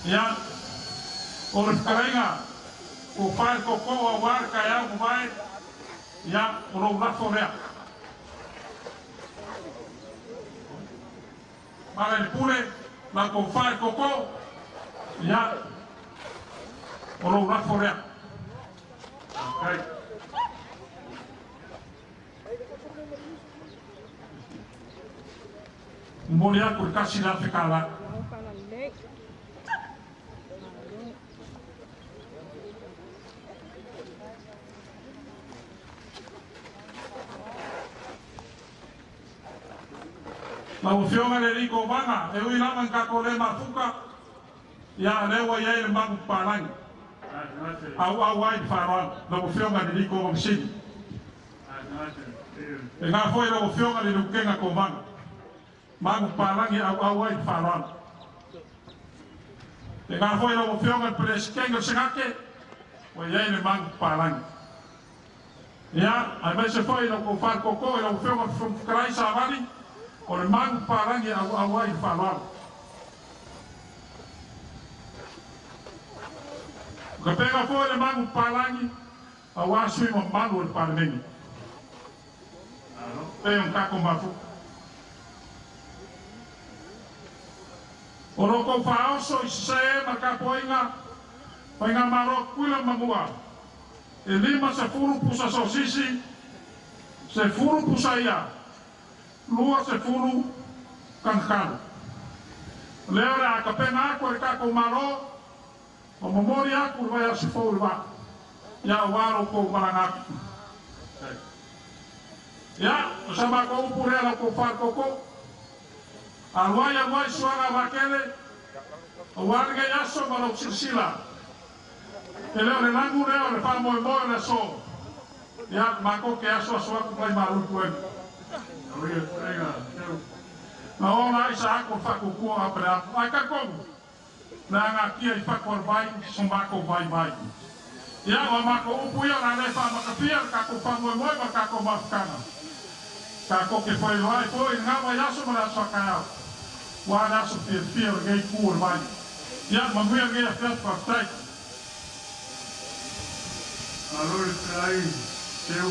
Ia, o le fetalaiga, ua fai le tootoo aua le taeao mavae, ia, o lou lafo lea. Mala i le pule, lau tofa i le tootoo, ia, o lou lafo lea. Momoli atu le $1,000. Lau Afioga i le Alii Kovana, e ui lava i tatou le mafuta, ia lea ua i ai le magu papalagi. Auau ai le faaaloalo, lau Afioga i le Alii Kovana Sili. E ngā foi lau Afioga i le Lutena Kovana. Magu papalagi auau ai le faaaloalo. E ngā foi lau Afioga i le Peresetene o le Senate, ua i ai le magu papalagi. Ia, aemaise foi lau tofa le tootoo i lau Afioga i le Fofoga Fetalai Savali, o le magu papalagi auau ai le faaaloalo. O kapega foi le magu papalagi aua sui mamalu o le Palemene. Pei ona tatou mafuta. O lo tou faaoso i Sasae ma le tapuaiga Faigamalo Tutuila ma Manua, e 50 pusa sosisi, 10 pusa ia, 20 kagakalu. Lea o le a tapena atu e le tatou Malo, ma momoli atu le vaiaso fou i le vaa, ia aua lo outou malaga atu. Ia, o sa matou upu lea lau tofa le tootoo. Alu ai alu ai suaga vakele, aua lenei aso ma lou silasila. E le o le lagu lea o le faamoemoe o le aso. Ia, matou te asoaso atu mai malu i tuega. Na ola ai sa atu o le faatuatua o Aperehama. Ae talitonu, le agatia i fatu o le vai, so matou vaivai. Ia, o a matou upu ia o le a le faamatafia le tatou faamoemoe ma le tatou mafutaga. Tatou te failoa ai foi i lena vaiaso ma le aso a taeao, aua le aso fiafia o lenei itu o le vai. Ia, manuia lenei afiafi, faafetai. Malo le fetalai Seu,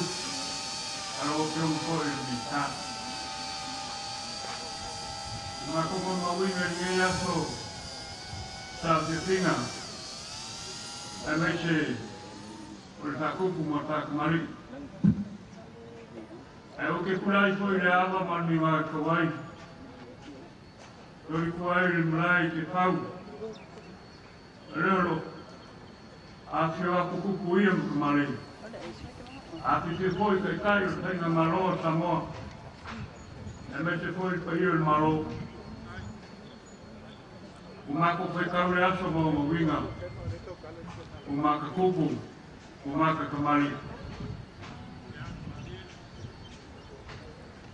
a lau Afioga foi i le Minisita. O matou molimauina i lenei aso saafiafiga, Aemaise o le faakupu ma le faakamali'i. Ae ou te tulai foi i le ava ma le miga e tau ai. Tolikuai ai le malae i Kefau. O lea o lo afifio atu kuku ia ma tamalii. Afifio foi taitai o le faigamālō a Samoa. Aemaise foi le paia o le Malo. Ua matou faitau le aso ma ona uiga. Ua matakupu, ua matatamalii.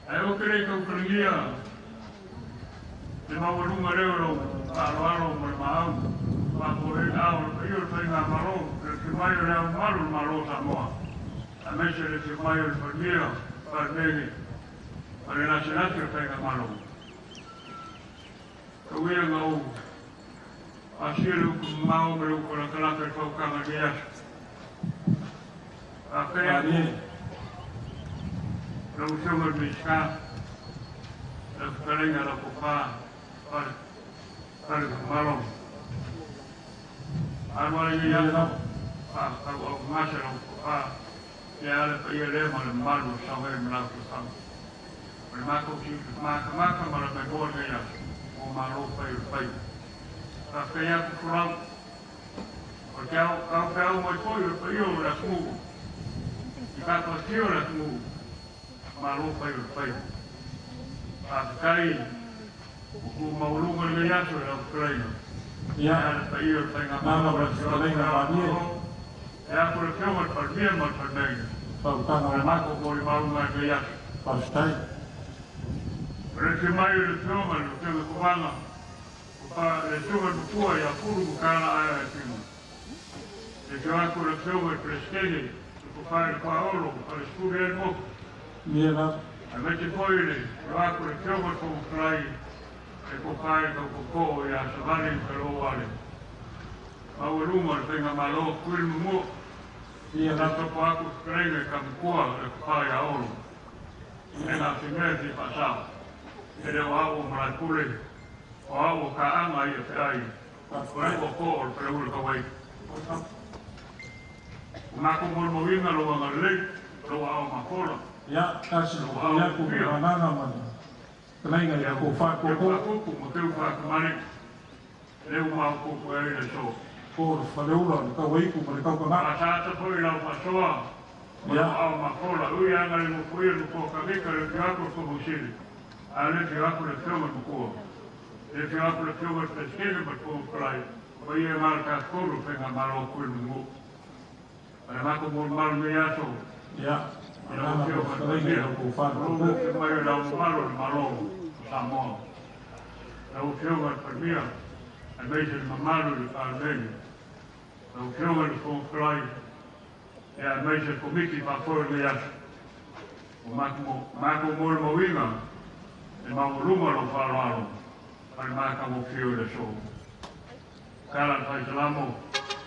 Ae ou te le i tautalagia le maualuga lea o lau faaaloalo ma le maau faafoe ai aao o le paia o le faigamalo, le afio mai o Le Ao Mamalu o le Malo o Samoa, aemaise le afio mai o le Palemia, Palemene ma le laselase o le faigamalo. Tau ia ina ou asia le upu mamao ma le upu latalata i le fauutaga i lenei aso. Faafetai atu i lau Afioga i le Minisita, lau fetalaiga lau Tofa Fale Falefagamalo. Alu lava i lenei aso, faatauaugasa lau tofa, ia le paia lea ma le mamalu o saogai ma lau tofaga. O le matou matamata ma le maimoa i lenei aso, ua malo fai o le faiva. Faafetai atu Folau, o le taofeau mai foi o le paia o le atunuu, i tatou afio o le atunuu, malo fai o le faiva. Faafetai ua tumaualuga lenei aso i lau fetalaiga. Ia, Ia le paia o le agaga faigamalo, o le lau afio atu fetalaiga le Ao o le malie. Malo, e atu le afioga i le Palemia ma le Palemene. Fautaga O o le le matou molimauga i lenei aso. Faafetai. O le afio mai o le afioga i le Afioga Kovana, le afioga i le Matua ia Pulu Mutala Aea e Finu. Le afio atu o le afioga i le Peresetene, le Tofa i le Faaolo, Falesefulu ea le motu. Ia lava. Aemaise foi le afio atu o le afioga i le Fofoga Fetalai, le Tofa i le Tautotoo ia Savali Felouale. Maualuga o le faigamalo Tutuila ma Manua. Ia Sa lava. topo atu le fetalaiga i Tamatua le Tofa ia Olo. E na se mea fia faasao. E le o au o Malaepule, o au o Kaaga ia feai, o le Faafetai. tootoo o le Faleula Tauai. O matou molimauina lou agalelei, lou aao mafola, Ia, tasi lou pupui aao atu le manuia, agaga ma le fetalaiga ia teu tofa teu koko. faakupu ma teu faakamali'i, lea ua maopoopo ai le aso. Po o le faleula o le tauaiku ma le taukaga'a. Faasaata foi lau faasoa ma Ia. lou aao mafola, ui aga le nofoia le nofoa kavika le afio atu o le Komosili, a le afio atu le afioga i le Matua. Le afio atu le afioga i le Peresetene ma le Fofoga Fetalai, o paia ma le tafatolu o le faigamalo Tutuila ma Manua. O le matou molimau i lenei aso Ia, i lau agaga o le afioga i le fetalaiga Palemia, ia tofa tulou koko. le afio mai o Le Ao Mamalu o le Malo o Samoa. Lau afioga i le Palemia, aemaise le mamalu i le Palemene. Lau afioga i le Fofoga Fetalai, ia aemaise le Komiti faafoe o lenei aso. O matou molimauina le maualuga o lau faaaloalo ma le matagofie o le aso. Tala le faisalamo,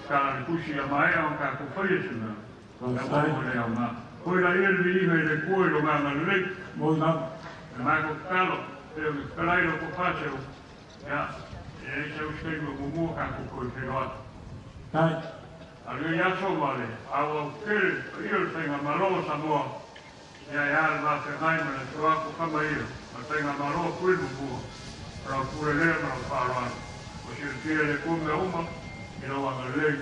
tala le tusi a maea ona tatou faia se mea, ua Faafetai. oo le aoga. Foi laia le viiga i le Atua i lona agalelei. Moi lava. Le matou tatalo, pe o le fetalai lau tofa seu, ia, e leai sau se taimi o muamua tatou toe feiloai. Tai. A lenei aso ma le auau tele le paia o le faigamalo o Samoa, ia e a le vafeagai ma le afio atu o tama ia, ma le faigamalo Tutuila ma Manua, o lau pule lea ma lau faaaloalo. Ua silafia e le Atua mea uma i lau agalelei.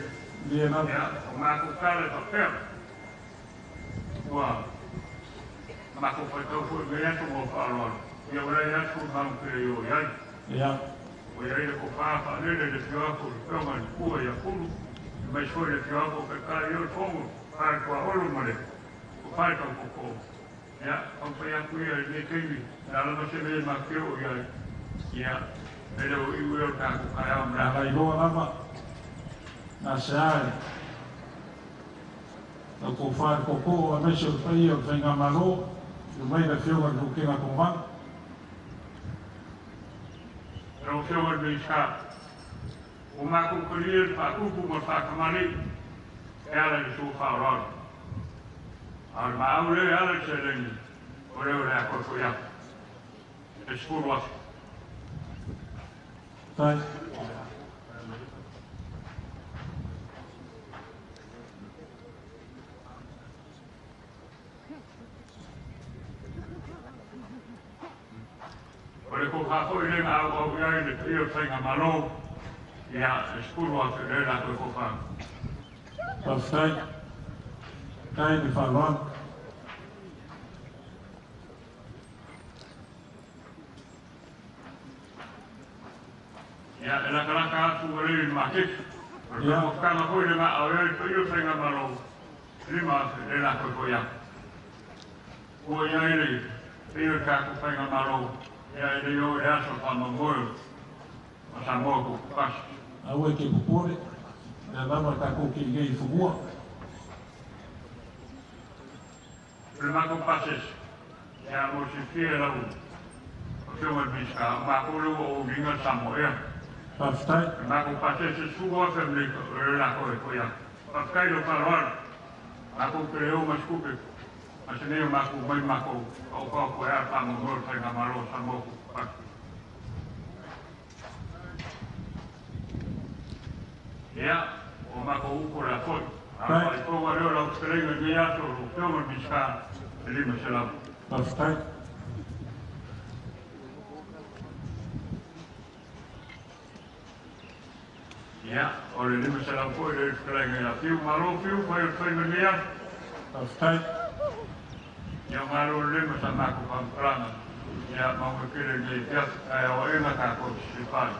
Ia lava. Ia, o matou tala e faapea, ua matou faitau foi i lenei aso ma lau faaaloalo, ia ua leai lava se tulaga pe le o i ai. Ia. Ua i ai le tofa faalele i le afio atu o le afioga i le Matua ia Pulu, aemaise foi le afio atu o Taitai o le Fono, Tofa i le Tuaolo ma le Tofa i le Tautotoo. Ia, taumafai atu ia i lenei taimi, o le a lava se mea e matou te oo i ai, ia, e le o iu ea o le tatou taeao ma le A aso. lailoa lava. Na se ae. Lau tofa i le tootoo aemaise o le paia o le faigamalo, afio mai le afioga i le Lutena Kovana. Lau Afioga i le Minisita, ua matou talia le faatupu ma le faatamalii e ala i le sua faaaloalo. A o le maau lea e ala i le seleni, o lea o le a toe foi atu. E $10,000. Tai. O le kofa foi le nga au au iai le paia o le faigamalo, ia, e 10,000 lea la toe kofa. Faafetai. Tai le faaaloalo. Ia, e latalata atu ua lei i le maketi. O le faamofutaga foi le gaau ai le paia o le faigamalo, 5,000 lea la toe foi atu. Ua i ai le paia o le tatou faigamalo, ia e le o i le aso o faamoemoe o Samoa Kupasi. Aua e te popole, lea lava tatou te i nei i fanua. O le matou pasese, ia mo silafia e lau Afioga i le Minisita, o matou lea ua ou uliga le Samoa Air. Faafetai. O le matou pasese 10,000 Amerika o le latou e foi atu. Faafetai i lou faaaloalo. Matou te le o ma se tupe, a se nei o matou mai matou taotaoto e a le faamoemoe o le faigamalo o Samoa Kupasi. Ia, o matou upu o le a foi. A o le faaifoga lea o lau fetalaiga i lenei aso, lau Afioga i le Minisita, e 500. Faafetai. Ia, o le 500 foi lea i le fetalaiga ia Fiu. Malo Fiu, fai o le faiva i lenei aso. Faafetai. Ia, malo le lima sa matou faamatalaga. Ia, maua tele lenei afiafi, ae aoaʻiga tatou te silafai,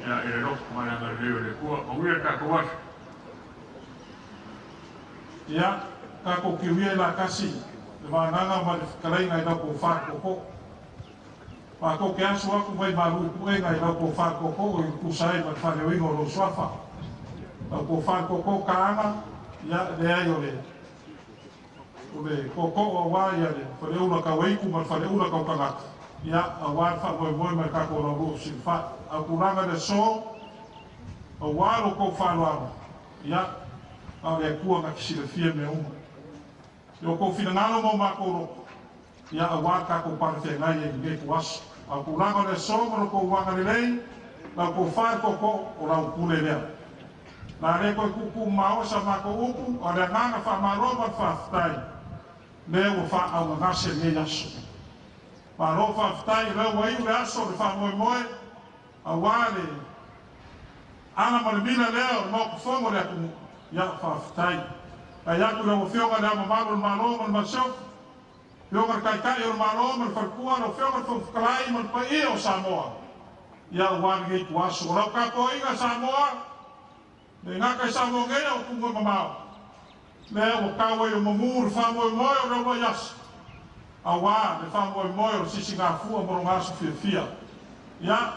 ia, i le loto ma le agalelei o le Atua. Manuia le tatou aso. Ia, tatou kiuia i latasi le vagaga ma le fetalaiga i lau tofa tootoo. Matou te aso atu mai malu i puega i lau tofa tootoo i tusa ai ma le faaleoina o lou suafa. Lau tofa tootoo Kaaga, ia, leai o le o le tootoo auā ia le faleula tauaitu ma le faleula tautagata, ia, auā le faamoemoe ma le tatou laulua fesilafai. A o tulaga i le aso, auā lo tou faaaloalo, ia, a o le Atua na te silafia mea uma. I o tou finagalo ma o matou loto, ia, auā le tatou palefeagai ai i lenei ituaso. A o tulaga o le aso ma lo tou agalelei, lau tofa i le tootoo, o lau pule lea. O le a le toe tuutuu maoa sa matou upu, a o le agaga faamalo ma le faafetai, lea ua faaaaogagase lenei aso. Malo faafetai, o lea ua iu le aso o le faamoemoe, auā le ala ma le mila lea o le Maota Fono o le atunuu. Ia, faafetai. Faafetai atu i lau Afioga i Le Ao Mamalu o le Malo ma le Masiofo, Afioga i le Taitai o le Malo ma le Faletua, lau Afioga i le Fofoga Fetalai ma le paia o Samoa, ia auā lenei ituaso. O lau tapuaiga Samoa, le gata i Samoa nei a o atunuu e mamao, lea ua tau ai o mamu le faamoemoe o le uluai aso, auā le faamoemoe o le sisigafua mo lona aso fiafia. Ia,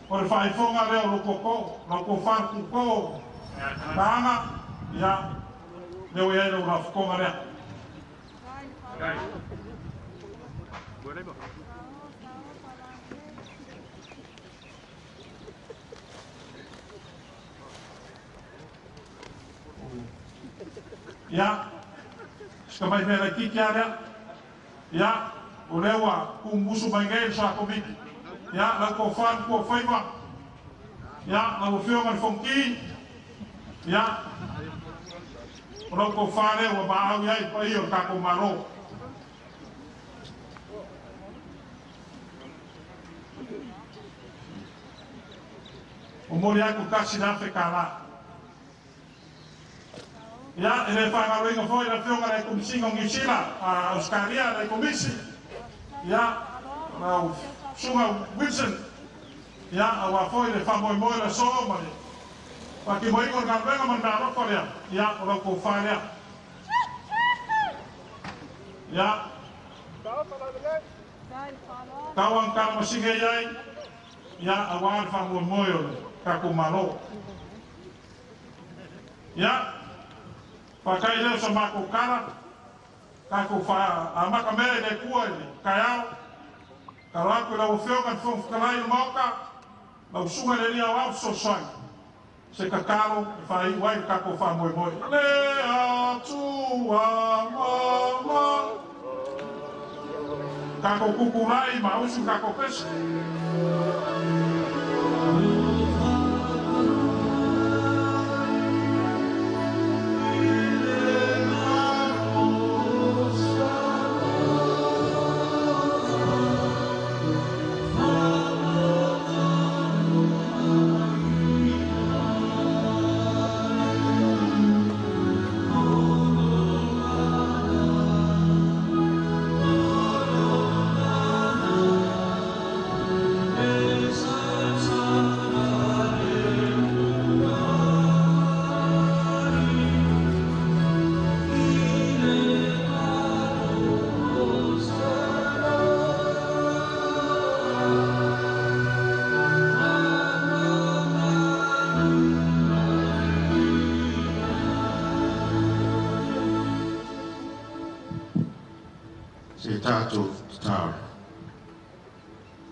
o le faaifoga lea o lou tootoo, lau tofa le kūkō, Kaaga, ia, lea ua i ai lau lafotoga lea. Ia, si tamai mea laitiiti lava lea. Ia, o lea ua tumumusu mai nei le sa Komiti. Ia, lau tofa le tuafaiva. Ia, lau Afioga i le Fonoti. Ia, o lau tofa lea ua maau i ai le paia o le tatou Malo. Momoli atu $1,000. Ia, e le faagaloina foi le Afioga i le Komisiga o Niu Sila, Ausetalia, le Komisi, ia, lau Susuga Wilson, ia, auā foi le faamoemoe o le aso ma le faatinoina o le galuega ma le meaalofa lea, ia, o lau tofa lea. Ia, tau a na i ai, ia, auā le faamoemoe o le tatou Malo. Ia, faafetai lea o sa matou tala, tatou faaamata mea i le Atua i le taeao. Tatalo atu i lau Afioga i le Fofoga Fetalai o le Maota, lau Susuga i le Alii Aoao Fesoasoani, se tatalo e faaiu ai le tatou faamoemoe. Le Atua mama. Tatou tutulai ma usu tatou pese. Se tātou tatalo.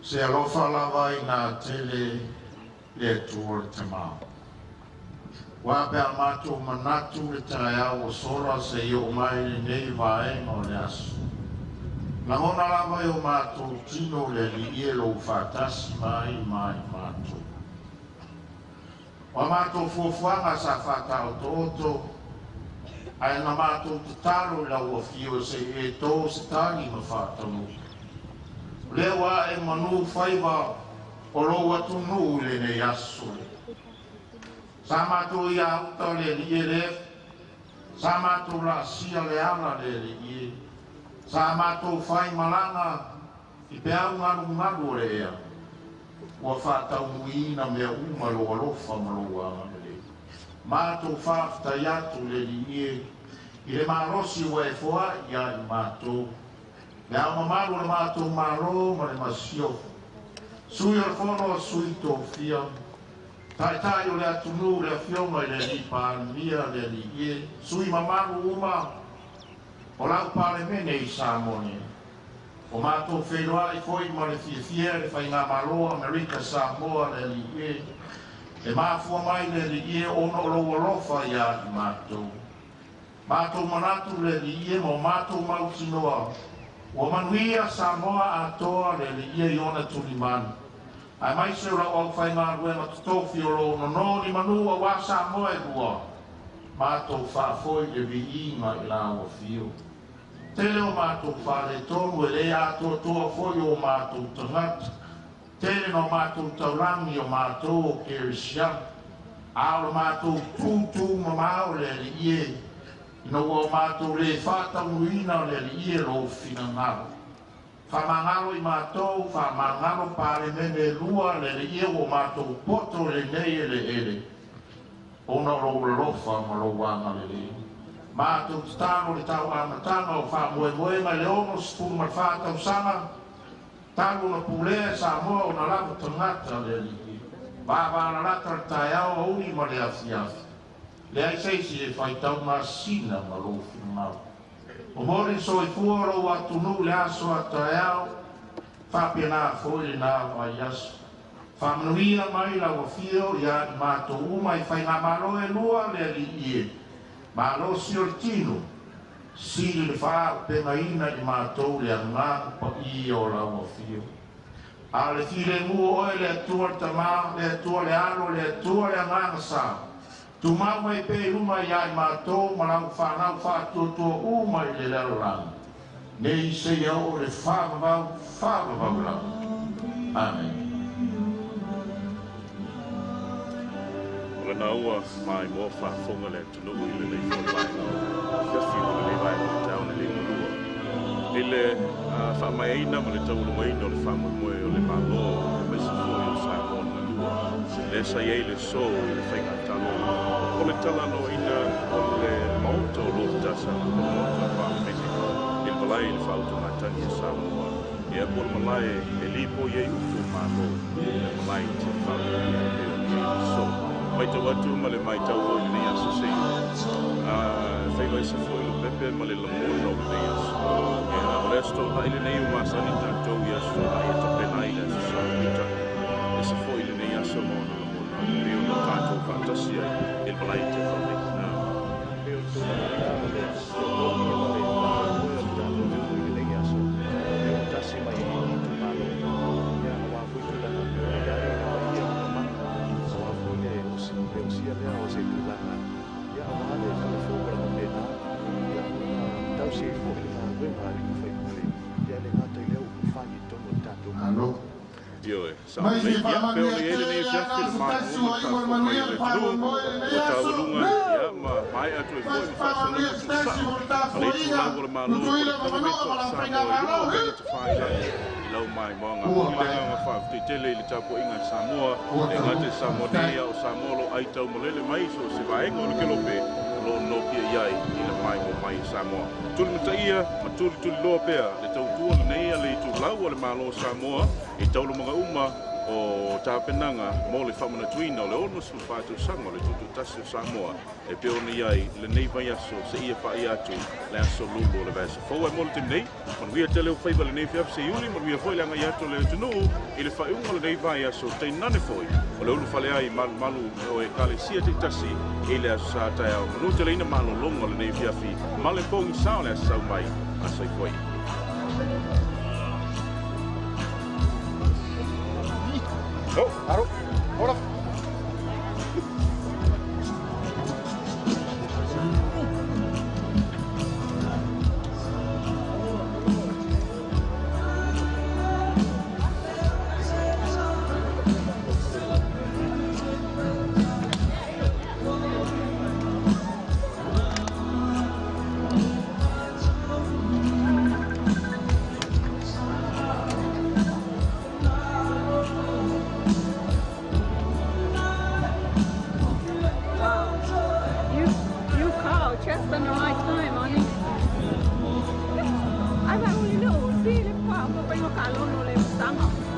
Se alofa lava i nā tele le Atua le Tamā. Ua pe a mātou manatu le taeao o sola se i o mai lenei vaega o le aso. Lagona lava i o mātou tino le Alii e lou faatasi mai ma i mātou. Ua mātou fuafuaga sa faataotooto ae na mātou tatalo i lau afio se i e tō se tagi ma faataunuu. O lea ua ae manu faiva o lou atunuu i lenei aso le. Sa mātou ia uta o le Alii e le, sa mātou laasia le ala le Alii e, sa mātou fai malaga i peau galugalu o le ea, ua faataunuuina mea uma lou alofa ma lou agalelei. Mātou faafetai atu le Alii e i le malosi ua e foai ia i mātou. Le ao mamalu o le mātou malo ma le masiofo. Sui o le fono o sui tofia. Taitai o le atunuu le afioga i le Alii Palemia le Alii e. Sui mamalu uma o lau Palemene i Samoa nei. O mātou whenua foi ma le fiafia le faigamalo Amerika Samoa le Alii e. E mafua mai le Alii e ona o lou alofa ia i mātou. Mātou manatu le Alii e ma o mātou mautinoa. Ua manuia Samoa atoa le Alii e i ona tulimanu. Ae mai se o lau au whaingaluega totofi o lou nono ni manu auā Samoa e lua. Mātou faafoi le viiga i lau afio. Tele o mātou faaletonu e lē atoatoa foi o mātou tagata. Tele no mātou taulangi o mātou o Kerisiana. A o le mātou tūtū mamao le Alii e. Ina ua o mātou lē faataunuuina o le Alii e lou finagalo. Whamangalo i mātou, whamangalo palemene lua le Alii e ua mātou poto lenei e le ele. Ona o lou alofa ma lou agalelei. Mātou tatalo le tau amataga o faamoemoega i le 64 tausaga, talu ona pulea Samoa ona lava tagata le Alii. Vavalalata le taeao auli ma le afiafi. Leai se isi e faitau masina ma lou finagalo. O moli le soifua o lou atunuu le aso a taeao, faapena foi lenā vaiaso. Faamanuia mai lau afio ia i mātou uma i faigamalo e lua le Alii e. Malosi o le tino, sili le faaaupegaina i mātou le agaga paia o lau afio. A o le filemu o oe le Atua le Tamā, le Atua le Alo, le Atua le Agaga Sa. Tumau mai pea i luma ia i mātou ma lau whanau whaatuatua uma i le lalolagi. Nei seia oo le faavavau, faavavau lava. Amen. O lena ua maimoa faafofoga le atunuu i lenei foi vaega o afiafi ma lenei vaega o le taeao nei Liugalua i le faamaeaina ma le taualumaina o le faamoemoe o le Malo aemaise foi o Samoa na lua lea sa i ai le so i le faigatalo o le talanoaina o le Maota o lo ta sa po le Maota o le Palemene i le malae i le faautugatagi a Samoa ia po o le malae e lipoi ai upu o Malo le malae i Tiafau ia e pei ona i ai le so. Matau atu ma le matau foi i lenei aso seia faivaisa foi Lopepe ma le lagona o lenei aso. Ia o le aso Toonai lenei ua masani tatou i aso Toonai e tapena ai le aso Sa peitai ese foi lenei aso ma ona lagona e pei ona tatou faatasi ai i le malae i Tiafau nei. Pei o le tulaga lena o le totogi ma le faamoemoe o le tatou atunuu i lenei aso e o tasi mai ai i itumalo. Ia, aua foi tulaga pei ona i ai le paia ma mamalu, aua foi le le osia lea o se tulaga, ia, aua le fale fou ma le faapena, ia, ona tausi ai foi le galuega a alii ma faipule, ia, e le gata i lea upu fai i totonu o le tatou Malo. Ioe, sa Mai lelei. se Ia, pe faamanuia ona i ai tele lenei le afiafi ana le se maimoa tasi ma ua le iu o le faafofoga mai manuia o le le atunuu faamoemoe lenei ua aso. taualuga ia ma maea atu ai Mai foi se ma faamanuia faasologa se tasi tuusao mo le a le tapuaiga, itulau o le Malo po o Tutuila le ma Manua Kapeneta ma o lau Samoa e faigamalo. lua upega tafailagi i lau maimoaga. Ua Momoli le maea. agaga faafetai i le tapuaiga a Samoa Ua le taunuu. gata i Samoa Faafetai. nei a o Samoa o lo o aitaumalele mai so o se vaega o le kelope o lo o nopia i ai i le maimoa mai i Samoa. Tulimataia ma tulituliloa pea le tautua lenei a le itulau o le Malo o Samoa i taualumaga uma O tapenaga mo le faamanatuina o le 64 tausaga o le tuutuutasi o Samoa e pei ona i ai lenei vaiaso seia paia atu le aso lulu o le vaiaso fou. Ae mo le taimi nei, manuia tele o faiva lenei afiafi seiuli, manuia foi le agai atu o le atunuu i le faaiuga o lenei vaiaso, tainane foi o le ulufale ai malumalu o ekalesia taitasi i le aso sa taeao. Manu teleina malologa o lenei afiafi ma le pogisa o le aso sau mai. Asoifua ia. Oh, aro. Ora. You call just in the right time, honey. I want to know, see the papa, but you can't know the summer.